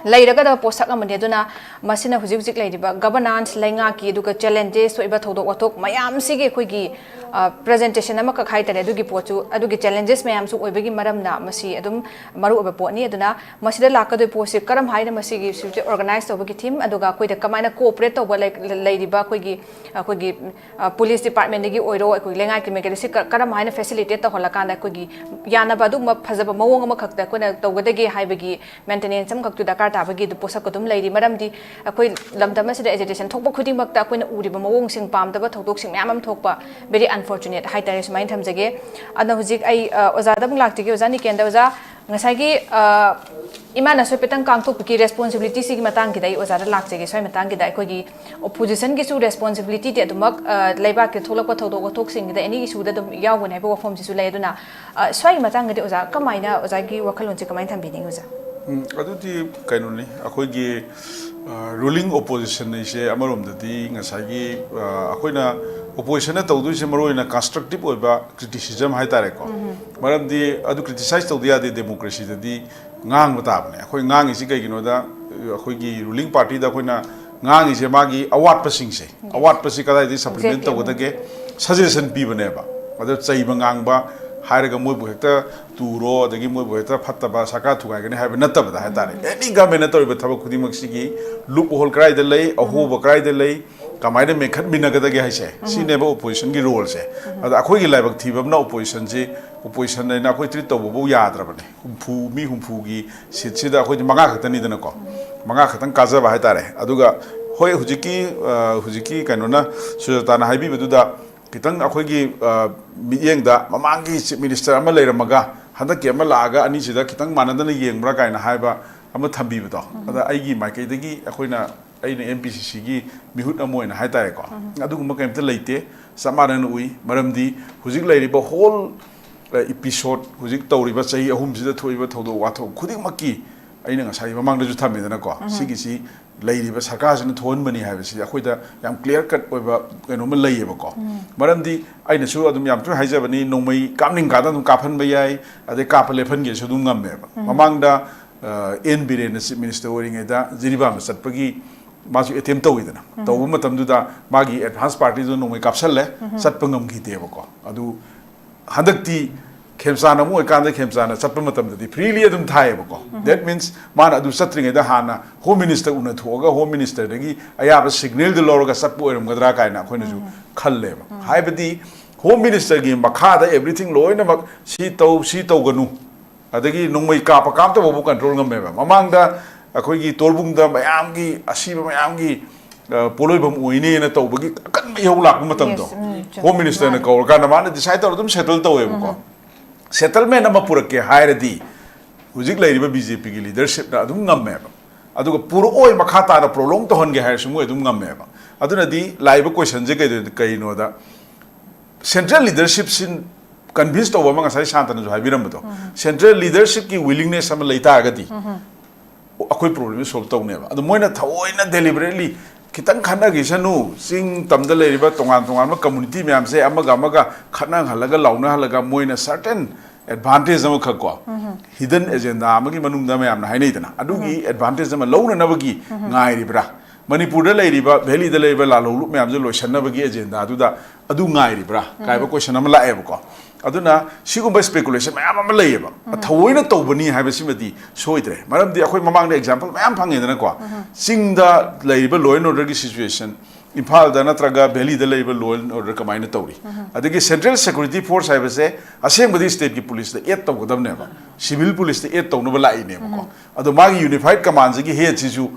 ꯂꯩꯔꯒꯗꯕ ꯄꯣꯠꯁꯛ ꯑꯃꯅꯤ꯫ ꯑꯗꯨꯅ ꯃꯁꯤꯅ ꯍꯧꯖꯤꯛ ꯍꯧꯖꯤꯛ ꯂꯩꯔꯤꯕ ꯒꯕꯔꯅꯥꯟꯁ, ꯂꯩꯉꯥꯛꯀꯤ, ꯑꯗꯨꯒ ꯆꯦꯂꯦꯟꯖꯦꯁ ꯊꯣꯛꯏꯕ ꯊꯧꯗꯣꯛ ꯋꯥꯊꯣꯛ ꯃꯌꯥꯝꯁꯤꯒꯤ ꯑꯩꯈꯣꯏꯒꯤ, ꯑ, ꯄ꯭ꯔꯖꯦꯟꯇꯦꯁꯟ ꯑꯃꯈꯛ ꯍꯥꯏꯇꯥꯔꯦ, ꯑꯗꯨꯒꯤ ꯄꯣꯠꯁꯨ, ꯑꯗꯨꯒꯤ ꯆꯦꯂꯦꯟꯖꯦꯁ ꯃꯌꯥꯝꯁꯨ ꯑꯣꯏꯕꯒꯤ ꯃꯔꯝꯅ ꯃꯁꯤ ꯑꯗꯨꯝ ꯃꯔꯨꯑꯣꯏꯕ ꯄꯣꯠꯅꯤ꯫ ꯑꯗꯨꯅ ꯃꯁꯤꯗ ꯂꯥꯛꯀꯗꯣꯏ ꯄꯣꯠꯁꯤ ꯀꯔꯝ ꯍꯥꯏꯅ ꯃꯁꯤꯒꯤ ꯁꯤꯁꯦ ꯑꯣꯔꯒꯅꯥꯏꯁ ꯇꯧꯕꯒꯤ ꯊꯤꯝ, ꯑꯗꯨꯒ ꯑꯩꯈꯣꯏꯗ ꯀꯃꯥꯏꯅ ꯀꯣꯑꯣꯄꯔꯦꯠ ꯇꯧꯕ ꯂꯩ-, ꯂꯩꯔꯤꯕ ꯑꯩꯈꯣꯏꯒꯤ, ꯑꯩꯈꯣꯏꯒꯤ, ꯑ, ꯄꯨꯂꯤꯁ ꯗꯤꯄꯥꯔꯠꯃꯦꯟꯗꯒꯤ ꯑꯣꯏꯔꯣ, ꯑꯩꯈꯣꯏꯒꯤ ꯂꯩꯉꯥꯛꯀꯤ ꯃꯥꯏꯀꯩꯗ ꯁꯤ ꯀ-, ꯀꯔꯝ ꯍꯥꯏꯅ ꯐꯦꯁꯤꯂꯤꯇꯦꯠ ꯇꯧꯍꯜꯂꯀꯥꯟꯗ ꯑꯩꯈꯣꯏꯒꯤ ꯌꯥꯅꯕ ꯑꯗꯨꯒꯨꯝꯕ ꯐꯖꯕ ꯃꯑꯣꯡ ꯑꯃꯈꯛꯇ ꯑꯩꯈꯣꯏꯅ ꯇꯧꯒꯗꯒꯦ ꯍꯥꯏꯕꯒꯤ ꯃꯦꯟꯇꯦꯅꯦꯟꯁ ꯑꯃꯈꯛꯇꯨ ꯗꯔꯀꯥꯔ ꯇꯥꯕꯒꯤ ꯑꯗꯨ ꯄꯣꯠꯁꯛ ꯑꯗꯨꯝ ꯂꯩꯔꯤ꯫ ꯃꯔꯝꯗꯤ ꯑꯩꯈꯣꯏ ꯂꯝꯗꯝ ꯑꯁꯤꯗ ꯑꯦꯖꯤꯇꯦꯁꯟ ꯊꯣꯛꯄ ꯈꯨꯗꯤꯡꯃꯛꯇ ꯑꯩꯈꯣꯏꯅ ꯎꯔꯤꯕ ꯃꯑꯣꯡꯁꯤꯡ, ꯄꯥꯝꯗꯕ ꯊꯧꯗꯣꯛꯁꯤꯡ ꯃꯌꯥꯝ ꯑꯃ ꯊꯣꯛꯄ, very unfortunate ꯍꯥꯏꯇꯥꯔꯦ, ꯁꯨꯃꯥꯏꯅ ꯊꯝꯖꯒꯦ꯫ ꯑꯗꯣ ꯍꯧꯖꯤꯛ ꯑꯩ, ꯑ, ꯑꯣꯖꯥꯗ ꯑꯃꯨꯛ ꯂꯥꯛꯆꯒꯦ꯫ ꯑꯣꯖꯥ ꯅꯤꯀꯦꯟꯗ, ꯑꯣꯖꯥ, ꯉꯁꯥꯏꯒꯤ, ꯑ, ꯏꯃꯥꯅꯁꯨ ꯍꯥꯏꯐꯦꯠꯇꯪ ꯀꯥꯡꯊꯣꯛꯄꯤꯈꯤ, ꯔꯦꯁꯄꯣꯟꯁꯤꯕꯤꯂꯤꯇꯤꯁꯤꯒꯤ ꯃꯇꯥꯡꯒꯤꯗ ꯑꯩ ꯑꯣꯖꯥꯗ ꯂꯥꯛꯆꯒꯦ꯫ ꯁ꯭ꯋꯥꯏ ꯃꯇꯥꯡꯒꯤꯗ ꯑꯩꯈꯣꯏꯒꯤ ꯑꯣꯄꯣꯖꯤꯁꯟꯒꯤꯁꯨ ꯔꯦꯁꯄꯣꯟꯁꯤꯕꯤꯂꯤꯇꯤꯗꯤ ꯑꯗꯨꯃꯛ, ꯑ, ꯂꯩꯕꯥꯛꯀꯤ ꯊꯣꯛꯂꯛꯄ ꯊꯧꯗꯣꯛ ꯋꯥꯊꯣꯛꯁꯤꯡꯒꯤꯗ ꯑꯦꯅꯤ ꯏꯁꯨꯗ ꯑꯗꯨꯝ ꯌꯥꯎꯒꯅꯤ ꯍꯥꯏꯕ ꯋꯥꯐꯝꯁꯤꯁꯨ ꯂꯩ꯫ ꯑꯗꯨꯅ, ꯑ, ꯁ꯭ꯋꯥꯏꯒꯤ ꯃꯇꯥꯡꯗꯗꯤ ꯑꯣꯖꯥ ꯀꯃꯥꯏꯅ, ꯑꯣꯖꯥꯒꯤ ꯋꯥꯈꯜꯂꯣꯟꯁꯦ ꯀꯃꯥꯏꯅ ꯊꯝꯕꯤꯅꯤꯡꯉꯤ ꯑꯣꯖꯥ? ꯎꯝ, ꯑꯗꯨꯗꯤ ꯀꯩꯅꯣꯅꯤ, ꯑꯩꯈꯣꯏꯒꯤ ꯔꯨꯂꯤꯡ ꯑꯣꯄꯣꯖꯤꯁꯟ ꯍꯥꯏꯁꯦ ꯑꯃꯔꯣꯝꯗꯗꯤ ꯉꯁꯥꯏꯒꯤ ꯑ, ꯑꯩꯈꯣꯏꯅ ꯑꯣꯄꯣꯖꯤꯁꯟꯅ ꯇꯧꯗꯣꯏꯁꯦ ꯃꯔꯨ ꯑꯣꯏꯅ ꯀꯟꯁꯇ꯭ꯔꯛꯇꯤꯞ ꯑꯣꯏꯕ ꯀ꯭ꯔꯤꯇꯤꯁꯤꯖꯝ ꯍꯥꯏꯇꯥꯔꯦꯀꯣ꯫ ꯃꯔꯝꯗꯤ ꯑꯗꯨ ꯀ꯭ꯔꯤꯇꯤꯁꯥꯏꯁ ꯇꯧꯗ ꯌꯥꯗꯦ, ꯗꯦꯃꯣꯀ꯭ꯔꯦꯁꯤꯗꯗꯤ ꯉꯥꯡꯕ ꯇꯥꯕꯅꯦ꯫ ꯑꯩꯈꯣꯏ ꯉꯥꯡꯉꯤꯁꯤ ꯀꯩꯒꯤꯅꯣꯗ, ꯑꯩꯈꯣꯏꯒꯤ ꯔꯨꯂꯤꯡ ꯄꯥꯔꯇꯤꯗ ꯑꯩꯈꯣꯏꯅ ꯉꯥꯡꯉꯤꯁꯦ ꯃꯥꯒꯤ ꯑꯋꯥꯠꯄꯁꯤꯡꯁꯦ, ꯑꯋꯥꯠꯄꯁꯤ ꯀꯗꯥꯏꯗꯒꯤ ꯁꯄ꯭ꯂꯤꯃꯦꯟ ꯇꯧꯒꯗꯒꯦ, ꯁꯖꯦꯁꯟ ꯄꯤꯕꯅꯦꯕ꯫ ꯑꯗꯣ ꯆꯩꯕ ꯉꯥꯡꯕ ꯍꯥꯏꯔꯒ ꯃꯣꯏꯕꯨ ꯍꯦꯛꯇ ꯇꯨꯔꯣ, ꯑꯗꯒꯤ ꯃꯣꯏꯕꯨ ꯍꯦꯛꯇ ꯐꯠꯇꯕ ꯁꯔꯀꯥꯔ ꯊꯨꯒꯥꯏꯒꯅꯤ ꯍꯥꯏꯕ ꯅꯠꯇꯕꯗ ꯍꯥꯏꯇꯥꯔꯦ, ꯑꯦꯅꯤ ꯒꯃꯦꯟꯅ ꯇꯧꯔꯤꯕ ꯊꯕꯛ ꯈꯨꯗꯤꯡꯃꯛꯁꯤꯒꯤ ꯂꯨꯞ ꯍꯣꯜ ꯀꯗꯥꯏꯗ ꯂꯩ, ꯑꯍꯣꯕ ꯀꯗꯥꯏꯗ ꯂꯩ, ꯀꯃꯥꯏꯅ ꯃꯦꯟꯈꯠꯃꯤꯟꯅꯒꯗꯒꯦ ꯍꯥꯏꯁꯦ, ꯁꯤꯅꯦꯕ ꯑꯣꯄꯣꯖꯤꯁꯟꯒꯤ ꯔꯣꯜꯁꯦ꯫ ꯑꯗ ꯑꯩꯈꯣꯏꯒꯤ ꯂꯥꯏꯕꯛ ꯊꯤꯕ ꯑꯃꯅ ꯑꯣꯄꯣꯖꯤꯁꯟꯁꯤ, ꯑꯣꯄꯣꯖꯤꯁꯟ ꯍꯥꯏꯅ ꯑꯩꯈꯣꯏ ꯇ꯭ꯔꯤꯠ ꯇꯧꯕꯐꯧ ꯌꯥꯗ꯭ꯔꯕꯅꯦ꯫ ꯍꯨꯝꯐꯨ, ꯃꯤ ꯍꯨꯝꯐꯨꯒꯤ ꯁꯤꯠꯁꯤꯗ ꯑꯩꯈꯣꯏꯗꯤ ꯃꯉꯥ ꯈꯛꯇꯅꯤꯗꯅꯀꯣ, ꯃꯉꯥ ꯈꯛꯇꯪ ꯀꯥꯖꯕ ꯍꯥꯏꯇꯥꯔꯦ꯫ ꯑꯗꯨꯒ ꯍꯣꯏ, ꯍꯧꯖꯤꯛꯀꯤ ꯑ, ꯍꯧꯖꯤꯛꯀꯤ ꯀꯩꯅꯣꯅ, ꯁꯨꯖꯥꯇꯥꯅ ꯍꯥꯏꯕꯤꯕꯗꯨꯗ ꯈꯤꯇꯪ ꯑꯩꯈꯣꯏꯒꯤ ꯑ, ꯃꯤꯠꯌꯦꯡꯗ ꯃꯃꯥꯡꯒꯤ ꯆꯤꯐ ꯃꯤꯅꯤꯁꯇꯔ ꯑꯃ ꯂꯩꯔꯝꯃꯒ ꯍꯟꯗꯛꯀꯤ ꯑꯃ ꯂꯥꯛꯑꯒ ꯑꯅꯤꯁꯤꯗ ꯈꯤꯇꯪ ꯃꯥꯟꯅꯗꯅ ꯌꯦꯡꯕ꯭ꯔꯥ ꯀꯥꯏꯅ ꯍꯥꯏꯕ ꯑꯃ ꯊꯝꯕꯤꯕꯗꯣ, ꯑꯗ ꯑꯩꯒꯤ ꯃꯥꯏꯀꯩꯗꯒꯤ ꯑꯩꯈꯣꯏꯅ, ꯑꯩꯅ ꯑꯦꯝ ꯄꯤ ꯁꯤ ꯁꯤꯒꯤ ꯃꯤꯍꯨꯠ ꯑꯃ ꯑꯣꯏꯅ ꯍꯥꯏꯇꯥꯔꯦꯀꯣ, ꯑꯗꯨꯒꯨꯝꯕ ꯀꯩꯝꯇ ꯂꯩꯇꯦ꯫ ꯆꯞ ꯃꯥꯟꯅꯅ ꯎꯏ꯫ ꯃꯔꯝꯗꯤ ꯍꯧꯖꯤꯛ ꯂꯩꯔꯤꯕ ꯍꯣꯜ ꯏꯄꯤꯁꯣꯠ, ꯍꯧꯖꯤꯛ ꯇꯧꯔꯤꯕ ꯆꯍꯤ ꯑꯍꯨꯝꯁꯤꯗ ꯊꯣꯛꯏꯕ ꯊꯧꯗꯣꯛ ꯋꯥꯊꯣꯛ ꯈꯨꯗꯤꯡꯃꯛꯀꯤ, ꯑꯩꯅ ꯉꯁꯥꯏ ꯃꯃꯥꯡꯗꯁꯨ ꯊꯝꯃꯤꯗꯅꯀꯣ, ꯁꯤꯒꯤꯁꯤ ꯂꯩꯔꯤꯕ ꯁꯔꯀꯥꯔꯁꯤꯅ ꯊꯣꯛꯍꯟꯕꯅꯤ ꯍꯥꯏꯕꯁꯤ ꯑꯩꯈꯣꯏꯗ ꯌꯥꯝ ꯀ꯭ꯂꯤꯌꯥꯔ ꯀꯠ ꯑꯣꯏꯕ ꯀꯩꯅꯣꯝꯃ ꯂꯩꯌꯦꯕꯀꯣ꯫ ꯃꯔꯝꯗꯤ ꯑꯩꯅꯁꯨ ꯑꯗꯨꯝ ꯌꯥꯝ ꯇꯣꯏꯅ ꯍꯥꯏꯖꯕꯅꯤ, ꯅꯣꯡꯃꯩ ꯀꯥꯞꯅꯤꯡ ꯀꯥꯟꯗ ꯑꯗꯨꯝ ꯀꯥꯞꯍꯟꯕ ꯌꯥꯏ, ꯑꯗꯩ ꯀꯥꯞꯄ ꯂꯦꯞꯍꯟꯒꯦꯁꯨ ꯑꯗꯨꯝ ꯉꯝꯃꯦꯕ꯫ ꯃꯃꯥꯡꯗ ꯑ, ꯑꯦꯟ ꯕꯤꯔꯦꯟꯅ ꯆꯤꯐ ꯃꯤꯅꯤꯁꯇꯔ ꯑꯣꯏꯔꯤꯉꯩꯗ ꯖꯤꯔꯤꯕꯥꯝꯗ ꯆꯠꯄꯒꯤ ꯃꯥꯁꯨ ꯑꯦꯇꯦꯝ ꯇꯧꯋꯤꯗꯅ, ꯇꯧꯕ ꯃꯇꯝꯗꯨꯗ ꯃꯥꯒꯤ ꯑꯦꯗꯚꯥꯟꯁ ꯄꯥꯔꯇꯤꯗꯨ ꯅꯣꯡꯃꯩ ꯀꯥꯞꯁꯜꯂꯦ, ꯆꯠꯄ ꯉꯝꯈꯤꯗꯦꯕꯀꯣ꯫ ꯑꯗꯨ ꯍꯟꯗꯛꯇꯤ ꯈꯦꯝꯆꯥꯟ ꯑꯃ ꯑꯣꯏꯀꯥꯟꯗ ꯈꯦꯝꯆꯥꯟꯅ ꯆꯠꯄ ꯃꯇꯝꯗꯗꯤ ꯐ꯭ꯔꯤꯂꯤ ꯑꯗꯨꯝ ꯊꯥꯏꯌꯦꯕꯀꯣ꯫ That means ꯃꯥꯅ ꯑꯗꯨ ꯆꯠꯇ꯭ꯔꯤꯉꯩꯗ ꯍꯥꯟꯅ ꯍꯣꯝ ꯃꯤꯅꯤꯁꯇꯔ ꯎꯅꯊꯣꯛꯑꯒ ꯍꯣꯝ ꯃꯤꯅꯤꯁꯇꯔꯗꯒꯤ ꯑꯌꯥꯕ ꯁꯤꯒꯅꯦꯜꯗꯨ ꯂꯧꯔꯒ ꯆꯠꯄ ꯑꯣꯏꯔꯝꯒꯗ꯭ꯔꯥ ꯀꯥꯏꯅ ꯑꯩꯈꯣꯏꯅꯁꯨ ꯈꯜꯂꯦꯕ꯫ ꯍꯥꯏꯕꯗꯤ ꯍꯣꯝ ꯃꯤꯅꯤꯁꯇꯔꯒꯤ ꯃꯈꯥꯗ ꯑꯦꯚ꯭ꯔꯤꯊꯤꯡ ꯂꯣꯏꯅꯃꯛ ꯁꯤ ꯇꯧ, ꯁꯤ ꯇꯧꯒꯅꯨ, ꯑꯗꯒꯤ ꯅꯣꯡꯃꯩ ꯀꯥꯞꯄ ꯀꯥꯞꯇꯕꯕꯨ ꯀꯟꯇ꯭ꯔꯣꯜ ꯉꯝꯃꯦꯕ꯫ ꯃꯃꯥꯡꯗ ꯑꯩꯈꯣꯏꯒꯤ ꯇꯣꯔꯕꯨꯡꯗ ꯃꯌꯥꯝꯒꯤ ꯑꯁꯤꯕ ꯃꯌꯥꯝꯒꯤ ꯑ, ꯄꯣꯠꯂꯣꯏꯐꯝ ꯑꯣꯏꯅꯦꯅ ꯇꯧꯕꯒꯤ ꯑꯀꯟꯕ ꯏꯍꯧ ꯂꯥꯛꯄ ꯃꯇꯝꯗꯣ, Yes, ꯎꯝ, ꯆꯨꯝꯃꯦ꯫ ꯍꯣꯝ ꯃꯤꯅꯤꯁꯇꯔꯅ ꯃꯥꯅꯦ꯫ ꯀꯧꯔꯀꯥꯟꯗ ꯃꯥꯅ ꯗꯤꯁꯥꯏꯗ ꯇꯧꯔ ꯑꯗꯨꯝ ꯁꯦꯇꯜ ꯇꯧꯋꯦꯕꯀꯣ꯫ ꯁꯦꯇꯜꯃꯦꯟ ꯑꯃ ꯄꯨꯔꯛꯀꯦ ꯍꯥꯏꯔꯗꯤ ꯍꯧꯖꯤꯛ ꯂꯩꯔꯤꯕ ꯕꯤ ꯖꯦ ꯄꯤꯒꯤ ꯂꯤꯗꯔꯁꯤꯞꯅ ꯑꯗꯨꯝ ꯉꯝꯃꯦꯕ꯫ ꯑꯗꯨꯒ ꯄꯨꯔꯛꯑꯣꯏ, ꯃꯈꯥ ꯇꯥꯅ ꯄ꯭ꯔꯣꯂꯣꯡ ꯇꯧꯍꯟꯒꯦ ꯍꯥꯏꯔꯁꯨ ꯃꯣꯏ ꯑꯗꯨꯝ ꯉꯝꯃꯦꯕ꯫ ꯑꯗꯨꯅꯗꯤ ꯂꯥꯛꯏꯕ ꯀꯣꯏꯁꯟꯁꯦ ꯀꯩꯗꯧ-, ꯀꯩꯅꯣꯗ, ꯁꯦꯟꯇ꯭ꯔꯦꯜ ꯂꯤꯗꯔꯁꯤꯞꯁꯤ ꯀꯟꯚꯤꯟꯁ ꯇꯧꯕ ꯑꯃ, ꯉꯁꯥꯏ ꯁꯥꯟꯇꯅꯁꯨ ꯍꯥꯏꯕꯤꯔꯝꯕꯗꯣ, ꯎꯝ꯫ Central leadership ꯀꯤ willingness ꯑꯃ ꯂꯩ ꯇꯥꯔꯒꯗꯤ, ꯎꯝ꯫ ꯑꯩꯈꯣꯏ problem solve ꯇꯧꯅꯦꯕ꯫ ꯑꯗꯣ ꯃꯣꯏꯅ ꯊꯑꯣꯏꯅ deliberately ꯈꯤꯇꯪ ꯈꯠꯅꯈꯤꯁꯅꯨ, ꯆꯤꯡ ꯇꯝꯗ ꯂꯩꯔꯤꯕ ꯇꯣꯉꯥꯟ ꯇꯣꯉꯥꯟꯕ community ꯃꯌꯥꯝꯁꯦ ꯑꯃꯒ ꯑꯃꯒ ꯈꯠꯅꯍꯜꯂꯒ, ꯂꯥꯎꯅꯍꯜꯂꯒ, ꯃꯣꯏꯅ certain advantage ꯑꯃꯈꯛ ꯀꯣ, ꯎꯝ꯫ Hidden agenda ꯑꯃꯒꯤ ꯃꯅꯨꯡꯗ ꯃꯌꯥꯝꯅ ꯍꯥꯏꯅꯩꯗꯅ, ꯑꯗꯨꯒꯤ ꯎꯝ꯫ Advantage ꯑꯃ ꯂꯧꯅꯅꯕꯒꯤ ꯎꯝ꯫ ꯉꯥꯏꯔꯤꯕ꯭ꯔꯥ? ꯃꯅꯤꯄꯨꯔꯗ ꯂꯩꯔꯤꯕ, ꯚꯦꯂꯤꯗ ꯂꯩꯔꯤꯕ ꯂꯥꯜꯍꯧꯂꯨꯞ ꯃꯌꯥꯝꯁꯦ ꯂꯣꯏꯁꯟꯅꯕꯒꯤ agenda ꯗꯨꯗ ꯑꯗꯨ ꯉꯥꯏꯔꯤꯕ꯭ꯔꯥ ꯀꯥꯏꯕ ꯎꯝ꯫ Question ꯑꯃ ꯂꯥꯛꯑꯦꯕꯀꯣ꯫ ꯑꯗꯨꯅ ꯁꯤꯒꯨꯝꯕ speculation ꯃꯌꯥꯝ ꯑꯃ ꯂꯩꯌꯦꯕ꯫ ꯎꯝ꯫ ꯊꯑꯣꯏꯅ ꯇꯧꯕꯅꯤ ꯍꯥꯏꯕꯁꯤꯃꯗꯤ ꯁꯣꯏꯗ꯭ꯔꯦ꯫ ꯃꯔꯝꯗꯤ ꯑꯩꯈꯣꯏ ꯃꯃꯥꯡꯗ example ꯃꯌꯥꯝ ꯐꯪꯉꯦꯗꯅꯀꯣ꯫ ꯎꯝ꯫ ꯆꯤꯡꯗ ꯂꯩꯔꯤꯕ law and order ꯒꯤ situation, ꯏꯝꯐꯥꯜꯗ ꯅꯠꯇ꯭ꯔꯒ ꯚꯦꯂꯤꯗ ꯂꯩꯔꯤꯕ law and order ꯀꯃꯥꯏꯅ ꯇꯧꯔꯤ? ꯎꯝ꯫ ꯑꯗꯒꯤ Central Security Force ꯍꯥꯏꯕꯁꯦ ꯑꯁꯦꯡꯕꯗꯤ state ꯀꯤ police ꯇ add ꯇꯧꯒꯗꯕꯅꯦꯕ, civil police ꯇ add ꯇꯧꯅꯕ ꯂꯥꯛꯏꯅꯦꯕꯀꯣ꯫ ꯎꯝ꯫ ꯑꯗꯣ ꯃꯥꯒꯤ unified command ꯁꯤꯒꯤ head ꯁꯤꯁꯨ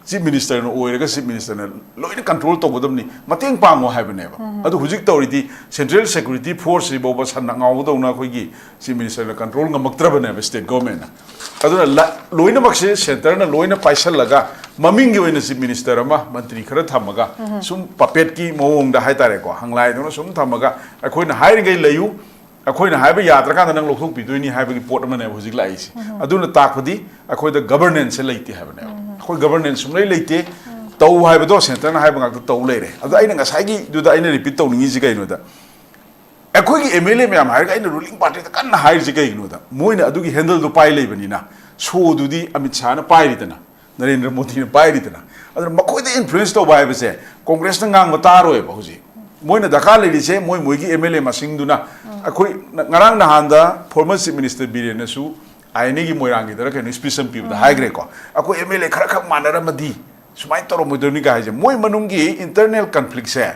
Chief Minister ꯅ ꯑꯣꯏꯔꯒ Chief Minister ꯅ ꯂꯣꯏꯅ control ꯇꯧꯒꯗꯕꯅꯤ, ꯃꯇꯦꯡ ꯄꯥꯡꯉꯣ ꯍꯥꯏꯕꯅꯦꯕ꯫ ꯎꯝ꯫ ꯑꯗꯨ ꯍꯧꯖꯤꯛ ꯇꯧꯔꯤꯗꯤ Central Security Force ꯁꯤ ꯐꯥꯎꯕ ꯁꯟꯅ ꯉꯥꯎꯕꯗꯧꯅ ꯑꯩꯈꯣꯏꯒꯤ Chief Minister ꯅ control ꯉꯝꯃꯛꯇ꯭ꯔꯕꯅꯦꯕ state government ꯅ꯫ ꯑꯗꯨꯅ ꯂ-, ꯂꯣꯏꯅꯃꯛꯁꯦ centre ꯅ ꯂꯣꯏꯅ ꯄꯥꯏꯁꯜꯂꯒ, ꯃꯃꯤꯡꯒꯤ ꯑꯣꯏꯅ Chief Minister ꯑꯃ, ꯃꯟꯇ꯭ꯔꯤ ꯈꯔ ꯊꯝꯃꯒ, ꯎꯝ꯫ Sum puppet ꯀꯤ ꯃꯑꯣꯡꯗ ꯍꯥꯏꯇꯥꯔꯦꯀꯣ, ꯍꯪꯂꯥꯏꯗꯧꯅ ꯁꯨꯝ ꯊꯝꯃꯒ, ꯑꯩꯈꯣꯏꯅ ꯍꯥꯏꯔꯤꯉꯩ ꯂꯩꯌꯨ, ꯑꯩꯈꯣꯏꯅ ꯍꯥꯏꯕ ꯌꯥꯗ꯭ꯔꯀꯥꯟꯗ ꯅꯪ ꯂꯧꯊꯣꯛꯄꯤꯗꯣꯏꯅꯤ ꯍꯥꯏꯕꯒꯤ ꯄꯣꯠ ꯑꯃꯅꯦꯕ ꯍꯧꯖꯤꯛ ꯂꯥꯛꯏꯁꯦ꯫ ꯎꯝ꯫ ꯑꯗꯨꯅ ꯇꯥꯛꯄꯗꯤ ꯑꯩꯈꯣꯏꯗ governance ꯁꯦ ꯂꯩꯇꯦ ꯍꯥꯏꯕꯅꯦꯕ꯫ ꯎꯝ꯫ ꯑꯩꯈꯣꯏ governance ꯁꯨꯡꯂꯩ ꯂꯩꯇꯦ꯫ ꯎꯝ꯫ ꯇꯧ ꯍꯥꯏꯕꯗꯣ centre ꯅ ꯍꯥꯏꯕ ꯉꯥꯛꯇ ꯇꯧ ꯂꯩꯔꯦ꯫ ꯑꯗꯣ ꯑꯩꯅ ꯉꯁꯥꯏꯒꯤꯗꯨꯗ ꯑꯩꯅ repeat ꯇꯧꯅꯤꯡꯉꯤꯁꯤ ꯀꯩꯅꯣꯗ, ꯑꯩꯈꯣꯏꯒꯤ M L A ꯃꯌꯥꯝ ꯍꯥꯏꯔꯒ ꯑꯩꯅ ruling party ꯗ ꯀꯟꯅ ꯍꯥꯏꯔꯤꯁꯤ ꯀꯩꯒꯤꯅꯣꯗ, ꯃꯣꯏꯅ ꯑꯗꯨꯒꯤ handle ꯗꯣ ꯄꯥꯏ ꯂꯩꯕꯅꯤꯅ꯫ ꯁꯣꯗꯨꯗꯤ ꯑꯃꯤꯠ ꯁꯥꯍꯅ ꯄꯥꯏꯔꯤꯗꯅ, ꯅꯔꯦꯟꯗ꯭ꯔ ꯃꯣꯗꯤꯅ ꯄꯥꯏꯔꯤꯗꯅ꯫ ꯑꯗꯨꯅ ꯃꯈꯣꯏꯗ influence ꯇꯧꯕ ꯍꯥꯏꯕꯁꯦ Congress ꯅ ꯉꯥꯡꯕ ꯇꯥꯔꯣꯏꯕ ꯍꯧꯖꯤꯛ꯫ ꯃꯣꯏꯅ ꯗꯔꯀꯥꯔ ꯂꯩꯔꯤꯁꯦ ꯃꯣꯏ ꯃꯣꯏꯒꯤ M L A ꯃꯁꯤꯡꯗꯨꯅ꯫ ꯎꯝ꯫ ꯑꯩꯈꯣꯏ ꯉ-, ꯉꯔꯥꯡ ꯅꯍꯥꯟꯗ former Chief Minister ꯕꯤꯔꯦꯟꯅꯁꯨ ꯑꯥꯏ ꯑꯦꯟ ꯑꯦꯒꯤ ꯃꯣꯏꯔꯥꯡꯒꯤꯗꯔ ꯀꯩꯅꯣ speech ꯑꯃ ꯄꯤꯕꯗ ꯎꯝ꯫ ꯍꯥꯏꯈ꯭ꯔꯦꯀꯣ, ꯑꯩꯈꯣꯏ M L A ꯈꯔꯈꯛ ꯃꯥꯟꯅꯔꯝꯃꯗꯤ ꯁꯨꯃꯥꯏꯅ ꯇꯧꯔꯝꯃꯣꯏꯗꯣꯏꯅꯤ ꯀꯥꯏ ꯍꯥꯏꯁꯦ꯫ ꯃꯣꯏ ꯃꯅꯨꯡꯒꯤ internal conflict ꯁꯦ,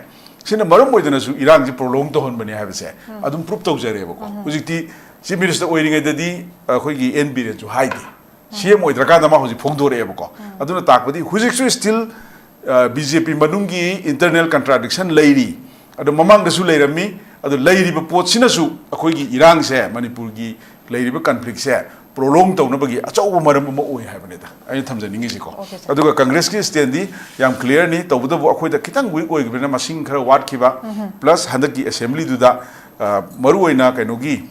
ꯁꯤꯅ ꯃꯔꯝ ꯑꯣꯏꯗꯅꯁꯨ ꯏꯔꯥꯡꯁꯦ prolong ꯇꯧꯍꯟꯕꯅꯦ ꯍꯥꯏꯕꯁꯦ ꯎꯝ꯫ ꯑꯗꯨꯝ prove ꯇꯧꯖꯔꯦꯕꯀꯣ꯫ ꯎꯝ꯫ ꯍꯧꯖꯤꯛꯇꯤ Chief Minister ꯑꯣꯏꯔꯤꯉꯩꯗꯗꯤ ꯑꯩꯈꯣꯏꯒꯤ ꯑꯦꯟ ꯕꯤꯔꯦꯟꯁꯨ ꯍꯥꯏꯗꯦ꯫ ꯎꯝ꯫ C M ꯑꯣꯏꯗ꯭ꯔꯀꯥꯟꯗ ꯃꯥ ꯍꯧꯖꯤꯛ ꯐꯣꯡꯗꯣꯔꯛꯑꯦꯕꯀꯣ꯫ ꯎꯝ꯫ ꯑꯗꯨꯅ ꯇꯥꯛꯄꯗꯤ ꯍꯧꯖꯤꯛꯁꯨ still, ꯑ, B J P ꯃꯅꯨꯡꯒꯤ internal contradiction ꯂꯩꯔꯤ꯫ ꯑꯗꯣ ꯃꯃꯥꯡꯗꯁꯨ ꯂꯩꯔꯝꯃꯤ꯫ ꯑꯗꯣ ꯂꯩꯔꯤꯕ ꯄꯣꯠꯁꯤꯅꯁꯨ ꯑꯩꯈꯣꯏꯒꯤ ꯏꯔꯥꯡꯁꯦ, ꯃꯅꯤꯄꯨꯔꯒꯤ ꯂꯩꯔꯤꯕ conflict ꯁꯦ prolong ꯇꯧꯅꯕꯒꯤ ꯑꯆꯧꯕ ꯃꯔꯝ ꯑꯃ ꯑꯣꯏ ꯍꯥꯏꯕꯅꯤꯗ ꯑꯩꯅ ꯊꯝꯖꯅꯤꯡꯉꯤꯁꯤꯀꯣ꯫ Okay, sir. ꯑꯗꯨꯒ Congress ꯀꯤ stand ꯗꯤ ꯌꯥꯝ clear ꯅꯤ, ꯇꯧꯕꯇꯕꯨ ꯑꯩꯈꯣꯏꯗ ꯈꯤꯇꯪ weak ꯑꯣꯏꯈꯤꯕꯅꯤꯅ ꯃꯁꯤꯡ ꯈꯔ ꯋꯥꯠꯈꯤꯕ, ꯎꯝ꯫ Plus ꯍꯟꯗꯛꯀꯤ assembly ꯗꯨꯗ ꯃꯔꯨꯑꯣꯏꯅ ꯀꯩꯅꯣꯒꯤ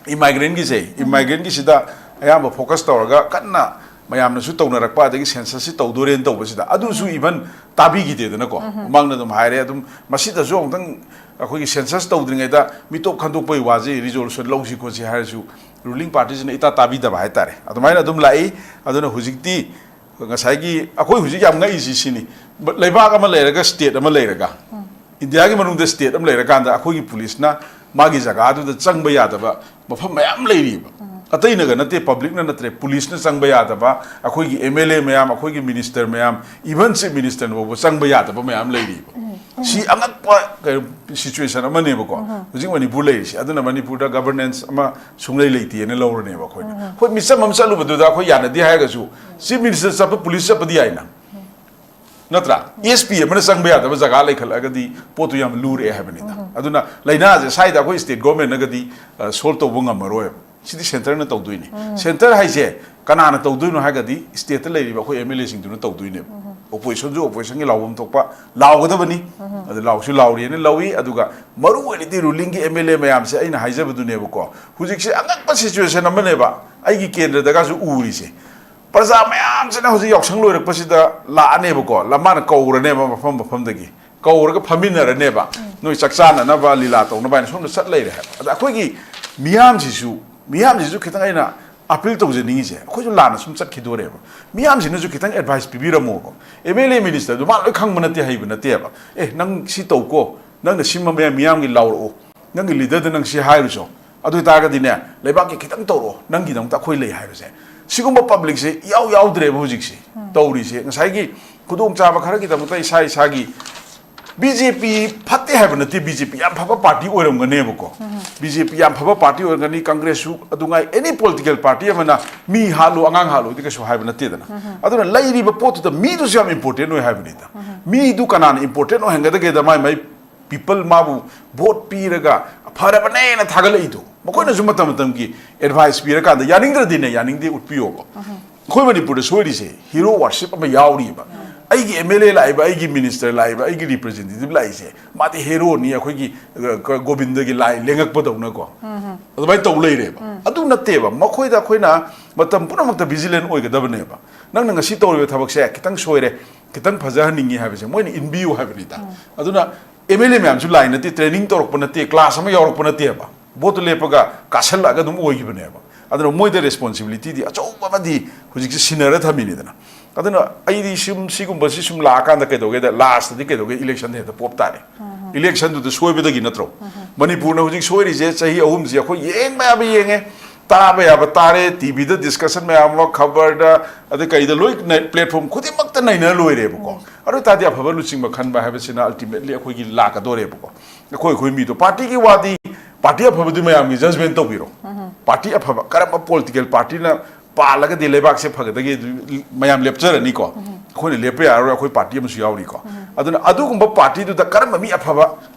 ꯏꯃꯥꯏꯒ꯭ꯔꯦꯟꯒꯤꯁꯦ, ꯏꯃꯥꯏꯒ꯭ꯔꯦꯟꯒꯤꯁꯤꯗ ꯑꯌꯥꯝꯕ ꯐꯣꯀꯁ ꯇꯧꯔꯒ ꯀꯟꯅ ꯃꯌꯥꯝꯅꯁꯨ ꯇꯧꯅꯔꯛꯄ, ꯑꯗꯒꯤ ꯁꯦꯟꯁꯁꯁꯤ ꯇꯧꯗꯣꯔꯦꯅ ꯇꯧꯕꯁꯤꯗ ꯑꯗꯨꯁꯨ ꯏꯚꯟ ꯇꯥꯕꯤꯈꯤꯗꯦꯗꯅꯀꯣ꯫ ꯃꯃꯥꯡꯗ ꯑꯗꯨꯝ ꯍꯥꯏꯔꯦ, ꯑꯗꯨꯝ ꯃꯁꯤꯗꯁꯨ ꯑꯃꯨꯛꯇꯪ ꯑꯩꯈꯣꯏꯒꯤ ꯁꯦꯟꯁꯁ ꯇꯧꯗ꯭ꯔꯤꯉꯩꯗ ꯃꯤꯇꯣꯞ ꯈꯟꯗꯣꯛꯄꯒꯤ ꯋꯥꯁꯤ ꯔꯤꯖꯣꯂꯨꯁꯟ ꯂꯧꯁꯤ ꯈꯣꯠꯁꯤ ꯍꯥꯏꯔꯁꯨ ꯔꯨꯂꯤꯡ ꯄꯥꯔꯇꯤꯁꯤꯅ ꯏꯇꯥ ꯇꯥꯕꯤꯗꯕ ꯍꯥꯏꯇꯥꯔꯦ꯫ ꯑꯗꯨꯃꯥꯏꯅ ꯑꯗꯨꯝ ꯂꯥꯛꯏ꯫ ꯑꯗꯨꯅ ꯍꯧꯖꯤꯛꯇꯤ ꯉꯁꯥꯏꯒꯤ ꯑꯩꯈꯣꯏ ꯍꯧꯖꯤꯛ ꯌꯥꯝ ꯉꯛꯏꯁꯤ ꯁꯤꯅꯤ, ꯂꯩꯕꯥꯛ ꯑꯃ ꯂꯩꯔꯒ, ꯁ꯭ꯇꯦꯠ ꯑꯃ ꯂꯩꯔꯒ, ꯏꯟꯗꯤꯌꯥꯒꯤ ꯃꯅꯨꯡꯗ ꯁ꯭ꯇꯦꯠ ꯑꯃ ꯂꯩꯔꯀꯥꯟꯗ ꯑꯩꯈꯣꯏꯒꯤ ꯄꯨꯂꯤꯁꯅ ꯃꯥꯒꯤ ꯖꯒꯥꯗꯨꯗ ꯆꯪꯕ ꯌꯥꯗꯕ ꯃꯐꯝ ꯃꯌꯥꯝ ꯂꯩꯔꯤꯕ꯫ ꯑꯇꯩꯅꯒ ꯅꯠꯇꯦ, ꯄꯕ꯭ꯂꯤꯛꯅ ꯅꯠꯇ꯭ꯔꯦ, ꯄꯨꯂꯤꯁꯅ ꯆꯪꯕ ꯌꯌꯥꯗꯕ, ꯑꯩꯈꯣꯏꯒꯤ ꯑꯦꯝ ꯑꯦꯜ ꯑꯦ ꯃꯌꯥꯝ, ꯑꯩꯈꯣꯏꯒꯤ ꯃꯤꯅꯤꯁꯇꯔ ꯃꯌꯥꯝ, ꯏꯚꯟ ꯆꯤꯐ ꯃꯤꯅꯤꯁꯇꯔꯅ ꯐꯥꯎꯕ ꯆꯪꯕ ꯌꯥꯗꯕ ꯃꯌꯥꯝ ꯂꯩꯔꯤꯕ꯫ ꯁꯤ ꯑꯉꯛꯄ ꯀꯩꯅꯣ ꯁꯤꯆꯨꯋꯦꯁꯟ ꯑꯃꯅꯦꯕꯀꯣ ꯍꯧꯖꯤꯛ ꯃꯅꯤꯄꯨꯔ ꯂꯩꯔꯤꯁꯦ꯫ ꯑꯗꯨꯅ ꯃꯅꯤꯄꯨꯔꯗ ꯒꯕꯔꯅꯦꯟꯁ ꯑꯃ ꯁꯨꯡꯂꯩ ꯂꯩꯇꯦꯅ ꯂꯧꯔꯅꯦꯕ ꯑꯩꯈꯣꯏꯅ꯫ ꯍꯣꯏ, ꯃꯤꯆꯝ ꯑꯃ ꯆꯠꯂꯨꯕꯗꯨꯗ ꯑꯩꯈꯣꯏ ꯌꯥꯅꯗꯦ ꯍꯥꯏꯔꯒꯁꯨ ꯆꯤꯐ ꯃꯤꯅꯤꯁꯇꯔ ꯆꯠꯄ, ꯄꯨꯂꯤꯁ ꯆꯠꯄꯗꯤ ꯌꯥꯏꯅ, ꯅꯠꯇ꯭ꯔꯥ? ꯑꯦꯁ ꯄꯤ ꯑꯃꯅ ꯆꯪꯕ ꯌꯥꯗꯕ ꯖꯒꯥ ꯂꯩꯈꯠꯂꯛꯑꯒꯗꯤ ꯄꯣꯠꯇꯨ ꯌꯥꯝ ꯂꯨꯔꯛꯑꯦ ꯍꯥꯏꯕꯅꯤꯗ꯫ ꯑꯗꯨꯅ ꯂꯥꯏꯅꯥꯁꯦ ꯁ꯭ꯋꯥꯏꯗ ꯑꯩꯈꯣꯏ ꯁ꯭ꯇꯦꯠ ꯒꯣꯔꯃꯦꯟꯅꯒꯗꯤ ꯁꯣꯜꯕ ꯇꯧꯕ ꯉꯝꯃꯔꯣꯏꯕ꯫ ꯁꯤꯗꯤ ꯁꯦꯟꯇꯔꯅ ꯇꯧꯗꯣꯏꯅꯤ꯫ ꯁꯦꯟꯇꯔ ꯍꯥꯏꯁꯦ ꯀꯅꯥꯅ ꯇꯧꯗꯣꯏꯅꯣ ꯍꯥꯏꯔꯒꯗꯤ ꯁ꯭ꯇꯦꯠꯇ ꯂꯩꯔꯤꯕ ꯑꯩꯈꯣꯏ ꯑꯦꯝ ꯑꯦꯜ ꯑꯦꯁꯤꯡꯗꯨꯅ ꯇꯧꯗꯣꯏꯅꯦꯕ꯫ ꯑꯣꯄꯣꯖꯤꯁꯟꯁꯨ ꯑꯣꯄꯣꯖꯤꯁꯟꯒꯤ ꯂꯥꯎꯐꯝ ꯊꯣꯛꯄ ꯂꯥꯎꯒꯗꯕꯅꯤ꯫ ꯑꯗꯨ ꯂꯥꯎꯁꯨ ꯂꯥꯎꯔꯤꯅ ꯂꯧꯏ꯫ ꯑꯗꯨꯒ ꯃꯔꯨ ꯑꯣꯏꯅꯗꯤ ꯔꯨꯂꯤꯡꯒꯤ ꯑꯦꯝ ꯑꯦꯜ ꯑꯦ ꯃꯌꯥꯝꯁꯦ ꯑꯩꯅ ꯍꯥꯏꯖꯕꯗꯨꯅꯦꯕꯀꯣ, ꯍꯧꯖꯤꯛꯁꯦ ꯑꯉꯛꯄ ꯁꯤꯆꯨꯋꯦꯁꯟ ꯑꯃꯅꯦꯕ꯫ ꯑꯩꯒꯤ ꯀꯦꯟꯗ꯭ꯔꯗꯒꯁꯨ ꯎꯔꯤꯁꯦ, ꯄ꯭ꯔꯖꯥ ꯃꯌꯥꯝꯁꯤꯅ ꯍꯧꯖꯤꯛ ꯌꯥꯎꯁꯪ ꯂꯣꯏꯔꯛꯄꯁꯤꯗ ꯂꯥꯛꯑꯅꯦꯕꯀꯣ, ꯂ-, ꯃꯥꯅ ꯀꯧꯔꯅꯦꯕ, ꯃꯐꯝ ꯃꯐꯝꯗꯒꯤ ꯀꯧꯔꯒ ꯐꯝꯃꯤꯟꯅꯔꯅꯦꯕ꯫ ꯅꯣꯏ ꯆꯥꯛ ꯆꯥꯅꯅꯕ, ꯂꯤꯂꯥ ꯇꯧꯅꯕ ꯍꯥꯏꯅ ꯁꯣꯝꯗ ꯆꯠ ꯂꯩꯔꯦ ꯍꯥꯏꯕ꯫ ꯑꯗ ꯑꯩꯈꯣꯏꯒꯤ ꯃꯤꯌꯥꯝꯁꯤꯁꯨ, ꯃꯤꯌꯥꯝꯁꯤꯁꯨ ꯈꯤꯇꯪ ꯑꯩꯅ ꯑꯄꯤꯜ ꯇꯧꯖꯅꯤꯡꯉꯤꯁꯦ, ꯑꯩꯈꯣꯏꯁꯨ ꯂꯥꯟꯅ ꯁꯨꯝ ꯆꯠꯈꯤꯗꯣꯔꯦꯕ꯫ ꯃꯤꯌꯥꯝꯁꯤꯅꯁꯨ ꯈꯤꯇꯪ ꯑꯦꯗꯚꯥꯏꯁ ꯄꯤꯕꯤꯔꯝꯃꯣꯕ꯫ ꯑꯦꯝ ꯑꯦꯜ ꯑꯦ ꯃꯤꯅꯤꯁꯇꯔꯗꯨ ꯃꯥ ꯂꯣꯏ ꯈꯪꯕ ꯅꯠꯇꯦ, ꯍꯩꯕ ꯅꯠꯇꯦꯕ꯫ "ꯑꯦ, ꯅꯪ ꯁꯤ ꯇꯧꯀꯣ, ꯅꯪꯅ ꯁꯤꯃ ꯃꯌꯥꯝ, ꯃꯤꯌꯥꯝꯒꯤ ꯂꯥꯎꯔꯛꯑꯣ, ꯅꯪꯒꯤ ꯂꯤꯗꯔꯗ ꯅꯪ ꯁꯤ ꯍꯥꯏꯔꯨꯆꯣ, ꯑꯗꯨ ꯑꯣꯏꯇꯥꯔꯒꯗꯤꯅꯦ, ꯂꯩꯕꯥꯛꯀꯤ ꯈꯤꯇꯪ ꯇꯧꯔꯛꯑꯣ, ꯅꯪꯒꯤꯗꯃꯛꯇ ꯑꯩꯈꯣꯏ ꯂꯩ" ꯍꯥꯏꯕꯁꯦ꯫ ꯁꯤꯒꯨꯝꯕ ꯄꯕ꯭ꯂꯤꯛꯁꯦ ꯏꯌꯥꯎ ꯌꯥꯎꯗ꯭ꯔꯦꯕ ꯍꯧꯖꯤꯛꯁꯦ ꯇꯧꯔꯤꯁꯦ꯫ ꯉꯁꯥꯏꯒꯤ ꯈꯨꯗꯣꯡꯆꯥꯕ ꯈꯔꯒꯤꯗꯃꯛꯇ ꯏꯁꯥ ꯏꯁꯥꯒꯤ, ꯕꯤ ꯖꯦ ꯄꯤ ꯐꯠꯇꯦ ꯍꯥꯏꯕ ꯅꯠꯇꯦ, ꯕꯤ ꯖꯦ ꯄꯤ ꯌꯥꯝ ꯐꯕ ꯄꯥꯔꯇꯤ ꯑꯣꯏꯔꯝꯒꯅꯦꯕꯀꯣ꯫ ꯕꯤ ꯖꯦ ꯄꯤ ꯌꯥꯝ ꯐꯕ ꯄꯥꯔꯇꯤ ꯑꯣꯏꯔꯝꯒꯅꯤ, ꯀꯪꯒ꯭ꯔꯦꯁꯁꯨ ꯑꯗꯨꯉꯥꯏ, ꯑꯦꯅꯤ ꯄꯣꯂꯤꯇꯤꯀꯦꯜ ꯄꯥꯔꯇꯤ ꯑꯃꯅ ꯃꯤ ꯍꯥꯠꯂꯨ, ꯑꯉꯥꯡ ꯍꯥꯠꯂꯨ, ꯑꯗꯨ ꯀꯩꯁꯨ ꯍꯥꯏꯕ ꯅꯠꯇꯦꯗꯅ꯫ ꯑꯗꯨꯅ ꯂꯩꯔꯤꯕ ꯄꯣꯠꯇꯨꯗ ꯃꯤꯗꯨꯁꯨ ꯌꯥꯝ ꯏꯝꯄꯣꯔꯇꯦꯟ ꯑꯣꯏ ꯍꯥꯏꯕꯅꯤꯗ꯫ ꯃꯤꯗꯨ ꯀꯅꯥꯅ ꯏꯝꯄꯣꯔꯇꯦꯟ ꯑꯣꯏꯍꯟꯒꯗꯒꯦꯗ ꯃꯥꯏ ꯃꯥꯏ ꯄꯤꯄꯜ ꯃꯥꯕꯨ ꯚꯣꯠ ꯄꯤꯔꯒ ꯐꯔꯕꯅꯦꯅ ꯊꯥꯒꯠꯂꯛꯏꯗꯣ, ꯃꯈꯣꯏꯅꯁꯨ ꯃꯇꯝ ꯃꯇꯝꯒꯤ ꯑꯦꯗꯚꯥꯏꯁ ꯄꯤꯔꯀꯥꯟꯗ ꯌꯥꯅꯤꯡꯗ꯭ꯔꯗꯤꯅꯦ, ꯌꯥꯅꯤꯡꯗꯦ ꯎꯠꯄꯤꯌꯣꯕ꯫ ꯑꯩꯈꯣꯏ ꯃꯅꯤꯄꯨꯔꯗ ꯁꯣꯏꯔꯤꯁꯦ ꯍꯤꯔꯣ ꯋꯥꯔꯁꯤꯞ ꯑꯃ ꯌꯥꯎꯔꯤꯕ꯫ ꯑꯩꯒꯤ ꯑꯦꯝ ꯑꯦꯜ ꯑꯦ ꯂꯥꯛꯏꯕ, ꯑꯩꯒꯤ ꯃꯤꯅꯤꯁꯇꯔ ꯂꯥꯛꯏꯕ, ꯑꯩꯒꯤ ꯔꯤꯄ꯭ꯔꯖꯦꯟꯇꯦꯇꯤꯚ ꯂꯥꯛꯏꯁꯦ, ꯃꯥꯗꯤ ꯍꯦꯔꯣꯅꯤ, ꯑꯩꯈꯣꯏꯒꯤ ꯑ, ꯀ- ꯒꯣꯕꯤꯟꯗꯒꯤ ꯂꯥꯏ ꯂꯦꯡꯉꯛꯄꯗꯧꯅꯀꯣ, ꯑꯗꯨꯃꯥꯏꯅ ꯇꯧ ꯂꯩꯔꯦꯕ꯫ ꯑꯗꯨ ꯅꯠꯇꯦꯕ, ꯃꯈꯣꯏꯗ ꯑꯩꯈꯣꯏꯅ ꯃꯇꯝ ꯄꯨꯝꯅꯃꯛꯇ ꯚꯤꯖꯤꯂꯦꯟ ꯑꯣꯏꯒꯗꯕꯅꯦꯕ꯫ ꯅꯪꯅ ꯉꯁꯤ ꯇꯧꯔꯤꯕ ꯊꯕꯛꯁꯦ ꯈꯤꯇꯪ ꯁꯣꯏꯔꯦ, ꯈꯤꯇꯪ ꯐꯖꯍꯟꯅꯤꯡꯉꯤ ꯍꯥꯏꯕꯁꯦ ꯃꯣꯏꯅ ꯏꯟꯕꯤꯌꯨ ꯍꯥꯏꯕꯅꯤꯗ꯫ ꯑꯗꯨꯅ ꯑꯦꯝ ꯑꯦꯜ ꯑꯦ ꯃꯌꯥꯝꯁꯨ ꯂꯥꯏ ꯅꯠꯇꯦ, ꯇ꯭ꯔꯦꯅꯤꯡ ꯇꯧꯔꯛꯄ ꯅꯠꯇꯦ, ꯀ꯭ꯂꯥꯁ ꯑꯃ ꯌꯥꯎꯔꯛꯄ ꯅꯠꯇꯦꯕ꯫ ꯚꯣꯠꯇꯨ ꯂꯦꯞꯄꯒ ꯀꯥꯁꯜꯂꯛꯑꯒ ꯑꯗꯨꯝ ꯑꯣꯏꯈꯤꯕꯅꯦꯕ꯫ ꯑꯗꯨꯅ ꯃꯣꯏꯗ ꯔꯦꯁꯄꯣꯟꯁꯤꯕꯤꯂꯤꯇꯤꯗꯤ ꯑꯆꯧꯕ ꯑꯃꯗꯤ ꯍꯧꯖꯤꯛꯁꯦ ꯁꯤꯟꯅꯔ ꯊꯝꯃꯤꯅꯤꯗꯅ꯫ ꯑꯗꯨꯅ ꯑꯩꯗꯤ ꯁꯨꯝ ꯁꯤꯒꯨꯝꯕꯁꯤ ꯁꯨꯝ ꯂꯥꯛꯑꯀꯥꯟꯗ ꯀꯩꯗꯧꯒꯦꯗ, ꯂꯥꯁꯇꯗꯤ ꯀꯩꯗꯧꯒꯦ, ꯏꯂꯦꯛꯁꯟꯗ ꯍꯦꯛꯇ ꯄꯣꯞ ꯇꯥꯔꯦ꯫ ꯏꯂꯦꯛꯁꯟꯗꯨꯗ ꯁꯣꯏꯕꯗꯒꯤ ꯅꯠꯇ꯭ꯔꯣ? ꯃꯅꯤꯄꯨꯔꯅ ꯍꯧꯖꯤꯛ ꯁꯣꯏꯔꯤꯁꯦ ꯆꯍꯤ ꯑꯍꯨꯝꯁꯦ ꯑꯩꯈꯣꯏ ꯌꯦꯡꯕ ꯌꯥꯕ ꯌꯦꯡꯉꯦ, ꯇꯥꯕ ꯌꯥꯕ ꯇꯥꯔꯦ, ꯇꯤ ꯚꯤꯗ ꯗꯤꯁꯀꯁꯟ ꯃꯌꯥꯝ ꯑꯃ, ꯈꯕꯔꯗ, ꯑꯗꯩ ꯀꯩꯗ ꯂꯣꯏ ꯅꯩ-, ꯄ꯭ꯂꯦꯠꯐꯣꯔꯝ ꯈꯨꯗꯤꯡꯃꯛꯇ ꯅꯩꯅꯔ ꯂꯣꯏꯔꯦꯕꯀꯣ꯫ ꯑꯗꯨ ꯑꯣꯏ ꯇꯥꯔꯗꯤ ꯑꯐꯕ ꯂꯨꯆꯤꯡꯕ ꯈꯟꯕ ꯍꯥꯏꯕꯁꯤꯅ ꯑꯜꯇꯤꯃꯦꯠꯂꯤ ꯑꯩꯈꯣꯏꯒꯤ ꯂꯥꯛꯀꯗꯣꯔꯦꯕꯀꯣ꯫ ꯑꯩꯈꯣꯏ ꯑꯩꯈꯣꯏ ꯃꯤꯗꯣ, ꯄꯥꯔꯇꯤꯒꯤ ꯋꯥꯗꯤ, ꯄꯥꯔꯇꯤ ꯑꯐꯕꯗꯨ ꯃꯌꯥꯝꯒꯤ ꯖꯖꯃꯦꯟ ꯇꯧꯕꯤꯔꯣ꯫ ꯄꯥꯔꯇꯤ ꯑꯐꯕ, ꯀꯔꯝꯕ ꯄꯣꯂꯤꯇꯤꯀꯦꯜ ꯄꯥꯔꯇꯤꯅ ꯄꯥꯜꯂꯒꯗꯤ ꯂꯩꯕꯥꯛꯁꯦ ꯐꯒꯗꯒꯦ ꯑꯗꯨ ꯃꯌꯥꯝ ꯂꯦꯞꯆꯔꯅꯤꯀꯣ꯫ ꯑꯩꯈꯣꯏꯅ ꯂꯦꯞꯄ ꯌꯥꯔꯔꯣꯏ, ꯑꯩꯈꯣꯏ ꯄꯥꯔꯇꯤ ꯑꯃꯁꯨ ꯌꯥꯎꯔꯤꯀꯣ꯫ ꯑꯗꯨꯅ ꯑꯗꯨꯒꯨꯝꯕ ꯄꯥꯔꯇꯤꯗꯨꯗ ꯀꯔꯝꯕ ꯃꯤ ꯑꯐꯕ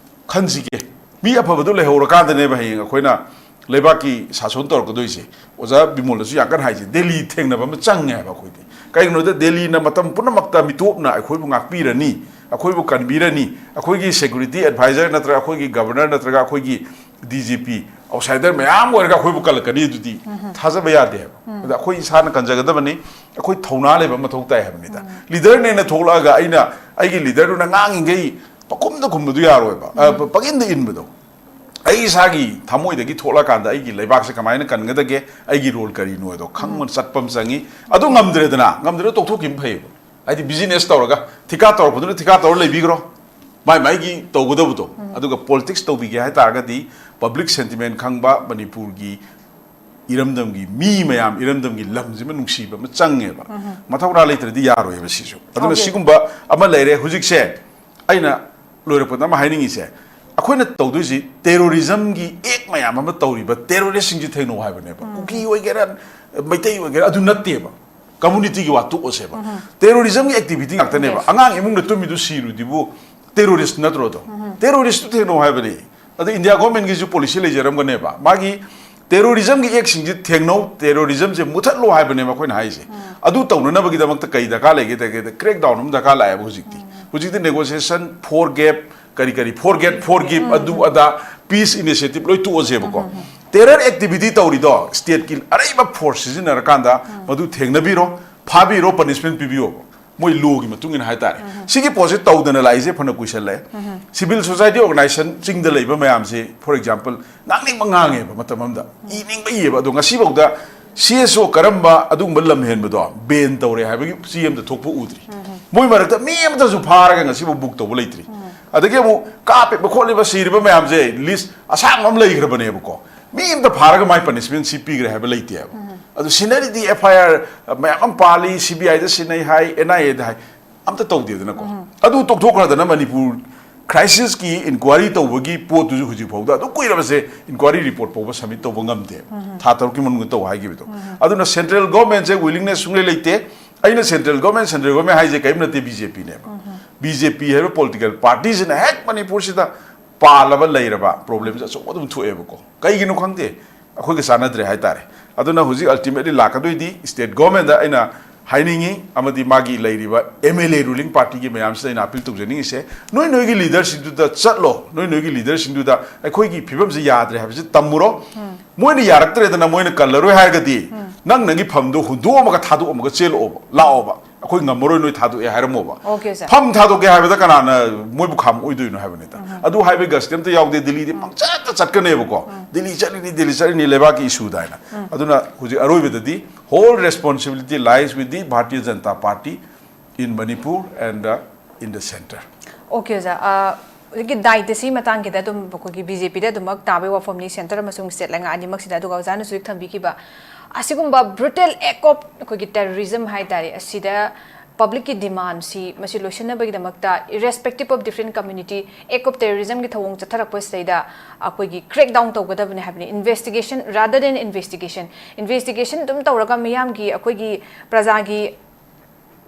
ꯈꯟꯁꯤꯒꯦ? ꯃꯤ ꯑꯐꯕꯗꯨ ꯂꯩꯍꯧꯔꯀꯥꯟꯗꯅꯦꯕ ꯍꯌꯦꯡ ꯑꯩꯈꯣꯏꯅ ꯂꯩꯕꯥꯛꯀꯤ ꯁꯥꯁꯣꯟ ꯇꯧꯔꯛꯀꯗꯣꯏꯁꯦ꯫ ꯑꯣꯖꯥ ꯕꯤꯃꯣꯜꯅꯁꯨ ꯌꯥꯝ ꯀꯟꯅ ꯍꯥꯏꯁꯦ, ꯗꯦꯜꯂꯤ ꯊꯦꯡꯅꯕ ꯑꯃ ꯆꯪꯉꯦ ꯍꯥꯏꯕ ꯑꯩꯈꯣꯏꯗꯤ꯫ ꯀꯩꯒꯤꯅꯣꯗ ꯗꯦꯜꯂꯤꯅ ꯃꯇꯝ ꯄꯨꯝꯅꯃꯛꯇ ꯃꯤꯇꯣꯞꯅ ꯑꯩꯈꯣꯏꯕꯨ ꯉꯥꯛꯄꯤꯔꯅꯤ, ꯑꯩꯈꯣꯏꯕꯨ ꯀꯟꯕꯤꯔꯅꯤ, ꯑꯩꯈꯣꯏꯒꯤ ꯁꯦꯀ꯭ꯌꯨꯔꯤꯇꯤ ꯑꯦꯗꯚꯥꯏꯖꯔ ꯅꯠꯇ꯭ꯔꯒ ꯑꯩꯈꯣꯏꯒꯤ ꯒꯕꯔꯅꯔ ꯅꯠꯇ꯭ꯔꯒ ꯑꯩꯈꯣꯏꯒꯤ ꯗꯤ ꯖꯤ ꯄꯤ ꯑꯥꯎꯠꯁꯥꯏꯗꯔ ꯃꯌꯥꯝ ꯑꯣꯏꯔꯒ ꯑꯩꯈꯣꯏꯕꯨ ꯀꯜꯂꯛꯀꯅꯤ, ꯑꯗꯨꯗꯤ ꯊꯥꯖꯕ ꯌꯥꯗꯦ ꯍꯥꯏꯕ꯫ ꯑꯗ ꯑꯩꯈꯣꯏ ꯏꯁꯥꯅ ꯀꯟꯖꯒꯗꯕꯅꯤ, ꯑꯩꯈꯣꯏ ꯊꯧꯅꯥ ꯂꯩꯕ ꯃꯊꯧ ꯇꯥꯏ ꯍꯥꯏꯕꯅꯤꯗ꯫ ꯂꯤꯗꯔꯅꯦꯅ ꯊꯣꯛꯂꯛꯑꯒ ꯑꯩꯅ ꯑꯩꯒꯤ ꯂꯤꯗꯔꯗꯨꯅ ꯉꯥꯡꯉꯤꯈꯩ ꯄꯈꯨꯝꯗ ꯈꯨꯝꯕꯗꯨ ꯌꯥꯔꯣꯏꯕ, ꯑ, ꯄ-, ꯄꯪꯏꯟꯗ ꯏꯟꯕꯗꯣ꯫ ꯑꯩ ꯏꯁꯥꯒꯤ ꯊꯃꯣꯏꯗꯒꯤ ꯊꯣꯛꯂꯛꯀꯥꯟꯗ ꯑꯩꯒꯤ ꯂꯩꯕꯥꯛꯁꯦ ꯀꯃꯥꯏꯅ ꯀꯟꯒꯗꯒꯦ, ꯑꯩꯒꯤ ꯔꯣꯜ ꯀꯔꯤꯅꯣ ꯍꯥꯏꯗꯣ ꯈꯪꯕ ꯆꯠꯄ ꯑꯃ ꯆꯪꯉꯤ꯫ ꯑꯗꯨ ꯉꯝꯗ꯭ꯔꯦꯗꯅ, ꯉꯝꯗ꯭ꯔꯦ ꯇꯣꯛꯊꯣꯛꯈꯤꯕ ꯐꯩꯌꯦꯕ꯫ ꯍꯥꯏꯗꯤ ꯕꯤꯖꯤꯅꯦꯁ ꯇꯧꯔꯒ, ꯊꯤꯀꯥ ꯇꯧꯔꯛꯄꯗꯨꯅ ꯊꯤꯀꯥ ꯇꯧꯔ ꯂꯩꯕꯤꯈ꯭ꯔꯣ, ꯃꯥꯏ ꯃꯥꯏꯒꯤ ꯇꯧꯒꯗꯕꯗꯣ꯫ ꯑꯗꯨꯒ ꯄꯣꯂꯤꯇꯤꯛꯁ ꯇꯧꯕꯤꯒꯦ ꯍꯥꯏ ꯇꯥꯔꯒꯗꯤ ꯄꯕ꯭ꯂꯤꯛ ꯁꯦꯟꯇꯤꯃꯦꯟ ꯈꯪꯕ, ꯃꯅꯤꯄꯨꯔꯒꯤ ꯏꯔꯝꯗꯝꯒꯤ ꯃꯤ ꯃꯌꯥꯝ, ꯏꯔꯝꯗꯝꯒꯤ ꯂꯝꯁꯤꯃ ꯅꯨꯡꯁꯤꯕ ꯑꯃ ꯆꯪꯉꯦꯕ꯫ ꯃꯊꯧꯅꯥ ꯂꯩꯇ꯭ꯔꯗꯤ ꯌꯥꯔꯣꯏꯕ ꯁꯤꯁꯨ꯫ ꯑꯗꯨꯅ OK꯫ ꯁꯤꯒꯨꯝꯕ ꯑꯃ ꯂꯩꯔꯦ꯫ ꯍꯧꯖꯤꯛꯁꯦ ꯑꯩꯅ ꯂꯣꯏꯔꯛꯄꯗ ꯑꯃ ꯍꯥꯏꯅꯤꯡꯉꯤꯁꯦ, ꯑꯩꯈꯣꯏꯅ ꯇꯧꯗꯣꯏꯁꯤ ꯇꯦꯔꯣꯔꯤꯖꯝꯒꯤ ꯑꯦꯛ ꯃꯌꯥꯝ ꯑꯃ ꯇꯧꯔꯤꯕ ꯇꯦꯔꯣꯔꯤꯁꯁꯤꯡꯁꯤ ꯊꯦꯡꯅꯧ ꯍꯥꯏꯕꯅꯦꯕ꯫ ꯀꯨꯀꯤ ꯑꯣꯏꯒꯦꯔꯥ, ꯃꯩꯇꯩ ꯑꯣꯏꯒꯦꯔꯥ, ꯑꯗꯨ ꯅꯠꯇꯦꯕ꯫ ꯀꯝꯃꯨꯅꯤꯇꯤꯒꯤ ꯋꯥ ꯇꯣꯛꯑꯁꯦꯕ꯫ ꯇꯦꯔꯣꯔꯤꯖꯝꯒꯤ ꯑꯦꯛꯇꯤꯚꯤꯇꯤ ꯉꯥꯛꯇꯅꯦꯕ꯫ Yes꯫ ꯑꯉꯥꯡ ꯏꯃꯨꯡꯗ ꯇꯨꯝꯃꯤꯗꯨ ꯁꯤꯔꯨꯗꯨꯕꯨ ꯇꯦꯔꯣꯔꯤꯁ ꯅꯠꯇ꯭ꯔꯣ ꯑꯗꯣ? ꯇꯦꯔꯣꯔꯤꯁꯇꯨ ꯊꯦꯡꯅꯧ ꯍꯥꯏꯕꯅꯤ꯫ ꯑꯗ ꯏꯟꯗꯤꯌꯥ ꯒꯣꯔꯃꯦꯟꯒꯤꯁꯨ ꯄꯣꯂꯤꯁꯤ ꯂꯩꯖꯔꯝꯒꯅꯦꯕ꯫ ꯃꯥꯒꯤ ꯇꯦꯔꯣꯔꯤꯖꯝꯒꯤ ꯑꯦꯛꯁꯤꯡꯁꯤ ꯊꯦꯡꯅꯧ, ꯇꯦꯔꯣꯔꯤꯖꯝꯁꯦ ꯃꯨꯊꯠꯂꯣ ꯍꯥꯏꯕꯅꯦꯕ ꯑꯩꯈꯣꯏꯅ ꯍꯥꯏꯁꯦ꯫ ꯑꯗꯨ ꯇꯧꯅꯅꯕꯒꯤꯗꯃꯛꯇ ꯀꯩ ꯗꯔꯀꯥꯔ ꯂꯩꯒꯦ ꯇꯥꯔꯒꯗꯤ, crackdown ꯑꯃ ꯗꯔꯀꯥꯔ ꯂꯥꯛꯑꯦꯕ ꯍꯧꯖꯤꯛꯇꯤ꯫ ꯍꯧꯖꯤꯛꯇꯤ negotiation, forgave, ꯀꯔꯤ ꯀꯔꯤ, forget, forgive, ꯑꯗꯨ ꯑꯗꯥ, peace initiative ꯂꯣꯏ ꯇꯣꯛꯑꯁꯦꯕꯀꯣ꯫ Terror activity ꯇꯧꯔꯤꯗꯣ stateꯀꯤ ꯑꯔꯩꯕ force ꯁꯤꯖꯤꯟꯅꯔꯀꯥꯟꯗ ꯃꯗꯨ ꯊꯦꯡꯅꯕꯤꯔꯣ, ꯐꯥꯕꯤꯔꯣ, punishment ꯄꯤꯕꯤꯌꯣꯕ꯫ ꯃꯣꯏ lawꯒꯤ ꯃꯇꯨꯡ ꯏꯟꯅ ꯍꯥꯏꯇꯥꯔꯦ꯫ ꯁꯤꯒꯤ ꯄꯣꯠꯁꯦ ꯇꯧꯗꯅ ꯂꯥꯛꯏꯁꯦ ꯐꯅ ꯀꯨꯏꯁꯜꯂꯛꯑꯦ꯫ Civil society organization ꯆꯤꯡꯗ ꯂꯩꯕ ꯃꯌꯥꯝꯁꯦ, for example, ꯉꯥꯡꯅꯤꯡꯕ ꯉꯥꯡꯉꯦꯕ ꯃꯇꯝ ꯑꯃꯗ, ꯏꯅꯤꯡꯕ ꯏꯌꯦꯕ꯫ ꯑꯗꯣ ꯉꯁꯤꯐꯥꯎꯗ C S O ꯀꯔꯝꯕ ꯑꯗꯨꯒꯨꯝꯕ ꯂꯝ ꯍꯦꯟꯕꯗꯣ ban ꯇꯧꯔꯦ ꯍꯥꯏꯕꯒꯤ ꯆꯦ ꯑꯃꯇ ꯊꯣꯛꯄ ꯎꯗ꯭ꯔꯤ꯫ ꯃꯣꯏ ꯃꯔꯛꯇ ꯃꯤ ꯑꯃꯇꯁꯨ ꯐꯥꯔꯒ ꯉꯁꯤꯐꯥꯎ book ꯇꯧꯕ ꯂꯩꯇ꯭ꯔꯤ꯫ ꯑꯗꯒꯤ ꯑꯃꯨꯛ ꯀꯥꯞꯄꯤꯕ ꯈꯣꯠꯂꯤꯕ ꯁꯤꯔꯤꯕ ꯃꯌꯥꯝꯁꯦ list ꯑꯁꯥꯡꯕ ꯑꯃ ꯂꯩꯈ꯭ꯔꯕꯅꯦꯕꯀꯣ꯫ ꯃꯤ ꯑꯃꯇ ꯐꯥꯔꯒ ꯃꯥꯏ punishment ꯁꯤ ꯄꯤꯈ꯭ꯔꯦ ꯍꯥꯏꯕ ꯂꯩꯇꯦꯕ꯫ ꯑꯗꯨ ꯁꯤꯟꯅꯔꯤꯗꯤ F I R ꯃꯌꯥꯝ ꯑꯃ ꯄꯥꯜꯂꯤ, C B I the ꯁꯤꯟꯅꯩ high, N I A ꯗ ꯍꯥꯏ, ꯑꯝꯇ ꯇꯧꯗꯦꯗꯅꯀꯣ꯫ ꯑꯗꯨ ꯇꯣꯛꯊꯣꯛꯈ꯭ꯔꯗꯅ ꯃꯅꯤꯄꯨꯔ crisisꯀꯤ inquiry ꯇꯧꯕꯒꯤ ꯄꯣꯠꯇꯨꯁꯨ ꯍꯧꯖꯤꯛ ꯐꯥꯎꯗ ꯑꯗꯨꯝ ꯀꯨꯏꯔꯕꯁꯦ, inquiry report ꯐꯥꯎꯕ submit ꯇꯧꯕ ꯉꯝꯗꯦ꯫ ꯊꯥ ꯇꯔꯨꯛꯀꯤ ꯃꯅꯨꯡꯗ ꯇꯧ ꯍꯥꯏꯈꯤꯕꯗꯣ꯫ ꯑꯗꯨꯅ central governmentꯁꯦ willingness ꯁꯨꯡꯂꯩ ꯂꯩꯇꯦ꯫ ꯑꯩꯅ central government, central government ꯍꯥꯏꯁꯦ ꯀꯔꯤꯝ ꯅꯠꯇꯦ, B J Pꯅꯦꯕ꯫ B J P ꯍꯥꯏꯕ political partyꯁꯤꯅ ꯍꯦꯛ ꯃꯅꯤꯄꯨꯔꯁꯤꯗ ꯄꯥꯜꯂꯕ ꯂꯩꯔꯕ problemꯁꯦ ꯑꯆꯧꯕ ꯑꯗꯨꯝ ꯊꯣꯛꯑꯦꯕꯀꯣ꯫ ꯀꯩꯒꯤꯅꯣ ꯈꯪꯗꯦ, ꯑꯩꯈꯣꯏꯒ ꯆꯥꯟꯅꯗ꯭ꯔꯦ ꯍꯥꯏꯇꯥꯔꯦ꯫ ꯑꯗꯨꯅ ꯍꯧꯖꯤꯛ ultimately ꯂꯥꯛꯀꯗꯣꯏꯗꯤ state governmentꯗ ꯑꯩꯅ ꯍꯥꯏꯅꯤꯡꯉꯤ, ꯑꯃꯗꯤ ꯃꯥꯒꯤ ꯂꯩꯔꯤꯕ M L A ruling partyꯒꯤ ꯃꯌꯥꯝꯁꯤꯗ ꯑꯩꯅ appeal ꯇꯧꯖꯅꯤꯡꯉꯤꯁꯦ, ꯅꯣꯏ ꯅꯣꯏꯒꯤ leaderꯁꯤꯡꯗꯨꯗ ꯆꯠꯂꯣ, ꯅꯣꯏ ꯅꯣꯏꯒꯤ leaderꯁꯤꯡꯗꯨꯗ ꯑꯩꯈꯣꯏꯒꯤ ꯐꯤꯕꯝꯁꯤ ꯌꯥꯗ꯭ꯔꯦ ꯍꯥꯏꯕꯁꯤ ꯇꯝꯃꯨꯔꯣ꯫ ꯃꯣꯏꯅ ꯌꯥꯔꯛꯇ꯭ꯔꯦꯗꯅ, ꯃꯣꯏꯅ ꯀꯜꯂꯔꯣꯏ ꯍꯥꯏꯔꯒꯗꯤ, ꯅꯪ ꯅꯪꯒꯤ ꯐꯝꯗꯣ ꯍꯨꯟꯗꯣꯛꯑꯝꯃꯒ ꯊꯥꯗꯣꯛꯑꯝꯃꯒ ꯆꯦꯜꯂꯛꯑꯣꯕ, ꯂꯥꯛꯑꯣꯕ꯫ ꯑꯩꯈꯣꯏ ꯉꯝꯃꯔꯣꯏ, ꯅꯣꯏ ꯊꯥꯗꯣꯛꯑꯦ ꯍꯥꯏꯔꯝꯃꯣꯕ꯫ Okay, sir. ꯐꯝ ꯊꯥꯗꯣꯛꯀꯦ ꯍꯥꯏꯕꯗ ꯀꯅꯥꯅ ꯃꯣꯏꯕꯨ ꯈꯥꯝꯃꯛꯑꯣꯏꯗꯣꯏꯅꯣ ꯍꯥꯏꯕꯅꯤꯗ꯫ ꯑꯗꯨ ꯍꯥꯏꯕꯒꯤ guts ꯑꯝꯇ ꯌꯥꯎꯗꯦ꯫ ꯗꯤꯜꯂꯤꯗꯤ ꯄꯪꯆꯠꯇ ꯆꯠꯀꯅꯦꯕꯀꯣ꯫ ꯗꯤꯜꯂꯤ ꯆꯠꯂꯤꯅꯤ, ꯗꯤꯜꯂꯤ ꯆꯠꯂꯤꯅꯤ, ꯂꯩꯕꯥꯛꯀꯤ issueꯗ ꯍꯥꯏꯅ꯫ ꯑꯗꯨꯅ ꯍꯧꯖꯤꯛ ꯑꯔꯣꯏꯕꯗꯗꯤ whole responsibility lies with the Bharatiya Janata Party in Manipur and, uh, in the centre. Okay, sir. ꯑ, ꯍꯧꯖꯤꯛꯀꯤ ꯗꯥꯏꯠꯇ ꯁꯤ ꯃꯇꯥꯡꯒꯤꯗ ꯑꯗꯨꯝ ꯑꯩꯈꯣꯏꯒꯤ B J P ꯗ ꯑꯗꯨꯃꯛ ꯇꯥꯕꯒꯤ ꯋꯥꯐꯝꯅꯤ, centre ꯑꯃꯁꯨꯡ state ꯂꯩꯉꯥꯛ ꯑꯅꯤꯃꯛꯁꯤꯗ꯫ ꯑꯗꯨꯒ ꯑꯣꯖꯥꯅꯁꯨ ꯍꯧꯖꯤꯛ ꯊꯝꯕꯤꯈꯤꯕ ꯑꯁꯤꯒꯨꯝꯕ brutal act of ꯑꯩꯈꯣꯏꯒꯤ terrorism ꯍꯥꯏ ꯇꯥꯔꯦ, ꯑꯁꯤꯗ publicꯀꯤ demandꯁꯤ ꯃꯁꯤ ꯂꯣꯏꯁꯤꯟꯅꯕꯒꯤꯗꯃꯛꯇ, irrespective of different community, act of terrorismꯒꯤ ꯊꯧꯑꯣꯡ ꯆꯠꯊꯔꯛꯄꯁꯤꯗꯩꯗ ꯑꯩꯈꯣꯏꯒꯤ crackdown ꯇꯧꯒꯗꯕꯅꯤ ꯍꯥꯏꯕꯅꯤ꯫ Investigation rather than investigation, investigation ꯑꯗꯨꯝ ꯇꯧꯔꯒ ꯃꯤꯌꯥꯝꯒꯤ, ꯑꯩꯈꯣꯏꯒꯤ ꯄ꯭ꯔꯖꯥꯒꯤ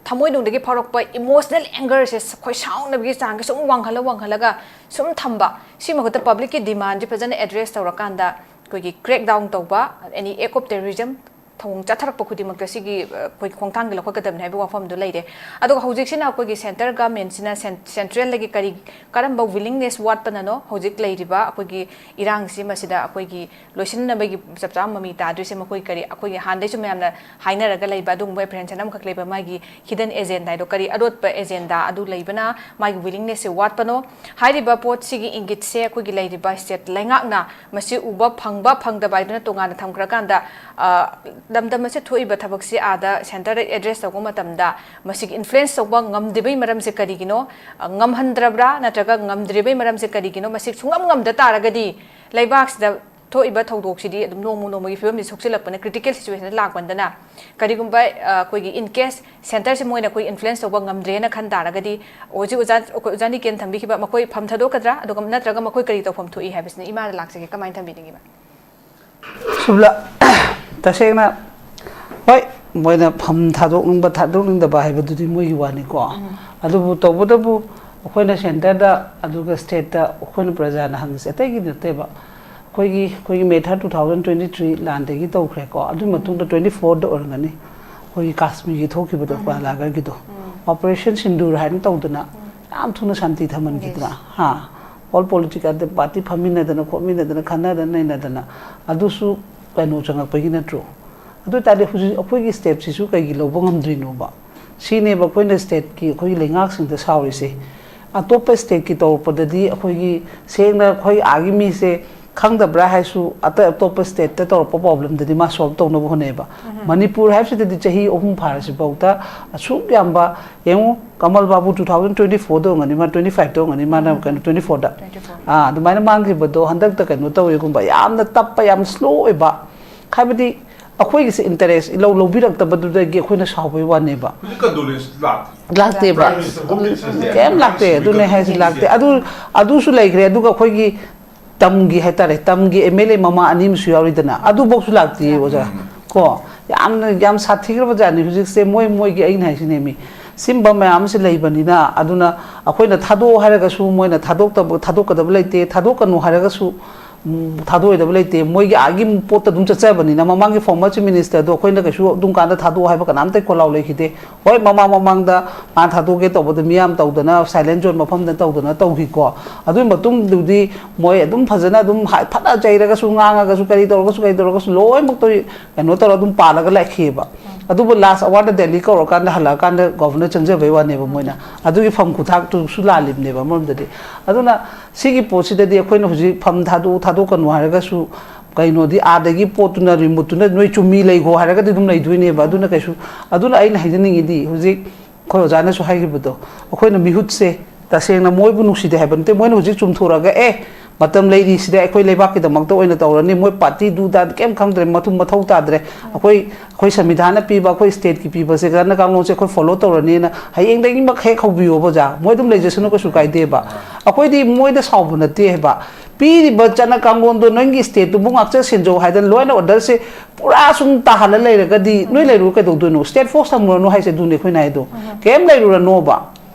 ꯊꯃꯣꯏꯅꯨꯡꯗꯒꯤ ꯐꯥꯎꯔꯛꯄ emotional angerꯁꯦ, ꯑꯩꯈꯣꯏ ꯁꯥꯎꯅꯕꯒꯤ ꯆꯥꯡꯁꯦ ꯁꯨꯝ ꯋꯥꯡꯈꯠꯂ ꯋꯥꯡꯈꯠꯂꯒ ꯁꯨꯝ ꯊꯝꯕ, ꯁꯤ ꯃꯍꯨꯠꯇ publicꯀꯤ demandꯁꯦ ꯐꯖꯅ address ꯇꯧꯔꯀꯥꯟꯗ ꯑꯩꯈꯣꯏꯒꯤ crackdown ꯇꯧꯕ, any act of terrorism ꯊꯧꯑꯣꯡ ꯆꯠꯊꯔꯛꯄ ꯈꯨꯗꯤꯡꯃꯛꯇ ꯁꯤꯒꯤ ꯑꯩꯈꯣꯏ ꯈꯣꯡꯊꯥꯡꯒꯤ ꯂꯧꯈꯠꯀꯗꯕꯅꯤ ꯍꯥꯏꯕꯒꯤ ꯋꯥꯐꯝꯗꯨ ꯂꯩꯔꯦ꯫ ꯑꯗꯨꯒ ꯍꯧꯖꯤꯛꯁꯤꯅ ꯑꯩꯈꯣꯏꯒꯤ ꯁꯦꯟꯇꯔ ꯒꯃꯦꯟꯁꯤꯅ ꯁꯦꯟꯇ꯭ꯔꯦꯜꯗꯒꯤ ꯀꯔꯤ ꯀꯔꯝꯕ ꯋꯤꯂꯤꯡꯅꯦꯁ ꯋꯥꯠꯄꯅꯅꯣ ꯍꯧꯖꯤꯛ ꯂꯩꯔꯤꯕ ꯑꯩꯈꯣꯏꯒꯤ ꯏꯔꯥꯡꯁꯤ ꯃꯁꯤꯗ ꯑꯩꯈꯣꯏꯒꯤ ꯂꯣꯏꯁꯤꯟꯅꯕꯒꯤ ꯆꯞ ꯆꯥꯕ ꯃꯃꯤ ꯇꯥꯗ꯭ꯔꯤꯁꯦ? ꯃꯈꯣꯏ ꯀꯔꯤ, ꯑꯩꯈꯣꯏꯒꯤ ꯍꯥꯟꯅꯗꯩꯁꯨ ꯃꯌꯥꯝꯅ ꯍꯥꯏꯅꯔꯒ ꯂꯩꯕ ꯑꯗꯨꯒꯨꯝꯕ ꯑꯦꯄ꯭ꯔꯤꯍꯦꯟꯁꯟ ꯑꯃꯈꯛ ꯂꯩꯕ, ꯃꯥꯒꯤ ꯍꯤꯗꯟ ꯑꯦꯖꯦꯟꯗꯥ ꯍꯥꯏꯗꯣ ꯀꯔꯤ ꯑꯔꯣꯠꯄ ꯑꯦꯖꯦꯟꯗꯥ ꯑꯗꯨ ꯂꯩꯕꯅ ꯃꯥꯒꯤ ꯋꯤꯂꯤꯡꯅꯦꯁꯁꯦ ꯋꯥꯠꯄꯅꯣ? ꯍꯥꯏꯔꯤꯕ ꯄꯣꯠꯁꯤꯒꯤ ꯏꯪꯒꯤꯠꯁꯦ ꯑꯩꯈꯣꯏꯒꯤ ꯂꯩꯔꯤꯕ ꯁ꯭ꯇꯦꯠ ꯂꯩꯉꯥꯛꯅ ꯃꯁꯤ ꯎꯕ ꯐꯪꯕ ꯐꯪꯗꯕ ꯍꯥꯏꯗꯨꯅ ꯇꯣꯉꯥꯟꯅ ꯊꯝꯈ꯭ꯔꯀꯥꯟꯗ, ꯂꯝꯗꯝ ꯑꯁꯤꯗ ꯊꯣꯛꯏꯕ ꯊꯕꯛꯁꯤ ꯑꯥꯗ ꯁꯦꯟꯇꯔꯗ ꯑꯦꯗ꯭ꯔꯦꯁ ꯇꯧꯕ ꯃꯇꯝꯗ ꯃꯁꯤꯒꯤ ꯏꯟꯐ꯭ꯂꯨꯌꯦꯟꯁ ꯇꯧꯕ ꯉꯝꯗ꯭ꯔꯤꯕꯩ ꯃꯔꯝꯁꯦ ꯀꯔꯤꯒꯤꯅꯣ? ꯉꯝꯍꯟꯗ꯭ꯔꯕ꯭ꯔꯥ ꯅꯠꯇ꯭ꯔꯒ ꯉꯝꯗ꯭ꯔꯤꯕꯩ ꯃꯔꯝꯁꯦ ꯀꯔꯤꯒꯤꯅꯣ? ꯃꯁꯤ ꯁꯨꯡꯉꯝ ꯉꯝꯗ ꯇꯥꯔꯒꯗꯤ ꯂꯩꯕꯥꯛꯁꯤꯗ ꯊꯣꯛꯏꯕ ꯊꯧꯗꯣꯛꯁꯤꯗꯤ ꯑꯗꯨꯝ ꯅꯣꯡꯃ ꯅꯣꯡꯃꯒꯤ ꯐꯤꯕꯝꯁꯤ ꯁꯣꯛꯆꯤꯜꯂꯛꯄꯅ, ꯀ꯭ꯔꯤꯇꯤꯀꯦꯜ ꯁꯤꯆꯨꯋꯦꯁꯟꯗ ꯂꯥꯛꯄꯗꯅ ꯀꯔꯤꯒꯨꯝꯕ ꯑꯩꯈꯣꯏꯒꯤ ꯏꯟ ꯀꯦꯁ ꯁꯦꯟꯇꯔꯁꯤ ꯃꯣꯏꯅ ꯑꯩꯈꯣꯏ ꯏꯟꯐ꯭ꯂꯨꯌꯦꯟꯁ ꯇꯧꯕ ꯉꯝꯗ꯭ꯔꯦꯅ ꯈꯟ ꯇꯥꯔꯒꯗꯤ ꯍꯧꯖꯤꯛ ꯑꯣꯖꯥ, ꯑꯩꯈꯣꯏ ꯑꯣꯖꯥ ꯅꯤꯀꯦꯟ ꯊꯝꯕꯤꯈꯤꯕ ꯃꯈꯣꯏ ꯐꯝ ꯊꯥꯗꯣꯛꯀꯗ꯭ꯔꯥ? ꯑꯗꯨꯒ ꯅꯠꯇ꯭ꯔꯒ ꯃꯈꯣꯏ ꯀꯔꯤ ꯇꯧꯐꯝ ꯊꯣꯛꯏ ꯍꯥꯏꯕꯁꯤꯅ ꯏꯃꯥꯗ ꯂꯥꯛꯆꯒꯦ꯫ ꯀꯃꯥꯏꯅ ꯊꯝꯕꯤꯅꯤꯡꯉꯤꯕ? ꯁꯨꯞꯂ, ꯇꯁꯦꯡꯅ ꯍꯣꯏ, ꯃꯣꯏꯅ ꯐꯝ ꯊꯥꯗꯣꯛꯅꯤꯡꯕ ꯊꯥꯗꯣꯛꯅꯤꯡꯗꯕ ꯍꯥꯏꯕꯗꯨꯗꯤ ꯃꯣꯏꯒꯤ ꯋꯥꯅꯤꯀꯣ꯫ ꯑꯗꯨꯕꯨ ꯇꯧꯕꯇꯕꯨ ꯑꯩꯈꯣꯏꯅ ꯁꯦꯟꯇꯔꯗ ꯑꯗꯨꯒ ꯁ꯭ꯇꯦꯠꯇ ꯑꯩꯈꯣꯏꯅ ꯄ꯭ꯔꯖꯥꯅ ꯍꯪꯉꯤꯁꯦ ꯑꯇꯩꯒꯤ ꯅꯠꯇꯦꯕ꯫ ꯑꯩꯈꯣꯏꯒꯤ ꯑꯩꯈꯣꯏꯒꯤ ꯃꯦ ꯊꯥꯔꯠ ꯇꯨ ꯊꯥꯎꯖꯟ ꯇ꯭ꯋꯦꯟꯇꯤ ꯊ꯭ꯔꯤ ꯂꯥꯟꯗꯒꯤ ꯇꯧꯈ꯭ꯔꯦꯀꯣ꯫ ꯑꯗꯨꯒꯤ ꯃꯇꯨꯡꯗ ꯇ꯭ꯋꯦꯟꯇꯤ ꯐꯣꯔꯗ ꯑꯣꯏꯔꯝꯒꯅꯤ ꯑꯩꯈꯣꯏꯒꯤ ꯀꯥꯁꯃꯤꯔꯒꯤ ꯊꯣꯛꯈꯤꯕꯗꯣ, ꯄꯥꯂꯥꯒꯔꯒꯤꯗꯣ꯫ ꯑꯣꯄꯔꯦꯁꯟ ꯁꯤꯟꯗꯨꯔ ꯍꯥꯏꯅ ꯇꯧꯗꯅ ꯌꯥꯝ ꯊꯨꯅ ꯁꯥꯟꯇꯤ ꯊꯝꯍꯟꯈꯤꯗꯅ꯫ ꯍꯥ, ꯑꯣꯜ ꯄꯣꯂꯤꯇꯤꯀꯦꯜ ꯄꯥꯔꯇꯤ ꯐꯝꯃꯤꯟꯅꯗꯅ ꯈꯣꯠꯃꯤꯟꯅꯗꯅ ꯈꯟꯅꯗꯅ ꯅꯩꯅꯗꯅ꯫ ꯑꯗꯨꯁꯨ ꯀꯩꯅꯣ ꯆꯪꯉꯛꯄꯒꯤ ꯅꯠꯇ꯭ꯔꯣ? ꯑꯗꯨ ꯑꯣꯏ ꯇꯥꯔꯗꯤ ꯍꯧꯖꯤꯛ ꯑꯩꯈꯣꯏꯒꯤ ꯁ꯭ꯇꯦꯞꯁꯤꯁꯨ ꯀꯩꯒꯤ ꯂꯧꯕ ꯉꯝꯗ꯭ꯔꯤꯅꯣꯕ? ꯁꯤꯅꯦꯕ ꯑꯩꯈꯣꯏꯅ ꯁ꯭ꯇꯦꯠꯀꯤ, ꯑꯩꯈꯣꯏꯒꯤ ꯂꯩꯉꯥꯛꯁꯤꯡꯗ ꯁꯥꯎꯔꯤꯁꯦ꯫ ꯑꯇꯣꯞꯄ ꯁ꯭ꯇꯦꯠꯀꯤ ꯇꯧꯔꯛꯄꯗꯗꯤ ꯑꯩꯈꯣꯏꯒꯤ ꯁꯦꯡꯅ ꯑꯩꯈꯣꯏ ꯑꯥꯒꯤ ꯃꯤꯁꯦ ꯈꯪꯗꯕ꯭ꯔꯥ ꯍꯥꯏꯁꯨ, ꯑꯇꯩ ꯑꯇꯣꯞꯄ ꯁ꯭ꯇꯦꯠꯇ ꯇꯧꯔꯛꯄ ꯄ꯭ꯔꯣꯕ꯭ꯂꯦꯝꯗꯗꯤ ꯃꯥ ꯁꯣꯜꯕ ꯇꯧꯅꯕ ꯍꯣꯠꯅꯩꯕ꯫ ꯃꯅꯤꯄꯨꯔ ꯍꯥꯏꯕꯁꯤꯗꯗꯤ ꯆꯍꯤ ꯑꯍꯨꯝ ꯐꯥꯔꯁꯤꯐꯥꯎꯗ ꯑꯁꯨꯛ ꯌꯥꯝꯕ, ꯌꯦꯡꯉꯨ, ꯀꯃꯜ ꯕꯥꯕꯨ ꯇꯨ ꯊꯥꯎꯖꯟ ꯇ꯭ꯋꯦꯟꯇꯤ ꯐꯣꯔꯗ ꯑꯣꯏꯔꯝꯒꯅꯤ ꯃꯥ, ꯇ꯭ꯋꯦꯟꯇꯤ ꯐꯥꯏꯚꯇ ꯑꯣꯏꯔꯝꯒꯅꯤ ꯃꯥꯅ ꯀꯩꯅꯣ, ꯇ꯭ꯋꯦꯟꯇꯤ ꯐꯣꯔꯗ꯫ ꯑꯥ, ꯑꯗꯨꯃꯥꯏꯅ ꯃꯥꯡꯈꯤꯕꯗꯣ ꯍꯟꯗꯛꯇ ꯀꯩꯅꯣ ꯇꯧꯋꯦꯒꯨꯝꯕ, ꯌꯥꯝꯅ ꯇꯞꯄ, ꯌꯥꯝ ꯁ꯭ꯂꯣ ꯑꯣꯏꯕ꯫ ꯍꯥꯏꯕꯗꯤ ꯑꯩꯈꯣꯏꯒꯤꯁꯦ ꯏꯟꯇꯔꯦꯁ ꯏꯂꯧ ꯂꯧꯕꯤꯔꯛꯇꯕꯗꯨꯗꯒꯤ ꯑꯩꯈꯣꯏꯅ ꯁꯥꯎꯕꯩ ꯋꯥꯅꯦꯕ꯫ ꯍꯧꯖꯤꯛ ꯀꯟꯗꯣꯂꯦꯟꯁ ꯂꯥꯛꯇꯦ꯫ ꯂꯥꯛꯇꯦꯕ꯫ Prime Minister ꯍꯣꯝ ꯃꯤꯅꯤꯁꯇꯔꯁꯦ ꯀꯩꯝ ꯂꯥꯛꯇꯦ꯫ ꯑꯗꯨꯅꯦ ꯍꯥꯏꯁꯦ, ꯂꯥꯛꯇꯦ꯫ ꯑꯗꯨ, ꯑꯗꯨꯁꯨ ꯂꯩꯈ꯭ꯔꯦ꯫ ꯑꯗꯨꯒ ꯑꯩꯈꯣꯏꯒꯤ ꯇꯝꯒꯤ ꯍꯥꯏꯇꯥꯔꯦ, ꯇꯝꯒꯤ ꯑꯦꯝ ꯑꯦꯜ ꯑꯦ ꯃꯃꯥ ꯑꯅꯤ ꯑꯃꯁꯨ ꯌꯥꯎꯔꯤꯗꯅ, ꯑꯗꯨꯐꯧꯁꯨ ꯂꯥꯛꯇꯦ ꯑꯣꯖꯥ꯫ ꯀꯣ, ꯌꯥꯝꯅ, ꯌꯥꯝ ꯁꯥꯊꯤꯈ꯭ꯔꯕ ꯖꯥꯠꯅꯤ ꯍꯧꯖꯤꯛꯁꯦ꯫ ꯃꯣꯏ, ꯃꯣꯏꯒꯤ, ꯑꯩꯅ ꯍꯥꯏꯁꯤꯅꯦꯃꯤ, ꯁꯤꯝꯕ ꯃꯌꯥꯝ ꯑꯃꯁꯨ ꯂꯩꯕꯅꯤꯅ꯫ ꯑꯗꯨꯅ ꯑꯩꯈꯣꯏꯅ ꯊꯥꯗꯣꯛꯑꯣ ꯍꯥꯏꯔꯒꯁꯨ ꯃꯣꯏꯅ ꯊꯥꯗꯣꯛꯇꯕ, ꯊꯥꯗꯣꯛꯀꯗꯕ ꯂꯩꯇꯦ, ꯊꯥꯗꯣꯛꯀꯅꯨ ꯍꯥꯏꯔꯒꯁꯨ ꯎꯝ, ꯊꯥꯗꯣꯛꯑꯣꯏꯗꯕ ꯂꯩꯇꯦ꯫ ꯃꯣꯏꯒꯤ ꯑꯥꯒꯤ ꯄꯣꯠꯇ ꯑꯗꯨꯝ ꯆꯠꯆꯕꯅꯤꯅ, ꯃꯃꯥꯡꯒꯤ former chief ministerꯗꯣ ꯑꯩꯈꯣꯏꯅ ꯀꯩꯁꯨ ꯑꯗꯨꯝ ꯀꯥꯟꯗ ꯊꯥꯗꯣꯛꯑꯣ ꯍꯥꯏꯕ ꯀꯅꯥꯝꯇ ꯈꯣꯜꯂꯥꯎ ꯂꯩꯈꯤꯗꯦ꯫ ꯍꯣꯏ, ꯃꯃꯥꯡ ꯃꯃꯥꯡꯗ ꯃꯥꯅ ꯊꯥꯗꯣꯛꯀꯦ ꯇꯧꯕꯗ ꯃꯤꯌꯥꯝ ꯇꯧꯗꯅ, silent zone ꯃꯐꯝꯗ ꯇꯧꯗꯅ ꯇꯧꯈꯤꯀꯣ꯫ ꯑꯗꯨꯒꯤ ꯃꯇꯨꯡꯗꯨꯗꯤ ꯃꯣꯏ ꯑꯗꯨꯝ ꯐꯖꯅ ꯑꯗꯨꯝ ꯍꯥꯏ-, ꯐꯅ ꯆꯩꯔꯒꯁꯨ, ꯉꯥꯡꯉꯒꯁꯨ, ꯀꯔꯤ ꯇꯧꯔꯒꯁꯨ, ꯀꯔꯤ ꯇꯧꯔꯒꯁꯨ, ꯂꯣꯏꯅꯃꯛꯇꯣ ꯀꯩꯅꯣ ꯇꯧꯔꯒ ꯑꯗꯨꯝ ꯄꯥꯜꯂꯒ ꯂꯥꯛꯈꯤꯑꯕ꯫ ꯑꯗꯨꯕꯨ last ꯑꯋꯥꯔꯗ ꯗꯦꯜꯂꯤ ꯀꯧꯔꯀꯥꯟꯗ, ꯍꯜꯂꯛꯑꯀꯥꯟꯗ governor ꯆꯪꯖꯕꯩ ꯋꯥꯅꯦꯕ ꯃꯣꯏꯅ꯫ ꯑꯗꯨꯒꯤ ꯐꯝ ꯈꯨꯊꯥꯛꯇꯨꯁꯨ ꯂꯥꯜꯂꯤꯕꯅꯦꯕ ꯑꯃꯔꯣꯝꯗꯗꯤ꯫ ꯑꯗꯨꯅ ꯁꯤꯒꯤ ꯄꯣꯠꯁꯤꯗꯗꯤ ꯑꯩꯈꯣꯏꯅ ꯍꯧꯖꯤꯛ ꯐꯝ ꯊꯥꯗꯣꯛꯎ, ꯊꯥꯗꯣꯛꯀꯅꯨ ꯍꯥꯏꯔꯒꯁꯨ, ꯀꯩꯅꯣꯗꯤ ꯑꯥꯗꯒꯤ ꯄꯣꯠꯇꯨꯅ, remoteꯇꯨꯅ ꯅꯣꯏ ꯆꯨꯝꯃꯤ ꯂꯩꯈꯣ ꯍꯥꯏꯔꯒꯗꯤ ꯑꯗꯨꯝ ꯂꯩꯗꯣꯏꯅꯦꯕ꯫ ꯑꯗꯨꯅ ꯀꯩꯁꯨ, ꯑꯗꯨꯅ ꯑꯩꯅ ꯍꯥꯏꯖꯅꯤꯡꯉꯤꯗꯤ, ꯍꯧꯖꯤꯛ ꯑꯩꯈꯣꯏ ꯑꯣꯖꯥꯅꯁꯨ ꯍꯥꯏꯈꯤꯕꯗꯣ, ꯑꯩꯈꯣꯏꯅ ꯃꯤꯍꯨꯠꯁꯦ ꯇꯁꯦꯡꯅ ꯃꯣꯏꯕꯨ ꯅꯨꯡꯁꯤꯗꯦ ꯍꯥꯏꯕ ꯅꯠꯇꯦ꯫ ꯃꯣꯏꯅ ꯍꯧꯖꯤꯛ ꯆꯨꯝꯊꯣꯔꯒ, "ꯑꯦ, ꯃꯇꯝ ꯂꯩꯔꯤꯁꯤꯗ ꯑꯩꯈꯣꯏ ꯂꯩꯕꯥꯛꯀꯤꯗꯃꯛꯇ ꯑꯣꯏꯅ ꯇꯧꯔꯅꯤ, ꯃꯣꯏ party ꯗꯨ ꯗꯥ ꯀꯩꯝ ꯈꯪꯗ꯭ꯔꯦ, ꯃꯊꯨꯝ ꯃꯊꯧ ꯇꯥꯗ꯭ꯔꯦ, ꯑꯩꯈꯣꯏ, ꯑꯩꯈꯣꯏ ꯁꯪꯕꯤꯙꯥꯟꯅ ꯄꯤꯕ, ꯑꯩꯈꯣꯏ stateꯀꯤ ꯄꯤꯕꯁꯦ, ꯆꯠꯅ ꯀꯥꯡꯂꯣꯟꯁꯦ ꯑꯩꯈꯣꯏ follow ꯇꯧꯔꯅꯤꯅ ꯍꯌꯦꯡꯗꯒꯤꯃꯛ ꯍꯦꯛ ꯍꯧꯕꯤꯌꯣꯕ ꯑꯣꯖꯥ, ꯃꯣꯏ ꯑꯗꯨꯝ ꯂꯩꯖꯁꯅꯨ, ꯀꯩꯁꯨ ꯀꯥꯏꯗꯦꯕ"꯫ ꯑꯩꯈꯣꯏꯗꯤ ꯃꯣꯏꯗ ꯁꯥꯎꯕ ꯅꯠꯇꯦ ꯍꯥꯏꯕ꯫ ꯄꯤꯔꯤꯕ ꯆꯠꯅ ꯀꯥꯡꯂꯣꯟꯗꯣ ꯅꯪꯒꯤ stateꯇꯨꯕꯨ ꯉꯥꯛꯆ ꯁꯦꯟꯖꯧ ꯍꯥꯏꯗꯅ law and orderꯁꯦ ꯄꯨꯔꯥ ꯁꯨꯝ ꯇꯥꯍꯜꯂ ꯂꯩꯔꯒꯗꯤ ꯅꯣꯏ ꯂꯩꯔꯨ ꯀꯩꯗꯧꯗꯣꯏꯅꯣ? State force ꯊꯝꯃꯨꯔꯅꯨ ꯍꯥꯏꯁꯦ ꯑꯗꯨꯅꯦ ꯑꯩꯈꯣꯏꯅ ꯍꯥꯏꯗꯣ꯫ ꯀꯩꯝ ꯂꯩꯔꯨꯔꯅꯣꯕ꯫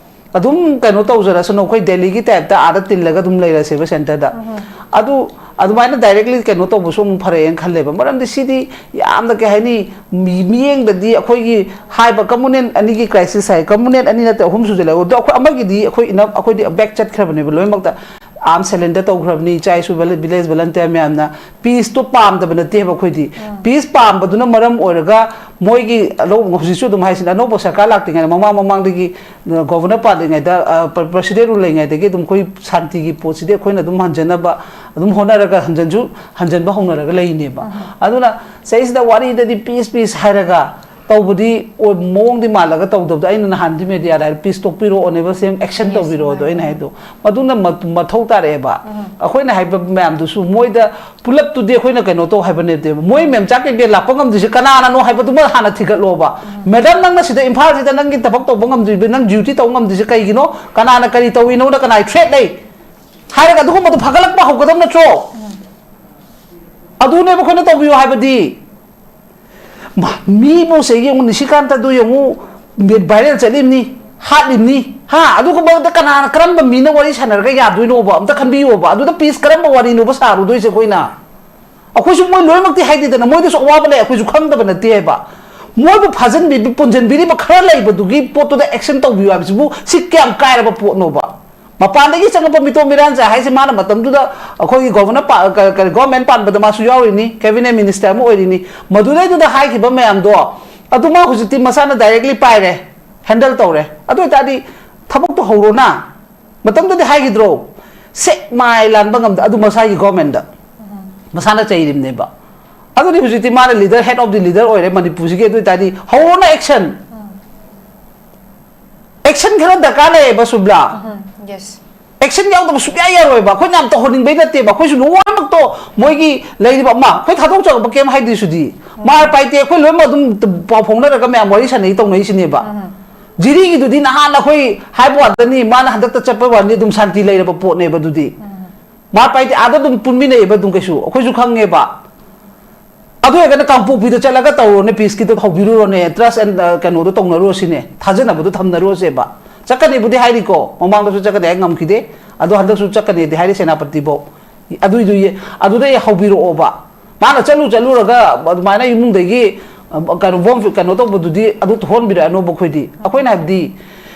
ꯑꯗꯨꯝ ꯀꯩꯅꯣ ꯇꯧꯖꯔꯁꯅꯨ, ꯑꯩꯈꯣꯏ ꯗꯦꯜꯂꯤꯒꯤ typeꯇ ꯑꯥꯗ ꯇꯤꯜꯂꯒ ꯑꯗꯨꯝ ꯂꯩꯔꯁꯦꯕ centreꯗ꯫ ꯑꯗꯨ ꯑꯗꯨꯃꯥꯏꯅ directly ꯀꯩꯅꯣ ꯇꯧꯕꯁꯨ ꯑꯃꯨꯛ ꯐꯔꯛꯑꯦꯅ ꯈꯜꯂꯦꯕ꯫ ꯃꯔꯝꯗꯤ ꯁꯤꯗꯤ ꯌꯥꯝꯅ, ꯀꯩ ꯍꯥꯏꯅꯤ, ꯃꯤ-, ꯃꯤꯠꯌꯦꯡꯗꯗꯤ ꯑꯩꯈꯣꯏꯒꯤ ꯍꯥꯏꯕ communal ꯑꯅꯤꯒꯤ crisis ꯍꯥꯏ, communal ꯑꯅꯤ ꯅꯠꯇꯦ, ꯑꯍꯨꯝ ꯁꯨꯖꯜꯂꯛꯑꯦ꯫ ꯑꯗꯣ ꯑꯩꯈꯣꯏ ꯑꯃꯒꯤꯗꯤ ꯑꯩꯈꯣꯏ ꯏꯅ-, ꯑꯩꯈꯣꯏꯗꯤ back ꯆꯠꯈ꯭ꯔꯕꯅꯦꯕ ꯂꯣꯏꯅꯃꯛꯇ꯫ Arm surrender ꯇꯧꯈ꯭ꯔꯕꯅꯤ, ꯏꯆꯥ ꯏꯁꯨ ꯚꯤꯂꯦ-, village volunteer ꯃꯌꯥꯝꯅ꯫ Peaceꯇꯣ ꯄꯥꯝꯗꯕ ꯅꯠꯇꯦꯕ ꯑꯩꯈꯣꯏꯗꯤ꯫ Peace ꯄꯥꯝꯕꯗꯨꯅ ꯃꯔꯝ ꯑꯣꯏꯔꯒ ꯃꯣꯏꯒꯤ ꯑꯅꯧꯕ, ꯍꯧꯖꯤꯛꯁꯨ ꯑꯗꯨꯝ ꯍꯥꯏꯁꯤꯅ, ꯑꯅꯧꯕ ꯁꯔꯀꯥꯔ ꯂꯥꯛꯇ꯭ꯔꯤꯉꯩꯗ, ꯃꯃꯥꯡ ꯃꯃꯥꯡꯗꯒꯤ, ꯑ, governor ꯄꯥꯜꯂꯤꯉꯩꯗ, ꯑ, ꯄ꯭ꯔ-, president rule ꯂꯩꯉꯩꯗꯒꯤ ꯑꯗꯨꯝ ꯑꯩꯈꯣꯏ ꯁꯥꯟꯇꯤꯒꯤ ꯄꯣꯠꯁꯤꯗꯤ ꯑꯩꯈꯣꯏꯅ ꯑꯗꯨꯝ ꯍꯟꯖꯅꯕ, ꯑꯗꯨꯝ ꯍꯣꯠꯅꯔꯒ ꯍꯟꯖꯟꯁꯨ ꯍꯟꯖꯟꯕ ꯍꯧꯅꯔꯒ ꯂꯩꯔꯤꯅꯦꯕ꯫ ꯑꯗꯨꯅ ꯁꯤꯗꯩꯁꯤꯗ ꯋꯥꯔꯤꯗꯗꯤ peace, peace ꯍꯥꯏꯔꯒ ꯇꯧꯕꯗꯤ ꯑꯣꯏ-, ꯃꯑꯣꯡꯗꯤ ꯃꯥꯜꯂꯒ ꯇꯧꯗꯕꯗꯣ, ꯑꯩꯅ ꯅꯍꯥꯟꯗꯤ mediaꯗ ꯍꯥꯏꯔꯦ, peace ꯇꯣꯛꯄꯤꯔꯣ, ꯑꯣꯅꯦꯕꯜ ꯁꯤ ꯑꯦꯝ action ꯇꯧꯕꯤꯔꯣ, ꯑꯗꯣ ꯑꯩꯅ ꯍꯥꯏꯗꯣ ꯃꯗꯨꯅ ꯃ-, ꯃꯊꯧ ꯇꯥꯔꯛꯑꯦꯕ꯫ ꯑꯩꯈꯣꯏꯅ ꯍꯥꯏꯕ ꯃꯌꯥꯝꯗꯨꯁꯨ ꯃꯣꯏꯗ ꯄꯨꯂꯞꯇꯨꯗꯤ ꯑꯩꯈꯣꯏꯅ ꯀꯩꯅꯣ ꯇꯧ ꯍꯥꯏꯕ ꯅꯠꯇꯦꯕ꯫ ꯃꯣꯏ ꯃꯦꯝꯆꯥ ꯀꯩꯕꯦꯜ ꯂꯥꯛꯄ ꯉꯝꯗ꯭ꯔꯤꯁꯦ ꯀꯅꯥꯅꯅꯣ ꯍꯥꯏꯕꯗꯨꯃ ꯍꯥꯟꯅ ꯊꯤꯒꯠꯂꯣꯕ꯫ Madam, ꯅꯪꯅ ꯁꯤꯗ ꯏꯝꯐꯥꯜꯁꯤꯗ ꯅꯪꯒꯤ ꯊꯕꯛ ꯇꯧꯕ ꯉꯝꯗ꯭ꯔꯤꯕ, ꯅꯪ duty ꯇꯧꯕ ꯉꯝꯗ꯭ꯔꯤꯁꯦ ꯀꯩꯒꯤꯅꯣ? ꯀꯅꯥꯅ ꯀꯔꯤ ꯇꯧꯏꯅꯣꯅ ꯀꯅꯥꯏ threat ꯂꯩ? ꯍꯥꯏꯔꯒ ꯑꯗꯨꯒꯨꯝꯕꯗꯣ ꯐꯒꯠꯂꯛꯄ ꯍꯧꯒꯗꯕ ꯅꯠꯇ꯭ꯔꯣ? ꯑꯗꯨꯅꯦꯕ ꯑꯩꯈꯣꯏꯅ ꯇꯧꯕꯤꯌꯣ ꯍꯥꯏꯕꯗꯤ꯫ ꯃꯥ, ꯃꯤꯕꯨ ꯁꯦ ꯌꯦꯡꯉꯨ, ꯅꯤꯁꯤꯀꯥꯟꯇꯗꯨ ꯌꯦꯡꯉꯨ, viral ꯆꯠꯂꯤꯕꯅꯤ꯫ ꯍꯥꯠꯂꯤꯕꯅꯤ꯫ ꯍꯥ, ꯑꯗꯨꯒꯨꯝꯕꯗ ꯀꯅꯥꯅ, ꯀꯔꯝꯕ ꯃꯤꯅ ꯋꯥꯔꯤ ꯁꯥꯟꯅꯔꯒ ꯌꯥꯗꯣꯏꯅꯣꯕ? ꯑꯝꯇ ꯈꯟꯕꯤꯌꯣꯕ꯫ ꯑꯗꯨꯗ ꯄꯤꯁ ꯀꯔꯝꯕ ꯋꯥꯔꯤꯅꯣꯕ ꯁꯥꯔꯨꯗꯣꯏꯁꯦ ꯑꯩꯈꯣꯏꯅ? ꯑꯩꯈꯣꯏꯁꯨ ꯃꯣꯏ ꯂꯣꯏꯅꯃꯛꯇꯤ ꯍꯥꯏꯗꯦꯗꯅ, ꯃꯣꯏꯗꯁꯨ ꯑꯋꯥꯕ ꯂꯩ, ꯑꯩꯈꯣꯏꯁꯨ ꯈꯪꯗꯕ ꯅꯠꯇꯦ ꯍꯥꯏꯕ꯫ ꯃꯣꯏꯕꯨ ꯐꯥꯖꯤꯟꯕꯤ-, ꯄꯨꯟꯁꯤꯟꯕꯤꯔꯤꯕ ꯈꯔ ꯂꯩꯕꯗꯨꯒꯤ ꯄꯣꯠꯇꯨꯗ action ꯇꯧꯕꯤꯌꯨ ꯍꯥꯏꯕꯁꯤꯕꯨ ꯁꯤ ꯀꯌꯥꯝ ꯀꯥꯏꯔꯕ ꯄꯣꯠꯅꯣꯕ? ꯃꯄꯥꯟꯗꯒꯤ ꯆꯪꯉꯛꯄ ꯃꯤꯇꯣꯞ ꯃꯤꯔꯥꯟꯖꯥ ꯍꯥꯏꯁꯦ ꯃꯥꯅ ꯃꯇꯝꯗꯨꯗ ꯑꯩꯈꯣꯏꯒꯤ ꯒꯣꯚꯔꯅꯔ ꯄꯥ-, ꯀ-, ꯀ-, ꯒꯣꯚꯔꯟꯃꯦꯟ ꯄꯥꯟꯕꯗ ꯃꯥꯁꯨ ꯌꯥꯎꯔꯤꯅꯤ, ꯀꯦꯕꯤꯅꯦꯠ ꯃꯤꯅꯤꯁꯇꯔ ꯑꯃ ꯑꯣꯏꯔꯤꯅꯤ꯫ ꯃꯗꯨꯗꯩꯗꯨꯗ ꯍꯥꯏꯈꯤꯕ ꯃꯌꯥꯝꯗꯣ ꯑꯗꯨ ꯃꯥ ꯍꯧꯖꯤꯛꯇꯤ ꯃꯁꯥꯅ directly ꯄꯥꯏꯔꯦ, ꯍꯦꯟꯗꯜ ꯇꯧꯔꯦ꯫ ꯑꯗꯨ ꯑꯣꯏꯇꯥꯔꯗꯤ ꯊꯕꯛꯇꯣ ꯍꯧꯔꯣꯅ꯫ ꯃꯇꯝꯗꯨꯗꯤ ꯍꯥꯏꯈꯤꯗ꯭ꯔꯣ? ꯁꯦꯛ ꯃꯥꯏ ꯂꯥꯟꯕ ꯉꯝꯗ, ꯑꯗꯨ ꯃꯁꯥꯒꯤ ꯒꯣꯚꯔꯟꯃꯦꯟꯗ ꯃꯁꯥꯅ ꯆꯩꯔꯤꯕꯅꯦꯕ꯫ ꯑꯗꯨꯗꯤ ꯍꯧꯖꯤꯛꯇꯤ ꯃꯥꯅ leader, head of the leader ꯑꯣꯏꯔꯦ ꯃꯅꯤꯄꯨꯔꯁꯤꯒꯤ꯫ ꯑꯗꯨ ꯑꯣꯏꯇꯥꯔꯗꯤ ꯍꯧꯔꯣꯅ action꯫ Action ꯈꯔ ꯗꯔꯀꯥꯔ ꯂꯩꯌꯦꯕ, ꯁꯨꯕ꯭ꯂꯥ꯫ ꯎꯝ, yes. Action ꯌꯥꯎꯗꯕ ꯁꯨꯡꯌꯥ ꯌꯥꯔꯣꯏꯕ꯫ ꯑꯩꯈꯣꯏꯅ ꯌꯥꯝ ꯇꯧꯍꯟꯅꯤꯡꯕꯩ ꯅꯠꯇꯦꯕ꯫ ꯑꯩꯈꯣꯏꯁꯨ ꯂꯣꯏꯅꯃꯛꯇꯣ ꯃꯣꯏꯒꯤ ꯂꯩꯔꯤꯕ ꯑꯃ, ꯑꯩꯈꯣꯏ ꯊꯥꯗꯣꯛꯆꯔꯛꯄ ꯀꯩꯝ ꯍꯥꯏꯗꯣꯏꯁꯨꯗꯤ꯫ ꯃꯥꯔ ꯄꯥꯏꯇꯦ, ꯑꯩꯈꯣꯏ ꯂꯣꯏꯅꯃꯛ ꯑꯗꯨꯝ ꯄꯥꯎ ꯐꯥꯎꯅꯔꯒ ꯃꯌꯥꯝ ꯋꯥꯔꯤ ꯁꯥꯟꯅꯩ, ꯇꯧꯅꯩꯁꯤꯅꯦꯕ꯫ ꯖꯤꯔꯤꯒꯤꯗꯨꯗꯤ ꯅꯍꯥꯟ ꯑꯩꯈꯣꯏ ꯍꯥꯏꯕ ꯋꯥꯗꯅꯤ, ꯃꯥꯅ ꯍꯟꯗꯛꯇ ꯆꯠꯄ ꯋꯥꯅꯤ, ꯑꯗꯨꯝ ꯁꯥꯟꯇꯤ ꯂꯩꯔꯕ ꯄꯣꯠꯅꯦꯕ ꯑꯗꯨꯗꯤ꯫ ꯃꯥꯔ ꯄꯥꯏꯇꯦ, ꯑꯥꯗ ꯑꯗꯨꯝ ꯄꯨꯟꯃꯤꯟꯅꯩꯌꯦꯕ ꯑꯗꯨꯝ ꯀꯩꯁꯨ, ꯑꯩꯈꯣꯏꯁꯨ ꯈꯪꯉꯦꯕ꯫ ꯑꯗꯨ ꯑꯣꯏꯔꯒꯅ ꯀꯥꯡꯄꯣꯛꯄꯤꯗ ꯆꯠꯂꯒ ꯇꯧꯔꯣꯅꯦ, ꯄꯤꯁꯀꯤꯗꯣ ꯍꯧꯕꯤꯔꯨꯔꯣꯅꯦ, ꯇ꯭ꯔꯁ ꯑꯦꯟ, ꯑ, ꯀꯩꯅꯣꯗꯣ ꯇꯧꯅꯔꯨꯔꯁꯤꯅꯦ, ꯊꯥꯖꯅꯕꯗꯣ ꯊꯝꯅꯔꯨꯔꯁꯦꯕ꯫ ꯆꯠꯀꯅꯤꯕꯨꯗꯤ ꯍꯥꯏꯔꯤꯀꯣ, ꯃꯃꯥꯡꯗꯁꯨ ꯆꯠꯀꯅꯤ ꯍꯥꯏ ꯉꯝꯈꯤꯗꯦ, ꯑꯗꯣ ꯍꯟꯗꯛꯁꯨ ꯆꯠꯀꯅꯤꯗꯤ ꯍꯥꯏꯔꯤ ꯁꯦꯅꯥꯄꯇꯤꯐꯧ꯫ ꯑꯗꯨꯏꯗꯨ ꯌꯦ-, ꯑꯗꯨꯗ ꯑꯩ ꯍꯧꯕꯤꯔꯛꯑꯣꯕ꯫ ꯃꯥꯅ ꯆꯠꯂꯨ ꯆꯠꯂꯨꯔꯒ ꯑꯗꯨꯃꯥꯏꯅ ꯏꯃꯨꯡꯗꯒꯤ, ꯑ, ꯀꯩꯅꯣ, ꯕꯣꯝ ꯀꯩꯅꯣ ꯇꯧꯕꯗꯨꯗꯤ ꯑꯗꯨ ꯊꯣꯛꯍꯟꯕꯤꯔꯛꯑꯅꯣꯕ ꯑꯩꯈꯣꯏꯗꯤ꯫ ꯑꯩꯈꯣꯏꯅ ꯍꯥꯏꯕꯗꯤ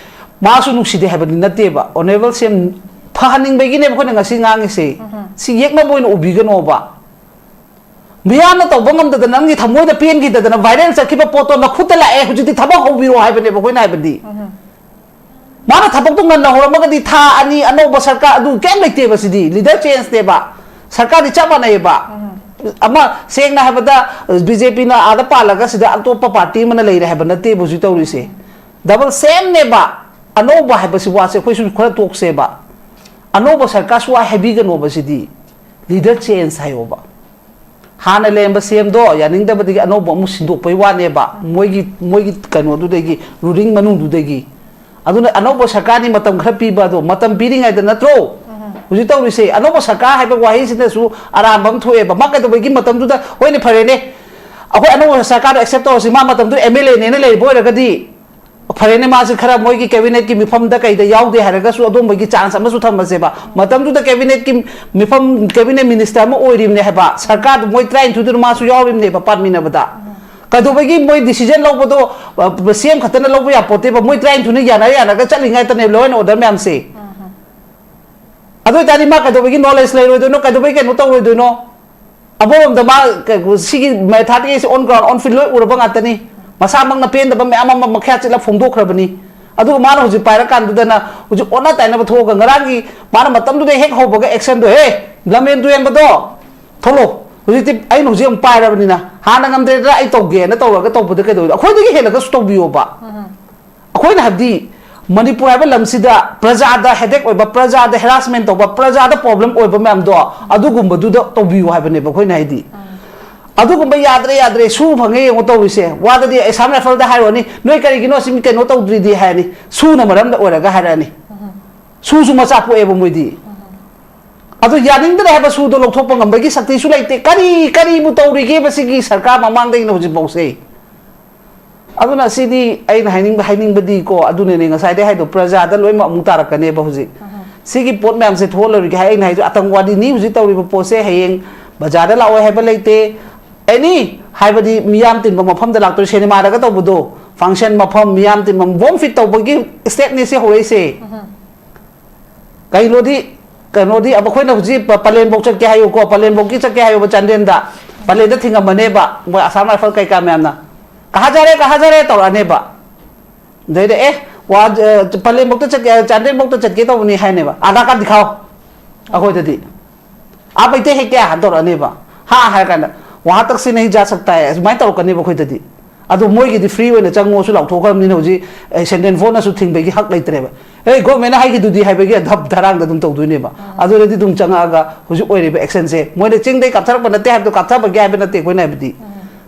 ꯃꯥꯁꯨ ꯅꯨꯡꯁꯤꯗꯦ ꯍꯥꯏꯕꯗꯤ ꯅꯠꯇꯦꯕ, ꯑꯣꯅꯔꯦꯕꯜ ꯁꯤ ꯑꯦꯝ ꯐꯍꯟꯅꯤꯡꯕꯒꯤ ꯅꯦꯕ ꯑꯩꯈꯣꯏꯅ ꯉꯁꯤ ꯉꯥꯡꯉꯤꯁꯦ꯫ ꯁꯤ ꯌꯦꯛꯅꯕ ꯑꯣꯏꯅ ꯎꯕꯤꯒꯅꯣꯕ꯫ ꯃꯤꯌꯥꯝꯅ ꯇꯧꯕ ꯉꯝꯗꯗꯅ ꯅꯪꯒꯤ ꯊꯃꯣꯏꯗ ꯄꯦꯟꯈꯤꯗꯗꯅ viral ꯆꯠꯈꯤꯕ ꯄꯣꯠꯇꯣ ꯅꯈꯨꯠꯇ ꯂꯥꯛꯑꯦ, ꯍꯧꯖꯤꯛꯇꯤ ꯊꯕꯛ ꯍꯧꯕꯤꯔꯣ ꯍꯥꯏꯕꯅꯦꯕ ꯑꯩꯈꯣꯏꯅ ꯍꯥꯏꯕꯗꯤ꯫ ꯃꯥꯅ ꯊꯕꯛꯇꯣ ꯉꯟꯅ ꯍꯧꯔꯝꯃꯒꯗꯤ ꯊꯥ ꯑꯅꯤ ꯑꯅꯧꯕ ꯁꯔꯀꯥꯔ ꯑꯗꯨ ꯀꯩꯝ ꯂꯩꯇꯦꯕ ꯁꯤꯗꯤ, leader change ꯅꯦꯕ, ꯁꯔꯀꯥꯔꯗꯤ ꯆꯞ ꯃꯥꯟꯅꯩꯌꯦꯕ꯫ ꯑꯃ ꯁꯦꯡꯅ ꯍꯥꯏꯕꯗ ꯕꯤ ꯖꯦ ꯄꯤꯅ ꯑꯥꯗ ꯄꯥꯜꯂꯒ ꯁꯤꯗ ꯑꯇꯣꯞꯄ party ꯑꯃꯅ ꯂꯩꯔꯦ ꯍꯥꯏꯕ ꯅꯠꯇꯦꯕ ꯍꯧꯖꯤꯛ ꯇꯧꯔꯤꯁꯦ꯫ Double same ꯅꯦꯕ꯫ ꯑꯅꯧꯕ ꯍꯥꯏꯕꯁꯤ ꯋꯥꯁꯦ ꯑꯩꯈꯣꯏꯁꯨ ꯈꯔ ꯇꯣꯛꯁꯦꯕ꯫ ꯑꯅꯧꯕ ꯁꯔꯀꯥꯔꯁꯨ ꯍꯥꯏꯕꯤꯒꯅꯣꯕ ꯁꯤꯗꯤ꯫ Leader change ꯍꯥꯏꯌꯣꯕ꯫ ꯍꯥꯟꯅ ꯂꯩꯔꯝꯕ ꯁꯤ ꯑꯦꯝꯗꯣ ꯌꯥꯅꯤꯡꯗꯕꯗꯒꯤ ꯑꯅꯧꯕ ꯑꯃꯨꯛ ꯁꯤꯟꯗꯣꯛꯄꯩ ꯋꯥꯅꯦꯕ, ꯃꯣꯏꯒꯤ, ꯃꯣꯏꯒꯤ ꯀꯩꯅꯣꯗꯨꯗꯒꯤ, ruling ꯃꯅꯨꯡꯗꯨꯗꯒꯤ꯫ ꯑꯗꯨꯅ ꯑꯅꯧꯕ ꯁꯔꯀꯥꯔꯅꯤ ꯃꯇꯝ ꯈꯔ ꯄꯤꯕ ꯑꯗꯣ, ꯃꯇꯝ ꯄꯤꯔꯤꯉꯩꯗ ꯅꯠꯇ꯭ꯔꯣ ꯍꯧꯖꯤꯛ ꯇꯧꯔꯤꯁꯦ? ꯑꯅꯧꯕ ꯁꯔꯀꯥꯔ ꯍꯥꯏꯕ ꯋꯥꯍꯩꯁꯤꯅꯁꯨ ꯑꯔꯥꯟꯕ ꯑꯃ ꯊꯣꯛꯑꯦꯕ꯫ ꯃꯥ ꯀꯩꯗꯧꯕꯒꯤ ꯃꯇꯝꯗꯨꯗ, ꯍꯣꯏꯅꯦ, ꯐꯔꯦꯅꯦ, ꯑꯩꯈꯣꯏ ꯑꯅꯧꯕ ꯁꯔꯀꯥꯔꯗꯣ accept ꯇꯧꯔꯁꯤ, ꯃꯥ ꯃꯇꯝꯗꯨꯗ ꯑꯦꯝ ꯑꯦꯜ ꯑꯦꯅꯦꯅ ꯂꯩꯔꯤꯕ ꯑꯣꯏꯔꯒꯗꯤ, ꯐꯔꯦꯅꯦ, ꯃꯥꯁꯦ ꯈꯔ ꯃꯣꯏꯒꯤ ꯀꯦꯕꯤꯅꯦꯠꯀꯤ ꯃꯤꯐꯝꯗ ꯀꯩꯗ ꯌꯥꯎꯗꯦ ꯍꯥꯏꯔꯒꯁꯨ ꯑꯗꯣꯝꯕꯒꯤ ꯆꯥꯟꯁ ꯑꯃꯁꯨ ꯊꯝꯃꯁꯦꯕ꯫ ꯃꯇꯝꯗꯨꯗ ꯀꯦꯕꯤꯅꯦꯠꯀꯤ ꯃꯤꯐꯝ, ꯀꯦꯕꯤꯅꯦꯠ ꯃꯤꯅꯤꯁꯇꯔ ꯑꯃ ꯑꯣꯏꯔꯤꯕꯅꯦ ꯍꯥꯏꯕ, ꯁꯔꯀꯥꯔꯗꯨ ꯃꯣꯏ ꯇꯔꯥꯅꯤꯊꯣꯏꯗꯨꯗ ꯃꯥꯁꯨ ꯌꯥꯎꯔꯤꯕꯅꯦꯕ ꯄꯥꯟꯃꯤꯟꯅꯕꯗ꯫ ꯀꯩꯗꯧꯕꯒꯤ ꯃꯣꯏ ꯗꯤꯁꯤꯖꯟ ꯂꯧꯕꯗꯣ ꯁꯤ ꯑꯦꯝ ꯈꯛꯇꯅ ꯂꯧꯕ ꯌꯥꯄꯣꯠꯇꯦꯕ? ꯃꯣꯏ ꯇꯔꯥꯅꯤꯊꯣꯏꯅ ꯌꯥꯅ ꯌꯥꯅꯒ ꯆꯠꯂꯤ ꯉꯥꯛꯇꯅꯦꯕ, ꯂꯣ ꯑꯦꯟ ꯑꯣꯔꯗꯔ ꯃꯌꯥꯝꯁꯦ꯫ ꯑꯗꯨ ꯑꯣꯏꯇꯥꯔꯗꯤ ꯃꯥ ꯀꯩꯗꯧꯕꯒꯤ ꯅꯣꯂꯦꯖ ꯂꯩꯔꯣꯏꯗꯣꯏꯅꯣ? ꯀꯩꯗꯧꯕꯒꯤ ꯀꯩꯅꯣ ꯇꯧꯔꯣꯏꯗꯣꯏꯅꯣ? ꯑꯃꯔꯣꯝꯗ ꯃꯥ ꯀ-, ꯁꯤꯒꯤ ꯃꯦꯊꯥꯠꯀꯤ ꯑꯣꯟ ꯒ꯭ꯔꯥꯎꯟ ꯑꯣꯟ ꯐꯤꯜ ꯂꯣꯏ ꯎꯔꯕ ꯉꯥꯛꯇꯅꯤ꯫ ꯃꯁꯥꯃꯛꯅ ꯄꯦꯟꯗꯕ ꯃꯌꯥꯝ ꯑꯃ ꯃꯈꯌꯥ ꯆꯤꯠꯂ ꯐꯣꯡꯗꯣꯛꯈ꯭ꯔꯕꯅꯤ꯫ ꯑꯗꯨꯒ ꯃꯥꯅ ꯍꯧꯖꯤꯛ ꯄꯥꯏꯔꯀꯥꯟꯗꯨꯗꯅ ꯍꯧꯖꯤꯛ ꯑꯣꯟꯅ ꯇꯥꯏꯅꯕ ꯊꯣꯛꯑꯒ ꯉꯔꯥꯡꯒꯤ ꯃꯥꯅ ꯃꯇꯝꯗꯨꯗ ꯍꯦꯛ ꯍꯧꯕꯒ ꯑꯦꯛꯁꯟꯗꯣ, "ꯍꯦ, ꯂꯝꯍꯦꯟ ꯇꯨꯍꯦꯟꯕꯗꯣ, ꯊꯣꯛꯂꯣ, ꯍꯧꯖꯤꯛꯇꯤ ꯑꯩꯅ ꯍꯧꯖꯤꯛ ꯑꯃꯨꯛ ꯄꯥꯏꯔꯕꯅꯤꯅ ꯍꯥꯟꯅ ꯉꯝꯗ꯭ꯔꯦꯗꯅ ꯑꯩ ꯇꯧꯒꯦꯅ ꯇꯧꯔꯒ ꯇꯧꯕꯗ ꯀꯩꯗꯧꯋꯤ? ꯑꯩꯈꯣꯏꯗꯒꯤ ꯍꯦꯜꯂꯒꯁꯨ ꯇꯧꯕꯤꯌꯣꯕ"꯫ ꯑꯩꯈꯣꯏꯅ ꯍꯥꯏꯕꯗꯤ ꯃꯅꯤꯄꯨꯔ ꯍꯥꯏꯕ ꯂꯝꯁꯤꯗ ꯄ꯭ꯔꯖꯥꯗ ꯍꯦꯗꯦꯛ ꯑꯣꯏꯕ, ꯄ꯭ꯔꯖꯥꯗ ꯍꯦꯔꯥꯁꯃꯦꯟ ꯇꯧꯕ, ꯄ꯭ꯔꯖꯥꯗ ꯄ꯭ꯔꯣꯕ꯭ꯂꯦꯝ ꯑꯣꯏꯕ ꯃꯌꯥꯝꯗꯣ ꯑꯗꯨꯒꯨꯝꯕꯗꯨꯗ ꯇꯧꯕꯤꯌꯨ ꯍꯥꯏꯕꯅꯦꯕ ꯑꯩꯈꯣꯏꯅ ꯍꯥꯏꯗꯤ꯫ ꯑꯗꯨꯒꯨꯝꯕ ꯌꯥꯗ꯭ꯔꯦ, ꯌꯥꯗ꯭ꯔꯦ, ꯁꯨ ꯐꯪꯉꯦ ꯌꯦꯡꯉꯣ ꯇꯧꯔꯤꯁꯦ꯫ ꯋꯥꯗꯗꯤ ꯑꯦꯁꯥꯝ ꯔꯥꯏꯐꯜꯗ ꯍꯥꯏꯔꯨꯔꯅꯤ, "ꯅꯣꯏ ꯀꯔꯤꯒꯤꯅꯣ ꯁꯤ ꯀꯩꯅꯣ ꯇꯧꯗ꯭ꯔꯤꯗꯤ?" ꯍꯥꯏꯔꯅꯤ, ꯁꯨꯅ ꯃꯔꯝꯗ ꯑꯣꯏꯔꯒ ꯍꯥꯏꯔꯛꯑꯅꯤ꯫ ꯁꯨꯁꯨ ꯃꯆꯥ ꯄꯣꯛꯑꯦꯕ ꯃꯣꯏꯗꯤ꯫ ꯑꯗꯨ ꯌꯥꯅꯤꯡꯗ꯭ꯔꯦ ꯍꯥꯏꯕ ꯁꯨꯗꯣ ꯂꯧꯊꯣꯛꯄ ꯉꯝꯕꯒꯤ ꯁꯛꯇꯤꯁꯨ ꯂꯩꯇꯦ꯫ ꯀꯔꯤ, ꯀꯔꯤꯕꯨ ꯇꯧꯔꯤꯒꯦꯕ ꯁꯤꯒꯤ ꯁꯔꯀꯥꯔ ꯃꯃꯥꯡꯗꯒꯤꯅ ꯍꯧꯖꯤꯛꯐꯥꯎꯁꯦ? ꯑꯗꯨꯅ ꯁꯤꯗꯤ ꯑꯩꯅ ꯍꯥꯏꯅꯤꯡꯕ, ꯍꯥꯏꯅꯤꯡꯕꯗꯤꯀꯣ, ꯑꯗꯨꯅꯅꯦ ꯉꯁꯥꯏꯗꯩ ꯍꯥꯏꯗꯣ, ꯄ꯭ꯔꯖꯥꯗ ꯂꯣꯏꯅꯃꯛ ꯑꯃꯨꯛ ꯇꯥꯔꯛꯀꯅꯦꯕ ꯍꯧꯖꯤꯛ꯫ ꯁꯤꯒꯤ ꯄꯣꯠ ꯃꯌꯥꯝꯁꯦ ꯊꯣꯛꯍꯜꯂꯔꯣꯏꯒꯦ ꯍꯥꯏ꯫ ꯑꯩꯅ ꯍꯥꯏꯗꯣ, ꯑꯇꯪꯋꯥꯗꯤꯅꯤ ꯍꯧꯖꯤꯛ ꯇꯧꯔꯤꯕ ꯄꯣꯠꯁꯦ ꯍꯌꯦꯡ ꯕꯖꯥꯔꯗ ꯂꯥꯛꯑꯣꯏ ꯍꯥꯏꯕ ꯂꯩꯇꯦ꯫ ꯑꯦꯅꯤ, ꯍꯥꯏꯕꯗꯤ ꯃꯤꯌꯥꯝ ꯇꯤꯟꯕ ꯃꯐꯝꯗ ꯂꯥꯛꯇꯣꯏ, ꯁꯤꯅꯦꯃꯥꯗꯒ ꯇꯧꯕꯗꯣ, ꯐꯪꯁꯟ ꯃꯐꯝ, ꯃꯤꯌꯥꯝ ꯇꯤꯟꯕ, ꯃꯣꯝ ꯐꯤꯠ ꯇꯧꯕꯒꯤ ꯁ꯭ꯇꯦꯞꯅꯦ ꯁꯤ ꯍꯧꯔꯛꯏꯁꯦ꯫ ꯀꯩꯅꯣꯗꯤ, ꯀꯩꯅꯣꯗꯤ, ꯑꯩꯈꯣꯏꯅ ꯍꯧꯖꯤꯛ ꯄ-, ꯄꯂꯦꯟꯐꯧ ꯆꯠꯀꯦ ꯍꯥꯏꯌꯨꯀꯣ, ꯄꯂꯦꯟꯐꯧꯒꯤ ꯆꯠꯀꯦ ꯍꯥꯏꯌꯨꯕ, ꯆꯥꯟꯗꯦꯜꯗ, ꯄꯂꯦꯟꯗ ꯊꯤꯡꯉꯝꯃꯅꯦꯕ ꯃꯣꯏ ꯑꯁꯥꯝ ꯔꯥꯏꯐꯜ ꯀꯩꯀꯥ ꯃꯌꯥꯝꯅ, "ꯀꯍꯥ ꯖꯥ ꯔꯦ, ꯀꯍꯥ ꯖꯥ ꯔꯦ?" ꯇꯧꯔꯛꯑꯅꯦꯕ꯫ ꯑꯗꯩꯗ, "ꯑꯦ, ꯋꯥ, ꯑ, ꯄꯂꯦꯟꯐꯧꯗ ꯆꯠꯀꯦ, ꯆꯥꯟꯗꯦꯜꯐꯧꯗ ꯆꯠꯀꯦ ꯇꯧꯕꯅꯤ" ꯍꯥꯏꯅꯦꯕ꯫ "ꯑꯙꯥꯔ ꯀꯥꯔꯗ ꯗꯤꯈꯥꯎ ꯑꯩꯈꯣꯏꯗꯗꯤ꯫ ꯑꯥ ꯕꯩꯇꯩ ꯍꯦ ꯀꯌꯥ?" ꯍꯥꯏꯅ ꯇꯧꯔꯛꯑꯅꯦꯕ꯫ "ꯍꯥ?" ꯍꯥꯏꯔ ꯀꯥꯟꯗ, "ꯋꯥꯍꯥ ꯇꯛꯁꯤ ꯅꯍꯤ ꯖꯥ ꯁꯛꯇꯥ ꯍꯦ", ꯑꯁꯨꯃꯥꯏꯅ ꯇꯧꯔꯛꯀꯅꯦꯕ ꯑꯩꯈꯣꯏꯗꯗꯤ꯫ ꯑꯗꯣ ꯃꯣꯏꯒꯤꯗꯤ ꯐ꯭ꯔꯤ ꯑꯣꯏꯅ ꯆꯪꯉꯣꯁꯨ ꯂꯥꯎꯊꯣꯛꯈ꯭ꯔꯕꯅꯤꯅ ꯍꯧꯖꯤꯛ, ꯑꯦ, ꯁꯦꯟꯇ꯭ꯔꯦꯜ ꯐꯣꯔꯁꯅꯁꯨ ꯊꯤꯡꯕꯒꯤ ꯍꯛ ꯂꯩꯇ꯭ꯔꯦꯕ꯫ "ꯑꯦ, ꯒꯣꯔꯃꯦꯟꯅ ꯍꯥꯏꯈꯤꯗꯨꯗꯤ" ꯍꯥꯏꯕꯒꯤ ꯙꯞ ꯙꯔꯥꯡꯗ ꯑꯗꯨꯝ ꯇꯧꯗꯣꯏꯅꯦꯕ꯫ ꯑꯗꯨꯗꯗꯤ ꯑꯗꯨꯝ ꯆꯪꯉꯛꯑꯒ ꯍꯧꯖꯤꯛ ꯑꯣꯏꯔꯤꯕ ꯑꯦꯛꯁꯟꯁꯦ, ꯃꯣꯏꯅ ꯆꯤꯡꯗꯩ ꯀꯥꯞꯊꯔꯛꯄ ꯅꯠꯇꯦ ꯍꯥꯏꯕꯗꯣ, ꯀꯥꯞꯊꯕꯒꯤ ꯍꯥꯏꯕ ꯅꯠꯇꯦ ꯑꯩꯈꯣꯏꯅ ꯍꯥꯏꯕꯗꯤ,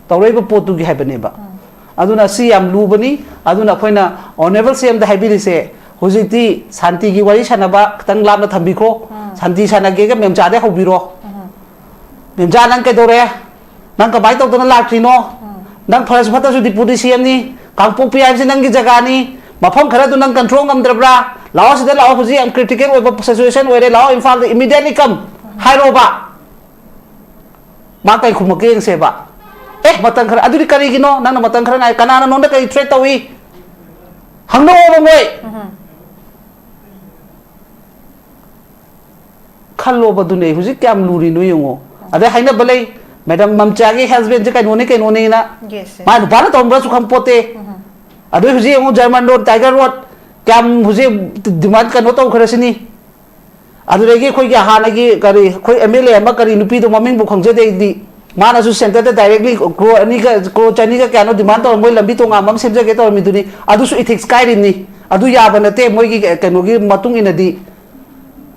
ꯇꯧꯔꯛꯏꯕ ꯄꯣꯠꯇꯨꯒꯤ ꯍꯥꯏꯕꯅꯦꯕ꯫ ꯑꯗꯨꯅ ꯁꯤ ꯌꯥꯝ ꯂꯨꯕꯅꯤ꯫ ꯑꯗꯨꯅ ꯑꯩꯈꯣꯏꯅ ꯑꯣꯅꯔꯦꯕꯜ ꯁꯤ ꯑꯦꯝꯗ ꯍꯥꯏꯕꯤꯔꯤꯁꯦ, ꯍꯧꯖꯤꯛꯇꯤ ꯁꯥꯟꯇꯤꯒꯤ ꯋꯥꯔꯤ ꯁꯥꯟꯅꯕ ꯈꯤꯇꯪ ꯂꯥꯞꯅ ꯊꯝꯕꯤꯈ꯭ꯔꯣ꯫ ꯁꯥꯟꯇꯤ ꯁꯥꯟꯅꯒꯦꯒ ꯃꯦꯝꯆꯥꯗꯩ ꯍꯧꯕꯤꯔꯣ꯫ "ꯃꯦꯝꯆꯥ, ꯅꯪ ꯀꯩꯗꯧꯔꯦ? ꯅꯪ ꯀꯃꯥꯏꯅ ꯇꯧꯗꯅ ꯂꯥꯛꯇ꯭ꯔꯤꯅꯣ? ꯅꯪ ꯐꯔꯁꯨ ꯐꯠꯇ꯭ꯔꯁꯨ ꯗꯤꯄꯨꯇꯤ ꯁꯤ ꯑꯦꯝꯅꯤ, ꯀꯥꯡꯄꯣꯛꯄꯤ ꯍꯥꯏꯕꯁꯤ ꯅꯪꯒꯤ ꯖꯒꯥꯅꯤ, ꯃꯐꯝ ꯈꯔꯗꯨ ꯅꯪ ꯀꯟꯇ꯭ꯔꯣꯜ ꯉꯝꯗ꯭ꯔꯕ꯭ꯔꯥ? ꯂꯥꯛꯑꯣ, ꯁꯤꯗ ꯂꯥꯛꯑꯣ, ꯍꯧꯖꯤꯛ ꯌꯥꯝ ꯀ꯭ꯔꯤꯇꯤꯀꯦꯜ ꯑꯣꯏꯕ ꯁꯤꯆꯨꯋꯦꯁꯟ ꯑꯣꯏꯔꯦ, ꯂꯥꯛꯑꯣ, ꯏꯝꯐꯥꯜꯗ ꯏꯃꯤꯗꯤꯌꯦꯠꯂꯤ ꯀꯝ ꯍꯥꯏꯔꯣꯕ꯫ ꯃꯥ ꯀꯩ ꯈꯨꯝꯃꯛꯀꯦ ꯌꯦꯡꯁꯦꯕ꯫ ꯑꯦ, ꯃꯇꯝ ꯈꯔ, ꯑꯗꯨꯗꯤ ꯀꯔꯤꯒꯤꯅꯣ ꯅꯪꯅ ꯃꯇꯝ ꯈꯔ ꯉꯥꯏ? ꯀꯅꯥꯅ ꯅꯉꯣꯟꯗ ꯀꯔꯤ ꯊ꯭ꯔꯦꯠ ꯇꯧꯏ? ꯍꯪꯅꯧꯑꯣꯕ ꯃꯣꯏ꯫ ꯈꯜꯂꯣꯕ, ꯑꯗꯨꯅꯦ ꯍꯧꯖꯤꯛ ꯀꯌꯥꯝ ꯂꯨꯔꯤꯅꯣ ꯌꯦꯡꯉꯣ꯫ ꯑꯗꯩ ꯍꯥꯏꯅꯕ ꯂꯩ, ꯃꯦꯗꯥꯝ ꯃꯝꯆꯥꯒꯤ ꯍꯁꯕꯦꯟꯁꯦ ꯀꯩꯅꯣꯅꯤ ꯀꯩꯅꯣꯅꯤꯅ꯫ Yes, yes. ꯃꯥ ꯅꯨꯄꯥꯅ ꯇꯧꯔꯝꯕ꯭ꯔꯁꯨ ꯈꯪ ꯄꯣꯠꯇꯦ꯫ ꯑꯗꯩ ꯍꯧꯖꯤꯛ ꯌꯦꯡꯉꯣ, ꯖꯔꯃꯟ ꯔꯣꯗ, ꯇꯥꯏꯒꯔ ꯔꯣꯗ, ꯀꯌꯥꯝ ꯍꯧꯖꯤꯛ ꯗꯤꯃꯥꯟ ꯀꯩꯅꯣ ꯇꯧꯈ꯭ꯔꯁꯤꯅꯤ꯫ ꯑꯗꯨꯗꯒꯤ ꯑꯩꯈꯣꯏꯒꯤ ꯍꯥꯟꯅꯒꯤ ꯀꯔꯤ, ꯑꯩꯈꯣꯏ ꯑꯦꯝ ꯑꯦꯜ ꯑꯦ ꯑꯃ, ꯀꯔꯤ ꯅꯨꯄꯤꯗꯣ, ꯃꯃꯤꯡꯕꯨ ꯈꯪꯖꯗꯦ ꯑꯩꯗꯤ, ꯃꯥꯅꯁꯨ ꯁꯦꯟꯇꯔꯗ ꯗꯥꯏꯔꯦꯛꯂꯤ ꯀ꯭ꯔꯣꯔ ꯑꯅꯤꯒ, ꯀ꯭ꯔꯣꯔ ꯆꯅꯤꯒ ꯀꯌꯥꯅꯣ ꯗꯤꯃꯥꯟ ꯇꯧꯔ ꯃꯣꯏ ꯂꯝꯕꯤ ꯇꯣꯉꯥꯟꯕ ꯑꯃ ꯁꯦꯝꯖꯒꯦ ꯇꯧꯔꯝꯃꯤꯗꯨꯅꯤ꯫ ꯑꯗꯨꯁꯨ ꯏꯊꯤꯛꯁ ꯀꯥꯏꯔꯤꯅꯤ꯫ ꯑꯗꯨ ꯌꯥꯕ ꯅꯠꯇꯦ, ꯃꯣꯏꯒꯤ ꯀꯩꯅꯣꯒꯤ ꯃꯇꯨꯡ ꯏꯟꯅꯗꯤ,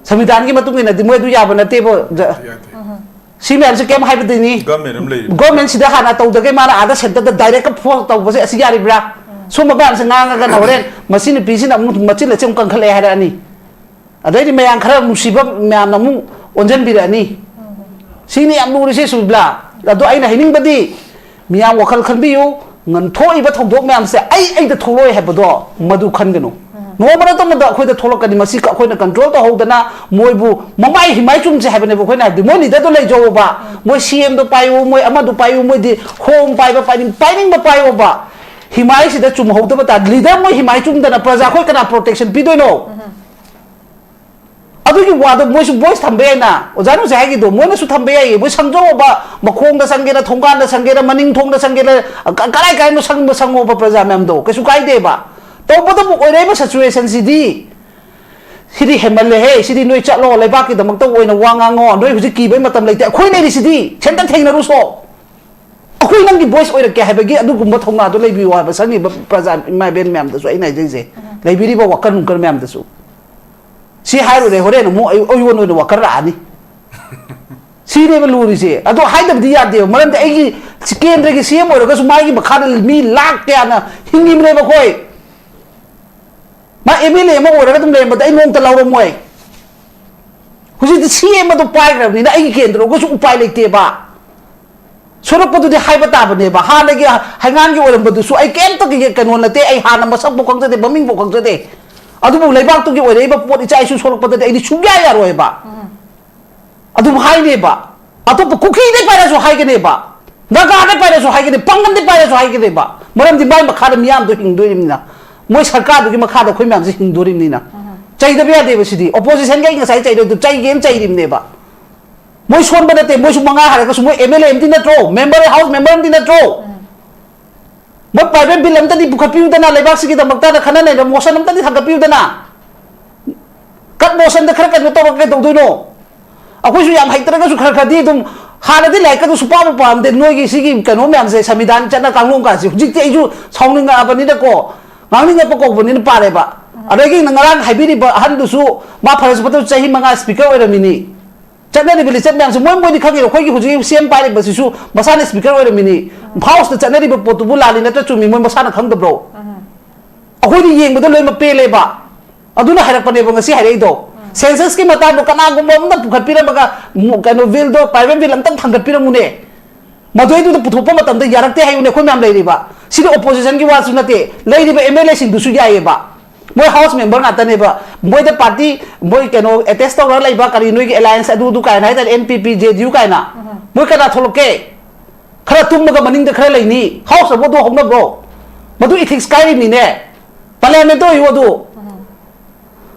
ꯁꯪꯕꯤꯙꯥꯟꯒꯤ ꯃꯇꯨꯡ ꯏꯟꯅꯗꯤ ꯃꯣꯏ ꯑꯗꯨ ꯌꯥꯕ ꯅꯠꯇꯦꯕ꯫ ꯖ-, ꯌꯥꯗꯦ꯫ ꯁꯤ ꯃꯌꯥꯝꯁꯦ ꯀꯩꯝ ꯍꯥꯏꯕꯗꯤꯅꯤ꯫ ꯒꯚꯔꯟꯃꯦꯟ ꯑꯃ ꯂꯩꯔꯤꯕ꯫ ꯒꯚꯔꯟꯃꯦꯟꯁꯤꯗ ꯍꯥꯟꯅ ꯇꯧꯗꯒꯩ ꯃꯥꯅ ꯑꯥꯗ ꯁꯦꯟꯇꯔꯗ ꯗꯥꯏꯔꯦꯛ ꯐꯣꯔꯁ ꯇꯧꯕꯁꯦ ꯑꯁꯤ ꯌꯥꯔꯤꯕ꯭ꯔꯥ? ꯁꯨꯝꯕ ꯃꯌꯥꯝꯁꯦ ꯉꯥꯡꯉꯒꯅ ꯍꯣꯔꯦꯟ ꯃꯁꯤ ꯅꯨꯄꯤꯁꯤꯅ ꯑꯃꯨꯛ ꯃꯆꯤꯟ ꯑꯁꯤ ꯑꯃꯨꯛ ꯀꯟꯈꯠꯂꯛꯑꯦ ꯍꯥꯏꯔꯛꯑꯅꯤ꯫ ꯑꯗꯩꯗꯤ ꯃꯌꯥꯝ ꯈꯔ ꯅꯨꯡꯁꯤꯕ ꯃꯌꯥꯝꯅ ꯑꯃꯨꯛ ꯑꯣꯟꯁꯤꯟꯕꯤꯔꯛꯑꯅꯤ꯫ ꯁꯤꯅꯤ ꯌꯥꯝ ꯂꯨꯔꯤꯁꯦ, ꯁꯨꯕꯤꯂꯥ꯫ ꯑꯗꯣ ꯑꯩꯅ ꯍꯥꯏꯅꯤꯡꯕꯗꯤ, ꯃꯤꯌꯥꯝ ꯋꯥꯈꯜ ꯈꯟꯕꯤꯌꯨ, ꯉꯟ-, ꯊꯣꯛꯏꯕ ꯊꯧꯗꯣꯛ ꯃꯌꯥꯝꯁꯦ ꯑꯩ, ꯑꯩꯗ ꯊꯣꯛꯂꯛꯑꯣꯏ ꯍꯥꯏꯕꯗꯣ ꯃꯗꯨ ꯈꯟꯒꯅꯨ꯫ ꯅꯣꯡꯃ ꯅꯠꯇ꯭ꯔ ꯅꯣꯡꯃꯗ ꯑꯩꯈꯣꯏꯗ ꯊꯣꯛꯂꯛꯀꯅꯤ, ꯃꯁꯤ ꯑꯩꯈꯣꯏꯅ ꯀꯟꯇ꯭ꯔꯣꯜ ꯇꯧꯍꯧꯗꯅ ꯃꯣꯏꯕꯨ ꯃꯃꯥꯏ ꯍꯤꯃꯥꯏ ꯆꯨꯝꯁꯦ ꯍꯥꯏꯕꯅꯦꯕ ꯑꯩꯈꯣꯏꯅ ꯍꯥꯏꯕꯗꯤ꯫ ꯃꯣꯏ ꯂꯤꯗꯔꯗꯣ ꯂꯩꯖꯧꯕ, ꯃꯣꯏ ꯁꯤ ꯑꯦꯝꯗꯣ ꯄꯥꯏꯌꯨ, ꯃꯣꯏ ꯑꯃꯗꯣ ꯄꯥꯏꯌꯨ, ꯃꯣꯏꯗꯤ ꯍꯣꯝ ꯄꯥꯏꯕ ꯄꯥꯏꯅꯤꯡ-, ꯄꯥꯏꯅꯤꯡꯕ ꯄꯥꯏꯌꯣꯕ꯫ ꯍꯤꯃꯥꯏꯁꯤꯗ ꯆꯨꯝꯍꯧꯗꯕ ꯇꯥꯔꯗꯤ, ꯂꯤꯗꯔ ꯃꯣꯏ ꯍꯤꯃꯥꯏ ꯆꯨꯝꯗꯅ ꯄ꯭ꯔꯖꯥ ꯑꯩꯈꯣꯏ ꯀꯅꯥ ꯄ꯭ꯔꯣꯇꯦꯛꯁꯟ ꯄꯤꯗꯣꯏꯅꯣ? ꯑꯗꯨꯒꯤ ꯋꯥꯗꯣ ꯃꯣꯏꯁꯨ ꯚꯣꯏꯁ ꯊꯝꯕ ꯌꯥꯏꯅ, ꯑꯣꯖꯥꯅ ꯍꯧꯖꯤꯛ ꯍꯥꯏꯒꯤꯗꯣ ꯃꯣꯏꯅꯁꯨ ꯊꯝꯕ ꯌꯥꯏꯌꯦ꯫ ꯃꯣꯏ ꯁꯪꯖꯧꯕ, ꯃꯈꯣꯡꯗ ꯆꯪꯒꯦꯔꯥ, ꯊꯣꯡꯒꯥꯟꯗ ꯆꯪꯒꯦꯔꯥ, ꯃꯅꯤꯡ ꯊꯣꯡꯗ ꯆꯪꯒꯦꯔꯥ, ꯀ-, ꯀꯔꯥꯏ ꯀꯔꯥꯏꯅꯣ ꯁꯪꯕ ꯁꯪꯉꯣꯕ, ꯄ꯭ꯔꯖꯥ ꯃꯌꯥꯝꯗꯣ ꯀꯩꯁꯨ ꯀꯥꯏꯗꯦꯕ꯫ ꯇꯧꯕꯇꯕꯨ ꯑꯣꯏꯔꯛꯏꯕ ꯁꯤꯆꯨꯋꯦꯁꯟꯁꯤꯗꯤ ꯁꯤꯗꯤ ꯍꯦꯟꯃꯜꯂꯦꯍꯦ꯫ ꯁꯤꯗꯤ ꯅꯣꯏ ꯆꯠꯂꯣ, ꯂꯩꯕꯥꯛꯀꯤꯗꯃꯛꯇ ꯑꯣꯏꯅ ꯋꯥ ꯉꯥꯡꯉꯣ, ꯅꯣꯏ ꯍꯧꯖꯤꯛ ꯀꯤꯕꯩ ꯃꯇꯝ ꯂꯩꯇꯦ꯫ ꯑꯩꯈꯣꯏ ꯂꯩꯔꯤꯁꯤꯗꯤ, ꯁꯦꯟꯇꯔ ꯊꯦꯡꯅꯔꯨꯁꯣ꯫ ꯑꯩꯈꯣꯏ ꯅꯪꯒꯤ ꯚꯣꯏꯁ ꯑꯣꯏꯔꯛꯀꯦ ꯍꯥꯏꯕꯒꯤ ꯑꯗꯨꯒꯨꯝꯕ ꯊꯧꯅꯥꯗꯣ ꯂꯩꯕꯤꯌꯨ ꯍꯥꯏꯕ ꯁꯪꯉꯤꯕ ꯄ꯭ꯔꯖꯥ ꯏꯃꯥ ꯏꯕꯦꯟ ꯃꯌꯥꯝꯗꯁꯨ ꯑꯩꯅ ꯍꯥꯏꯖꯔꯤꯁꯦ, ꯂꯩꯕꯤꯔꯤꯕ ꯋꯥꯀꯔ ꯅꯨꯡꯀꯔ ꯃꯌꯥꯝꯗꯁꯨ꯫ ꯁꯤ ꯍꯥꯏꯔꯨꯔꯦ, ꯍꯣꯔꯦꯟ ꯑꯃꯨꯛ ꯑꯩ-, ꯑꯩꯉꯣꯟꯗ ꯑꯣꯏꯅ ꯋꯥꯀꯔ ꯂꯥꯛꯑꯅꯤ꯫ ꯁꯤꯅꯦꯕ ꯂꯨꯔꯤꯁꯦ꯫ ꯑꯗꯣ ꯍꯥꯏꯗꯕꯗꯤ ꯌꯥꯗꯦꯕ, ꯃꯔꯝꯗꯤ ꯑꯩꯒꯤ ꯀꯦꯟꯗ꯭ꯔꯒꯤ ꯁꯤ ꯑꯦꯝ ꯑꯣꯏꯔꯒꯁꯨ ꯃꯥꯒꯤ ꯃꯈꯥꯗ ꯃꯤ ꯂꯥꯛ ꯀꯌꯥꯅ ꯍꯤꯡꯉꯤꯕꯅꯦꯕ ꯑꯩꯈꯣꯏ꯫ ꯃꯥ ꯑꯦꯝ ꯑꯦꯜ ꯑꯦ ꯑꯃ ꯑꯣꯏꯔꯒ ꯑꯗꯨꯝ ꯂꯩꯔꯝꯕꯗ ꯑꯩ ꯅꯣꯡꯃꯇ ꯂꯧꯔꯝꯃꯣꯏ꯫ ꯍꯧꯖꯤꯛꯇꯤ ꯁꯤ ꯑꯦꯝ ꯑꯗꯨ ꯄꯥꯏꯈ꯭ꯔꯕꯅꯤꯅ ꯑꯩꯒꯤ ꯀꯦꯟꯗ꯭ꯔꯒꯁꯨ ꯎꯄꯥꯏ ꯂꯩꯇꯦꯕ꯫ ꯁꯣꯛꯂꯛꯄꯗꯨꯗꯤ ꯍꯥꯏꯕ ꯇꯥꯕꯅꯦꯕ꯫ ꯍꯥꯟꯅꯒꯤ ꯍꯩꯉꯥꯡꯒꯤ ꯑꯣꯏꯔꯝꯕꯗꯨꯁꯨ ꯑꯩ ꯀꯩꯝꯇ ꯀꯩ-, ꯀꯩꯅꯣ ꯅꯠꯇꯦ, ꯑꯩ ꯍꯥꯟꯅ ꯃꯁꯛꯐꯥꯎ ꯈꯪꯖꯗꯦ, ꯃꯃꯤꯡꯐꯥꯎ ꯈꯪꯖꯗꯦ꯫ ꯑꯗꯨꯕꯨ ꯂꯩꯕꯥꯛꯇꯨꯒꯤ ꯑꯣꯏꯔꯛꯏꯕ ꯄꯣꯠ ꯏꯆꯥ ꯏꯁꯨ ꯁꯣꯛꯂꯛꯄꯗꯗꯤ ꯑꯩꯗꯤ ꯁꯨꯡꯌꯥ ꯌꯥꯔꯣꯏꯕ꯫ ꯑꯗꯨꯝ ꯍꯥꯏꯅꯦꯕ꯫ ꯑꯇꯣꯞꯄ ꯀꯨꯀꯤꯗꯩ ꯄꯥꯏꯔꯁꯨ ꯍꯥꯏꯒꯅꯦꯕ, ꯅꯥꯒꯥꯗꯩ ꯄꯥꯏꯔꯁꯨ ꯍꯥꯏꯒꯅꯤ, ꯄꯥꯡꯒꯟꯗꯩ ꯄꯥꯏꯔꯁꯨ ꯍꯥꯏꯒꯅꯦꯕ꯫ ꯃꯔꯝꯗꯤ ꯃꯥꯏ ꯃꯈꯥꯗ ꯃꯤꯌꯥꯝꯗꯣ ꯍꯤꯡꯗꯣꯔꯤꯕꯅꯤꯅ, ꯃꯣꯏ ꯁꯔꯀꯥꯔꯗꯨꯒꯤ ꯃꯈꯥꯗ ꯑꯩꯈꯣꯏ ꯃꯌꯥꯝꯁꯦ ꯍꯤꯡꯗꯣꯔꯤꯕꯅꯤꯅ꯫ ꯆꯩꯗꯕ ꯌꯥꯗꯦꯕ ꯁꯤꯗꯤ꯫ ꯑꯣꯄꯣꯖꯤꯁꯟꯒ ꯑꯩ ꯉꯁꯥꯏ ꯆꯩꯔꯣꯏꯗꯣ ꯆꯩꯒꯦꯅ ꯆꯩꯔꯤꯕꯅꯦꯕ꯫ ꯃꯣꯏ ꯁꯣꯟꯕ ꯅꯠꯇꯦ, ꯃꯣꯏꯁꯨ ꯃꯉꯥ ꯍꯥꯏꯔꯒꯁꯨ ꯃꯣꯏ ꯑꯦꯝ ꯑꯦꯜ ꯑꯦ ꯑꯃꯗꯤ ꯅꯠꯇ꯭ꯔꯣ, ꯃꯦꯝꯕꯔ, ꯍꯥꯎꯁ ꯃꯦꯝꯕꯔ ꯑꯃꯗꯤ ꯅꯠꯇ꯭ꯔꯣ? ꯃꯣꯏ ꯄ꯭ꯔꯥꯏꯚꯦꯠ ꯕꯤꯜ ꯑꯝꯇꯗꯤ ꯄꯨꯈꯠꯄꯤꯌꯨꯗꯅ, ꯂꯩꯕꯥꯛꯁꯤꯒꯤꯗꯃꯛꯇ ꯈꯟꯅ ꯅꯩꯅꯕ ꯃꯣꯁꯟ ꯑꯝꯇꯗꯤ ꯊꯥꯡꯒꯠꯄꯤꯌꯨꯗꯅ꯫ ꯀꯠ ꯃꯣꯁꯟꯗ ꯈꯔ ꯀꯩꯅꯣ ꯇꯧꯔꯒ ꯀꯩꯗꯧꯗꯣꯏꯅꯣ? ꯑꯩꯈꯣꯏꯁꯨ ꯌꯥꯝ ꯍꯩꯇ꯭ꯔꯒꯁꯨ ꯈꯔ ꯈꯔꯗꯤ ꯑꯗꯨꯝ, ꯍꯥꯟꯅꯗꯤ ꯂꯥꯏꯔꯤꯛꯀꯗꯨ ꯁꯨꯄꯥꯕꯨ ꯄꯥꯔꯝꯗꯦ, ꯅꯣꯏꯒꯤ ꯁꯤꯒꯤ ꯀꯩꯅꯣ ꯃꯌꯥꯝꯁꯦ, ꯁꯪꯕꯤꯙꯥꯟ ꯆꯠꯅ ꯀꯥꯡꯂꯣꯟ ꯀꯥꯁꯦ꯫ ꯍꯧꯖꯤꯛꯇꯤ ꯑꯩꯁꯨ ꯁꯥꯎꯅꯤꯡꯉꯛꯑꯕꯅꯤꯅꯀꯣ, ꯉꯥꯡꯅꯤꯡꯉꯛꯄ ꯀꯧꯕꯅꯤꯅ ꯄꯥꯔꯦꯕ꯫ ꯑꯗꯒꯤ ꯉꯔꯥꯡ ꯍꯥꯏꯕꯤꯔꯤꯕ ꯑꯍꯟꯗꯨꯁꯨ, ꯃꯥ ꯐꯔꯁꯨ ꯐꯠꯇ꯭ꯔꯁꯨ ꯆꯍꯤ ꯃꯉꯥ ꯁ꯭ꯄꯤꯀꯔ ꯑꯣꯏꯔꯝꯃꯤꯅꯤ꯫ ꯆꯠꯅꯔꯤꯕ ꯂꯤꯆꯠ ꯃꯌꯥꯝꯁꯦ ꯃꯣꯏ ꯃꯣꯏꯗꯤ ꯈꯪꯉꯤꯔꯣ? ꯑꯩꯈꯣꯏꯒꯤ ꯍꯧꯖꯤꯛ ꯁꯤ ꯑꯦꯝ ꯄꯥꯏꯔꯤꯕꯁꯤꯁꯨ ꯃꯁꯥꯅ ꯁ꯭ꯄꯤꯀꯔ ꯑꯣꯏꯔꯝꯃꯤꯅꯤ꯫ ꯍꯥꯎꯁꯇ ꯆꯠꯅꯔꯤꯕ ꯄꯣꯠꯇꯨꯕꯨ ꯂꯥꯜꯂꯤ ꯅꯠꯇ꯭ꯔ ꯆꯨꯝꯃꯤ ꯃꯣꯏ ꯃꯁꯥꯅ ꯈꯪꯗꯕ꯭ꯔꯣ? ꯑꯩꯈꯣꯏꯗꯤ ꯌꯦꯡꯕꯗ ꯂꯣꯏꯅꯃꯛ ꯄꯦꯜꯂꯦꯕ꯫ ꯑꯗꯨꯅ ꯍꯥꯏꯔꯛꯄꯅꯦꯕ ꯉꯁꯤ ꯍꯥꯏꯔꯛꯏꯗꯣ꯫ ꯁꯦꯟꯁꯁꯀꯤ ꯃꯇꯥꯡꯗꯣ ꯀꯅꯥꯒꯨꯝꯕ ꯑꯃꯅ ꯄꯨꯈꯠꯄꯤꯔꯝꯃꯒ, ꯃꯨ-, ꯀꯩꯅꯣ, ꯕꯤꯜꯗꯣ, ꯄ꯭ꯔꯥꯏꯚꯦꯠ ꯕꯤꯜ ꯑꯝꯇꯪ ꯊꯥꯡꯒꯠꯄꯤꯔꯝꯃꯨꯅꯦ꯫ ꯃꯗꯨꯏꯗꯨꯗ ꯄꯨꯊꯣꯛꯄ ꯃꯇꯝꯗ ꯌꯥꯔꯛꯇꯦ ꯍꯥꯏꯌꯨꯅꯦ꯫ ꯑꯩꯈꯣꯏ ꯃꯌꯥꯝ ꯂꯩꯔꯤꯕ꯫ ꯁꯤꯗꯤ ꯑꯣꯄꯣꯖꯤꯁꯟꯒꯤ ꯋꯥꯁꯨ ꯅꯠꯇꯦ, ꯂꯩꯔꯤꯕ ꯑꯦꯝ ꯑꯦꯜ ꯑꯦꯁꯤꯡꯗꯨꯁꯨ ꯌꯥꯏꯌꯦꯕ꯫ ꯃꯣꯏ ꯍꯥꯎꯁ ꯃꯦꯝꯕꯔ ꯉꯥꯛꯇꯅꯦꯕ꯫ ꯃꯣꯏꯗ ꯄꯥꯔꯇꯤ, ꯃꯣꯏ ꯀꯩꯅꯣ, ꯑꯦꯇꯦꯆ ꯇꯧꯔꯒ ꯂꯩꯕ ꯀꯔꯤ ꯅꯣꯏꯒꯤ ꯑꯦꯂꯥꯏꯟꯁ ꯑꯗꯨ ꯑꯗꯨ ꯀꯥꯏꯅ ꯍꯥꯏꯇꯥꯔꯦ, ꯑꯦꯟ ꯄꯤ ꯄꯤ, ꯖꯦ ꯗꯤ ꯌꯨ ꯀꯥꯏꯅ꯫ ꯃꯣꯏ ꯀꯅꯥ ꯊꯣꯛꯂꯛꯀꯦ? ꯈꯔ ꯇꯨꯝꯃꯒ ꯃꯅꯤꯡꯗ ꯈꯔ ꯂꯩꯅꯤ꯫ ꯍꯥꯎꯁꯇꯕꯨ ꯑꯗꯨ ꯍꯧꯅꯕ꯭ꯔꯣ? ꯃꯗꯨ ꯏꯊꯤꯛꯁ ꯀꯥꯏꯔꯤꯅꯤꯅꯦ꯫ ꯄꯥꯔꯂꯤꯌꯥꯃꯦꯟꯇ ꯑꯣꯏꯌꯨ ꯑꯗꯨ꯫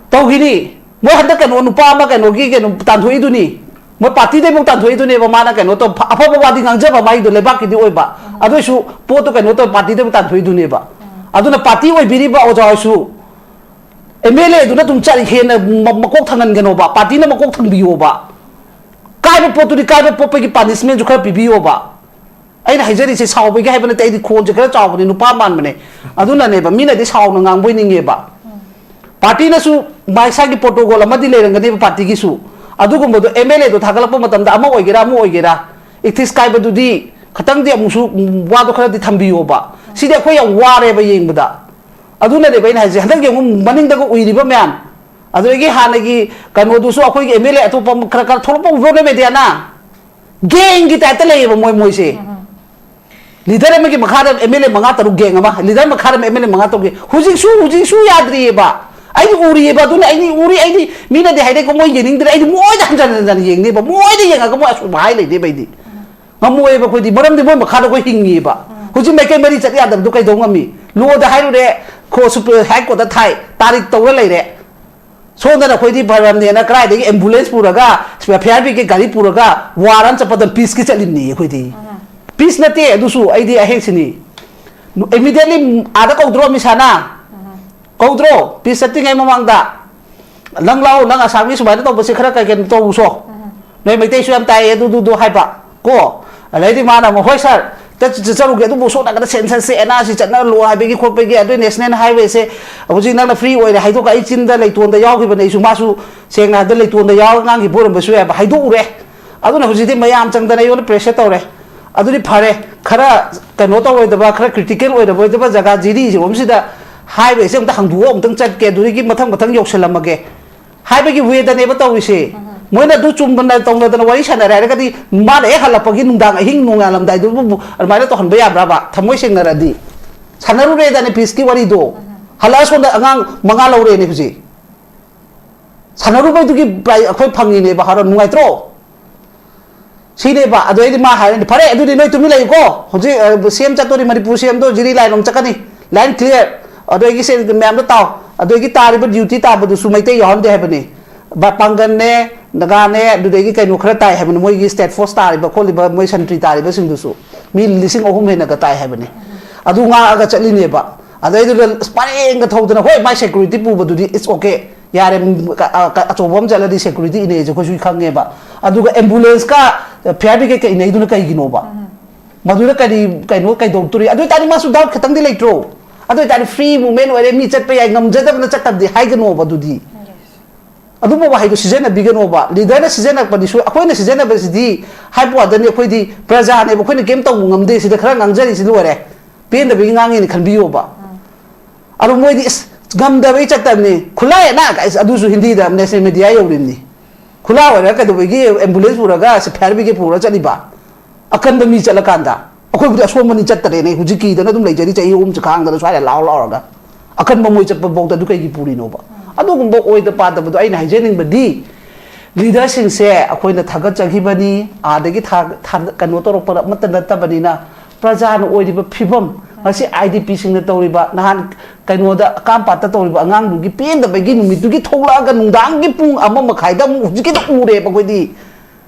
ꯇꯧꯈꯤꯅꯤ꯫ ꯃꯣꯏ ꯍꯟꯗꯛ ꯀꯩꯅꯣ, ꯅꯨꯄꯥ ꯑꯃ ꯀꯩꯅꯣꯒꯤ ꯀꯩꯅꯣ ꯇꯥꯟꯊꯣꯛꯏꯗꯨꯅꯤ꯫ ꯃꯣꯏ ꯄꯥꯔꯇꯤꯗꯩꯐꯥꯎ ꯇꯥꯟꯊꯣꯛꯏꯗꯨꯅꯦꯕ꯫ ꯃꯥꯅ ꯀꯩꯅꯣ ꯇꯧ-, ꯑꯐꯕ ꯋꯥꯗꯤ ꯉꯥꯡꯖꯕ ꯃꯥꯒꯤꯗꯣ ꯂꯩꯕꯥꯛꯀꯤꯗꯤ ꯑꯣꯏꯕ꯫ ꯑꯗꯨ ꯑꯣꯏꯁꯨ ꯄꯣꯠꯇꯣ ꯀꯩꯅꯣ ꯇꯧ, ꯄꯥꯔꯇꯤꯗꯩꯐꯥꯎ ꯇꯥꯟꯊꯣꯛꯏꯗꯨꯅꯦꯕ꯫ ꯑꯗꯨꯅ ꯄꯥꯔꯇꯤ ꯑꯣꯏꯕꯤꯔꯤꯕ ꯑꯣꯖꯥ ꯍꯣꯏꯁꯨ ꯑꯦꯝ ꯑꯦꯜ ꯑꯦꯗꯨꯅ ꯑꯗꯨꯝ ꯆꯠ-, ꯍꯦꯟꯅ ꯃ-, ꯃꯀꯣꯛ ꯊꯪꯍꯟꯒꯅꯣꯕ꯫ ꯄꯥꯔꯇꯤꯅ ꯃꯀꯣꯛ ꯊꯪꯕꯤꯌꯣꯕ꯫ ꯀꯥꯏꯕ ꯄꯣꯠꯇꯨꯗꯤ ꯀꯥꯏꯕ ꯄꯣꯛꯄꯒꯤ ꯄꯥꯅꯤꯁꯃꯦꯟꯁꯨ ꯈꯔ ꯄꯤꯕꯤꯌꯣꯕ꯫ ꯑꯩꯅ ꯍꯥꯏꯖꯔꯤꯁꯦ ꯁꯥꯎꯕꯒꯤ ꯍꯥꯏꯕ ꯅꯠꯇꯦ, ꯑꯩꯗꯤ ꯈꯣꯟꯁꯦ ꯈꯔ ꯆꯥꯎꯕꯅꯦ, ꯅꯨꯄꯥ ꯃꯥꯟꯕꯅꯦ꯫ ꯑꯗꯨꯅꯅꯦꯕ, ꯃꯤꯅꯗꯤ ꯁꯥꯎꯅ ꯉꯥꯡꯕꯣꯏ ꯅꯤꯡꯉꯦꯕ꯫ ꯄꯥꯔꯇꯤꯅꯁꯨ ꯃꯥ-, ꯏꯁꯥꯒꯤ ꯄ꯭ꯔꯣꯇꯣꯀꯣꯜ ꯑꯃꯗꯤ ꯂꯩꯔꯝꯒꯅꯦꯕ ꯄꯥꯔꯇꯤꯒꯤꯁꯨ꯫ ꯑꯗꯨꯒꯨꯝꯕꯗꯣ ꯑꯦꯝ ꯑꯦꯜ ꯑꯦꯗꯣ ꯊꯥꯒꯠꯂꯛꯄ ꯃꯇꯝꯗ, ꯑꯃ ꯑꯣꯏꯒꯦꯔꯥ ꯑꯃ ꯑꯣꯏꯒꯦꯔꯥ, ꯏꯊꯤꯛꯁ ꯀꯥꯏꯕꯗꯨꯗꯤ ꯈꯤꯇꯪꯗꯤ ꯑꯃꯨꯛꯁꯨ, ꯎꯝ, ꯋꯥꯗꯣ ꯈꯔꯗꯤ ꯊꯝꯕꯤꯌꯣꯕ꯫ ꯁꯤꯗꯤ ꯑꯩꯈꯣꯏ ꯌꯥꯝ ꯋꯥꯔꯦꯕ ꯌꯦꯡꯕꯗ꯫ ꯑꯗꯨꯅꯅꯦꯕ ꯑꯩꯅ ꯍꯥꯏꯁꯦ, ꯍꯟꯗꯛꯀꯤ ꯑꯃꯨꯛ ꯃꯅꯤꯡꯗꯒ ꯎꯏꯔꯤꯕ ꯃꯌꯥꯝ, ꯑꯗꯨꯗꯒꯤ ꯍꯥꯟꯅꯒꯤ ꯀꯩꯅꯣꯗꯨꯁꯨ, ꯑꯩꯈꯣꯏꯒꯤ ꯑꯦꯝ ꯑꯦꯜ ꯑꯦ ꯑꯇꯣꯞꯄ ꯑꯃ ꯈꯔ ꯈꯔ ꯊꯣꯛꯂꯛꯄ ꯎꯕ꯭ꯔꯣ ꯅꯣꯏ ꯃꯦꯗꯤꯌꯥꯅ? ꯒꯦꯡꯒꯤ ꯇꯥꯏꯞꯇ ꯂꯩꯌꯦꯕ ꯃꯣꯏ ꯃꯣꯏꯁꯦ꯫ ꯂꯤꯗꯔ ꯑꯃꯒꯤ ꯃꯈꯥꯗ ꯑꯦꯝ ꯑꯦꯜ ꯑꯦ ꯃꯉꯥ ꯇꯔꯨꯛ ꯒꯦꯡ ꯑꯃ, ꯂꯤꯗꯔ ꯃꯈꯥꯗ ꯑꯦꯝ ꯑꯦꯜ ꯑꯦ ꯃꯉꯥ ꯇꯔꯨꯛ ꯒꯦꯡ꯫ ꯍꯧꯖꯤꯛꯁꯨ ꯍꯧꯖꯤꯛꯁꯨ ꯌꯥꯗ꯭ꯔꯤꯑꯕ꯫ ꯑꯩꯗꯤ ꯎꯔꯤꯑꯕ, ꯑꯗꯨꯅ ꯑꯩꯗꯤ ꯎꯔꯤ꯫ ꯑꯩꯗꯤ ꯃꯤꯅꯗꯤ ꯍꯥꯏꯔꯦꯀꯣ, ꯃꯣꯏ ꯌꯦꯡꯅꯤꯡꯗ꯭ꯔꯦ, ꯑꯩꯗꯤ ꯃꯣꯏꯗ ꯍꯟꯖꯟ ꯍꯟꯖꯟ ꯌꯦꯡꯅꯦꯕ, ꯃꯣꯏꯗ ꯌꯦꯡꯉꯒ ꯃꯣꯏ ꯑꯁꯨꯝꯕ ꯍꯥꯏ ꯂꯩꯅꯦꯕ꯫ ꯑꯩꯗꯤ ꯉꯝꯃꯣꯏꯕ ꯑꯩꯈꯣꯏꯗꯤ, ꯃꯔꯝꯗꯤ ꯃꯣꯏ ꯃꯈꯥꯗ ꯑꯩꯈꯣꯏ ꯍꯤꯡꯉꯤꯕ꯫ ꯍꯧꯖꯤꯛ ꯃꯥꯏꯀꯩ ꯃꯔꯤ ꯆꯠ ꯌꯥꯗꯕꯗꯨ ꯀꯩꯗꯧ ꯉꯝꯃꯤ? ꯂꯣꯗ ꯍꯥꯏꯔꯨꯔꯦ, ꯈꯣ ꯁꯨꯄ꯭ꯔ ꯍꯥꯏ ꯀꯣꯔꯠꯇ ꯊꯥꯏ, ꯇꯥꯔꯤꯛ ꯇꯧꯔ ꯂꯩꯔꯦ꯫ ꯁꯣꯝꯗꯅ ꯑꯩꯈꯣꯏꯗꯤ ꯐꯔꯝꯅꯦꯅ ꯀꯗꯥꯏꯗꯒꯤ ꯑꯦꯝꯕꯨꯂꯦꯟꯁ ꯄꯨꯔꯒ, ꯐꯤꯌꯥꯔ ꯕ꯭ꯔꯤꯒꯦꯗ ꯒꯥꯔꯤ ꯄꯨꯔꯒ ꯋꯥꯔ ꯑꯃ ꯆꯠꯄꯗ ꯄꯤꯁꯀꯤ ꯆꯠꯂꯤꯕꯅꯤ ꯑꯩꯈꯣꯏꯗꯤ꯫ ꯄꯤꯁ ꯅꯠꯇꯦ ꯑꯗꯨꯁꯨ, ꯑꯩꯗꯤ ꯑꯍꯦꯛꯁꯤꯅꯤ꯫ ꯏꯃꯤꯗꯤꯌꯦꯠꯂꯤ ꯑꯥꯗ ꯀꯧꯗ꯭ꯔꯣ ꯑꯃꯤꯁꯥꯅ? ꯀꯧꯗ꯭ꯔꯣ? ꯄꯤꯁ ꯆꯠꯇ꯭ꯔꯤꯉꯩ ꯃꯃꯥꯡꯗ ꯅꯪ ꯂꯥꯛꯑꯣ, ꯅꯪ ꯑꯁꯥꯝꯒꯤ ꯁꯨꯃꯥꯏꯅ ꯇꯧꯕꯁꯦ ꯈꯔ ꯀꯩ ꯀꯩꯅꯣ ꯇꯧꯔꯨꯁꯣ꯫ ꯅꯣꯏ ꯃꯩꯇꯩꯁꯨ ꯌꯥꯝ ꯇꯥꯏꯌꯦ ꯑꯗꯨꯗꯨꯗꯨ ꯍꯥꯏꯕ ꯀꯣ꯫ ꯑꯗꯩꯗꯤ ꯃꯥꯅ ꯑꯃꯨꯛ, "ꯍꯣꯏ ꯁꯥꯔ, ꯆꯠ-, ꯆꯠꯆꯔꯨꯒꯦ, ꯑꯗꯨꯕꯨ ꯁꯣꯝ ꯅꯥꯀꯟꯗ ꯁꯦꯟꯁꯁꯁꯦ, ꯑꯦꯟ ꯑꯥꯔ ꯁꯤ ꯆꯠꯅꯔꯂꯣ ꯍꯥꯏꯕꯒꯤ ꯈꯣꯠꯄꯒꯤ, ꯑꯗꯨꯏ ꯅꯦꯁꯅꯦꯜ ꯍꯥꯏꯋꯦꯁꯦ ꯍꯧꯖꯤꯛ ꯅꯪꯅ ꯐ꯭ꯔꯤ ꯑꯣꯏꯔꯦ ꯍꯥꯏꯗꯣꯛꯀ", ꯑꯩ ꯆꯤꯟꯗ ꯂꯩꯇꯣꯟꯗ ꯌꯥꯎꯈꯤꯕꯅꯦ, ꯑꯩꯁꯨ ꯃꯥꯁꯨ ꯁꯦꯡꯅ ꯍꯥꯏꯕꯗ ꯂꯩꯇꯣꯟꯗ ꯌꯥꯎꯔꯒ ꯉꯥꯡꯈꯤꯕ ꯑꯣꯏꯔꯝꯕꯁꯨ ꯌꯥꯏꯕ, ꯍꯥꯏꯗꯣꯛꯎꯔꯦ꯫ ꯑꯗꯨꯅ ꯍꯧꯖꯤꯛꯇꯤ ꯃꯌꯥꯝ ꯆꯪꯗꯅ ꯑꯩꯉꯣꯟꯗ ꯄ꯭ꯔꯦꯁꯔ ꯇꯧꯔꯦ꯫ ꯑꯗꯨꯗꯤ ꯐꯔꯦ, ꯈꯔ ꯀꯩꯅꯣ ꯇꯧꯔꯣꯏꯗꯕ, ꯈꯔ ꯀ꯭ꯔꯤꯇꯤꯀꯦꯜ ꯑꯣꯏꯗꯕ ꯑꯣꯏꯗꯕ ꯖꯒꯥ ꯖꯤꯔꯤꯁꯤꯔꯣꯝꯁꯤꯗ ꯍꯥꯏꯋꯦꯁꯦ ꯑꯝꯇ ꯍꯥꯡꯗꯣꯛꯑꯣ, ꯑꯝꯇꯪ ꯆꯠꯀꯦ, ꯑꯗꯨꯗꯒꯤ ꯃꯊꯪ ꯃꯊꯪ ꯌꯧꯁꯜꯂꯝꯃꯒꯦ ꯍꯥꯏꯕꯒꯤ ꯋꯦꯗꯅꯦꯕ ꯇꯧꯔꯤꯁꯦ꯫ ꯃꯣꯏꯅ ꯑꯗꯨ ꯆꯨꯝꯕꯅ ꯇꯧꯅꯗꯅ ꯋꯥꯔꯤ ꯁꯥꯟꯅꯔꯦ ꯍꯥꯏꯔꯒꯗꯤ, ꯃꯥꯅ ꯍꯦꯛ ꯍꯜꯂꯛꯄꯒꯤ ꯅꯨꯡꯗꯥꯡ ꯑꯍꯤꯡ ꯅꯣꯡꯉꯥꯜꯂꯝꯗꯥꯏꯗꯨꯕꯨ ꯑꯗꯨꯃꯥꯏꯅ ꯇꯧꯍꯟꯕ ꯌꯥꯕ꯭ꯔꯕ? ꯊꯃꯣꯏ ꯁꯦꯡꯅꯔꯗꯤ, ꯁꯥꯟꯅꯔꯨꯔꯦꯗꯅ ꯄꯤꯁꯀꯤ ꯋꯥꯔꯤꯗꯣ, ꯍꯜꯂꯛꯑ ꯁꯣꯝꯗ ꯑꯉꯥꯡ ꯃꯉꯥ ꯂꯧꯔꯦꯅꯦ ꯍꯧꯖꯤꯛ꯫ ꯁꯥꯟꯅꯔꯨꯕꯩꯗꯨꯒꯤ ꯄ꯭ꯔꯥꯏ-, ꯑꯩꯈꯣꯏ ꯐꯪꯉꯤꯅꯦꯕ, ꯍꯔꯥꯎ ꯅꯨꯡꯉꯥꯏꯇ꯭ꯔꯣ? ꯁꯤꯅꯦꯕ꯫ ꯑꯗꯨ ꯑꯩꯗꯤ ꯃꯥ ꯍꯥꯏꯔꯅꯤ, "ꯐꯔꯦ, ꯑꯗꯨꯗꯤ ꯅꯣꯏ ꯇꯨꯃꯤꯟ ꯂꯩꯌꯨꯀꯣ, ꯍꯧꯖꯤꯛ, ꯑ, ꯁꯤ ꯑꯦꯝ ꯆꯠꯇꯣꯔꯤ, ꯃꯅꯤꯄꯨꯔ ꯁꯤ ꯑꯦꯝꯗꯣ ꯖꯤꯔꯤ ꯂꯥꯏꯟ ꯑꯃꯨꯛ ꯆꯠꯀꯅꯤ, ꯂꯥꯏꯟ ꯀ꯭ꯂꯤꯌꯥꯔ, ꯑꯗꯨꯗꯒꯤ ꯁꯦ ꯃꯌꯥꯝꯗꯣ ꯇꯥꯎ, ꯑꯗꯨꯗꯒꯤ ꯇꯥꯔꯤꯕ ꯗ꯭ꯌꯨꯇꯤ ꯇꯥꯕꯗꯨꯁꯨ ꯃꯩꯇꯩ ꯌꯥꯎꯍꯟꯗꯦ ꯍꯥꯏꯕꯅꯤ, ꯕ-, ꯄꯥꯡꯒꯜꯅꯦ, ꯅꯥꯒꯥꯅꯦ, ꯑꯗꯨꯗꯒꯤ ꯀꯩꯅꯣ ꯈꯔ ꯇꯥꯏ ꯍꯥꯏꯕꯅꯤ, ꯃꯣꯏꯒꯤ ꯁ꯭ꯇꯦꯠ ꯐꯣꯔꯁ ꯇꯥꯔꯤꯕ ꯈꯣꯠꯂꯤꯕ ꯃꯣꯏ ꯁꯟꯇ꯭ꯔꯤ ꯇꯥꯔꯤꯕꯁꯤꯡꯗꯨꯁꯨ ꯃꯤ ꯂꯤꯁꯤꯡ ꯑꯍꯨꯝ ꯍꯦꯟꯅꯒ ꯇꯥꯏ ꯍꯥꯏꯕꯅꯤ, ꯑꯗꯨ ꯉꯥꯛꯑꯒ ꯆꯠꯂꯤꯅꯦꯕ꯫ ꯑꯗꯩꯗꯨꯗ ꯑꯁ ꯄꯔꯦꯡꯒ ꯊꯧꯗꯅ, ꯍꯣꯏ, ꯃꯥꯏ ꯁꯦꯀ꯭ꯌꯨꯔꯤꯇꯤ ꯄꯨꯕꯗꯨꯗꯤ it's okay, ꯌꯥꯔꯦ, ꯎꯝ, ꯀ-, ꯑ, ꯀ-, ꯑꯆꯧꯕ ꯑꯃ ꯆꯠꯂꯗꯤ ꯁꯦꯀ꯭ꯌꯨꯔꯤꯇꯤ ꯏꯅꯦꯁꯦ ꯑꯩꯈꯣꯏꯁꯨ ꯈꯪꯉꯦꯕ꯫ ꯑꯗꯨꯒ ꯑꯦꯝꯕꯨꯂꯦꯟꯁꯀ ꯐꯤꯌꯥꯔ ꯕ꯭ꯔꯤꯒꯦꯗꯀ ꯏꯅꯩꯗꯨꯅ ꯀꯩꯒꯤꯅꯣꯕ? ꯃꯗꯨꯗ ꯀꯔꯤ, ꯀꯩꯅꯣ ꯀꯩꯗꯧꯗꯣꯔꯤ? ꯑꯗꯨ ꯑꯣꯏꯇꯥꯔꯗꯤ ꯃꯥꯁꯨ ꯗꯥꯎꯠ ꯈꯤꯇꯪꯗꯤ ꯂꯩꯇ꯭ꯔꯣ? ꯑꯗꯨ ꯑꯣꯏꯇꯥꯔꯗꯤ ꯐ꯭ꯔꯤ ꯃꯨꯚꯃꯦꯟ ꯑꯣꯏꯔꯦ, ꯃꯤ ꯆꯠꯄ ꯌꯥꯏ, ꯉꯝꯖꯗꯕꯅ ꯆꯠꯇꯕꯗꯤ ꯍꯥꯏꯒꯅꯣꯕ ꯑꯗꯨꯗꯤ꯫ ꯑꯗꯨꯝꯕ ꯋꯥꯍꯩꯗꯣ ꯁꯤꯖꯤꯟꯅꯕꯤꯒꯅꯣꯕ꯫ ꯂꯤꯗꯔꯅ ꯁꯤꯖꯤꯟꯅꯔꯛꯄꯗꯤ ꯁꯣꯏ-, ꯑꯩꯈꯣꯏꯅ ꯁꯤꯖꯤꯟꯅꯕꯁꯤꯗꯤ ꯍꯥꯏꯕ ꯋꯥꯗꯅꯤ, ꯑꯩꯈꯣꯏꯗꯤ ꯄ꯭ꯔꯖꯥꯅꯦꯕ, ꯑꯩꯈꯣꯏꯅ ꯀꯩꯝ ꯇꯧꯕ ꯉꯝꯗꯦ, ꯁꯤꯗ ꯈꯔ ꯉꯥꯡꯖꯔꯤꯁꯤ ꯂꯣꯏꯔꯦ꯫ ꯄꯦꯟꯗꯕꯒꯤ ꯉꯥꯡꯉꯦꯅ ꯈꯟꯕꯤꯌꯣꯕ꯫ ꯑꯗꯣ ꯃꯣꯏꯗꯤ, "ꯏꯁ, ꯉꯝꯗꯕꯩ ꯆꯠꯇꯕꯅꯤ, ꯈꯨꯠꯂꯥꯏ ꯑꯅꯥ ꯀꯥꯏꯁꯦ", ꯑꯗꯨꯁꯨ ꯍꯤꯟꯗꯤꯗ ꯅꯦꯁꯅꯦꯜ ꯃꯦꯗꯤꯌꯥ ꯌꯧꯔꯤꯕꯅꯤ꯫ ꯈꯨꯂꯥ ꯑꯣꯏꯔꯒ ꯀꯩꯗꯧꯕꯒꯤ ambulance ꯄꯨꯔꯒ fire brigade ꯄꯨꯔꯒ ꯆꯠꯂꯤꯕ? ꯑꯀꯟꯕ ꯃꯤ ꯆꯠꯂꯀꯥꯟꯗ ꯑꯩꯈꯣꯏꯕꯨꯗꯤ ꯑꯁꯣꯟꯕꯅꯤ, ꯆꯠꯇꯔꯦꯅꯦ꯫ ꯍꯧꯖꯤꯛ ꯀꯤꯗꯅ ꯑꯗꯨꯝ ꯂꯩꯖꯔꯤ, ꯆꯍꯤ ꯑꯍꯨꯝꯁꯦ ꯈꯥꯡꯗꯅ ꯁ꯭ꯋꯥꯏꯗ ꯂꯥꯎꯔ ꯂꯥꯎꯔꯒ꯫ ꯑꯀꯟꯕ ꯃꯣꯏ ꯆꯠꯄ ꯐꯥꯎꯗ ꯑꯗꯨ ꯀꯩꯒꯤ ꯄꯨꯔꯤꯅꯣꯕ? ꯑꯗꯨꯒꯨꯝꯕ ꯑꯣꯏꯗ ꯄꯥꯗꯕꯗꯣ ꯑꯩꯅ ꯍꯥꯏꯖꯅꯤꯡꯕꯗꯤ, leaderꯁꯤꯡꯁꯦ ꯑꯩꯈꯣꯏꯅ ꯊꯥꯒꯠꯆꯈꯤꯕꯅꯤ, ꯑꯥꯗꯒꯤ ꯊꯥ-, ꯊꯥ-, ꯀꯩꯅꯣ ꯇꯧꯔꯛꯄ ꯑꯃꯠꯇ ꯅꯠꯇꯕꯅꯤꯅ, ꯄ꯭ꯔꯖꯥꯅ ꯑꯣꯏꯔꯤꯕ ꯐꯤꯕꯝ, ꯉꯁꯤ IDPꯁꯤꯡꯅ ꯇꯧꯔꯤꯕ, ꯅꯍꯥꯟ ꯀꯩꯅꯣꯗ ꯑꯀꯥꯝꯄꯥꯠꯇ ꯇꯧꯔꯤꯕ ꯑꯉꯥꯡꯗꯨꯒꯤ ꯄꯦꯟꯗꯕꯒꯤ ꯅꯨꯃꯤꯠꯇꯨꯒꯤ ꯊꯣꯛꯂꯛꯑꯒ ꯅꯨꯡꯗꯥꯡꯒꯤ ꯄꯨꯡ ꯑꯃ ꯃꯈꯥꯏꯗ ꯑꯃꯨꯛ ꯍꯧꯖꯤꯛꯀꯤꯗ ꯎꯔꯦꯕ ꯑꯩꯈꯣꯏꯗꯤ꯫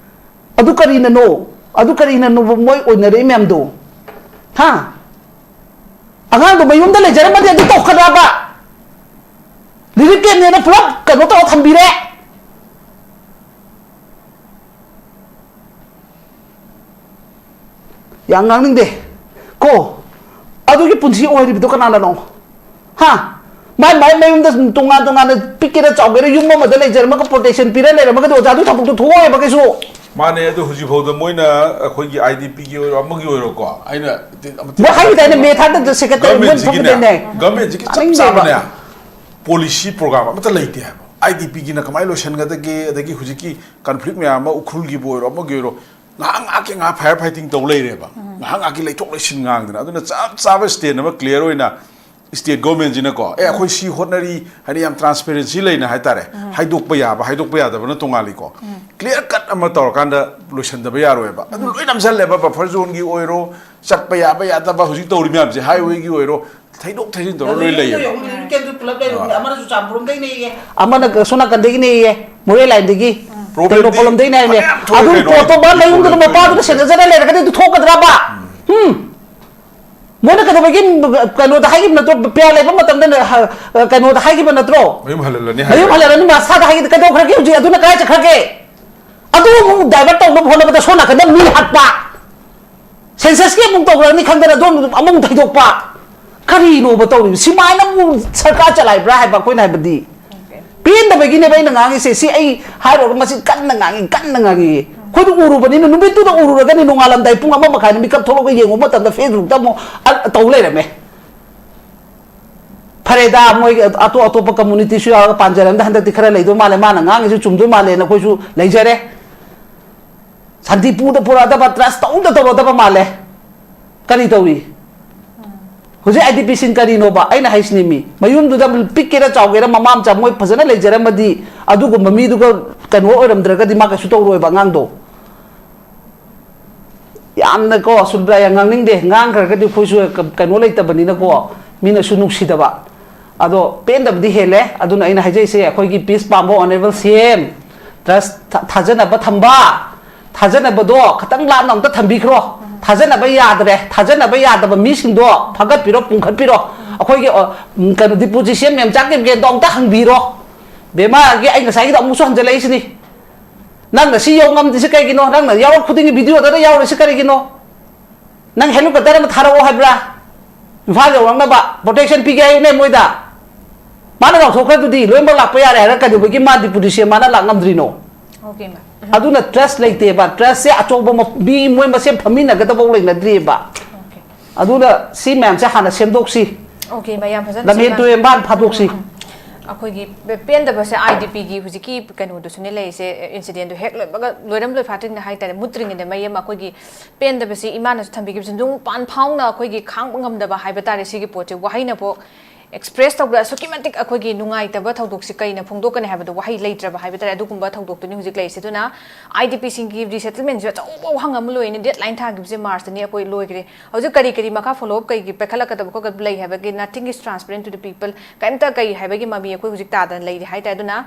ꯑꯗꯨ ꯀꯔꯤꯅꯅꯣ? ꯑꯗꯨ ꯀꯔꯤꯅꯅꯣꯕ ꯃꯣꯏ ꯑꯣꯏꯅꯔꯛꯏ ꯃꯌꯥꯝꯗꯣ? ꯍꯥ? ꯑꯉꯥꯡꯗꯣ ꯃꯌꯨꯝꯗ ꯂꯩꯖꯔꯝꯃꯗꯤ ꯑꯗꯨ ꯇꯧꯈꯠꯂꯛꯑꯕ? Relief campꯅꯦꯅ ꯄꯨꯂꯞ ꯀꯩꯅꯣ ꯇꯧꯔ ꯊꯝꯕꯤꯔꯦ꯫ ꯌꯥꯝ ꯉꯥꯡꯅꯤꯡꯗꯦ ꯀꯣ꯫ ꯑꯗꯨꯒꯤ ꯄꯨꯟꯁꯤ ꯑꯣꯏꯔꯤꯕꯗꯣ ꯀꯅꯥꯅꯅꯣ? ꯍꯥ? ꯃꯥꯏ ꯃꯥꯏ ꯃꯌꯨꯝꯗ ꯇꯣꯉꯥꯟ ꯇꯣꯉꯥꯟꯅ ꯄꯤꯛꯀꯦꯔꯥ ꯆꯥꯎꯒꯦꯔꯥ ꯌꯨꯝ ꯑꯃꯗ ꯂꯩꯖꯔꯝꯃꯒ protection ꯄꯤꯔ ꯂꯩꯔꯝꯃꯒꯗꯤ ꯑꯣꯖꯥꯗꯨ ꯊꯕꯛꯇꯨ ꯊꯣꯛꯑꯣꯏꯕ ꯀꯩꯁꯨ꯫ ꯃꯥꯅꯦ, ꯑꯗꯨ ꯍꯧꯖꯤꯛ ꯐꯥꯎꯗ ꯃꯣꯏꯅ ꯑꯩꯈꯣꯏꯒꯤ IDPꯒꯤ ꯑꯣꯏꯔꯣ ꯑꯃꯒꯤ ꯑꯣꯏꯔꯣꯀꯣ, ꯑꯩꯅ ꯃꯣꯏ ꯍꯥꯏꯈꯤꯗꯥꯏꯅꯦ, ꯃꯦ ꯊꯥꯗ secretary ꯃꯣꯏ governmentꯁꯤꯒꯤꯅꯦ, ꯐꯝꯃꯤꯗꯥꯏꯅꯦ? Governmentꯁꯤꯒꯤ ꯆꯞ ꯇꯥꯅꯤꯡꯗꯦꯕ꯫ ꯆꯥꯕꯅꯦ policy program ꯑꯃꯠꯇ ꯂꯩꯇꯦ ꯍꯥꯏꯕ꯫ IDPꯒꯤꯅ ꯀꯃꯥꯏꯅ ꯂꯣꯏꯁꯤꯟꯒꯗꯒꯦ, ꯑꯗꯒꯤ ꯍꯧꯖꯤꯛꯀꯤ conflict ꯃꯌꯥꯝ ꯑꯃ ꯎꯈ꯭ꯔꯨꯜꯒꯤꯕꯨ ꯑꯣꯏꯔꯣ ꯑꯃꯒꯤ ꯑꯣꯏꯔꯣ, ꯉꯥꯏꯍꯥꯛ ꯉꯥꯏꯍꯥꯛꯀꯤ ꯉꯥꯏꯍꯥꯛ fire fighting ꯇꯧ ꯂꯩꯔꯦꯕ꯫ ꯉꯥꯏꯍꯥꯛ ꯉꯥꯏꯍꯥꯛꯀꯤ ꯂꯩꯊꯣꯛ ꯂꯩꯁꯤꯟ ꯉꯥꯡꯗꯅ꯫ ꯑꯗꯨꯅ ꯆꯞ ꯆꯥꯕ stand ꯑꯃ clear ꯑꯣꯏꯅ state governmentꯁꯤꯅꯀꯣ, "ꯑꯦ, ꯑꯩꯈꯣꯏ ꯁꯤ ꯍꯣꯠꯅꯔꯤ" ꯍꯥꯏꯅ ꯌꯥꯝ transparency ꯂꯩꯅ ꯍꯥꯏꯇꯥꯔꯦ꯫ ꯍꯥꯏꯗꯣꯛꯄ ꯌꯥꯕ, ꯍꯥꯏꯗꯣꯛꯄ ꯌꯥꯗꯕꯅ ꯇꯣꯉꯥꯜꯂꯤꯀꯣ꯫ Clear cut ꯑꯃ ꯇꯧꯔꯀꯥꯟꯗ ꯂꯣꯏꯁꯤꯟꯗꯕ ꯌꯥꯔꯣꯏꯕ꯫ ꯑꯗꯨ ꯂꯣꯏ ꯅꯝꯁꯤꯜꯂꯦꯕ, buffer zoneꯒꯤ ꯑꯣꯏꯔꯣ, ꯆꯠꯄ ꯌꯥꯕ ꯌꯥꯗꯕ, ꯍꯧꯖꯤꯛ ꯇꯧꯔꯤ ꯃꯌꯥꯝꯁꯦ, highwayꯒꯤ ꯑꯣꯏꯔꯣ, ꯊꯩꯗꯣꯛ ꯊꯩꯖꯤꯟ ꯇꯧꯔ ꯂꯣꯏ ꯂꯩꯌꯦꯕ꯫ ꯌꯦꯡꯉꯨꯅꯦ, ꯀꯩꯅꯣ ꯄꯨꯂꯞ ꯂꯩꯔꯨꯕꯅꯦ, ꯑꯃꯅꯁꯨ ꯆꯥꯝꯄ꯭ꯔꯣꯝꯗꯒꯤꯅꯦꯌꯦ꯫ ꯑꯃꯅ ꯁꯣꯝ ꯅꯥꯀꯟꯗꯒꯤꯅꯦꯌꯦ, ꯃꯣꯔꯦ ꯂꯥꯏꯟꯗꯒꯤ, problemꯗꯤ ꯇꯦꯡꯅꯧꯄꯜꯂꯣꯝꯗꯒꯤꯅꯦ ꯍꯥꯏꯅꯦ꯫ ꯐꯅꯌꯥꯝ ꯊꯣꯛꯑꯦ ꯑꯗꯨ ꯀꯩꯅꯣ꯫ ꯄꯣꯠꯇꯣ ꯃꯥ ꯃꯌꯨꯝꯗꯨꯗ ꯃꯄꯥꯗꯨꯅ ꯁꯦꯟꯅꯖꯅ ꯂꯩꯔꯒꯗꯤ ꯑꯗꯨ ꯊꯣꯛꯀꯗ꯭ꯔꯕ? ꯎꯝ꯫ ꯃꯣꯏꯅ ꯀꯩꯗꯧꯕꯒꯤ ꯀꯩꯅꯣꯗ ꯍꯥꯏꯈꯤꯕ ꯅꯠꯇ꯭ꯔꯣ? ꯄꯤꯌꯥ ꯂꯩꯕ ꯃꯇꯝꯗ ꯀꯩꯅꯣꯗ ꯍꯥꯏꯈꯤꯕ ꯅꯠꯇ꯭ꯔꯣ? ꯃꯌꯨꯝ ꯍꯜꯍꯜꯂꯅꯤ ꯃꯌꯨꯝ ꯍꯥꯏꯈ꯭ꯔꯦ꯫ ꯍꯜꯍꯜꯂꯅꯤ, ꯃꯁꯥꯗ ꯍꯥꯏꯈꯤꯗ ꯀꯩꯗꯧꯈ꯭ꯔꯒꯦ ꯍꯧꯖꯤꯛ? ꯑꯗꯨꯅ ꯀꯥꯏ ꯆꯠꯈ꯭ꯔꯒꯦ? ꯑꯗꯨ ꯑꯃꯨꯛ divert ꯇꯧꯅꯕ ꯍꯣꯠꯅꯕꯗ ꯁꯣꯝ ꯅꯥꯀꯟꯗ ꯃꯤ ꯍꯥꯠꯄ, censusꯀꯤ ꯑꯃꯨꯛ ꯇꯧꯈ꯭ꯔꯅꯤ ꯈꯪꯗꯅ ꯑꯗꯨ ꯑꯃꯨꯛ ꯊꯩꯗꯣꯛꯄ, ꯀꯔꯤꯅꯣꯕ ꯇꯧꯔꯤꯕ? ꯁꯤꯃꯥꯏꯅ ꯑꯃꯨꯛ ꯁꯔꯀꯥꯔ ꯆꯂꯥꯏꯕ꯭ꯔꯥ ꯍꯥꯏꯕ ꯑꯩꯈꯣꯏꯅ ꯍꯥꯏꯕꯗꯤ꯫ ꯄꯦꯟꯗꯕꯒꯤꯅꯦꯕ ꯑꯩꯅ ꯉꯥꯡꯉꯤꯁꯦ꯫ ꯁꯤ ꯑꯩ ꯍꯥꯏꯔꯨꯔꯒ ꯃꯁꯤ ꯀꯟꯅ ꯉꯥꯡꯉꯤ, ꯀꯟꯅ ꯉꯥꯡꯉꯤ꯫ ꯑꯩꯈꯣꯏꯗꯤ ꯎꯔꯨꯕꯅꯤꯅ ꯅꯨꯃꯤꯠꯇꯨꯗ ꯎꯔꯨꯔꯒꯅꯤ, ꯅꯣꯡꯉꯥꯜꯂꯝꯗꯥꯏ ꯄꯨꯡ ꯑꯃ ꯃꯈꯥꯏꯗ ꯃꯤꯀꯞ ꯊꯣꯛꯂꯛꯑꯒ ꯌꯦꯡꯉꯨꯕ ꯃꯇꯝꯗ Facebookꯇ ꯑꯃꯨꯛ ꯑ-, ꯇꯧ ꯂꯩꯔꯝꯃꯦ꯫ ꯐꯔꯦ, ꯗ ꯃꯣꯏꯒꯤ ꯑꯇꯣꯞ ꯑꯇꯣꯞꯄ ꯀꯝꯃꯨꯅꯤꯇꯤꯁꯨ ꯌꯥꯎꯔꯒ ꯄꯥꯟꯖꯔꯝꯗ ꯍꯟꯗꯛꯇꯤ ꯈꯔ ꯂꯩꯗꯧ ꯃꯥꯜꯂꯦ, ꯃꯥꯅ ꯉꯥꯡꯉꯤꯁꯨ ꯆꯨꯝꯗꯣꯏ ꯃꯥꯜꯂꯦꯅ ꯑꯩꯈꯣꯏꯁꯨ ꯂꯩꯖꯔꯦ꯫ ꯁꯥꯟꯇꯤꯄꯨꯔꯗ ꯄꯨꯔꯛꯑꯗꯕ, ꯇ꯭ꯔꯁ ꯇꯧꯗ ꯇꯧꯔꯗꯕ ꯃꯥꯜꯂꯦ꯫ ꯀꯔꯤ ꯇꯧꯔꯤ? ꯍꯧꯖꯤꯛ ꯑꯥꯏ ꯗꯤ ꯄꯤ ꯁꯤꯡ ꯀꯔꯤꯅꯣꯕ? ꯑꯩꯅ ꯍꯥꯏꯁꯤꯅꯤ, ꯃꯤ ꯃꯌꯨꯝꯗꯨꯗ ꯄꯤꯛꯀꯦꯔꯥ ꯆꯥꯎꯒꯦꯔꯥ, ꯃꯃꯥ ꯃꯆꯥ ꯃꯣꯏ ꯐꯖꯅ ꯂꯩꯖꯔꯝꯃꯗꯤ ꯑꯗꯨꯒꯨꯝꯕ ꯃꯤꯗꯨꯒ ꯀꯩꯅꯣ ꯑꯣꯏꯔꯝꯗ꯭ꯔꯒꯗꯤ ꯃꯥ ꯀꯩꯁꯨ ꯇꯧꯔꯣꯏꯕ ꯑꯉꯥꯡꯗꯣ꯫ ꯌꯥꯝꯅꯀꯣ, ꯁꯨꯜꯕ꯭ꯔꯥ ꯌꯥꯝ ꯉꯥꯡꯅꯤꯡꯗꯦ, ꯉꯥꯡꯈ꯭ꯔꯒꯗꯤ ꯑꯩꯈꯣꯏꯁꯨ ꯀ-, ꯀꯩꯅꯣ ꯂꯩꯇꯕꯅꯤꯅꯀꯣ, ꯃꯤꯅꯁꯨ ꯅꯨꯡꯁꯤꯗꯕ꯫ ꯑꯗꯣ ꯄꯦꯟꯗꯕꯗꯤ ꯍꯦꯜꯂꯦ꯫ ꯑꯗꯨꯅ ꯑꯩꯅ ꯍꯥꯏꯖꯩꯁꯦ, ꯑꯩꯈꯣꯏꯒꯤ ꯄꯤꯁ ꯄꯥꯝꯕ ꯑꯣꯅꯔꯦꯕꯜ ꯁꯤ ꯑꯦꯝ, ꯇ꯭ꯔꯁ ꯊꯥ-, ꯊꯥꯖꯅꯕ ꯊꯝꯕ, ꯊꯥꯖꯅꯕꯗꯣ ꯈꯇꯪ ꯂꯥꯞꯅ ꯑꯝꯇ ꯊꯝꯕꯤꯈ꯭ꯔꯣ꯫ ꯊꯥꯖꯅꯕ ꯌꯥꯗ꯭ꯔꯦ, ꯊꯥꯖꯅꯕ ꯌꯥꯗꯕ ꯃꯤꯁꯤꯡꯗꯣ ꯐꯒꯠꯄꯤꯔꯣ, ꯄꯨꯡꯈꯠꯄꯤꯔꯣ꯫ ꯑꯩꯈꯣꯏꯒꯤ, ꯑ, ꯎꯝ, ꯀꯩꯅꯣ, ꯗꯤꯄꯣꯖꯤꯠꯁꯤ ꯃꯦꯝꯆꯥ ꯀꯦꯝꯒꯦꯟꯗꯣ ꯑꯝꯇ ꯍꯪꯕꯤꯔꯣ꯫ ꯕꯦꯃꯥꯒꯤ ꯑꯩ ꯉꯁꯥꯏꯒꯤꯗꯣ ꯑꯃꯨꯛꯁꯨ ꯍꯟꯖꯜꯂꯛꯏꯁꯤꯅꯤ꯫ ꯅꯪꯅ ꯁꯤ ꯌꯧ ꯉꯝꯗ꯭ꯔꯤꯁꯤ ꯀꯩꯒꯤꯅꯣ? ꯅꯪꯅ ꯌꯥꯎꯔꯛ ꯈꯨꯗꯤꯡꯒꯤ ꯚꯤꯗꯤꯑꯣꯗ ꯌꯥꯎꯔꯤꯁꯤ ꯀꯔꯤꯒꯤꯅꯣ? ꯅꯪ ꯍꯦꯂꯤꯀꯣꯞꯇꯔ ꯑꯃ ꯊꯥꯔꯛꯑꯣ ꯍꯥꯏꯕ꯭ꯔꯥ? ꯏꯝꯐꯥꯜ ꯌꯧꯔꯛꯅꯕ ꯄ꯭ꯔꯣꯇꯦꯛꯁꯟ ꯄꯤꯒꯦ ꯍꯥꯏꯌꯨꯅꯦ ꯃꯣꯏꯗ꯫ ꯃꯥꯅ ꯂꯥꯎꯊꯣꯛꯈ꯭ꯔꯗꯨꯗꯤ ꯂꯣꯏꯅꯃꯛ ꯂꯥꯛꯄ ꯌꯥꯔꯦ ꯍꯥꯏꯔ ꯀꯩꯗꯧꯕꯒꯤ ꯃꯥ ꯗꯤꯄꯨꯇꯤꯁꯦ ꯃꯥꯅ ꯂꯥꯛ ꯉꯝꯗ꯭ꯔꯤꯅꯣ? ꯑꯣꯀꯦ, ꯃꯦꯝ꯫ ꯑꯗꯨꯅ ꯇ꯭ꯔꯁ ꯂꯩꯇꯦꯕ꯫ ꯇ꯭ꯔꯁꯁꯦ ꯑꯆꯧꯕ ꯃ-, ꯃꯤ ꯃꯣꯏ ꯃꯁꯦꯟ ꯐꯝꯃꯤꯟꯅꯒꯗꯕ ꯂꯩꯅꯗ꯭ꯔꯤꯑꯕ꯫ ꯑꯣꯀꯦ꯫ ꯑꯗꯨꯅ ꯁꯤ ꯃꯌꯥꯝꯁꯦ ꯍꯥꯟꯅ ꯁꯦꯝꯗꯣꯛꯁꯤ꯫ ꯑꯣꯀꯦ, ꯃꯌꯥꯝ ꯐꯖꯅ ꯂꯝꯍꯦꯟ ꯁꯦꯝꯅ-, ꯇꯨꯔꯦꯟ ꯃꯥꯅ ꯐꯥꯗꯣꯛꯁꯤ꯫ ꯎꯝ, ꯎꯝ꯫ ꯑꯩꯈꯣꯏꯒꯤ ꯄꯦ-, ꯄꯦꯟꯗꯕꯁꯦ ꯑꯥꯏ ꯗꯤ ꯄꯤꯒꯤ ꯍꯧꯖꯤꯛꯀꯤ ꯀꯩꯅꯣꯗꯨꯁꯨꯅꯦ ꯂꯩꯔꯤꯁꯦ, ꯏꯟꯁꯤꯗꯦꯟꯗꯣ ꯍꯦꯛ ꯂꯣꯏꯕꯒ, ꯂꯣꯏꯔꯝ ꯂꯣꯏꯐꯥꯠꯇ꯭ꯔꯤꯉꯩꯗ ꯍꯥꯏꯇꯥꯔꯦ, ꯃꯨꯠꯇ꯭ꯔꯤꯉꯩꯗ ꯃꯩ ꯑꯃ ꯑꯩꯈꯣꯏꯒꯤ ꯄꯦꯟꯗꯕꯁꯤ ꯏꯃꯥꯅꯁꯨ ꯊꯝꯕꯤꯈꯤꯕꯁꯤ ꯅꯨꯡ ꯄꯥꯟ ꯐꯥꯎꯅ ꯑꯩꯈꯣꯏꯒꯤ ꯈꯥꯡꯕ ꯉꯝꯗꯕ ꯍꯥꯏꯕ ꯇꯥꯔꯦ꯫ ꯁꯤꯒꯤ ꯄꯣꯠꯁꯦ ꯋꯥꯍꯩꯅꯐꯥꯎ ꯑꯦꯛꯁꯄ꯭ꯔꯦꯁ ꯇꯧꯕꯗ ꯑꯁꯨꯛꯀꯤ ꯃꯇꯤꯛ ꯑꯩꯈꯣꯏꯒꯤ ꯅꯨꯡꯉꯥꯏꯇꯕ ꯊꯧꯗꯣꯛꯁꯤ ꯀꯩꯅ ꯐꯣꯡꯗꯣꯛꯀꯅꯤ ꯍꯥꯏꯕꯗꯣ ꯋꯥꯍꯩ ꯂꯩꯇ꯭ꯔꯕ ꯍꯥꯏꯕ ꯇꯥꯔꯦ꯫ ꯑꯗꯨꯒꯨꯝꯕ ꯊꯧꯗꯣꯛꯇꯨꯅꯤ ꯍꯧꯖꯤꯛ ꯂꯩꯔꯤꯁꯦ꯫ ꯑꯗꯨꯅ ꯑꯥꯏ ꯗꯤ ꯄꯤꯁꯤꯡꯒꯤ ꯔꯤꯁꯦꯇꯜꯃꯦꯟꯁꯨ ꯑꯆꯧꯕ ꯋꯥꯍꯪ ꯑꯃ ꯂꯣꯏꯅ ꯗꯦꯠ ꯂꯥꯏꯟ ꯊꯥꯈꯤꯕꯁꯦ ꯃꯥꯔꯁꯇꯅꯤ ꯑꯩꯈꯣꯏ ꯂꯣꯏꯈ꯭ꯔꯦ꯫ ꯍꯧꯖꯤꯛ ꯀꯔꯤ ꯀꯔꯤ ꯃꯈꯥ ꯐꯣꯂꯣ ꯑꯞ ꯀꯩꯒꯤ ꯄꯥꯏꯈꯠꯂꯛꯀꯗꯕ ꯈꯣꯠꯀꯗꯕ ꯂꯩ ꯍꯥꯏꯕꯒꯤ nothing is transparent to the people꯫ ꯀꯔꯤꯝꯇ ꯀꯩ ꯍꯥꯏꯕꯒꯤ ꯃꯃꯤ ꯑꯩꯈꯣꯏ ꯍꯧꯖꯤꯛ ꯇꯥꯗꯅ ꯂꯩꯔꯤ ꯍꯥꯏꯇꯥꯔꯦ꯫ ꯑꯗꯨꯅ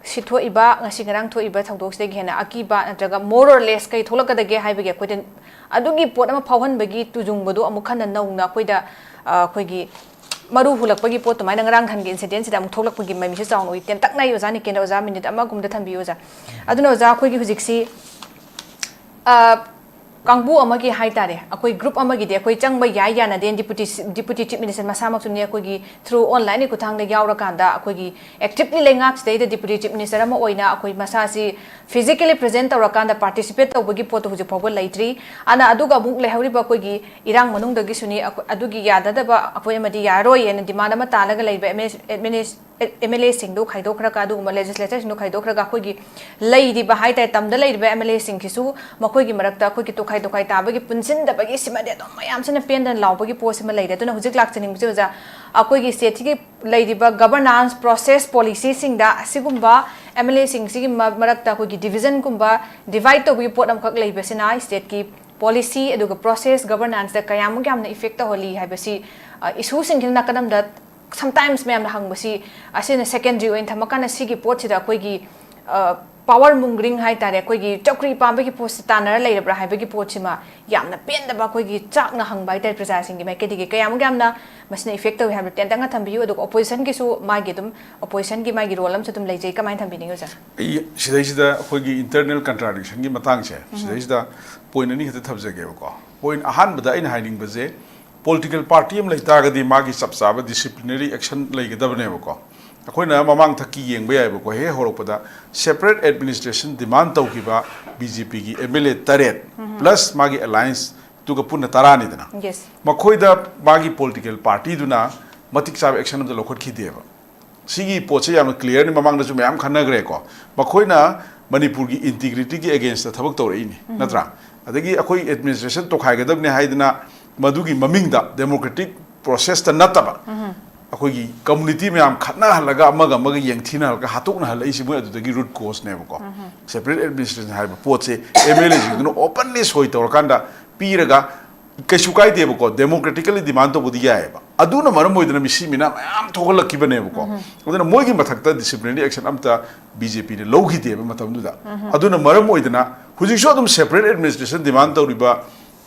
ꯁꯤ ꯊꯣꯛꯏꯕ, ꯉꯁꯤ ꯉꯔꯥꯡ ꯊꯣꯛꯏꯕ ꯊꯧꯗꯣꯛꯁꯤꯗꯒꯤ ꯍꯦꯟꯅ ꯑꯀꯤꯕ ꯅꯠꯇ꯭ꯔꯒ more or less ꯀꯩ ꯊꯣꯛꯂꯛꯀꯗꯒꯦ ꯍꯥꯏꯕꯒꯤ ꯑꯩꯈꯣꯏꯗ ꯑꯗꯨꯒꯤ ꯄꯣꯠ ꯑꯃ ꯐꯥꯎꯍꯟꯕꯒꯤ ꯇꯨꯖꯨꯡꯕꯗꯣ ꯑꯃꯨꯛ ꯍꯟꯅ ꯅꯧꯅ ꯑꯩꯈꯣꯏꯗ, ꯑ, ꯑꯩꯈꯣꯏꯒꯤ ꯃꯔꯨ ꯍꯨꯜꯂꯛꯄꯒꯤ ꯄꯣꯠ ꯑꯗꯨꯃꯥꯏꯅ ꯉꯔꯥꯡ ꯅꯍꯥꯟꯒꯤ ꯏꯟꯁꯤꯗꯦꯟꯁꯤꯗ ꯑꯃꯨꯛ ꯊꯣꯛꯂꯛꯄꯒꯤ ꯃꯃꯤꯁꯦ ꯆꯥꯎꯅ ꯎꯏ꯫ ꯇꯦꯟꯇꯛꯅ ꯑꯩ ꯑꯣꯖꯥ ꯅꯤꯀꯦꯟꯗ, ꯑꯣꯖꯥ ꯃꯤꯅꯤꯠ ꯑꯃꯒꯨꯝꯕꯗ ꯊꯝꯕꯤꯌꯨ ꯑꯣꯖꯥ꯫ ꯑꯗꯨꯅ ꯑꯣꯖꯥ ꯑꯩꯈꯣꯏꯒꯤ ꯍꯧꯖꯤꯛꯁꯤ, ꯑ, ꯀꯥꯡꯕꯨ ꯑꯃꯒꯤ ꯍꯥꯏꯇꯥꯔꯦ, ꯑꯩꯈꯣꯏ ꯒ꯭ꯔꯨꯞ ꯑꯃꯒꯤꯗꯤ ꯑꯩꯈꯣꯏ ꯆꯪꯕ ꯌꯥꯏ ꯌꯥꯅꯗꯦ, ꯗꯤꯄꯨꯇꯤ ꯗꯤꯄꯨꯇꯤ ꯆꯤꯐ ꯃꯤꯅꯤꯁꯇꯔ ꯃꯁꯥꯃꯛꯁꯨꯅꯤ ꯑꯩꯈꯣꯏꯒꯤ ꯊ꯭ꯔꯨ ꯑꯣꯟꯂꯥꯏꯟꯒꯤ ꯈꯨꯠꯊꯥꯡꯗ ꯌꯥꯎꯔꯀꯥꯟꯗ ꯑꯩꯈꯣꯏꯒꯤ ꯑꯦꯛꯇꯤꯚꯂꯤ ꯂꯩꯉꯥꯛꯁꯤꯗꯩꯗ ꯗꯤꯄꯨꯇꯤ ꯆꯤꯐ ꯃꯤꯅꯤꯁꯇꯔ ꯑꯃ ꯑꯣꯏꯅ ꯑꯩꯈꯣꯏ ꯃꯁꯥꯁꯤ ꯐꯤꯖꯤꯀꯦꯂꯤ ꯄ꯭ꯔꯦꯖꯦꯟ ꯇꯧꯔꯀꯥꯟꯗ ꯄꯥꯔꯇꯤꯁꯤꯄꯦꯠ ꯇꯧꯕꯒꯤ ꯄꯣꯠꯇꯣ ꯍꯧꯖꯤꯛ ꯐꯥꯎꯕ ꯂꯩꯇ꯭ꯔꯤ꯫ ꯑꯅ ꯑꯗꯨꯒ ꯑꯃꯨꯛ ꯂꯩꯍꯧꯔꯤꯕ ꯑꯩꯈꯣꯏꯒꯤ ꯏꯔꯥꯡ ꯃꯅꯨꯡꯗꯒꯤꯁꯨꯅꯤ, ꯑꯩꯈꯣꯏ ꯑꯗꯨꯒꯤ ꯌꯥꯗꯗꯕ ꯑꯩꯈꯣꯏ ꯑꯃꯗꯤ ꯌꯥꯔꯣꯏ ꯍꯥꯏꯅ ꯗꯤꯃꯥꯟ ꯑꯃ ꯇꯥꯜꯂꯒ ꯂꯩꯕ ꯑꯦꯝ ꯑꯦꯁ ꯑꯦꯝ ꯑꯦꯜ ꯑꯦꯁꯤꯡꯗꯨ ꯈꯥꯏꯗꯣꯛꯈ꯭ꯔꯒ, ꯑꯗꯨꯒꯨꯝꯕ ꯂꯦꯖꯤꯁꯂꯦꯆꯔꯁꯤꯡꯗꯨ ꯈꯥꯏꯗꯣꯛꯈ꯭ꯔꯒ ꯑꯩꯈꯣꯏꯒꯤ ꯂꯩꯔꯤꯕ ꯍꯥꯏꯇꯥꯔꯦ, ꯇꯝꯗ ꯂꯩꯔꯤꯕ ꯑꯦꯝ ꯑꯦꯜ ꯑꯦꯁꯤꯡꯒꯤꯁꯨ ꯃꯈꯣꯏꯒꯤ ꯃꯔꯛꯇ ꯑꯩꯈꯣꯏꯒꯤ ꯇꯣꯈꯥꯏ ꯇꯣꯈꯥꯏ ꯇꯥꯕꯒꯤ, ꯄꯨꯟꯁꯤꯟꯗꯕꯒꯤ, ꯁꯤꯃꯗꯤ ꯑꯗꯨꯝ ꯃꯌꯥꯝꯁꯤꯅ ꯄꯦꯟꯗꯅ ꯂꯥꯎꯕꯒꯤ ꯄꯣꯠꯁꯤꯃ ꯂꯩꯔꯦ꯫ ꯑꯗꯨꯅ ꯍꯧꯖꯤꯛ ꯂꯥꯛꯆꯅꯤꯡꯕꯁꯦ ꯑꯣꯖꯥ, ꯑꯩꯈꯣꯏꯒꯤ ꯁ꯭ꯇꯦꯠꯁꯤꯒꯤ ꯂꯩꯔꯤꯕ ꯒꯕꯔꯅꯥꯟꯁ ꯄ꯭ꯔꯣꯁꯦꯁ ꯄꯣꯂꯤꯁꯤꯁꯤꯡꯗ ꯑꯁꯤꯒꯨꯝꯕ ꯑꯦꯝ ꯑꯦꯜ ꯑꯦꯁꯤꯡꯁꯤꯒꯤ ꯃ- ꯃꯔꯛꯇ ꯑꯩꯈꯣꯏꯒꯤ ꯗꯤꯕꯤꯖꯟꯒꯨꯝꯕ, ꯗꯤꯚꯥꯏꯠ ꯇꯧꯕꯒꯤ ꯄꯣꯠ ꯑꯃꯈꯛ ꯂꯩꯕꯁꯤꯅ ꯁ꯭ꯇꯦꯠꯀꯤ ꯄꯣꯂꯤꯁꯤ ꯑꯗꯨꯒ ꯄ꯭ꯔꯣꯁꯦꯁ, ꯒꯕꯔꯅꯥꯟꯁꯇ ꯀꯌꯥꯃꯨꯛ ꯌꯥꯝꯅ ꯏꯐꯦꯛ ꯇꯧꯍꯜꯂꯤ ꯍꯥꯏꯕꯁꯤ, ꯑ, ꯏꯁꯨꯁꯤꯡꯁꯤꯅ ꯅꯥꯀꯟ ꯑꯃꯗ ꯁꯝꯇꯥꯏꯝꯁ ꯃꯌꯥꯝꯅ ꯍꯪꯕꯁꯤ, ꯑꯁꯤꯅ ꯁꯦꯀꯦꯟꯗꯔꯤ ꯑꯣꯏꯅ ꯊꯝꯃꯀꯥꯟꯗ ꯁꯤꯒꯤ ꯄꯣꯠꯁꯤꯗ ꯑꯩꯈꯣꯏꯒꯤ, ꯑ, ꯄꯥꯋꯔ ꯃꯣꯡꯒꯔꯤꯡ ꯍꯥꯏꯇꯥꯔꯦ, ꯑꯩꯈꯣꯏꯒꯤ ꯆꯧꯀ꯭ꯔꯤ ꯄꯥꯝꯕꯒꯤ ꯄꯣꯠꯁꯤ ꯇꯥꯟꯅꯔ ꯂꯩꯔꯕ꯭ꯔꯥ ꯍꯥꯏꯕꯒꯤ ꯄꯣꯠꯁꯤꯃ ꯌꯥꯝꯅ ꯄꯦꯟꯗꯕ, ꯑꯩꯈꯣꯏꯒꯤ ꯆꯥꯛꯅ ꯍꯪꯕ ꯍꯥꯏꯇꯥꯔꯦ ꯄ꯭ꯔꯖꯥꯁꯤꯡꯒꯤ ꯃꯥꯏꯀꯩꯗꯒꯤ꯫ ꯀꯌꯥꯃꯨꯛ ꯌꯥꯝꯅ ꯃꯁꯤꯅ ꯏꯐꯦꯛ ꯇꯧꯏ ꯍꯥꯏꯕꯗꯨ ꯇꯦꯟꯇꯛꯅ ꯊꯝꯕꯤꯌꯨ꯫ ꯑꯗꯨꯒ ꯑꯣꯄꯣꯖꯤꯁꯟꯒꯤꯁꯨ ꯃꯥꯒꯤ ꯑꯗꯨꯝ, ꯑꯣꯄꯣꯖꯤꯁꯟꯒꯤ ꯃꯥꯒꯤ ꯔꯣꯜ ꯑꯃꯁꯨ ꯑꯗꯨꯝ ꯂꯩꯖꯩ꯫ ꯀꯃꯥꯏꯅ ꯊꯝꯕꯤꯅꯤꯡꯉꯤ ꯑꯣꯖꯥ? ꯑꯩ ꯁꯤꯗꯩꯁꯤꯗ ꯑꯩꯈꯣꯏꯒꯤ ꯏꯟꯇꯔꯅꯦꯜ ꯀꯟꯇ꯭ꯔꯥꯗꯤꯛꯁꯟꯒꯤ ꯃꯇꯥꯡꯁꯦ, ꯁꯤꯗꯩꯁꯤꯗ ꯄꯣꯏꯟ ꯑꯅꯤ ꯈꯛꯇ ꯊꯝꯖꯒꯦꯕꯀꯣ꯫ ꯄꯣꯏꯟ ꯑꯍꯥꯟꯕꯗ ꯑꯩꯅ ꯍꯥꯏꯅꯤꯡꯕꯁꯦ, ꯄꯣꯂꯤꯇꯤꯀꯦꯜ ꯄꯥꯔꯇꯤ ꯑꯃ ꯂꯩ ꯇꯥꯔꯒꯗꯤ ꯃꯥꯒꯤ ꯆꯞ ꯆꯥꯕ ꯗꯤꯁꯤꯄ꯭ꯂꯤꯅꯔꯤ ꯑꯦꯛꯁꯟ ꯂꯩꯒꯗꯕꯅꯦꯕꯀꯣ꯫ ꯑꯩꯈꯣꯏꯅ ꯃꯃꯥꯡ ꯊꯛꯀꯤ ꯌꯦꯡꯕ ꯌꯥꯏꯕꯀꯣ, ꯍꯦꯛ ꯍꯧꯔꯛꯄꯗ ꯁꯦꯄꯔꯦꯠ ꯑꯦꯗꯃꯤꯅꯤꯁꯇ꯭ꯔꯦꯁꯟ ꯗꯤꯃꯥꯟ ꯇꯧꯈꯤꯕ ꯕꯤ ꯖꯦ ꯄꯤꯒꯤ ꯑꯦꯝ ꯑꯦꯜ ꯑꯦ ꯇꯔꯦꯠ ꯄ꯭ꯂꯁ ꯃꯥꯒꯤ ꯑꯦꯂꯥꯏꯟꯁꯇꯨꯒ ꯄꯨꯟꯅ ꯇꯔꯥꯅꯤꯗꯅ꯫ ꯌꯦꯁ꯫ ꯃꯈꯣꯏꯗ ꯃꯥꯒꯤ ꯄꯣꯂꯤꯇꯤꯀꯦꯜ ꯄꯥꯔꯇꯤꯗꯨꯅ ꯃꯇꯤꯛ ꯆꯥꯕ ꯑꯦꯛꯁꯟ ꯑꯝꯇ ꯂꯧꯈꯠꯈꯤꯗꯦꯕ꯫ ꯁꯤꯒꯤ ꯄꯣꯠꯁꯦ ꯌꯥꯝꯅ ꯀ꯭ꯂꯤꯌꯥꯔꯅꯤ, ꯃꯃꯥꯡꯗꯁꯨ ꯃꯌꯥꯝ ꯈꯟꯅꯈ꯭ꯔꯦꯀꯣ꯫ ꯃꯈꯣꯏꯅ ꯃꯅꯤꯄꯨꯔꯒꯤ ꯏꯟꯇꯤꯒ꯭ꯔꯤꯇꯤꯒꯤ ꯑꯦꯒꯦꯟꯁꯇ ꯊꯕꯛ ꯇꯧꯔꯛꯏꯅꯤ, ꯅꯠꯇ꯭ꯔꯥ? ꯑꯗꯒꯤ ꯑꯩꯈꯣꯏ ꯑꯦꯗꯃꯤꯅꯤꯁꯇ꯭ꯔꯦꯁꯟ ꯇꯣꯈꯥꯏꯒꯗꯕꯅꯤ ꯍꯥꯏꯗꯅ ꯃꯗꯨꯒꯤ ꯃꯃꯤꯡꯗ ꯗꯦꯃꯣꯀ꯭ꯔꯦꯇꯤꯛ ꯄ꯭ꯔꯣꯁꯦꯁꯇ ꯅꯠꯇꯕ, ꯑꯩꯈꯣꯏꯒꯤ ꯀꯝꯃꯨꯅꯤꯇꯤ ꯃꯌꯥꯝ ꯈꯠꯅꯍꯜꯂꯒ, ꯑꯃꯒ ꯑꯃꯒ ꯌꯦꯡꯊꯤꯅꯍꯜꯂꯒ ꯍꯥꯠꯇꯣꯛꯅꯍꯜꯂꯛꯏꯁꯤ ꯃꯣꯏ ꯑꯗꯨꯗꯒꯤ ꯔꯨꯠ ꯀꯣꯁꯅꯦꯕꯀꯣ꯫ ꯁꯦꯄꯔꯦꯠ ꯑꯦꯗꯃꯤꯅꯤꯁꯇ꯭ꯔꯦꯁꯟ ꯍꯥꯏꯕ ꯄꯣꯠꯁꯦ ꯑꯦꯝ ꯑꯦꯜ ꯑꯦꯁꯤꯡꯗꯨꯅ ꯑꯣꯄꯟꯂꯤ ꯁꯣꯏ ꯇꯧꯔꯀꯥꯟꯗ ꯄꯤꯔꯒ ꯀꯩꯁꯨ ꯀꯥꯏꯗꯦꯕꯀꯣ, ꯗꯦꯃꯣꯀ꯭ꯔꯦꯇꯤꯀꯦꯜꯂꯤ ꯗꯤꯃꯥꯟ ꯇꯧꯕꯗꯤ ꯌꯥꯏꯑꯕ꯫ ꯑꯗꯨꯅ ꯃꯔꯝ ꯑꯣꯏꯗꯅ ꯃꯤꯁꯤ ꯃꯤꯅ ꯃꯌꯥꯝ ꯊꯣꯛꯍꯜꯂꯛꯈꯤꯕꯅꯦꯕꯀꯣ꯫ ꯑꯗꯨꯅ ꯃꯣꯏꯒꯤ ꯃꯊꯛꯇ ꯗꯤꯁꯤꯄ꯭ꯂꯤꯅꯔꯤ ꯑꯦꯛꯁꯟ ꯑꯝꯇ ꯕꯤ ꯖꯦ ꯄꯤꯅ ꯂꯧꯈꯤꯗꯦꯕ ꯃꯇꯝꯗꯨꯗ꯫ ꯑꯗꯨꯅ ꯃꯔꯝ ꯑꯣꯏꯗꯅ ꯍꯧꯖꯤꯛꯁꯨ ꯑꯗꯨꯝ ꯁꯦꯄꯔꯦꯠ ꯑꯦꯗꯃꯤꯅꯤꯁꯇ꯭ꯔꯦꯁꯟ ꯗꯤꯃꯥꯟ ꯇꯧꯔꯤꯕ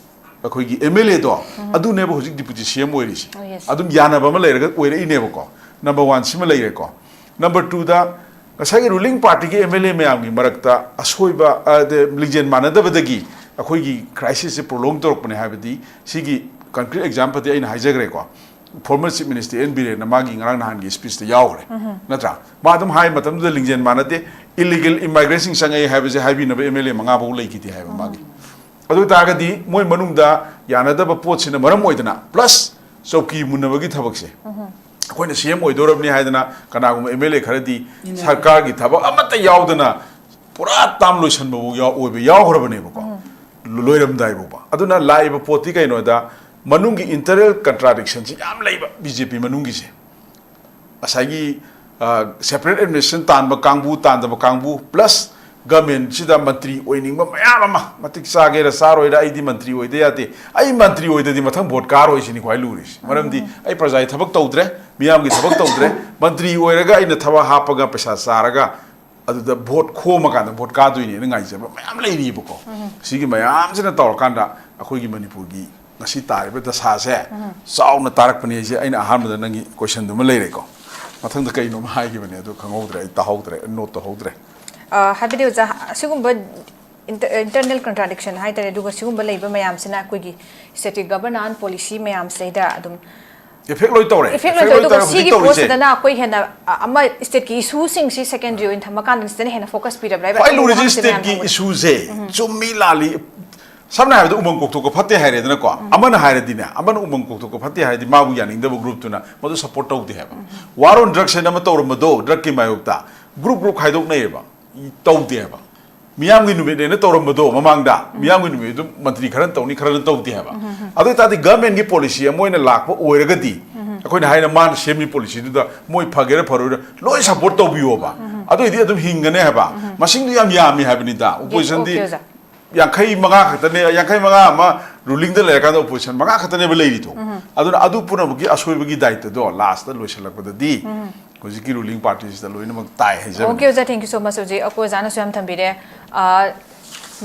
ꯑꯩꯈꯣꯏꯒꯤ ꯑꯦꯝ ꯑꯦꯜ ꯑꯦꯗꯣ, ꯑꯗꯨꯅꯦꯕ ꯍꯧꯖꯤꯛ ꯗꯤꯄꯨꯇꯤ ꯁꯤ ꯑꯦꯝ ꯑꯣꯏꯔꯤꯁꯦ꯫ ꯑꯣ, ꯌꯦꯁ꯫ ꯑꯗꯨꯝ ꯌꯥꯅꯕ ꯑꯃ ꯂꯩꯔꯒ ꯑꯣꯏꯔꯛꯏꯅꯦꯕꯀꯣ꯫ ꯅꯝꯕꯔ ꯋꯥꯟ ꯁꯤꯃ ꯂꯩꯔꯦꯀꯣ꯫ ꯅꯝꯕꯔ ꯇꯨꯗ ꯉꯁꯥꯏꯒꯤ ꯔꯨꯂꯤꯡ ꯄꯥꯔꯇꯤꯒꯤ ꯑꯦꯝ ꯑꯦꯜ ꯑꯦ ꯃꯌꯥꯝꯒꯤ ꯃꯔꯛꯇ ꯑꯁꯣꯏꯕ, ꯑ, ꯗ-, ꯂꯤꯡꯖꯦꯜ ꯃꯥꯟꯅꯗꯕꯗꯒꯤ ꯑꯩꯈꯣꯏꯒꯤ crisis ꯁꯦ prolong ꯇꯧꯔꯛꯄꯅꯦ ꯍꯥꯏꯕꯗꯤ, ꯁꯤꯒꯤ concrete example ꯗꯤ ꯑꯩꯅ ꯍꯥꯏꯖꯈ꯭ꯔꯦꯀꯣ꯫ Former Chief Minister ꯑꯦꯟ ꯕꯤꯔꯦꯟꯅ ꯃꯥꯒꯤ ꯉꯔꯥꯡ ꯅꯍꯥꯟꯒꯤ speech ꯇ ꯌꯥꯎꯈ꯭ꯔꯦ, ꯅꯠꯇ꯭ꯔꯥ? ꯃꯥ ꯑꯗꯨꯝ ꯍꯥꯏ ꯃꯇꯝꯗꯨꯗ ꯂꯤꯡꯖꯦꯜ ꯃꯥꯟꯅꯗꯦ, illegal immigrant ꯁꯤꯡ ꯆꯪꯉꯛꯑꯦ ꯍꯥꯏꯕꯁꯦ ꯍꯥꯏꯕꯤꯅꯕ ꯑꯦꯝ ꯑꯦꯜ ꯑꯦ ꯃꯉꯥ ꯐꯥꯎ ꯂꯩꯈꯤꯗꯦ ꯍꯥꯏꯕ ꯃꯥꯒꯤ꯫ ꯑꯗꯨ ꯑꯣꯏ ꯇꯥꯔꯒꯗꯤ ꯃꯣꯏ ꯃꯅꯨꯡꯗ ꯌꯥꯅꯗꯕ ꯄꯣꯠꯁꯤꯅ ꯃꯔꯝ ꯑꯣꯏꯗꯅ, plus ꯆꯧꯀꯤ ꯃꯨꯟꯅꯕꯒꯤ ꯊꯕꯛꯁꯦ, ꯑꯩꯈꯣꯏꯅ ꯁꯤ ꯑꯦꯝ ꯑꯣꯏꯗꯧꯔꯕꯅꯤ ꯍꯥꯏꯗꯅ ꯀꯅꯥꯒꯨꯝꯕ ꯑꯦꯝ ꯑꯦꯜ ꯑꯦ ꯈꯔꯗꯤ ꯏꯟꯅꯔꯦ꯫ ꯁꯔꯀꯥꯔꯒꯤ ꯊꯕꯛ ꯑꯃꯠꯇ ꯌꯥꯎꯗꯅ ꯄꯨꯔꯥ term ꯂꯣꯏꯁꯟꯕꯐꯥꯎ ꯌꯥꯎ-, ꯑꯣꯏꯕ ꯌꯥꯎꯈ꯭ꯔꯕꯅꯦꯕꯀꯣ꯫ ꯂꯣꯏꯔꯝꯗꯥꯏ ꯐꯥꯎꯕ꯫ ꯑꯗꯨꯅ ꯂꯥꯛꯏꯕ ꯄꯣꯠꯇꯤ ꯀꯩꯅꯣꯗ, ꯃꯅꯨꯡꯒꯤ internal contradiction ꯁꯤ ꯌꯥꯝ ꯂꯩꯕ ꯕꯤ ꯖꯦ ꯄꯤ ꯃꯅꯨꯡꯒꯤꯁꯦ꯫ ꯉꯁꯥꯏꯒꯤ, ꯑ, separate administration ꯇꯥꯟꯕ ꯀꯥꯡꯕꯨ, ꯇꯥꯟꯗꯕ ꯀꯥꯡꯕꯨ, plus government ꯁꯤꯗ ꯃꯟꯇ꯭ꯔꯤ ꯑꯣꯏꯅꯤꯡꯕ ꯃꯌꯥꯝ ꯑꯃ, ꯃꯇꯤꯛ ꯆꯥꯒꯦꯔꯥ ꯆꯥꯔꯣꯏꯔꯥ, ꯑꯩꯗꯤ ꯃꯟꯇ꯭ꯔꯤ ꯑꯣꯏꯗ ꯌꯥꯗꯦ, ꯑꯩ ꯃꯟꯇ꯭ꯔꯤ ꯑꯣꯏꯗꯗꯤ ꯃꯊꯪ vote ꯀꯥꯔꯣꯏ ꯁꯤꯅꯤ ꯈ꯭ꯋꯥꯏ ꯂꯨꯔꯤꯁꯦ꯫ ꯃꯔꯝꯗꯤ ꯑꯩ ꯄ꯭ꯔꯖꯥꯒꯤ ꯊꯕꯛ ꯇꯧꯗ꯭ꯔꯦ, ꯃꯤꯌꯥꯝꯒꯤ ꯊꯕꯛ ꯇꯧꯗ꯭ꯔꯦ, ꯃꯟꯇ꯭ꯔꯤ ꯑꯣꯏꯔꯒ ꯑꯩꯅ ꯊꯕꯛ ꯍꯥꯞꯄꯒ ꯄꯩꯁꯥ ꯆꯥꯔꯒ ꯑꯗꯨꯗ vote ꯈꯣꯝꯃꯀꯥꯟꯗ vote ꯀꯥꯗꯣꯏꯅꯦꯅ ꯉꯥꯏꯖꯕ ꯃꯌꯥꯝ ꯂꯩꯔꯤꯕꯀꯣ꯫ ꯁꯤꯒꯤ ꯃꯌꯥꯝꯁꯤꯅ ꯇꯧꯔꯀꯥꯟꯗ ꯑꯩꯈꯣꯏꯒꯤ ꯃꯅꯤꯄꯨꯔꯒꯤ ꯉꯁꯤ ꯇꯥꯔꯤꯕ ꯗꯁꯥꯁꯦ ꯆꯥꯎꯅ ꯇꯥꯔꯛꯄꯅꯤ ꯍꯥꯏꯁꯦ꯫ ꯑꯩꯅ ꯑꯍꯥꯟꯕꯗ ꯅꯪꯒꯤ question ꯗꯨꯃ ꯂꯩꯔꯦꯀꯣ꯫ ꯃꯊꯪꯗ ꯀꯩꯅꯣꯝ ꯍꯥꯏꯈꯤꯕꯅꯦ, ꯑꯗꯨ ꯈꯪꯍꯧꯗ꯭ꯔꯦ, ꯑꯩ ꯇꯥꯍꯧꯗ꯭ꯔꯦ, note ꯇꯧꯍꯧꯗ꯭ꯔꯦ꯫ ꯑ, ꯍꯥꯏꯕꯗꯤ ꯑꯣꯖꯥ, ꯑꯁꯤꯒꯨꯝꯕ inter-, internal contradiction ꯍꯥꯏꯇꯥꯔꯦ, ꯑꯗꯨꯒ ꯁꯤꯒꯨꯝꯕ ꯂꯩꯕ ꯃꯌꯥꯝꯁꯤꯅ ꯑꯩꯈꯣꯏꯒꯤ state ꯀꯤ governance policy ꯃꯌꯥꯝꯁꯤꯗꯩꯗ ꯑꯗꯨꯝ effect ꯂꯣꯏ ꯇꯧꯔꯦ꯫ Effect ꯂꯣꯏ effect ꯇꯧꯔꯦ꯫ ꯂꯣꯏ ꯑꯗꯨꯒ ꯇꯧꯔꯦ꯫ ꯍꯧꯖꯤꯛ ꯁꯤꯒꯤ ꯇꯧꯔꯤꯁꯦ꯫ ꯄꯣꯠꯁꯤꯗꯅ ꯑꯩꯈꯣꯏ ꯍꯦꯟꯅ, ꯑ, ꯑꯃ state ꯀꯤ issue ꯁꯤꯡꯁꯤ secondary ꯑꯣꯏꯅ ꯊꯝꯃꯀꯥꯟꯗ ꯁꯤꯗꯅ ꯍꯦꯟꯅ focus ꯄꯤꯔꯕ꯭ꯔꯥ ꯍꯥꯏꯕ? ꯈ꯭ꯋꯥꯏ ꯑꯇꯣꯞꯄ ꯂꯨꯔꯤꯁꯤ ꯃꯐꯝꯁꯤꯗ state ꯀꯤ ꯃꯌꯥꯝꯅ ꯎꯕꯗ꯫ Issue ꯁꯦ, ꯎꯝ꯫ ꯆꯨꯝꯃꯤ ꯂꯥꯜꯂꯤ, ꯁꯝꯅ ꯍꯥꯏꯔꯕꯗ ꯎꯃꯪ ꯀꯣꯛꯊꯣꯛꯄ ꯐꯠꯇꯦ ꯍꯥꯏꯔꯦꯗꯅꯀꯣ꯫ ꯎꯝ꯫ ꯑꯃꯅ ꯍꯥꯏꯔꯗꯤꯅꯦ, ꯑꯃꯅ ꯎꯃꯪ ꯀꯣꯛꯊꯣꯛꯄ ꯐꯠꯇꯦ ꯍꯥꯏꯔꯗꯤ ꯃꯥꯕꯨ ꯌꯥꯅꯤꯡꯗꯕ group ꯇꯨꯅ ꯃꯗꯨ support ꯇꯧꯗꯦ ꯍꯥꯏꯕ꯫ ꯎꯝ꯫ War on drugs ꯍꯥꯏꯅ ꯑꯃ ꯇꯧꯔꯝꯕꯗꯣ, drug ꯀꯤ ꯃꯥꯌꯣꯛꯇ group group ꯈꯥꯏꯗꯣꯛꯅꯩꯌꯦꯕ, ꯇꯧꯗꯦ ꯍꯥꯏꯕ꯫ ꯃꯤꯌꯥꯝꯒꯤ ꯅꯨꯃꯤꯠꯅꯦꯅ ꯇꯧꯔꯝꯕꯗꯣ ꯃꯃꯥꯡꯗ, ꯎꯝ꯫ ꯃꯤꯌꯥꯝꯒꯤ ꯅꯨꯃꯤꯠ ꯑꯗꯨꯝ ꯃꯟꯇ꯭ꯔꯤ ꯈꯔꯅ ꯇꯧꯅꯤ, ꯈꯔꯅ ꯇꯧꯗꯦ ꯍꯥꯏꯕ꯫ ꯎꯝ, ꯎꯝ, ꯎꯝ꯫ ꯑꯗꯨ ꯑꯣꯏꯇꯥꯔꯗꯤ government ꯀꯤ policy ꯑꯃ ꯑꯣꯏꯅ ꯂꯥꯛꯄ ꯑꯣꯏꯔꯒꯗꯤ, ꯎꯝ, ꯎꯝ꯫ ꯑꯩꯈꯣꯏꯅ ꯍꯥꯏꯅ ꯃꯥꯅ ꯁꯦꯝꯃꯤ policy ꯗꯨꯗ ꯃꯣꯏ ꯐꯒꯦꯔꯥ ꯐꯔꯣꯏꯔꯥ ꯂꯣꯏ support ꯇꯧꯕꯤꯌꯣꯕ꯫ ꯎꯝ, ꯎꯝ꯫ ꯑꯗꯨꯑꯣꯏꯗꯤ ꯑꯗꯨꯝ ꯍꯤꯡꯒꯅꯤ ꯍꯥꯏꯕ꯫ ꯎꯝ, ꯎꯝ꯫ ꯃꯁꯤꯡꯗꯨ ꯌꯥꯝ ꯌꯥꯝꯃꯤ ꯍꯥꯏꯕꯅꯤꯗ꯫ Yes, opposition ꯗꯤ okay, ꯑꯣꯖꯥ꯫ ꯌꯥꯡꯈꯩ ꯃꯉꯥ ꯈꯛꯇꯅꯦ, ꯌꯥꯡꯈꯩ ꯃꯉꯥ ꯑꯃ ruling ꯗ ꯂꯩꯔꯀꯥꯟꯗ opposition ꯃꯉꯥ ꯈꯛꯇꯅꯦꯕ ꯂꯩꯔꯤꯗꯣ꯫ ꯎꯝ꯫ ꯑꯗꯨꯅ ꯑꯗꯨ ꯄꯨꯝꯅꯃꯛꯀꯤ ꯑꯁꯣꯏꯕꯒꯤ ꯗꯥꯏꯇꯗꯣ last ꯂꯣꯏꯁꯤꯜꯂꯛꯄꯗꯗꯤ ꯎꯝ꯫ ꯍꯧꯖꯤꯛꯀꯤ ruling party ꯁꯤꯗ ꯂꯣꯏꯅꯃꯛ ꯇꯥꯏ ꯍꯥꯏꯖꯕꯅꯤ꯫ Okay, ꯑꯣꯖꯥ, thank you so much꯫ ꯍꯧꯖꯤꯛ ꯑꯩꯈꯣꯏ ꯑꯣꯖꯥꯅꯁꯨ ꯌꯥꯝ ꯊꯝꯕꯤꯔꯦ꯫ ꯑ,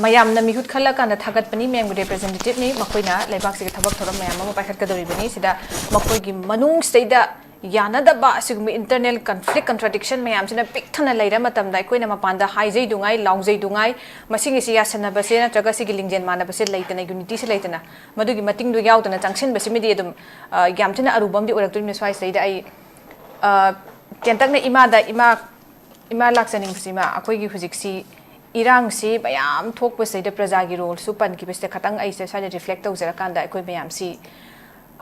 ꯃꯌꯥꯝꯅ ꯃꯤꯍꯨꯠ ꯈꯜꯂꯀꯥꯟꯗ ꯊꯥꯒꯠꯄꯅꯤ, ꯃꯌꯥꯝꯒꯤ representative ꯅꯤ, ꯃꯈꯣꯏꯅ ꯂꯩꯕꯥꯛꯁꯤꯒꯤ ꯊꯕꯛ ꯊꯧꯔꯝ ꯃꯌꯥꯝ ꯑꯃ ꯄꯥꯏꯈꯠꯀꯗꯧꯔꯤꯕꯅꯤ꯫ ꯁꯤꯗ ꯃꯈꯣꯏꯒꯤ ꯃꯅꯨꯡꯁꯤꯗꯩꯗ ꯌꯥꯅꯗꯕ ꯑꯁꯤꯒꯨꯝꯕ internal conflict, contradiction ꯃꯌꯥꯝꯁꯤꯅ ꯄꯤꯛ ꯊꯟꯅ ꯂꯩꯔ ꯃꯇꯝꯗ ꯑꯩꯈꯣꯏꯅ ꯃꯄꯥꯟꯗ ꯍꯥꯏꯖꯩꯗꯨꯉꯥꯏ, ꯂꯥꯎꯖꯩꯗꯨꯉꯥꯏ, ꯃꯁꯤꯒꯤꯁꯤ ꯌꯥꯁꯟꯅꯕꯁꯦ ꯅꯠꯇ꯭ꯔꯒ ꯁꯤꯒꯤ ꯂꯤꯡꯖꯦꯜ ꯃꯥꯟꯅꯕꯁꯦ ꯂꯩꯇꯅ, unity ꯁꯦ ꯂꯩꯇꯅ, ꯃꯗꯨꯒꯤ ꯃꯇꯤꯡꯗꯣ ꯌꯥꯎꯗꯅ ꯆꯪꯁꯤꯟꯕꯁꯤꯃꯗꯤ ꯑꯗꯨꯝ ꯑ, ꯌꯥꯝ ꯊꯤꯅ ꯑꯔꯨꯕ ꯑꯃꯗꯤ ꯑꯣꯏꯔꯛꯇꯣꯏꯅꯤ꯫ ꯁ꯭ꯋꯥꯏꯁꯤꯗꯩꯗ ꯑꯩ ꯑ, ꯇꯦꯟꯇꯛꯅ ꯏꯃꯥꯗ, ꯏꯃꯥ ꯏꯃꯥ ꯂꯥꯛꯆꯅꯤꯡꯕꯁꯤꯃ, ꯑꯩꯈꯣꯏꯒꯤ ꯍꯧꯖꯤꯛꯁꯤ ꯏꯔꯥꯡꯁꯤ ꯃꯌꯥꯝ ꯊꯣꯛꯄꯁꯤꯗ ꯄ꯭ꯔꯖꯥꯒꯤ ꯔꯣꯜꯁꯨ ꯄꯟꯈꯤꯕꯁꯤꯗ ꯈꯇꯪ ꯑꯩꯁꯦ ꯁ꯭ꯋꯥꯏꯗ ꯔꯤꯐ꯭ꯂꯦꯛ ꯇꯧꯖꯔꯀꯥꯟꯗ, ꯑꯩꯈꯣꯏ ꯃꯌꯥꯝꯁꯤ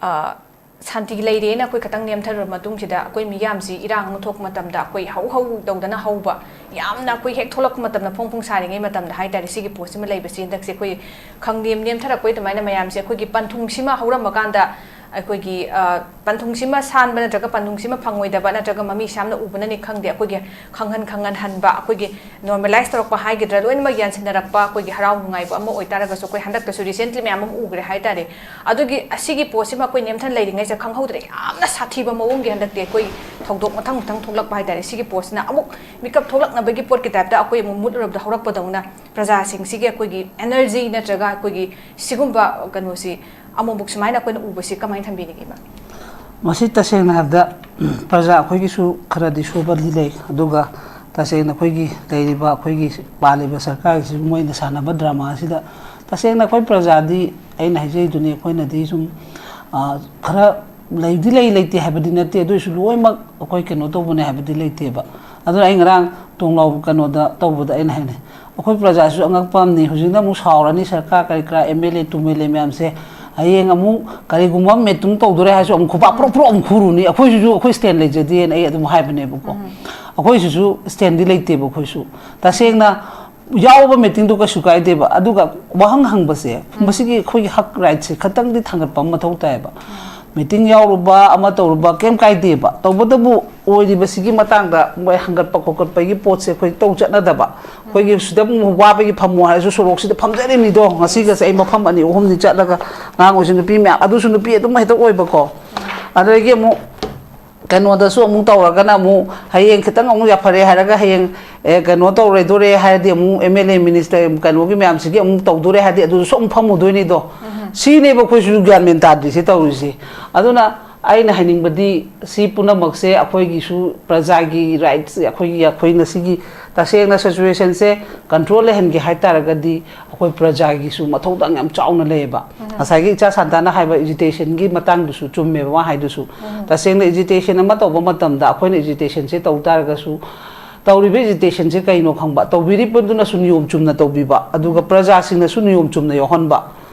ꯑ, ꯁꯥꯟꯇꯤ ꯂꯩꯔꯦꯅ ꯑꯩꯈꯣꯏ ꯈꯇꯪ ꯅꯦꯝꯊꯔꯕ ꯃꯇꯨꯡꯁꯤꯗ, ꯑꯩꯈꯣꯏ ꯃꯤꯌꯥꯝꯁꯤ ꯏꯔꯥꯡ ꯑꯃ ꯊꯣꯛꯄ ꯃꯇꯝꯗ ꯑꯩꯈꯣꯏ ꯍꯧ ꯍꯧ ꯇꯧꯗꯅ ꯍꯧꯕ, ꯌꯥꯝꯅ ꯑꯩꯈꯣꯏ ꯍꯦꯛ ꯊꯣꯛꯂꯛꯄ ꯃꯇꯝꯗ, ꯐꯣꯡ ꯐꯣꯡ ꯁꯥꯔꯤꯉꯩ ꯃꯇꯝꯗ ꯍꯥꯏꯇꯥꯔꯦ, ꯁꯤꯒꯤ ꯄꯣꯠꯁꯤꯃ ꯂꯩꯕꯁꯤ ꯍꯟꯗꯛꯁꯦ ꯑꯩꯈꯣꯏ ꯈꯪꯅꯦꯝ ꯅꯦꯝꯊꯔꯛꯄꯩ ꯑꯗꯨꯃꯥꯏꯅ ꯃꯌꯥꯝꯁꯦ ꯑꯩꯈꯣꯏꯒꯤ ꯄꯟꯊꯨꯡꯁꯤꯃ ꯍꯧꯔꯝꯕ ꯀꯥꯟꯗ, ꯑꯩꯈꯣꯏꯒꯤ ꯑ, ꯄꯟꯊꯨꯡꯁꯤꯃ ꯁꯥꯟꯕ ꯅꯠꯇ꯭ꯔꯒ ꯄꯟꯊꯨꯡꯁꯤꯃ ꯐꯪꯉꯣꯏꯗꯕ ꯅꯠꯇ꯭ꯔꯒ ꯃꯃꯤꯁꯤ ꯌꯥꯝꯅ ꯎꯕꯅꯅꯤ ꯈꯪꯗꯦ, ꯑꯩꯈꯣꯏꯒꯤ ꯈꯪꯍꯟ ꯈꯪꯍꯟꯍꯟꯕ, ꯑꯩꯈꯣꯏꯒꯤ ꯅꯣꯔꯃꯦꯂꯥꯏꯁ ꯇꯧꯔꯛꯄ ꯍꯥꯏꯒꯗ꯭ꯔꯥ, ꯂꯣꯏꯅꯃꯛ ꯌꯥꯟꯁꯤꯟꯅꯔꯛꯄ, ꯑꯩꯈꯣꯏꯒꯤ ꯍꯔꯥꯎ ꯅꯨꯡꯉꯥꯏꯕ ꯑꯃ ꯑꯣꯏꯇꯥꯔꯒꯁꯨ, ꯑꯩꯈꯣꯏ ꯍꯟꯗꯛꯇꯁꯨ ꯔꯤꯁꯦꯟꯠꯂꯤ ꯃꯌꯥꯝ ꯑꯃ ꯎꯈ꯭ꯔꯦ ꯍꯥꯏꯇꯥꯔꯦ꯫ ꯑꯗꯨꯒꯤ ꯑꯁꯤꯒꯤ ꯄꯣꯠꯁꯤꯃ ꯑꯩꯈꯣꯏ ꯅꯦꯝꯊꯅ ꯂꯩꯔꯤꯉꯩꯁꯤꯗ ꯈꯪꯍꯧꯗ꯭ꯔꯦ, ꯌꯥꯝꯅ ꯁꯥꯊꯤꯕ ꯃꯑꯣꯡꯒꯤ ꯍꯟꯗꯛꯇꯤ ꯑꯩꯈꯣꯏ ꯊꯧꯗꯣꯛ ꯃꯊꯪ ꯃꯊꯪ ꯊꯣꯛꯂꯛꯄ ꯍꯥꯏꯇꯥꯔꯦ꯫ ꯁꯤꯒꯤ ꯄꯣꯠꯁꯤꯅ ꯑꯃꯨꯛ ꯃꯤꯀꯞ ꯊꯣꯛꯂꯛꯅꯕꯒꯤ ꯄꯣꯠꯀꯤ ꯇꯥꯏꯞꯇ ꯑꯩꯈꯣꯏ ꯑꯃꯨꯛ ꯃꯨꯠꯂꯨꯔꯕꯗ ꯍꯧꯔꯛꯄꯗꯧꯅ ꯄ꯭ꯔꯖꯥꯁꯤꯡꯁꯤꯒꯤ ꯑꯩꯈꯣꯏꯒꯤ ꯑꯦꯅꯔꯖꯤ ꯅꯠꯇ꯭ꯔꯒ ꯑꯩꯈꯣꯏꯒꯤ ꯁꯤꯒꯨꯝꯕ ꯀꯩꯅꯣꯁꯤ ꯑꯃꯨꯛꯃꯨꯛ ꯁꯨꯃꯥꯏꯅ ꯑꯩꯈꯣꯏꯅ ꯎꯕꯁꯤ ꯀꯃꯥꯏꯅ ꯊꯝꯕꯤꯅꯤꯡꯉꯤ, ꯏꯃꯥ? ꯃꯁꯤ ꯇꯁꯦꯡꯅ ꯍꯥꯏꯔꯕꯗ ꯄ꯭ꯔꯖꯥ ꯑꯩꯈꯣꯏꯒꯤꯁꯨ ꯈꯔꯗꯤ ꯁꯣꯏꯕꯗꯤ ꯂꯩ, ꯑꯗꯨꯒ ꯇꯁꯦꯡꯅ ꯑꯩꯈꯣꯏꯒꯤ ꯂꯩꯔꯤꯕ, ꯑꯩꯈꯣꯏꯒꯤ ꯄꯥꯜꯂꯤꯕ ꯁꯔꯀꯥꯔꯒꯤꯁꯤ ꯃꯣꯏꯅ ꯁꯥꯟꯅꯕ ꯗ꯭ꯔꯃꯥꯁꯤꯗ ꯇꯁꯦꯡꯅ ꯑꯩꯈꯣꯏ ꯄ꯭ꯔꯖꯥꯗꯤ, ꯑꯩꯅ ꯍꯥꯏꯖꯩꯗꯨꯅꯤ, ꯑꯩꯈꯣꯏꯅꯗꯤ ꯁꯨꯝ, ꯑ, ꯈꯔ ꯂꯩꯗꯤ ꯂꯩ, ꯂꯩꯇꯦ ꯍꯥꯏꯕꯗꯤ ꯅꯠꯇꯦ, ꯑꯗꯨ ꯑꯣꯏꯁꯨ ꯂꯣꯏꯅꯃꯛ ꯑꯩꯈꯣꯏ ꯀꯩꯅꯣ ꯇꯧꯕꯅꯦ ꯍꯥꯏꯕꯗꯤ ꯂꯩꯇꯦꯕ꯫ ꯑꯗꯨꯅ ꯑꯩ ꯉꯔꯥꯡ ꯇꯣꯡꯂꯥꯎ ꯀꯩꯅꯣꯗ ꯇꯧꯕꯗ ꯑꯩꯅ ꯍꯥꯏꯅꯩ, ꯑꯩꯈꯣꯏ ꯄ꯭ꯔꯖꯥꯁꯤꯁꯨ ꯑꯉꯛꯄ ꯑꯃꯅꯤ, ꯍꯧꯖꯤꯛꯅ ꯑꯃꯨꯛ ꯁꯥꯎꯔꯅꯤ ꯁꯔꯀꯥꯔ, ꯀꯔꯤ ꯀꯔꯥ, ꯑꯦꯝ ꯑꯦꯜ ꯑꯦ ꯇꯨꯝ ꯑꯦꯜ ꯑꯦ ꯃꯌꯥꯝꯁꯦ, ꯍꯌꯦꯡ ꯑꯃꯨꯛ ꯀꯔꯤꯒꯨꯝꯕ ꯑꯃ ꯃꯤꯇꯤꯡ ꯇꯧꯗꯣꯔꯦ ꯍꯥꯏꯔꯁꯨ ꯑꯃꯨꯛ ꯈꯨꯄꯥꯛ ꯄ꯭ꯔꯣꯛ ꯄ꯭ꯔꯣꯛ ꯑꯃꯨꯛ ꯈꯨꯔꯨꯅꯤ, ꯑꯩꯈꯣꯏꯁꯤꯁꯨ ꯑꯩꯈꯣꯏ ꯁ꯭ꯇꯦꯟ ꯂꯩꯖꯗꯦꯅ ꯑꯩ ꯑꯗꯨꯝ ꯍꯥꯏꯕꯅꯦꯕꯀꯣ꯫ ꯑꯩꯈꯣꯏꯁꯤꯁꯨ ꯁ꯭ꯇꯦꯟꯗꯤ ꯂꯩꯇꯦꯕ꯫ ꯑꯩꯈꯣꯏꯁꯨ ꯇꯁꯦꯡꯅ ꯌꯥꯎꯕ ꯃꯤꯇꯤꯡꯗꯣ ꯀꯩꯁꯨ ꯀꯥꯏꯗꯦꯕ, ꯑꯗꯨꯒ ꯋꯥꯍꯪ ꯍꯪꯕꯁꯦ, ꯃꯁꯤꯒꯤ ꯑꯩꯈꯣꯏꯒꯤ ꯍꯛ, ꯔꯥꯏꯠꯁꯦ ꯈꯇꯪꯗꯤ ꯊꯥꯡꯒꯠꯄ ꯑꯃ ꯃꯊꯧ ꯇꯥꯏꯌꯦꯕ꯫ ꯃꯤꯇꯤꯡ ꯌꯥꯎꯔꯨꯕ ꯑꯃ ꯇꯧꯔꯨꯕ ꯀꯩꯝ ꯀꯥꯏꯗꯦꯕ, ꯇꯧꯕꯇꯕꯨ ꯑꯣꯏꯔꯤꯕꯁꯤꯒꯤ ꯃꯇꯥꯡꯗ ꯃꯣꯏ ꯍꯪꯒꯠꯄ ꯈꯣꯀꯠꯄꯒꯤ ꯄꯣꯠꯁꯦ ꯑꯩꯈꯣꯏ ꯇꯧ ꯆꯠꯅꯗꯕ꯫ ꯑꯩꯈꯣꯏꯒꯤ ꯁꯤꯗ ꯑꯃꯨꯛ ꯋꯥꯕꯒꯤ ꯐꯝꯃꯣ ꯍꯥꯏꯔꯁꯨ ꯁꯣꯔꯣꯛꯁꯤꯗ ꯐꯝꯖꯔꯤꯅꯤꯗꯣ꯫ ꯉꯁꯤꯒꯁꯦ ꯑꯩ ꯃꯐꯝ ꯑꯅꯤ ꯑꯍꯨꯝꯅꯤ ꯆꯠꯂꯒ ꯑꯉꯥꯡ ꯑꯣꯏꯁꯨ ꯅꯨꯄꯤ ꯃꯌꯥꯝ, ꯑꯗꯨꯁꯨ ꯅꯨꯄꯤ ꯑꯗꯨꯝ ꯍꯦꯛꯇ ꯑꯣꯏꯕꯀꯣ꯫ ꯑꯗꯒꯤ ꯑꯃꯨꯛ ꯀꯩꯅꯣꯗꯁꯨ ꯑꯃꯨꯛ ꯇꯧꯔꯒꯅ ꯑꯃꯨꯛ ꯍꯌꯦꯡ ꯈꯤꯇꯪ ꯑꯃꯨꯛ ꯌꯥꯐꯔꯦ ꯍꯥꯏꯔꯒ ꯍꯌꯦꯡ, ꯑꯦ, ꯀꯩꯅꯣ ꯇꯧꯔꯣꯏꯗꯣꯔꯦ ꯍꯥꯏꯔꯗꯤ ꯑꯃꯨꯛ ꯑꯦꯝ ꯑꯦꯜ ꯑꯦ ꯃꯤꯅꯤꯁꯇꯔ ꯀꯩꯅꯣꯒꯤ ꯃꯌꯥꯝꯁꯤꯒꯤ ꯑꯃꯨꯛ ꯇꯧꯗꯣꯔꯦ ꯍꯥꯏꯔꯗꯤ ꯑꯗꯨꯁꯨ ꯑꯃꯨꯛ ꯐꯝꯃꯨꯗꯣꯏꯅꯤꯗꯣ꯫ ꯁꯤꯅꯦꯕ ꯑꯩꯈꯣꯏꯁꯨ ꯒ꯭ꯌꯥꯟ ꯃꯦꯟ ꯇꯥꯗ꯭ꯔꯤꯁꯦ ꯇꯧꯔꯤꯁꯦ꯫ ꯑꯗꯨꯅ ꯑꯩꯅ ꯍꯥꯏꯅꯤꯡꯕꯗꯤ, ꯁꯤ ꯄꯨꯝꯅꯃꯛꯁꯦ ꯑꯩꯈꯣꯏꯒꯤꯁꯨ ꯄ꯭ꯔꯖꯥꯒꯤ ꯔꯥꯏꯠꯁ, ꯑꯩꯈꯣꯏꯒꯤ, ꯑꯩꯈꯣꯏꯅ ꯁꯤꯒꯤ ꯇꯁꯦꯡꯅ ꯁꯤꯆꯨꯋꯦꯁꯟꯁꯦ ꯀꯟꯇ꯭ꯔꯣꯜ ꯂꯩꯍꯟꯒꯦ ꯍꯥꯏꯇꯥꯔꯒꯗꯤ, ꯑꯩꯈꯣꯏ ꯄ꯭ꯔꯖꯥꯒꯤꯁꯨ ꯃꯊꯧꯗꯥꯡ ꯌꯥꯝ ꯆꯥꯎꯅ ꯂꯩꯌꯦꯕ꯫ ꯉꯁꯥꯏꯒꯤ ꯏꯆꯥ ꯁꯥꯟꯇꯥꯅ ꯍꯥꯏꯕ ꯑꯦꯖꯤꯇꯦꯁꯟꯒꯤ ꯃꯇꯥꯡꯗꯨꯁꯨ ꯆꯨꯝꯃꯦꯕ ꯃꯥ ꯍꯥꯏꯗꯨꯁꯨ꯫ ꯇꯁꯦꯡꯅ ꯑꯦꯖꯤꯇꯦꯁꯟ ꯑꯃ ꯇꯧꯕ ꯃꯇꯝꯗ ꯑꯩꯈꯣꯏꯅ ꯑꯦꯖꯤꯇꯦꯁꯟꯁꯦ ꯇꯧ ꯇꯥꯔꯒꯁꯨ, ꯇꯧꯔꯤꯕ ꯑꯦꯖꯤꯇꯦꯁꯟꯁꯦ ꯀꯩꯅꯣ ꯈꯪꯕ, ꯇꯧꯕꯤꯔꯤꯕꯗꯨꯅꯁꯨ ꯅꯤꯌꯣꯝ ꯆꯨꯝꯅ ꯇꯧꯕꯤꯕ, ꯑꯗꯨꯒ ꯄ꯭ꯔꯖꯥꯁꯤꯡꯅꯁꯨ ꯅꯤꯌꯣꯝ ꯆꯨꯝꯅ ꯌꯥꯎꯍꯟꯕ꯫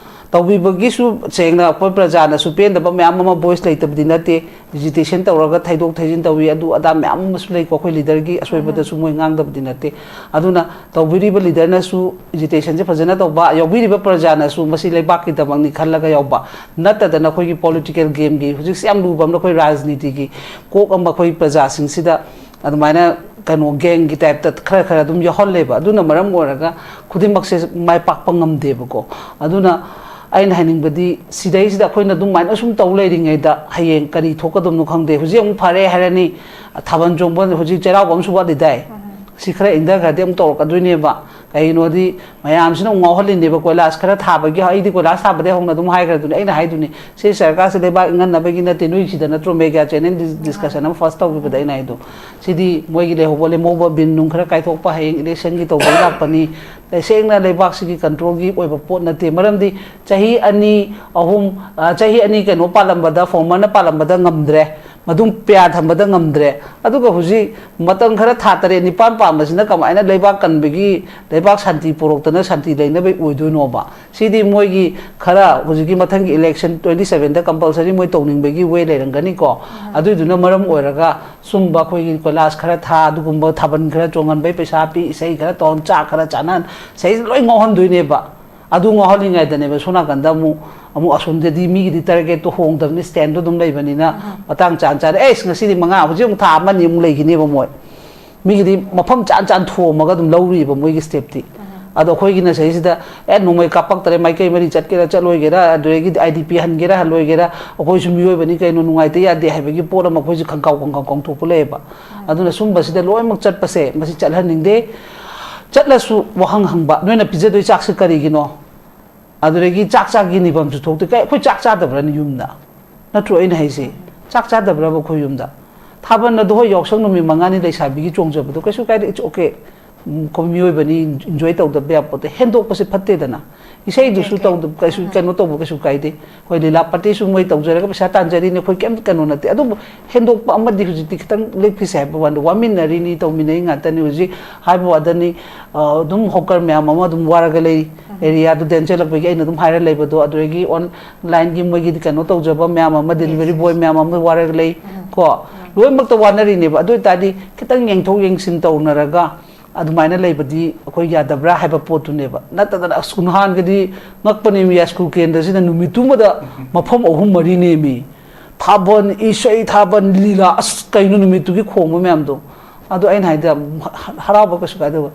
ꯇꯧꯕꯤꯕꯒꯤꯁꯨ ꯁꯦꯡꯅ ꯑꯩꯈꯣꯏ ꯄ꯭ꯔꯖꯥꯅꯁꯨ ꯄꯦꯟꯗꯕ ꯃꯌꯥꯝ ꯑꯃ ꯚꯣꯏꯁ ꯂꯩꯇꯕꯗꯤ ꯅꯠꯇꯦ꯫ ꯑꯦꯖꯤꯇꯦꯁꯟ ꯇꯧꯔꯒ ꯊꯩꯗꯣꯛ ꯊꯩꯖꯤꯟ ꯇꯧꯏ, ꯑꯗꯨ ꯑꯗꯥ ꯃꯌꯥꯝ ꯑꯃꯁꯨ ꯂꯩꯀꯣ, ꯑꯩꯈꯣꯏ ꯂꯤꯗꯔꯒꯤ ꯑꯁꯣꯏꯕꯗꯁꯨ ꯃꯣꯏ ꯉꯥꯡꯗꯕꯗꯤ ꯅꯠꯇꯦ꯫ ꯑꯗꯨꯅ ꯇꯧꯕꯤꯔꯤꯕ ꯂꯤꯗꯔꯅꯁꯨ ꯑꯦꯖꯤꯇꯦꯁꯟꯁꯦ ꯐꯖꯅ ꯇꯧꯕ, ꯌꯥꯎꯕꯤꯔꯤꯕ ꯄ꯭ꯔꯖꯥꯅꯁꯨ ꯃꯁꯤ ꯂꯩꯕꯥꯛꯀꯤꯗꯃꯛꯅꯤ ꯈꯜꯂꯒ ꯌꯥꯎꯕ, ꯅꯠꯇꯗꯅ ꯑꯩꯈꯣꯏꯒꯤ ꯄꯣꯂꯤꯇꯤꯀꯦꯜ ꯒꯦꯝꯒꯤ ꯍꯧꯖꯤꯛꯁꯦ ꯌꯥꯝ ꯂꯨꯕ ꯑꯃꯅ ꯑꯩꯈꯣꯏ ꯔꯥꯖꯅꯤꯇꯤꯒꯤ ꯀꯣꯛ ꯑꯃ ꯑꯩꯈꯣꯏ ꯄ꯭ꯔꯖꯥꯁꯤꯡꯁꯤꯗ ꯑꯗꯨꯃꯥꯏꯅ ꯀꯩꯅꯣ ꯒꯦꯡꯒꯤ ꯇꯥꯏꯞꯇ ꯈꯔ ꯈꯔ ꯑꯗꯨꯝ ꯌꯥꯎꯍꯜꯂꯦꯕ꯫ ꯑꯗꯨꯅ ꯃꯔꯝ ꯑꯣꯏꯔꯒ ꯈꯨꯗꯤꯡꯃꯛꯁꯦ ꯃꯥꯏ ꯄꯥꯛꯄ ꯉꯝꯗꯦꯕꯀꯣ꯫ ꯑꯗꯨꯅ ꯑꯩꯅ ꯍꯥꯏꯅꯤꯡꯕꯗꯤ, ꯁꯤꯗꯩꯁꯤꯗ ꯑꯩꯈꯣꯏꯅ ꯑꯗꯨꯃꯥꯏꯅ ꯁꯨꯝ ꯇꯧ ꯂꯩꯔꯤꯉꯩꯗ ꯍꯌꯦꯡ ꯀꯔꯤ ꯊꯣꯛꯀꯗꯕꯅꯣ ꯈꯪꯗꯦ꯫ ꯍꯧꯖꯤꯛ ꯑꯃꯨꯛ ꯐꯔꯦ ꯍꯥꯏꯔꯅꯤ, ꯊꯥꯕꯜ ꯆꯣꯡꯕ ꯍꯧꯖꯤꯛ ꯆꯩꯔꯥꯎꯕ ꯑꯃꯁꯨ ꯋꯥꯠꯂꯤꯗꯥꯏ? ꯁꯤ ꯈꯔ ꯏꯪꯊꯈ꯭ꯔꯗꯤ ꯑꯃꯨꯛ ꯇꯧꯔꯛꯀꯗꯣꯏꯅꯦꯕ꯫ ꯀꯩꯒꯤꯅꯣꯗꯤ ꯃꯌꯥꯝꯁꯤꯅ ꯑꯃꯨꯛ ꯉꯥꯎꯍꯜꯂꯤꯅꯦꯕ, ꯀꯣꯏꯂꯥꯁ ꯈꯔ ꯊꯥꯕꯒꯤ꯫ ꯑꯩꯗꯤ ꯀꯣꯏꯂꯥꯁ ꯊꯥꯕꯗꯩ ꯍꯧꯅ ꯑꯗꯨꯝ ꯍꯥꯏꯈ꯭ꯔꯗꯨꯅꯦ꯫ ꯑꯩꯅ ꯍꯥꯏꯗꯨꯅꯤ, ꯁꯤ ꯁꯔꯀꯥꯔꯁꯦ ꯂꯩꯕꯥꯛ ꯏꯪꯍꯟꯅꯕꯒꯤ ꯅꯠꯇꯦ, ꯅꯣꯏ ꯁꯤꯗ ꯅꯠꯇ꯭ꯔꯣ ꯃꯦꯒꯥ ꯆꯦꯅꯦꯜ ꯗꯤꯁꯀꯁꯟ ꯑꯃ ꯐꯥꯔꯁ ꯇꯧꯈꯤꯕꯗ ꯑꯩꯅ ꯍꯥꯏꯗꯣ꯫ ꯁꯤꯗꯤ ꯃꯣꯏꯒꯤ ꯂꯩꯍꯧꯕ ꯂꯦꯝꯍꯧꯕ ꯕꯤꯟ ꯅꯨꯡ ꯈꯔ ꯀꯥꯏꯊꯣꯛꯄ, ꯍꯌꯦꯡ ꯏꯂꯦꯛꯁꯟꯒꯤ ꯇꯧꯕꯒꯤ ꯂꯥꯛꯄꯅꯤ꯫ ꯇꯁꯦꯡꯅ ꯂꯩꯕꯥꯛꯁꯤꯒꯤ ꯀꯟꯇ꯭ꯔꯣꯜꯒꯤ ꯑꯣꯏꯕ ꯄꯣꯠ ꯅꯠꯇꯦ꯫ ꯃꯔꯝꯗꯤ ꯆꯍꯤ ꯑꯅꯤ, ꯑꯍꯨꯝ, ꯑ, ꯆꯍꯤ ꯑꯅꯤ ꯀꯩꯅꯣ ꯄꯥꯜꯂꯝꯕꯗ, ꯐꯣꯔꯃꯔꯅ ꯄꯥꯜꯂꯝꯕꯗ ꯉꯝꯗ꯭ꯔꯦ, ꯃꯗꯨꯝ ꯄꯤꯌꯥ ꯊꯝꯕꯗ ꯉꯝꯗ꯭ꯔꯦ꯫ ꯑꯗꯨꯒ ꯍꯧꯖꯤꯛ ꯃꯇꯝ ꯈꯔ ꯊꯥ ꯇꯔꯦꯠ ꯅꯤꯄꯥꯟ ꯄꯥꯝꯕꯁꯤꯅ ꯀꯃꯥꯏꯅ ꯂꯩꯕꯥꯛ ꯀꯟꯕꯒꯤ, ꯂꯩꯕꯥꯛ ꯁꯥꯟꯇꯤ ꯄꯨꯔꯛꯇꯅ ꯁꯥꯟꯇꯤ ꯂꯩꯅꯕ ꯑꯣꯏꯗꯣꯏꯅꯣꯕ? ꯁꯤꯗꯤ ꯃꯣꯏꯒꯤ ꯈꯔ ꯍꯧꯖꯤꯛꯀꯤ ꯃꯊꯪꯒꯤ ꯏꯂꯦꯛꯁꯟ ꯇ꯭ꯋꯦꯟꯇꯤ ꯁꯚꯦꯟꯗ ꯀꯝꯄꯜꯁꯔꯤ ꯃꯣꯏ ꯇꯧꯅꯤꯡꯕꯒꯤ ꯋꯦ ꯂꯩꯔꯝꯒꯅꯤꯀꯣ꯫ ꯑꯗꯨꯏꯗꯨꯅ ꯃꯔꯝ ꯑꯣꯏꯔꯒ ꯁꯨꯝꯕ ꯑꯩꯈꯣꯏꯒꯤ ꯀꯣꯏꯂꯥꯁ ꯈꯔ ꯊꯥ, ꯑꯗꯨꯒꯨꯝꯕ ꯊꯥꯕꯜ ꯈꯔ ꯆꯣꯡꯍꯟꯕꯩ ꯄꯩꯁꯥ ꯄꯤ, ꯏꯁꯩ ꯈꯔ ꯇꯧꯍꯟ, ꯆꯥꯛ ꯈꯔ ꯆꯥꯅꯍꯟ, ꯁꯤꯗꯩꯁꯤꯗ ꯂꯣꯏ ꯉꯥꯎꯍꯟꯗꯣꯏꯅꯦꯕ꯫ ꯑꯗꯨ ꯉꯥꯎꯍꯜꯂꯤꯉꯩꯗꯅꯦꯕ ꯁꯣꯝ ꯅꯥꯀꯟꯗ ꯑꯃꯨꯛ, ꯑꯃꯨꯛ ꯑꯁꯣꯝꯗꯗꯤ ꯃꯤꯒꯤꯗꯤ ꯇꯥꯔꯒꯦꯠꯇꯣ ꯍꯣꯡꯗꯕꯅꯤ, ꯁ꯭ꯇꯦꯟꯗꯣ ꯑꯗꯨꯝ ꯂꯩꯕꯅꯤꯅ, ꯃꯇꯥꯡ ꯆꯥꯅ ꯆꯥꯅ, "ꯑꯦꯁ, ꯉꯁꯤꯗꯤ ꯃꯉꯥ", ꯍꯧꯖꯤꯛ ꯑꯃꯨꯛ ꯊꯥ ꯑꯃ ꯑꯅꯤ ꯑꯃꯨꯛ ꯂꯩꯈꯤꯅꯦꯕ ꯃꯣꯏ꯫ ꯃꯤꯒꯤꯗꯤ ꯃꯐꯝ ꯆꯥꯅ ꯆꯥꯅ ꯊꯣꯝꯃꯒ ꯑꯗꯨꯝ ꯂꯧꯔꯤꯕ ꯃꯣꯏꯒꯤ ꯁ꯭ꯇꯦꯞꯇꯤ꯫ ꯑꯗꯣ ꯑꯩꯈꯣꯏꯒꯤꯅ ꯁꯤꯗꯩꯁꯤꯗ, "ꯑꯦ, ꯅꯣꯡꯃꯩ ꯀꯥꯞꯄꯛꯇꯔꯦ, ꯃꯥꯏꯀꯩ ꯃꯔꯤ ꯆꯠꯀꯦꯔꯥ ꯆꯠꯂꯣꯏꯒꯦꯔꯥ, ꯑꯗꯨꯗꯒꯤꯗꯤ ꯑꯥꯏ ꯗꯤ ꯄꯤ ꯍꯟꯒꯦꯔꯥ ꯍꯜꯂꯣꯏꯒꯦꯔꯥ, ꯑꯩꯈꯣꯏꯁꯨ ꯃꯤꯑꯣꯏꯕꯅꯤ ꯀꯩꯅꯣ, ꯅꯨꯡꯉꯥꯏꯇ ꯌꯥꯗꯦ" ꯍꯥꯏꯕꯒꯤ ꯄꯣꯠ ꯑꯃ ꯑꯩꯈꯣꯏꯁꯨ ꯈꯪꯀꯥꯎ ꯈꯪꯀꯥꯎ ꯀꯥꯎꯊꯣꯛꯄ ꯂꯩꯌꯦꯕ꯫ ꯑꯗꯨꯅ ꯁꯨꯝꯕꯁꯤꯗ ꯂꯣꯏꯅꯃꯛ ꯆꯠꯄꯁꯦ, ꯃꯁꯤ ꯆꯠꯍꯟꯅꯤꯡꯗꯦ꯫ ꯆꯠꯂꯁꯨ ꯋꯥꯍꯪ ꯍꯪꯕ, "ꯅꯣꯏꯅ ꯄꯤꯖꯗꯣꯏ ꯆꯥꯛꯁꯦ ꯀꯔꯤꯒꯤꯅꯣ?" ꯑꯗꯨꯗꯒꯤ ꯆꯥꯛ ꯆꯥꯒꯤ ꯅꯤꯐꯝꯁꯨ ꯊꯣꯛꯇꯦ꯫ ꯀꯩ, ꯑꯩꯈꯣꯏ ꯆꯥꯛ ꯆꯥꯗꯕ꯭ꯔꯅ ꯌꯨꯝꯗ? ꯅꯠꯇ꯭ꯔꯣ ꯑꯩꯅ ꯍꯥꯏꯁꯦ? ꯆꯥꯛ ꯆꯥꯗꯕ꯭ꯔꯕ ꯑꯩꯈꯣꯏ ꯌꯨꯝꯗ? ꯊꯥꯕꯜ ꯑꯗꯣ ꯍꯣꯏ, ꯌꯥꯎꯁꯪ ꯅꯨꯃꯤꯠ ꯃꯉꯥꯅꯤ ꯂꯩꯁꯥꯕꯤꯒꯤ ꯆꯣꯡꯖꯕꯗꯣ ꯀꯩꯁꯨ ꯀꯥꯏꯗꯦ, it's okay꯫ ꯎꯝ, ꯑꯩꯈꯣꯏ ꯃꯤꯑꯣꯏꯕꯅꯤ, enjoy ꯇꯧꯗꯕ ꯌꯥꯄꯣꯠꯇꯦ꯫ ꯍꯦꯟꯗꯣꯛꯄꯁꯦ ꯐꯠꯇꯦꯗꯅ꯫ ꯏꯁꯩꯗꯨꯁꯨ ꯇꯧꯗ-, ꯀꯩꯁꯨ ꯀꯩꯅꯣ ꯇꯧꯕ ꯀꯩꯁꯨ ꯀꯥꯏꯗꯦ꯫ ꯍꯣꯏ, ꯂꯤꯂꯥ ꯄꯥꯔꯇꯤꯁꯨ ꯃꯣꯏ ꯇꯧꯖꯔꯒ ꯄꯩꯁꯥ ꯇꯥꯟꯖꯔꯤꯅꯦ, ꯑꯩꯈꯣꯏ ꯀꯩꯝ ꯀꯩꯅꯣ ꯅꯠꯇꯦ꯫ ꯑꯗꯨꯕꯨ ꯍꯦꯟꯗꯣꯛꯄ ꯑꯃꯗꯤ ꯍꯧꯖꯤꯛꯇꯤ ꯈꯤꯇꯪ ꯂꯦꯞꯈꯤꯁꯦ ꯍꯥꯏꯕ ꯋꯥꯅꯤ, ꯋꯥꯃꯤꯟꯅꯔꯤꯅꯤ, ꯇꯧꯃꯤꯟꯅꯔꯤ ꯉꯥꯛꯇꯅꯤ꯫ ꯍꯧꯖꯤꯛ ꯍꯥꯏꯕ ꯋꯥꯗꯅꯤ, ꯑ, ꯑꯗꯨꯝ ꯍꯣꯀꯔ ꯃꯌꯥꯝ ꯑꯃ ꯑꯗꯨꯝ ꯋꯥꯔꯒ ꯂꯩꯔꯤ꯫ ꯑꯦꯔꯤꯌꯥꯗꯨ ꯗꯦꯟꯁꯦꯜꯂꯛꯄꯒꯤ ꯑꯩꯅ ꯑꯗꯨꯝ ꯍꯥꯏꯔ ꯂꯩꯕꯗꯣ, ꯑꯗꯨꯗꯒꯤ ꯑꯣꯟꯂꯥꯏꯟꯒꯤ ꯃꯣꯏꯒꯤ ꯀꯩꯅꯣ ꯇꯧꯖꯕ ꯃꯌꯥꯝ ꯑꯃ, ꯗꯦꯂꯤꯚꯔꯤ ꯕꯣꯏ ꯃꯌꯥꯝ ꯑꯃ ꯋꯥꯔꯒ ꯂꯩ꯫ ꯀꯣ, ꯂꯣꯏꯅꯃꯛꯇ ꯋꯥꯅꯔꯤꯅꯦꯕ꯫ ꯑꯗꯨ ꯑꯣꯏꯇꯥꯔꯗꯤ ꯈꯤꯇꯪ ꯌꯦꯡꯊꯣꯛ ꯌꯦꯡꯁꯤꯟ ꯇꯧꯅꯔꯒ ꯑꯗꯨꯃꯥꯏꯅ ꯂꯩꯕꯗꯤ ꯑꯩꯈꯣꯏ ꯌꯥꯗꯕ꯭ꯔꯥ ꯍꯥꯏꯕ ꯄꯣꯠꯇꯨꯅꯦꯕ꯫ ꯅꯠꯇꯗꯅ ꯑꯁ, ꯅꯍꯥꯟꯒꯗꯤ ꯉꯛꯄꯅꯦꯃꯤ, ꯌꯥꯏꯁ꯭ꯀꯨꯜ ꯀꯦꯟꯗ꯭ꯔꯁꯤꯗ ꯅꯨꯃꯤꯠꯇꯨꯃꯗ ꯃꯐꯝ ꯑꯍꯨꯝ ꯃꯔꯤꯅꯦꯃꯤ꯫ ꯊꯥꯕꯜ, ꯏꯁꯩ, ꯊꯥꯕꯜ, ꯂꯤꯂꯥ, ꯑꯁ, ꯀꯩꯅꯣ ꯅꯨꯃꯤꯠꯇꯨꯒꯤ ꯈꯣꯡꯕ ꯃꯌꯥꯝꯗꯣ꯫ ꯑꯗꯣ ꯑꯩꯅ ꯍꯥꯏꯗ, ꯍ-, ꯍꯔꯥꯎꯕ ꯀꯩꯁꯨ ꯀꯥꯏꯗꯕ꯫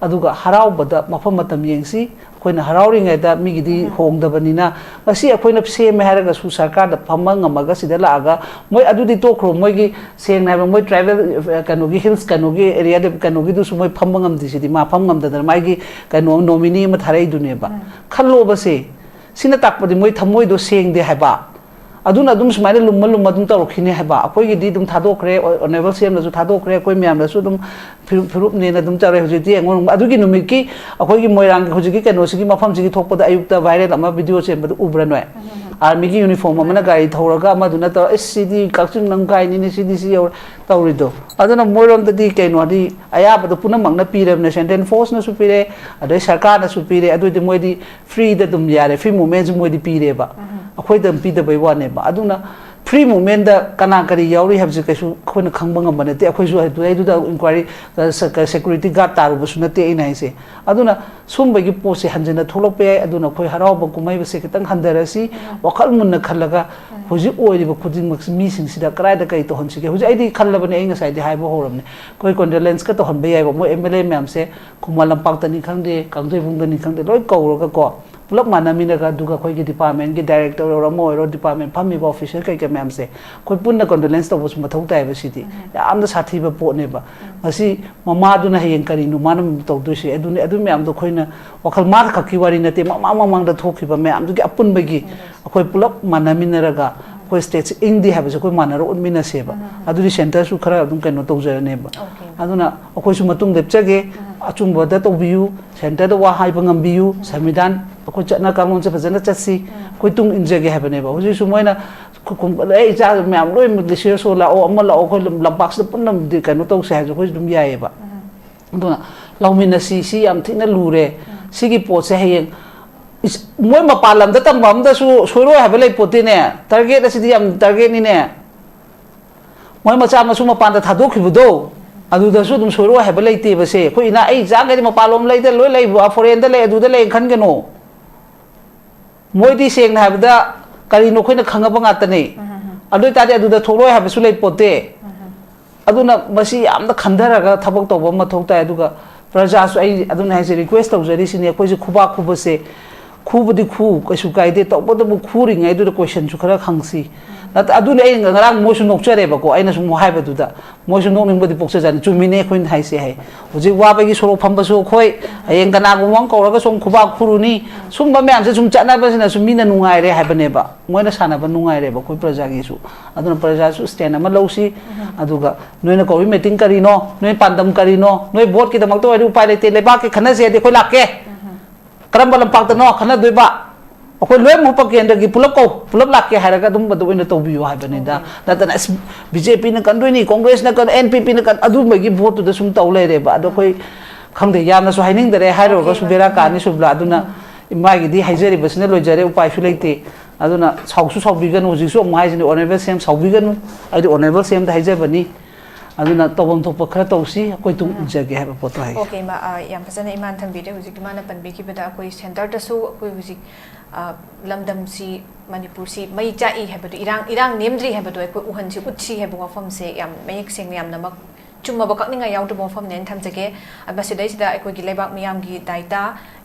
ꯑꯗꯨꯒ ꯍꯔꯥꯎꯕꯗ ꯃꯐꯝ ꯃꯇꯝ ꯌꯦꯡꯁꯤ꯫ ꯑꯩꯈꯣꯏꯅ ꯍꯔꯥꯎꯔꯤꯉꯩꯗ ꯃꯤꯒꯤꯗꯤ ꯍꯣꯡꯗꯕꯅꯤꯅ, ꯉꯁꯤ ꯑꯩꯈꯣꯏꯅ ꯁꯦꯝꯃꯦ ꯍꯥꯏꯔꯒꯁꯨ ꯁꯔꯀꯥꯔꯗ ꯐꯝꯕ ꯉꯝꯃꯒ ꯁꯤꯗ ꯂꯥꯛꯑꯒ, ꯃꯣꯏ ꯑꯗꯨꯗꯤ ꯇꯣꯛꯈ꯭ꯔꯣ, ꯃꯣꯏꯒꯤ ꯁꯦꯡꯅ ꯍꯥꯏꯕ, ꯃꯣꯏ ꯇ꯭ꯔꯥꯏꯕꯦꯜ, ꯑ, ꯀꯩꯅꯣꯒꯤ, ꯍꯤꯜꯁ ꯀꯩꯅꯣꯒꯤ ꯑꯦꯔꯤꯌꯥꯗ ꯀꯩꯅꯣꯒꯤꯗꯨꯁꯨ ꯃꯣꯏ ꯐꯝꯕ ꯉꯝꯗ꯭ꯔꯤꯁꯤꯗꯤ, ꯃꯥ ꯐꯝ ꯉꯝꯗꯗꯅ ꯃꯥꯒꯤ ꯀꯩꯅꯣ ꯅꯣꯃꯤꯅꯤ ꯑꯃ ꯊꯥꯔꯛꯏꯗꯨꯅꯦꯕ꯫ ꯈꯜꯂꯣꯕꯁꯦ, ꯁꯤꯅ ꯇꯥꯛꯄꯗꯤ ꯃꯣꯏ ꯊꯃꯣꯏꯗꯣ ꯁꯦꯡꯗꯦ ꯍꯥꯏꯕ꯫ ꯑꯗꯨꯅ ꯑꯗꯨꯝ ꯁꯨꯃꯥꯏꯅ ꯂꯨꯝꯃ ꯂꯨꯝꯃ ꯑꯗꯨꯝ ꯇꯧꯔꯛꯈꯤꯅꯤ ꯍꯥꯏꯕ꯫ ꯑꯩꯈꯣꯏꯒꯤꯗꯤ ꯑꯗꯨꯝ ꯊꯥꯗꯣꯛꯈ꯭ꯔꯦ, ꯑꯣ-, ꯑꯣꯅꯦꯕꯜ ꯁꯤ ꯑꯦꯝꯅꯁꯨ ꯊꯥꯗꯣꯛꯈ꯭ꯔꯦ, ꯑꯩꯈꯣꯏ ꯃꯌꯥꯝꯅꯁꯨ ꯑꯗꯨꯝ ꯐꯤꯔꯨꯞ, ꯐꯤꯔꯨꯞꯅꯦꯅ ꯑꯗꯨꯝ ꯇꯧꯔꯦ꯫ ꯍꯧꯖꯤꯛꯇꯤ ꯌꯦꯡꯉꯣ, ꯑꯗꯨꯒꯤ ꯅꯨꯃꯤꯠꯀꯤ ꯑꯩꯈꯣꯏꯒꯤ ꯃꯣꯏꯔꯥꯡꯒꯤ ꯍꯧꯖꯤꯛꯀꯤ ꯀꯩꯅꯣꯁꯤꯒꯤ ꯃꯐꯝꯁꯤꯒꯤ ꯊꯣꯛꯄꯗ ꯑꯌꯨꯛꯇ ꯚꯥꯏꯔꯦꯜ ꯑꯃ ꯚꯤꯗꯤꯑꯣ ꯆꯦꯟꯕꯗꯨ ꯎꯕ꯭ꯔꯥ ꯅꯣꯏ? ꯑꯥꯔꯃꯤꯒꯤ ꯌꯨꯅꯤꯐꯣꯔꯝ ꯑꯃꯅ ꯒꯥꯔꯤ ꯊꯧꯔꯒ ꯑꯃꯗꯨꯅ ꯇꯧꯔ, "ꯑꯁ, ꯁꯤꯗꯤ ꯀꯛꯆꯤꯡ ꯂꯝꯈꯥꯏꯅꯤꯅꯦ, ꯁꯤꯗꯤ ꯁꯤ ꯌꯧꯔꯦ" ꯇꯧꯔꯤꯗꯣ꯫ ꯑꯗꯨꯅ ꯃꯣꯏꯔꯣꯝꯗꯗꯤ ꯀꯩꯅꯣꯗꯤ ꯑꯌꯥꯕꯗꯣ ꯄꯨꯝꯅꯃꯛꯅ ꯄꯤꯔꯕꯅꯦ, ꯁꯦꯟꯇ꯭ꯔꯦꯜ ꯐꯣꯔꯁꯅꯁꯨ ꯄꯤꯔꯦ, ꯑꯗꯩ ꯁꯔꯀꯥꯔꯅꯁꯨ ꯄꯤꯔꯦ꯫ ꯑꯗꯨꯏꯗꯤ ꯃꯣꯏꯗꯤ ꯐ꯭ꯔꯤꯗ ꯑꯗꯨꯝ ꯌꯥꯔꯦ, ꯐ꯭ꯔꯤ ꯃꯨꯚꯃꯦꯟꯁꯦ ꯃꯣꯏꯗꯤ ꯄꯤꯔꯦꯕ꯫ ꯑꯩꯈꯣꯏꯗ ꯑꯗꯨꯝ ꯄꯤꯗꯕꯩ ꯋꯥꯅꯦꯕ꯫ ꯑꯗꯨꯅ ꯐ꯭ꯔꯤ ꯃꯨꯚꯃꯦꯟꯗ ꯀꯅꯥ ꯀꯔꯤ ꯌꯥꯎꯔꯤ ꯍꯥꯏꯕꯁꯦ ꯀꯩꯁꯨ ꯑꯩꯈꯣꯏꯅ ꯈꯪꯕ ꯉꯝꯕ ꯅꯠꯇꯦ꯫ ꯑꯩꯈꯣꯏꯁꯨ ꯑꯗꯨꯗꯩꯗꯨꯗ ꯏꯟꯀ꯭ꯋꯥꯏꯔꯤ, ꯑ, ꯁꯦ-, ꯀ-, ꯁꯦꯀ꯭ꯌꯨꯔꯤꯇꯤ ꯒꯥꯔꯗ ꯇꯥꯔꯨꯕꯁꯨ ꯅꯠꯇꯦ ꯑꯩꯅ ꯍꯥꯏꯁꯦ꯫ ꯑꯗꯨꯅ ꯁꯨꯝꯕꯒꯤ ꯄꯣꯠꯁꯦ ꯍꯟꯖꯤꯟꯅ ꯊꯣꯛꯂꯛꯄ ꯌꯥꯏ꯫ ꯑꯗꯨꯅ ꯑꯩꯈꯣꯏ ꯍꯔꯥꯎꯕ ꯀꯨꯝꯍꯩꯕꯁꯦ ꯈꯤꯇꯪ ꯍꯟꯊꯔꯁꯤ, ꯋꯥꯈꯜ ꯃꯨꯟꯅ ꯈꯜꯂꯒ ꯍꯧꯖꯤꯛ ꯑꯣꯏꯔꯤꯕ ꯈꯨꯗꯤꯡꯃꯛꯁꯤ ꯃꯤꯁꯤꯡꯁꯤꯗ ꯀꯗꯥꯏꯗ ꯀꯔꯤ ꯇꯧꯍꯟꯁꯤꯒꯦ? ꯍꯧꯖꯤꯛ ꯑꯩꯗꯤ ꯈꯜꯂꯕꯅꯦ, ꯑꯩ ꯉꯁꯥꯏꯗꯤ ꯍꯥꯏꯕ ꯍꯧꯔꯕꯅꯦ꯫ ꯑꯩꯈꯣꯏ ꯀꯣꯟꯗꯣꯂꯦꯟꯁꯀ ꯇꯧꯍꯟꯕ ꯌꯥꯏꯕ, ꯃꯣꯏ ꯑꯦꯝ ꯑꯦꯜ ꯑꯦ ꯃꯌꯥꯝꯁꯦ ꯈꯨꯃꯟ ꯂꯝꯄꯥꯛꯇꯅꯤ ꯈꯪꯗꯦ, ꯀꯥꯡꯖꯩꯕꯨꯡꯗꯅꯤ ꯈꯪꯗꯦ, ꯂꯣꯏ ꯀꯧꯔꯒꯀꯣ, ꯄꯨꯂꯞ ꯃꯥꯟꯅꯃꯤꯟꯅꯒ, ꯑꯗꯨꯒ ꯑꯩꯈꯣꯏꯒꯤ ꯗꯤꯄꯥꯔꯠꯃꯦꯟꯒꯤ ꯗꯥꯏꯔꯦꯛꯇꯔ ꯑꯣꯏꯔꯣ, ꯑꯃ ꯑꯣꯏꯔꯣ, ꯗꯤꯄꯥꯔꯠꯃꯦꯟ ꯐꯝꯃꯤꯕ ꯑꯣꯐꯤꯁꯤꯌꯦꯜ ꯀꯩꯀꯩ ꯃꯌꯥꯝꯁꯦ ꯑꯩꯈꯣꯏ ꯄꯨꯟꯅ ꯀꯟꯗꯣꯂꯦꯟꯁ ꯇꯧꯕꯁꯨ ꯃꯊꯧ ꯇꯥꯏꯌꯦꯕ꯫ ꯁꯤꯗꯤ ꯌꯥꯝꯅ ꯁꯥꯊꯤꯕ ꯄꯣꯠꯅꯦꯕ꯫ ꯃꯁꯤ ꯃꯃꯥꯗꯨꯅ ꯍꯌꯦꯡ ꯀꯔꯤꯅꯣ ꯃꯥꯅ ꯇꯧꯗꯣꯏꯁꯦ? ꯑꯗꯨꯅꯤ, ꯑꯗꯨ ꯃꯌꯥꯝꯗꯣ ꯑꯩꯈꯣꯏꯅ ꯋꯥꯈꯜ, ꯃꯥ ꯈꯛꯀꯤ ꯋꯥꯔꯤ ꯅꯠꯇꯦ, ꯃꯃꯥꯡ ꯃꯃꯥꯡꯗ ꯊꯣꯛꯈꯤꯕ ꯃꯌꯥꯝꯗꯨꯒꯤ ꯑꯄꯨꯟꯕꯒꯤ ꯑꯩꯈꯣꯏ ꯄꯨꯂꯞ ꯃꯥꯟꯅꯃꯤꯟꯅꯔꯒ ꯑꯩꯈꯣꯏ ꯁ꯭ꯇꯦꯠꯁꯦ ꯏꯪꯗꯦ ꯍꯥꯏꯕꯁꯦ ꯑꯩꯈꯣꯏ ꯃꯥꯟꯅꯔ ꯎꯠꯃꯤꯟꯅꯁꯦꯕ꯫ ꯑꯗꯨꯗꯤ ꯁꯦꯟꯇꯔꯁꯨ ꯈꯔ ꯑꯗꯨꯝ ꯀꯩꯅꯣ ꯇꯧꯖꯔꯅꯦꯕ꯫ ꯑꯗꯨꯅ ꯑꯩꯈꯣꯏꯁꯨ ꯃꯇꯨꯡ ꯂꯦꯞꯆꯒꯦ, ꯑꯆꯨꯝꯕꯗ ꯇꯧꯕꯤꯌꯨ, ꯁꯦꯟꯇꯔꯗ ꯋꯥ ꯍꯥꯏꯕ ꯉꯝꯕꯤꯌꯨ, ꯁꯪꯕꯤꯙꯥꯟ ꯑꯩꯈꯣꯏ ꯆꯠꯅ ꯀꯥꯡꯂꯣꯟꯁꯦ ꯐꯖꯅ ꯆꯠꯁꯤ, ꯑꯩꯈꯣꯏ ꯇꯨꯡ ꯏꯟꯖꯒꯦ ꯍꯥꯏꯕꯅꯦꯕ꯫ ꯍꯧꯖꯤꯛꯁꯨ ꯃꯣꯏꯅ ꯈꯨ-, ꯈꯨ-, ꯑꯦ, ꯏꯆꯥ ꯃꯌꯥꯝ ꯂꯣꯏ ꯂꯤꯁꯤꯔꯁꯨ ꯂꯥꯛꯑꯣ, ꯑꯃ ꯂꯥꯛꯑꯣ, ꯑꯩꯈꯣꯏ ꯂꯝ-, ꯂꯝꯄꯥꯛꯁꯤꯗ ꯄꯨꯟꯅ ꯀꯩꯅꯣ ꯇꯧꯁꯦ ꯍꯥꯏꯔꯁꯨ ꯑꯩꯈꯣꯏꯁꯨ ꯑꯗꯨꯝ ꯌꯥꯏꯌꯦꯕ꯫ ꯑꯗꯨꯅ ꯂꯧꯃꯤꯟꯅꯁꯤ, ꯁꯤ ꯌꯥꯝ ꯊꯤꯅ ꯂꯨꯔꯦ꯫ ꯁꯤꯒꯤ ꯄꯣꯠꯁꯦ ꯍꯌꯦꯡ ꯏꯁ-, ꯃꯣꯏ ꯃꯄꯥꯟ ꯂꯝꯗ ꯇꯝꯕ ꯑꯃꯗꯁꯨ ꯁꯣꯏꯔꯣꯏ ꯍꯥꯏꯕ ꯂꯩ ꯄꯣꯠꯇꯦꯅꯦ꯫ ꯇꯥꯔꯒꯦꯠ ꯑꯁꯤꯗꯤ ꯌꯥꯝ ꯇꯥꯔꯒꯦꯠꯅꯤꯅꯦ꯫ ꯃꯣꯏ ꯃꯆꯥ ꯃꯁꯨ ꯃꯄꯥꯟꯗ ꯊꯥꯗꯣꯛꯈꯤꯕꯗꯣ, ꯑꯗꯨꯗꯁꯨ ꯑꯗꯨꯝ ꯁꯣꯏꯔꯣꯏ ꯍꯥꯏꯕ ꯂꯩꯇꯦꯕꯁꯦ꯫ ꯑꯩꯈꯣꯏ ꯏꯅꯥ, ꯑꯩ ꯏꯆꯥꯈꯩꯗꯤ ꯃꯄꯥꯟꯂꯣꯝ ꯂꯩꯗ ꯂꯣꯏ ꯂꯩꯕ, ꯐꯣꯔꯦꯟꯗ ꯂꯩ, ꯑꯗꯨꯗ ꯂꯩ ꯈꯟꯒꯅꯣ꯫ ꯃꯣꯏꯗꯤ ꯁꯦꯡꯅ ꯍꯥꯏꯕꯗ ꯀꯔꯤꯅꯣ ꯑꯩꯈꯣꯏꯅ ꯈꯪꯉꯕ ꯉꯥꯛꯇꯅꯦ꯫ ꯑꯗꯨ ꯑꯣꯏꯇꯥꯔꯗꯤ ꯑꯗꯨꯗ ꯊꯣꯛꯂꯣꯏ ꯍꯥꯏꯕꯁꯨ ꯂꯩ ꯄꯣꯠꯇꯦ꯫ ꯑꯗꯨꯅ ꯃꯁꯤ ꯌꯥꯝꯅ ꯈꯟꯊꯔꯒ ꯊꯕꯛ ꯇꯧꯕ ꯑꯃ ꯃꯊꯧ ꯇꯥꯏ꯫ ꯑꯗꯨꯒ ꯄ꯭ꯔꯖꯥꯁꯨ, ꯑꯩ ꯑꯗꯨꯅ ꯍꯥꯏꯁꯦ, ꯔꯤꯀ꯭ꯋꯦꯁ ꯇꯧꯖꯔꯤꯁꯤꯅꯦ, ꯑꯩꯈꯣꯏꯁꯦ ꯈꯨꯕꯥꯛ ꯈꯨꯕꯁꯦ, ꯈꯨꯕꯗꯤ ꯈꯨ, ꯀꯩꯁꯨ ꯀꯥꯏꯗꯦ, ꯇꯧꯕꯇꯕꯨ ꯈꯨꯔꯤꯉꯩꯗꯨꯗ ꯀꯣꯏꯁꯟꯁꯨ ꯈꯔ ꯍꯪꯁꯤ꯫ ꯅꯠꯇ-, ꯑꯗꯨꯅꯦ ꯑꯩ ꯉꯔꯥꯡ ꯃꯣꯏꯁꯨ ꯅꯣꯛꯆꯔꯦꯕꯀꯣ, ꯑꯩꯅ ꯁꯨꯝ ꯍꯥꯏꯕꯗꯨꯗ ꯃꯣꯏꯁꯨ ꯅꯣꯛꯅꯤꯡꯕꯗꯤ ꯄꯣꯛꯆꯖꯥꯠꯅꯤ꯫ ꯆꯨꯝꯃꯤꯅꯦ ꯑꯩꯈꯣꯏꯅ ꯍꯥꯏꯁꯦ ꯍꯥꯏ꯫ ꯍꯧꯖꯤꯛ ꯋꯥꯕꯒꯤ ꯁꯣꯔꯣꯛ ꯐꯝꯕꯁꯨ ꯑꯩꯈꯣꯏ, ꯍꯌꯦꯡ ꯀꯅꯥꯒꯨꯝꯕ ꯑꯃ ꯀꯧꯔꯒ ꯁꯨꯝ ꯈꯨꯕꯥꯛ ꯈꯨꯔꯨꯅꯤ, ꯁꯨꯝꯕ ꯃꯌꯥꯝꯁꯦ ꯁꯨꯝ ꯆꯠꯅꯕꯁꯤꯅꯁꯨ ꯃꯤꯅ ꯅꯨꯡꯉꯥꯏꯔꯦ ꯍꯥꯏꯕꯅꯦꯕ, ꯃꯣꯏꯅ ꯁꯥꯟꯅꯕ ꯅꯨꯡꯉꯥꯏꯔꯦꯕ ꯑꯩꯈꯣꯏ ꯄ꯭ꯔꯖꯥꯒꯤꯁꯨ꯫ ꯑꯗꯨꯅ ꯄ꯭ꯔꯖꯥꯁꯨ ꯁ꯭ꯇꯦꯟ ꯑꯃ ꯂꯧꯁꯤ꯫ ꯑꯗꯨꯒ ꯅꯣꯏꯅ ꯀꯧꯔꯤ ꯃꯤꯇꯤꯡ ꯀꯔꯤꯅꯣ, ꯅꯣꯏ ꯄꯥꯟꯗꯝ ꯀꯔꯤꯅꯣ, ꯅꯣꯏ ꯚꯣꯠꯀꯤꯗꯃꯛꯇ ꯑꯣꯏꯔꯗꯤ ꯎꯄꯥꯏ ꯂꯩꯇꯦ, ꯂꯩꯕꯥꯛꯀꯤ ꯈꯟꯅꯁꯦ ꯍꯥꯏꯗꯤ ꯑꯩꯈꯣꯏ ꯂꯥꯛꯀꯦ꯫ ꯀꯔꯝꯕ ꯂꯝꯄꯥꯛꯇꯅꯣ ꯈꯟꯅꯗꯣꯏꯕ? ꯑꯩꯈꯣꯏ ꯂꯣꯏ ꯃꯨꯛꯄ ꯀꯦꯟꯗ꯭ꯔꯒꯤ ꯄꯨꯂꯞ ꯀꯧ, ꯄꯨꯂꯞ ꯂꯥꯛꯀꯦ ꯍꯥꯏꯔꯒ ꯑꯗꯨꯝꯕꯗꯣ ꯑꯣꯏꯅ ꯇꯧꯕꯤꯌꯨ ꯍꯥꯏꯕꯅꯤꯗ꯫ ꯅꯠꯇꯅ ꯑꯁ, ꯕꯤ ꯖꯦ ꯄꯤꯅ ꯀꯟꯗꯣꯏꯅꯤ, ꯀꯣꯡꯒ꯭ꯔꯦꯁꯅ ꯀꯟ-, ꯑꯦꯟ ꯄꯤ ꯄꯤꯅ ꯀꯟ-, ꯑꯗꯨꯝꯕꯒꯤ ꯚꯣꯠꯇꯨꯗ ꯁꯨꯝ ꯇꯧ ꯂꯩꯔꯦꯕ꯫ ꯑꯗꯣ ꯑꯩꯈꯣꯏ ꯈꯪꯗꯦ, ꯌꯥꯝꯅꯁꯨ ꯍꯥꯏꯅꯤꯡꯗꯔꯦ, ꯍꯥꯏꯔꯨꯔꯒꯁꯨ ꯕꯦꯔꯥ ꯀꯥꯅꯤ ꯁꯨꯕ꯭ꯂꯥ꯫ ꯑꯗꯨꯅ ꯏꯃꯥꯒꯤꯗꯤ ꯍꯥꯏꯖꯔꯤꯕꯁꯤꯅ ꯂꯣꯏꯖꯔꯦ, ꯎꯄꯥꯏꯁꯨ ꯂꯩꯇꯦ꯫ ꯑꯗꯨꯅ ꯁꯥꯎꯁꯨ ꯁꯥꯎꯕꯤꯒꯅꯨ, ꯍꯧꯖꯤꯛꯁꯨ ꯑꯃꯨꯛ ꯍꯥꯏꯁꯤꯅꯤ, ꯑꯣꯅꯔꯦꯕꯜ ꯁꯤ ꯑꯦꯝ ꯁꯥꯎꯕꯤꯒꯅꯨ, ꯑꯩꯗꯤ ꯑꯣꯅꯔꯦꯕꯜ ꯁꯤ ꯑꯦꯝꯗ ꯍꯥꯏꯖꯕꯅꯤ꯫ ꯑꯗꯨꯅ ꯇꯧꯐꯝ ꯊꯣꯛꯄ ꯈꯔ ꯇꯧꯁꯤ, ꯑꯩꯈꯣꯏ ꯇꯨꯡ ꯏꯟꯖꯒꯦ ꯍꯥꯏꯕ ꯄꯣꯠꯇꯣ ꯍꯥꯏꯒꯦ꯫ ꯑꯣꯀꯦ, ꯏꯃꯥ, ꯑ, ꯌꯥꯝ ꯐꯖꯅ ꯏꯃꯥꯅ ꯊꯝꯕꯤꯔꯦ꯫ ꯍꯧꯖꯤꯛ ꯏꯃꯥꯅ ꯄꯟꯕꯤꯈꯤꯕꯗ ꯑꯩꯈꯣꯏ ꯁꯦꯟꯇꯔꯗꯁꯨ ꯑꯩꯈꯣꯏ ꯍꯧꯖꯤꯛ, ꯑ, ꯂꯝꯗꯝꯁꯤ, ꯃꯅꯤꯄꯨꯔꯁꯤ ꯃꯩ ꯆꯥꯛꯏ ꯍꯥꯏꯕꯗꯨ, ꯏꯔꯥꯡ, ꯏꯔꯥꯡ ꯅꯦꯝꯗ꯭ꯔꯤ ꯍꯥꯏꯕꯗꯣ ꯑꯩꯈꯣꯏ ꯎꯍꯟꯁꯤ ꯎꯠꯁꯤ ꯍꯥꯏꯕ ꯋꯥꯐꯝꯁꯦ ꯌꯥꯝ ꯃꯌꯦꯛ ꯁꯦꯡꯅ, ꯌꯥꯝꯅꯃꯛ ꯆꯨꯝꯃꯕ ꯀꯛꯅꯤꯡꯉꯥꯏ ꯌꯥꯎꯗꯕ ꯋꯥꯐꯝꯅꯦꯅ ꯊꯝꯖꯒꯦ꯫ ꯑ, ꯃꯁꯤꯗꯩꯁꯤꯗ ꯑꯩꯈꯣꯏꯒꯤ ꯂꯩꯕꯥꯛ ꯃꯤꯌꯥꯝꯒꯤ ꯗꯥꯏꯇꯥ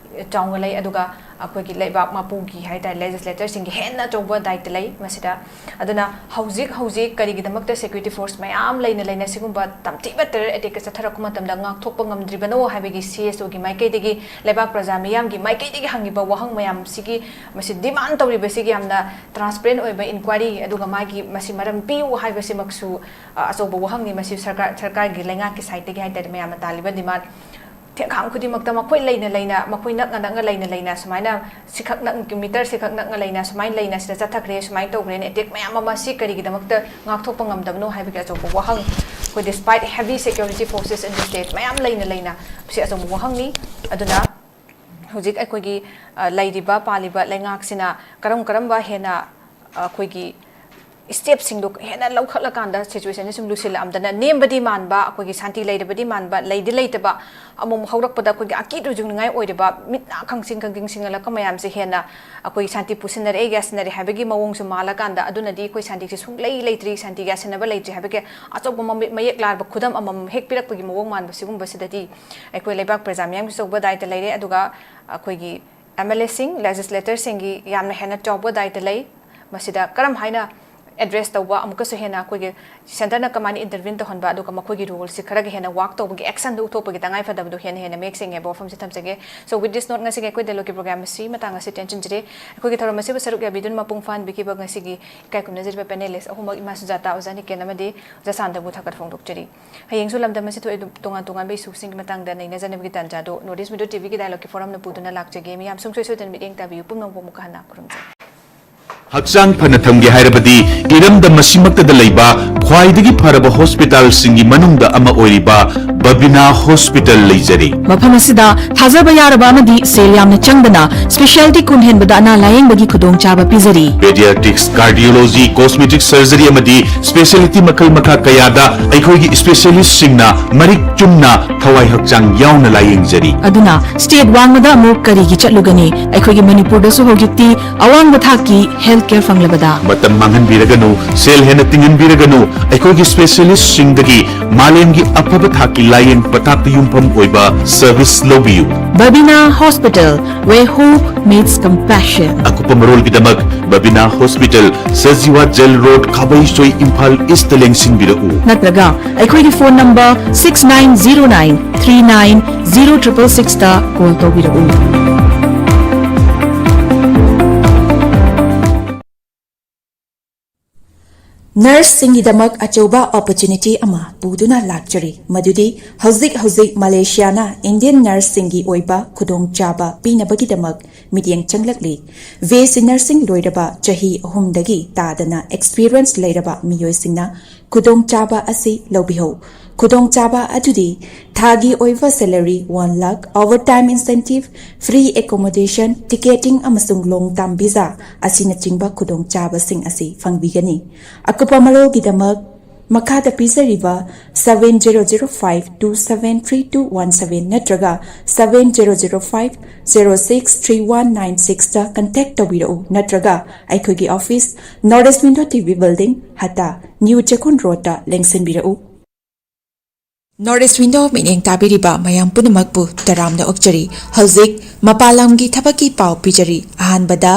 ꯆꯥꯎꯅ ꯂꯩ, ꯑꯗꯨꯒ ꯑꯩꯈꯣꯏꯒꯤ ꯂꯩꯕꯥꯛ ꯃꯄꯨꯒꯤ ꯍꯥꯏ ꯇꯥꯔꯦ, ꯂꯦꯖꯤꯁꯂꯦꯇꯔꯁꯤꯡꯒꯤ ꯍꯦꯟꯅ ꯑꯆꯧꯕ ꯗꯥꯏꯇ ꯂꯩ ꯃꯁꯤꯗ꯫ ꯑꯗꯨꯅ ꯍꯧꯖꯤꯛ ꯍꯧꯖꯤꯛ ꯀꯔꯤꯒꯤꯗꯃꯛꯇ ꯁꯦꯀ꯭ꯌꯨꯔꯤꯇꯤ ꯐꯣꯔꯁ ꯃꯌꯥꯝ ꯂꯩꯅ ꯂꯩꯅ ꯁꯤꯒꯨꯝꯕ ꯇꯝꯊꯤꯕ ꯇꯦꯔꯔ ꯑꯦꯇꯦꯛꯀ ꯆꯠꯊꯔꯛꯄ ꯃꯇꯝꯗ ꯉꯥꯛꯊꯣꯛꯄ ꯉꯝꯗ꯭ꯔꯤꯕꯅꯣ ꯍꯥꯏꯕꯒꯤ ꯁꯤ ꯑꯦꯁ ꯑꯣꯒꯤ ꯃꯥꯏꯀꯩꯗꯒꯤ, ꯂꯩꯕꯥꯛ ꯄ꯭ꯔꯖꯥ ꯃꯤꯌꯥꯝꯒꯤ ꯃꯥꯏꯀꯩꯗꯒꯤ ꯍꯪꯉꯤꯕ ꯋꯥꯍꯪ ꯃꯌꯥꯝꯁꯤꯒꯤ, ꯃꯁꯤ ꯗꯤꯃꯥꯟ ꯇꯧꯔꯤꯕꯁꯤꯒꯤ ꯌꯥꯝꯅ ꯇ꯭ꯔꯥꯟꯁꯄꯦꯔꯦꯟ ꯑꯣꯏꯕ ꯏꯟꯀ꯭ꯋꯥꯏꯔꯤ, ꯑꯗꯨꯒ ꯃꯥꯒꯤ ꯃꯁꯤ ꯃꯔꯝ ꯄꯤꯌꯨ ꯍꯥꯏꯕꯁꯤꯃꯛꯁꯨ, ꯑ, ꯑꯆꯧꯕ ꯋꯥꯍꯪꯅꯤ꯫ ꯃꯁꯤ ꯁꯔꯀꯥꯔ, ꯁꯔꯀꯥꯔꯒꯤ ꯂꯩꯉꯥꯛꯀꯤ ꯁꯥꯏꯠꯇꯒꯤ ꯍꯥꯏ ꯇꯥꯔꯦ, ꯃꯌꯥꯝꯅ ꯇꯥꯜꯂꯤꯕ ꯗꯤꯃꯥꯟ꯫ ꯊꯦꯡꯈꯥꯡ ꯈꯨꯗꯤꯡꯃꯛꯇ ꯃꯈꯣꯏ ꯂꯩꯅ ꯂꯩꯅ, ꯃꯈꯣꯏ ꯅꯛꯅ ꯅꯛꯅ ꯂꯩꯅ ꯂꯩꯅ ꯁꯨꯃꯥꯏꯅ ꯁꯤꯈꯛ ꯅꯛ-, ꯃꯤꯇꯔ ꯁꯤꯈꯛ ꯅꯛꯅ ꯂꯩꯅ ꯁꯨꯃꯥꯏꯅ ꯂꯩꯅ ꯁꯤꯗ ꯆꯠꯊꯈ꯭ꯔꯦ, ꯁꯨꯃꯥꯏꯅ ꯇꯧꯈ꯭ꯔꯦꯅ ꯑꯦꯇꯦꯛ ꯃꯌꯥꯝ ꯑꯃ ꯁꯤ ꯀꯔꯤꯒꯤꯗꯃꯛꯇ ꯉꯥꯛꯊꯣꯛꯄ ꯉꯝꯗꯕꯅꯣ ꯍꯥꯏꯕꯒꯤ ꯑꯆꯧꯕ ꯋꯥꯍꯪ꯫ ꯑꯩꯈꯣꯏ, despite heavy security forces in the state ꯃꯌꯥꯝ ꯂꯩꯅ ꯂꯩꯅ ꯁꯤ ꯑꯆꯧꯕ ꯋꯥꯍꯪꯅꯤ꯫ ꯑꯗꯨꯅ ꯍꯧꯖꯤꯛ ꯑꯩꯈꯣꯏꯒꯤ, ꯑ, ꯂꯩꯔꯤꯕ, ꯄꯥꯜꯂꯤꯕ ꯂꯩꯉꯥꯛꯁꯤꯅ ꯀꯔꯝ ꯀꯔꯝꯕ ꯍꯦꯟꯅ, ꯑ, ꯑꯩꯈꯣꯏꯒꯤ ꯁ꯭ꯇꯦꯞꯁꯤꯡꯗꯣ ꯍꯦꯟꯅ ꯂꯧꯈꯠꯂꯀꯥꯟꯗ ꯁꯤꯆꯨꯋꯦꯁꯟꯁꯦ ꯁꯨꯝ ꯂꯨꯁꯤꯜꯂꯛꯑꯝꯗꯅ ꯅꯦꯝꯕꯗꯤ ꯃꯥꯟꯕ, ꯑꯩꯈꯣꯏꯒꯤ ꯁꯥꯟꯇꯤ ꯂꯩꯔꯕꯗꯤ ꯃꯥꯟꯕ, ꯂꯩꯗꯤ ꯂꯩꯇꯕ, ꯑꯃꯨꯛ ꯍꯧꯔꯛꯄꯗ ꯑꯩꯈꯣꯏꯒꯤ ꯑꯀꯤ ꯇꯨꯖꯨꯡꯅꯤꯡꯉꯥꯏ ꯑꯣꯏꯔꯤꯕ, ꯃꯤꯠ ꯅꯥ ꯈꯪꯁꯤꯡ ꯈꯪꯁꯤꯡ ꯁꯤꯡꯍꯜꯂꯛꯄ ꯃꯌꯥꯝꯁꯦ ꯍꯦꯟꯅ ꯑꯩꯈꯣꯏ ꯁꯥꯟꯇꯤ ꯄꯨꯁꯤꯟꯅꯔꯛꯑꯦ, ꯌꯥꯁꯤꯟꯅꯔꯦ ꯍꯥꯏꯕꯒꯤ ꯃꯑꯣꯡꯁꯨ ꯃꯥꯜꯂꯀꯥꯟꯗ, ꯑꯗꯨꯅꯗꯤ ꯑꯩꯈꯣꯏ ꯁꯥꯟꯇꯤꯁꯦ ꯁꯨꯡꯂꯩ ꯂꯩꯇ꯭ꯔꯤ, ꯁꯥꯟꯇꯤ ꯌꯥꯁꯤꯟꯅꯕ ꯂꯩꯇ꯭ꯔꯤ ꯍꯥꯏꯕꯒꯤ ꯑꯆꯧꯕ ꯃꯃꯤ-, ꯃꯌꯦꯛ ꯂꯥꯔꯕ ꯈꯨꯗꯝ ꯑꯃꯃꯝ ꯍꯦꯛ ꯄꯤꯔꯛꯄꯒꯤ ꯃꯑꯣꯡ ꯃꯥꯟꯕ ꯁꯤꯒꯨꯝꯕꯁꯤꯗꯗꯤ ꯑꯩꯈꯣꯏ ꯂꯩꯕꯥꯛ ꯄ꯭ꯔꯖꯥ ꯃꯤꯌꯥꯝꯒꯤ ꯑꯆꯧꯕ ꯗꯥꯏꯇ ꯂꯩꯔꯦ꯫ ꯑꯗꯨꯒ ꯑꯩꯈꯣꯏꯒꯤ ꯑꯦꯝ ꯑꯦꯜ ꯑꯦꯁꯤꯡ, ꯂꯦꯖꯤꯁꯂꯦꯇꯔꯁꯤꯡꯒꯤ ꯌꯥꯝꯅ ꯍꯦꯟꯅ ꯆꯥꯎꯕ ꯗꯥꯏꯇ ꯂꯩ꯫ ꯃꯁꯤꯗ ꯀꯔꯝ ꯍꯥꯏꯅ ꯑꯦꯗ꯭ꯔꯦꯁ ꯇꯧꯕ, ꯑꯃꯨꯛꯀꯁꯨ ꯍꯦꯟꯅ ꯑꯩꯈꯣꯏꯒꯤ ꯁꯦꯟꯇꯔꯅ ꯀꯃꯥꯏꯅ ꯏꯟꯇꯔꯚꯤꯟ ꯇꯧꯍꯟꯕ, ꯑꯗꯨꯒ ꯃꯈꯣꯏꯒꯤ ꯔꯣꯜꯁꯤ ꯈꯔꯒ ꯍꯦꯟꯅ ꯋꯥꯛ ꯇꯧꯕꯒꯤ, ꯑꯦꯛꯁꯟꯗꯨ ꯎꯠꯊꯣꯛꯄꯒꯤ ꯇꯉꯥꯏ ꯐꯗꯕꯗꯨ ꯍꯦꯟꯅ ꯍꯦꯟꯅ ꯃꯌꯦꯛ ꯁꯦꯡꯉꯦ ꯍꯥꯏꯕ ꯋꯥꯐꯝꯁꯤ ꯊꯝꯖꯒꯦ꯫ So with this note, ꯉꯁꯤꯒꯤ ꯑꯩꯈꯣꯏ ꯗꯥꯏꯂꯣꯛꯀꯤ ꯄ꯭ꯔꯣꯒ꯭ꯔꯥꯝ ꯑꯁꯤ ꯃꯇꯥꯡ ꯑꯁꯤ ꯇꯦꯟꯁꯤꯟꯖꯔꯦ꯫ ꯑꯩꯈꯣꯏꯒꯤ ꯊꯧꯔꯝ ꯑꯁꯤꯕꯨ ꯁꯔꯨꯛ ꯌꯥꯕꯤꯗꯨꯅ ꯃꯄꯨꯡ ꯐꯥꯍꯟꯕꯤꯈꯤꯕ ꯉꯁꯤꯒꯤ ꯏꯀꯥꯏ ꯈꯨꯝꯅꯖꯔꯤꯕ ꯄꯦꯅꯦꯂꯤꯁ ꯑꯍꯨꯝꯃꯛ, ꯏꯃꯥ ꯁꯨꯖꯥꯇꯥ, ꯑꯣꯖꯥ ꯅꯤꯀꯦꯟ ꯑꯃꯗꯤ ꯑꯣꯖꯥ ꯁꯥꯟꯇꯕꯨ ꯊꯥꯒꯠ ꯐꯣꯡꯗꯣꯛꯆꯔꯤ꯫ ꯍꯌꯦꯡꯁꯨ ꯂꯝꯗꯝ ꯑꯁꯤ ꯊꯣꯛꯏ ꯇꯣꯉꯥꯟ ꯇꯣꯉꯥꯟꯕ ꯏꯁꯨꯁꯤꯡꯒꯤ ꯃꯇꯥꯡꯗ ꯅꯩꯅꯖꯅꯕꯒꯤ ꯇꯥꯟꯖꯥꯗꯨ North East Media ꯇꯤ ꯚꯤꯒꯤ ꯗꯥꯏꯂꯣꯛꯀꯤ ꯐꯣꯔꯝꯅ ꯄꯨꯗꯨꯅ ꯂꯥꯛꯆꯒꯦ꯫ ꯃꯤꯌꯥꯝ ꯁꯨꯡꯁꯣꯏ ꯁꯣꯏꯗꯅ ꯃꯤꯠꯌꯦꯡ ꯇꯥꯕꯤꯌꯨ꯫ ꯄꯨꯝꯅꯃꯛꯄꯨ ꯑꯃꯨꯛꯀ ꯍꯟꯅ ꯈꯨꯔꯨꯝꯖꯔꯤ꯫ ꯍꯛꯆꯥꯡ ꯐꯅ ꯊꯝꯒꯦ ꯍꯥꯏꯔꯕꯗꯤ ꯏꯔꯝꯗꯝ ꯑꯁꯤꯃꯛꯇꯗ ꯂꯩꯕ ꯈ꯭ꯋꯥꯏꯗꯒꯤ ꯐꯔꯕ ꯍꯣꯁꯄꯤꯇꯥꯜꯁꯤꯡꯒꯤ ꯃꯅꯨꯡꯗ ꯑꯃ ꯑꯣꯏꯔꯤꯕ ꯕꯕꯤꯅꯥ ꯍꯣꯁꯄꯤꯇꯥꯜ ꯂꯩꯖꯔꯤ꯫ ꯃꯐꯝ ꯑꯁꯤꯗ ꯊꯥꯖꯕ ꯌꯥꯔꯕ ꯑꯃꯗꯤ ꯁꯦꯜ ꯌꯥꯝꯅ ꯆꯪꯗꯅ ꯁ꯭ꯄꯦꯁꯤꯌꯦꯜꯇꯤ ꯀꯨꯟ ꯍꯦꯟꯕꯗ ꯑꯅꯥ ꯂꯥꯌꯦꯡꯕꯒꯤ ꯈꯨꯗꯣꯡꯆꯥꯕ ꯄꯤꯖꯔꯤ꯫ ꯄꯦꯗꯤꯌꯥꯇ꯭ꯔꯤꯛꯁ, ꯀꯥꯔꯗꯤꯑꯣꯂꯣꯖꯤ, ꯀꯣꯁꯃꯦꯇꯤꯛ ꯁꯔꯖꯔꯤ ꯑꯃꯗꯤ ꯁ꯭ꯄꯦꯁꯤꯌꯦꯂꯤꯇꯤ ꯃꯈꯜ ꯃꯈꯥ ꯀꯌꯥꯗ ꯑꯩꯈꯣꯏꯒꯤ ꯁ꯭ꯄꯦꯁꯤꯌꯦꯂꯤꯁꯁꯤꯡꯅ ꯃꯔꯤꯛ ꯆꯨꯝꯅ ꯊꯋꯥꯏ ꯍꯛꯆꯥꯡ ꯌꯥꯎꯅ ꯂꯥꯌꯦꯡꯖꯔꯤ꯫ ꯑꯗꯨꯅ ꯁ꯭ꯇꯦꯠ ꯋꯥꯡꯃꯗ ꯑꯃꯨꯛ ꯀꯔꯤꯒꯤ ꯆꯠꯂꯨꯒꯅꯤ? ꯑꯩꯈꯣꯏꯒꯤ ꯃꯅꯤꯄꯨꯔꯗꯁꯨ ꯍꯧꯖꯤꯛꯇꯤ ꯑꯋꯥꯡꯕ ꯊꯥꯛꯀꯤ ꯍꯦꯜꯊ ꯀꯦꯌꯔ ꯐꯪꯂꯕꯗ꯫ ꯃꯇꯝ ꯃꯥꯡꯍꯟꯕꯤꯔꯒꯅꯨ, ꯁꯦꯜ ꯍꯦꯟꯅ ꯇꯤꯡꯍꯟꯕꯤꯔꯒꯅꯨ, ꯑꯩꯈꯣꯏꯒꯤ ꯁ꯭ꯄꯦꯁꯤꯌꯦꯂꯤꯁꯁꯤꯡꯗꯒꯤ ꯃꯥꯂꯦꯝꯒꯤ ꯑꯐꯕ ꯊꯥꯛꯀꯤ ꯑꯌꯦꯡ ꯄꯊꯥꯞꯇ ꯌꯨꯝꯐꯝ ꯑꯣꯏꯕ ꯁꯔꯚꯤꯁ ꯂꯧꯕꯤꯌꯨ꯫ Babina Hospital, where hope meets compassion. ꯑꯀꯨꯞꯄ ꯃꯔꯣꯜꯒꯤꯗꯃꯛ Babina hospital, Sajiwa jail road, Khabeisoi, Imphal east ꯂꯦꯡꯁꯤꯟꯕꯤꯔꯛꯎ꯫ ꯅꯠꯇ꯭ꯔꯒ ꯑꯩꯈꯣꯏꯒꯤ phone number six nine zero nine three nine zero triple six ꯇ ꯀꯣꯜ ꯇꯧꯕꯤꯔꯛꯎ꯫ ꯅꯔꯁꯁꯤꯡꯒꯤꯗꯃꯛ ꯑꯆꯧꯕ ꯑꯣꯄꯣꯔꯆꯨꯅꯤꯇꯤ ꯑꯃ ꯄꯨꯗꯨꯅ ꯂꯥꯛꯆꯔꯤ, ꯃꯗꯨꯗꯤ ꯍꯧꯖꯤꯛ ꯍꯧꯖꯤꯛ ꯃꯂꯦꯁꯤꯌꯥꯅ ꯏꯟꯗꯤꯌꯟ ꯅꯔꯁꯁꯤꯡꯒꯤ ꯑꯣꯏꯕ ꯈꯨꯗꯣꯡꯆꯥꯕ ꯄꯤꯅꯕꯒꯤꯗꯃꯛ ꯃꯤꯠꯌꯦꯡ ꯆꯪꯂꯛꯂꯤ꯫ ꯕꯤ ꯑꯦꯁ ꯁꯤ ꯅꯔꯁꯤꯡ ꯂꯣꯏꯔꯕ ꯆꯍꯤ ꯑꯍꯨꯝꯗꯒꯤ ꯇꯥꯗꯅ ꯑꯦꯛꯁꯄꯤꯔꯤꯌꯦꯟꯁ ꯂꯩꯔꯕ ꯃꯤꯑꯣꯏꯁꯤꯡꯅ ꯈꯨꯗꯣꯡꯆꯥꯕ ꯑꯁꯤ ꯂꯧꯕꯤꯍꯧ꯫ ꯈꯨꯗꯣꯡꯆꯥꯕ ꯑꯗꯨꯗꯤ ꯊꯥꯒꯤ ꯑꯣꯏꯕ salary one lakh, overtime incentive, free accommodation, ticketing ꯑꯃꯁꯨꯡ long term visa ꯑꯁꯤꯅꯆꯤꯡꯕ ꯈꯨꯗꯣꯡꯆꯥꯕꯁꯤꯡ ꯑꯁꯤ ꯐꯪꯕꯤꯒꯅꯤ꯫ ꯑꯀꯨꯞꯄ ꯃꯔꯣꯜꯒꯤꯗꯃꯛ ꯃꯈꯥꯗ ꯄꯤꯖꯔꯤꯕ seven zero zero five two seven three two one seven ꯅꯠꯇ꯭ꯔꯒ seven zero zero five zero six three one nine six ꯇ contact ꯇꯧꯕꯤꯔꯛꯎ, ꯅꯠꯇ꯭ꯔꯒ ꯑꯩꯈꯣꯏꯒꯤ office, North East Window T V Building, ꯍꯠꯇꯥ, New ꯆꯦꯛꯀꯣꯟ ꯔꯣꯗꯇ ꯂꯦꯡꯁꯤꯟꯕꯤꯔꯛꯎ꯫ North East Window ꯃꯤꯠꯌꯦꯡ ꯇꯥꯕꯤꯔꯤꯕ ꯃꯌꯥꯝ ꯄꯨꯝꯅꯃꯛꯄꯨ ꯇꯔꯥꯝꯅ ꯑꯣꯛꯆꯔꯤ꯫ ꯍꯧꯖꯤꯛ ꯃꯄꯥꯟ ꯂꯝꯒꯤ ꯊꯕꯛꯀꯤ ꯄꯥꯎ ꯄꯤꯖꯔꯤ꯫ ꯑꯍꯥꯟꯕꯗ,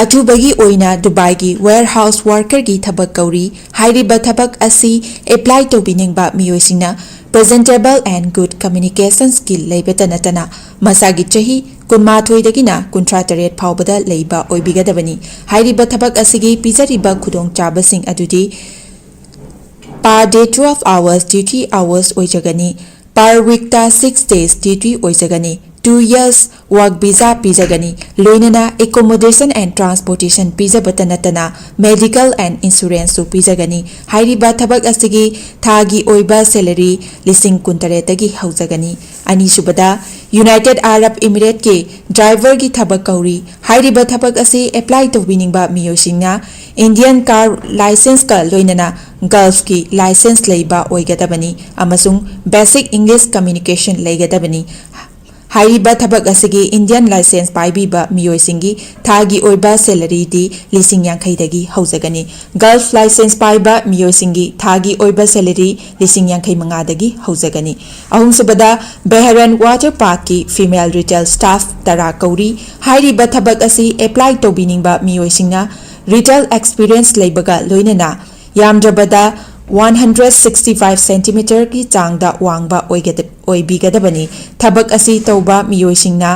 ꯑꯊꯨꯕꯒꯤ ꯑꯣꯏꯅ ꯗꯨꯕꯥꯏꯒꯤ warehouse workerꯒꯤ ꯊꯕꯛ ꯀꯧꯔꯤ꯫ ꯍꯥꯏꯔꯤꯕ ꯊꯕꯛ ꯑꯁꯤ apply ꯇꯧꯕꯤꯅꯤꯡꯕ ꯃꯤꯑꯣꯏꯁꯤꯡꯅ presentable and good communication skill ꯂꯩꯕꯇ ꯅꯠꯇꯅ ꯃꯁꯥꯒꯤ ꯆꯍꯤ ꯀꯨꯟꯃꯥꯊꯣꯏꯗꯒꯤꯅ ꯀꯨꯟꯊ꯭ꯔꯥ ꯇꯔꯦꯠ ꯐꯥꯎꯕꯗ ꯂꯩꯕ ꯑꯣꯏꯕꯤꯒꯗꯕꯅꯤ꯫ ꯍꯥꯏꯔꯤꯕ ꯊꯕꯛ ꯑꯁꯤꯒꯤ ꯄꯤꯖꯔꯤꯕ ꯈꯨꯗꯣꯡꯆꯥꯕꯁꯤꯡ ꯑꯗꯨꯗꯤ per day twelve hours duty hours ꯑꯣꯏꯖꯒꯅꯤ꯫ Per weekꯇ six days duty ꯑꯣꯏꯖꯒꯅꯤ꯫ Two years work visa ꯄꯤꯖꯒꯅꯤ꯫ ꯂꯣꯏꯅꯅ accommodation and transportation ꯄꯤꯖꯕꯇ ꯅꯠꯇꯅ medical and insuranceꯁꯨ ꯄꯤꯖꯒꯅꯤ꯫ ꯍꯥꯏꯔꯤꯕ ꯊꯕꯛ ꯑꯁꯤꯒꯤ ꯊꯥꯒꯤ ꯑꯣꯏꯕ salary ꯂꯤꯁꯤꯡ ꯀꯨꯟꯇꯔꯦꯠꯇꯒꯤ ꯍꯧꯖꯒꯅꯤ꯫ ꯑꯅꯤꯁꯨꯕꯗ, United Arab Emirateꯀꯤ driverꯒꯤ ꯊꯕꯛ ꯀꯧꯔꯤ꯫ ꯍꯥꯏꯔꯤꯕ ꯊꯕꯛ ꯑꯁꯤ apply ꯇꯧꯕꯤꯅꯤꯡꯕ ꯃꯤꯑꯣꯏꯁꯤꯡꯅ Indian car licenceꯀ ꯂꯣꯏꯅꯅ Gulfꯀꯤ license ꯂꯩꯕ ꯑꯣꯏꯒꯗꯕꯅꯤ ꯑꯃꯁꯨꯡ basic English communication ꯂꯩꯒꯗꯕꯅꯤ꯫ ꯍꯥꯏꯔꯤꯕ ꯊꯕꯛ ꯑꯁꯤꯒꯤ Indian license ꯄꯥꯏꯕꯤꯕ ꯃꯤꯑꯣꯏꯁꯤꯡꯒꯤ ꯊꯥꯒꯤ ꯑꯣꯏꯕ salaryꯗꯤ ꯂꯤꯁꯤꯡ ꯌꯥꯡꯈꯩꯗꯒꯤ ꯍꯧꯖꯒꯅꯤ꯫ Gulf license ꯄꯥꯏꯕ ꯃꯤꯑꯣꯏꯁꯤꯡꯒꯤ ꯊꯥꯒꯤ ꯑꯣꯏꯕ salary ꯂꯤꯁꯤꯡ ꯌꯥꯡꯈꯩ ꯃꯉꯥꯗꯒꯤ ꯍꯧꯖꯒꯅꯤ꯫ ꯑꯍꯨꯝꯁꯨꯕꯗ, Behran Water Parkꯀꯤ female retail staff ꯇꯔꯥ ꯀꯧꯔꯤ꯫ ꯍꯥꯏꯔꯤꯕ ꯊꯕꯛ ꯑꯁꯤ apply ꯇꯧꯕꯤꯅꯤꯡꯕ ꯃꯤꯑꯣꯏꯁꯤꯡꯅ retail experience ꯂꯩꯕꯒ ꯂꯣꯏꯅꯅ ꯌꯥꯝꯗ꯭ꯔꯕꯗ one hundred sixty five centimeterꯒꯤ ꯆꯥꯡꯗ ꯋꯥꯡꯕ ꯑꯣꯏꯒꯗ-, ꯑꯣꯏꯕꯤꯒꯗꯕꯅꯤ꯫ ꯊꯕꯛ ꯑꯁꯤ ꯇꯧꯕ ꯃꯤꯑꯣꯏꯁꯤꯡꯅ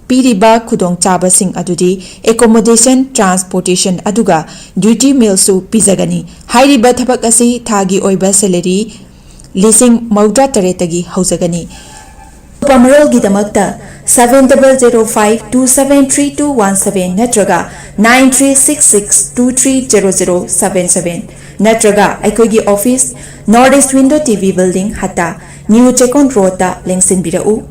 ꯄꯤꯔꯤꯕ ꯈꯨꯗꯣꯡꯆꯥꯕꯁꯤꯡ ꯑꯗꯨꯗꯤ accommodation, transportation ꯑꯗꯨꯒ duty mealꯁꯨ ꯄꯤꯖꯒꯅꯤ꯫ ꯍꯥꯏꯔꯤꯕ ꯊꯕꯛ ꯑꯁꯤ ꯊꯥꯒꯤ ꯑꯣꯏꯕ salary ꯂꯤꯁꯤꯡ ꯃꯧꯗ꯭ꯔꯥ ꯇꯔꯦꯠꯇꯒꯤ ꯍꯧꯖꯒꯅꯤ꯫ ꯑꯀꯨꯞꯄ ꯃꯔꯣꯜꯒꯤꯗꯃꯛꯇ seven double zero five two seven three two one seven ꯅꯠꯇ꯭ꯔꯒ nine three six six two three zero zero seven seven ꯅꯠꯇ꯭ꯔꯒ ꯑꯩꯈꯣꯏꯒꯤ office, North East Window TV Building, Hatta, New Chekon Roadꯇ ꯂꯦꯡꯁꯤꯟꯕꯤꯔꯛꯎ꯫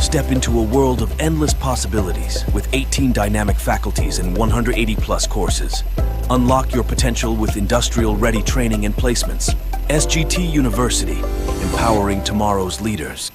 Step into a world of endless possibilities with eighteen dynamic faculties and one hundred eighty plus courses. Unlock your potential with industrial ready training and placements. S G T University, empowering tomorrow's leaders.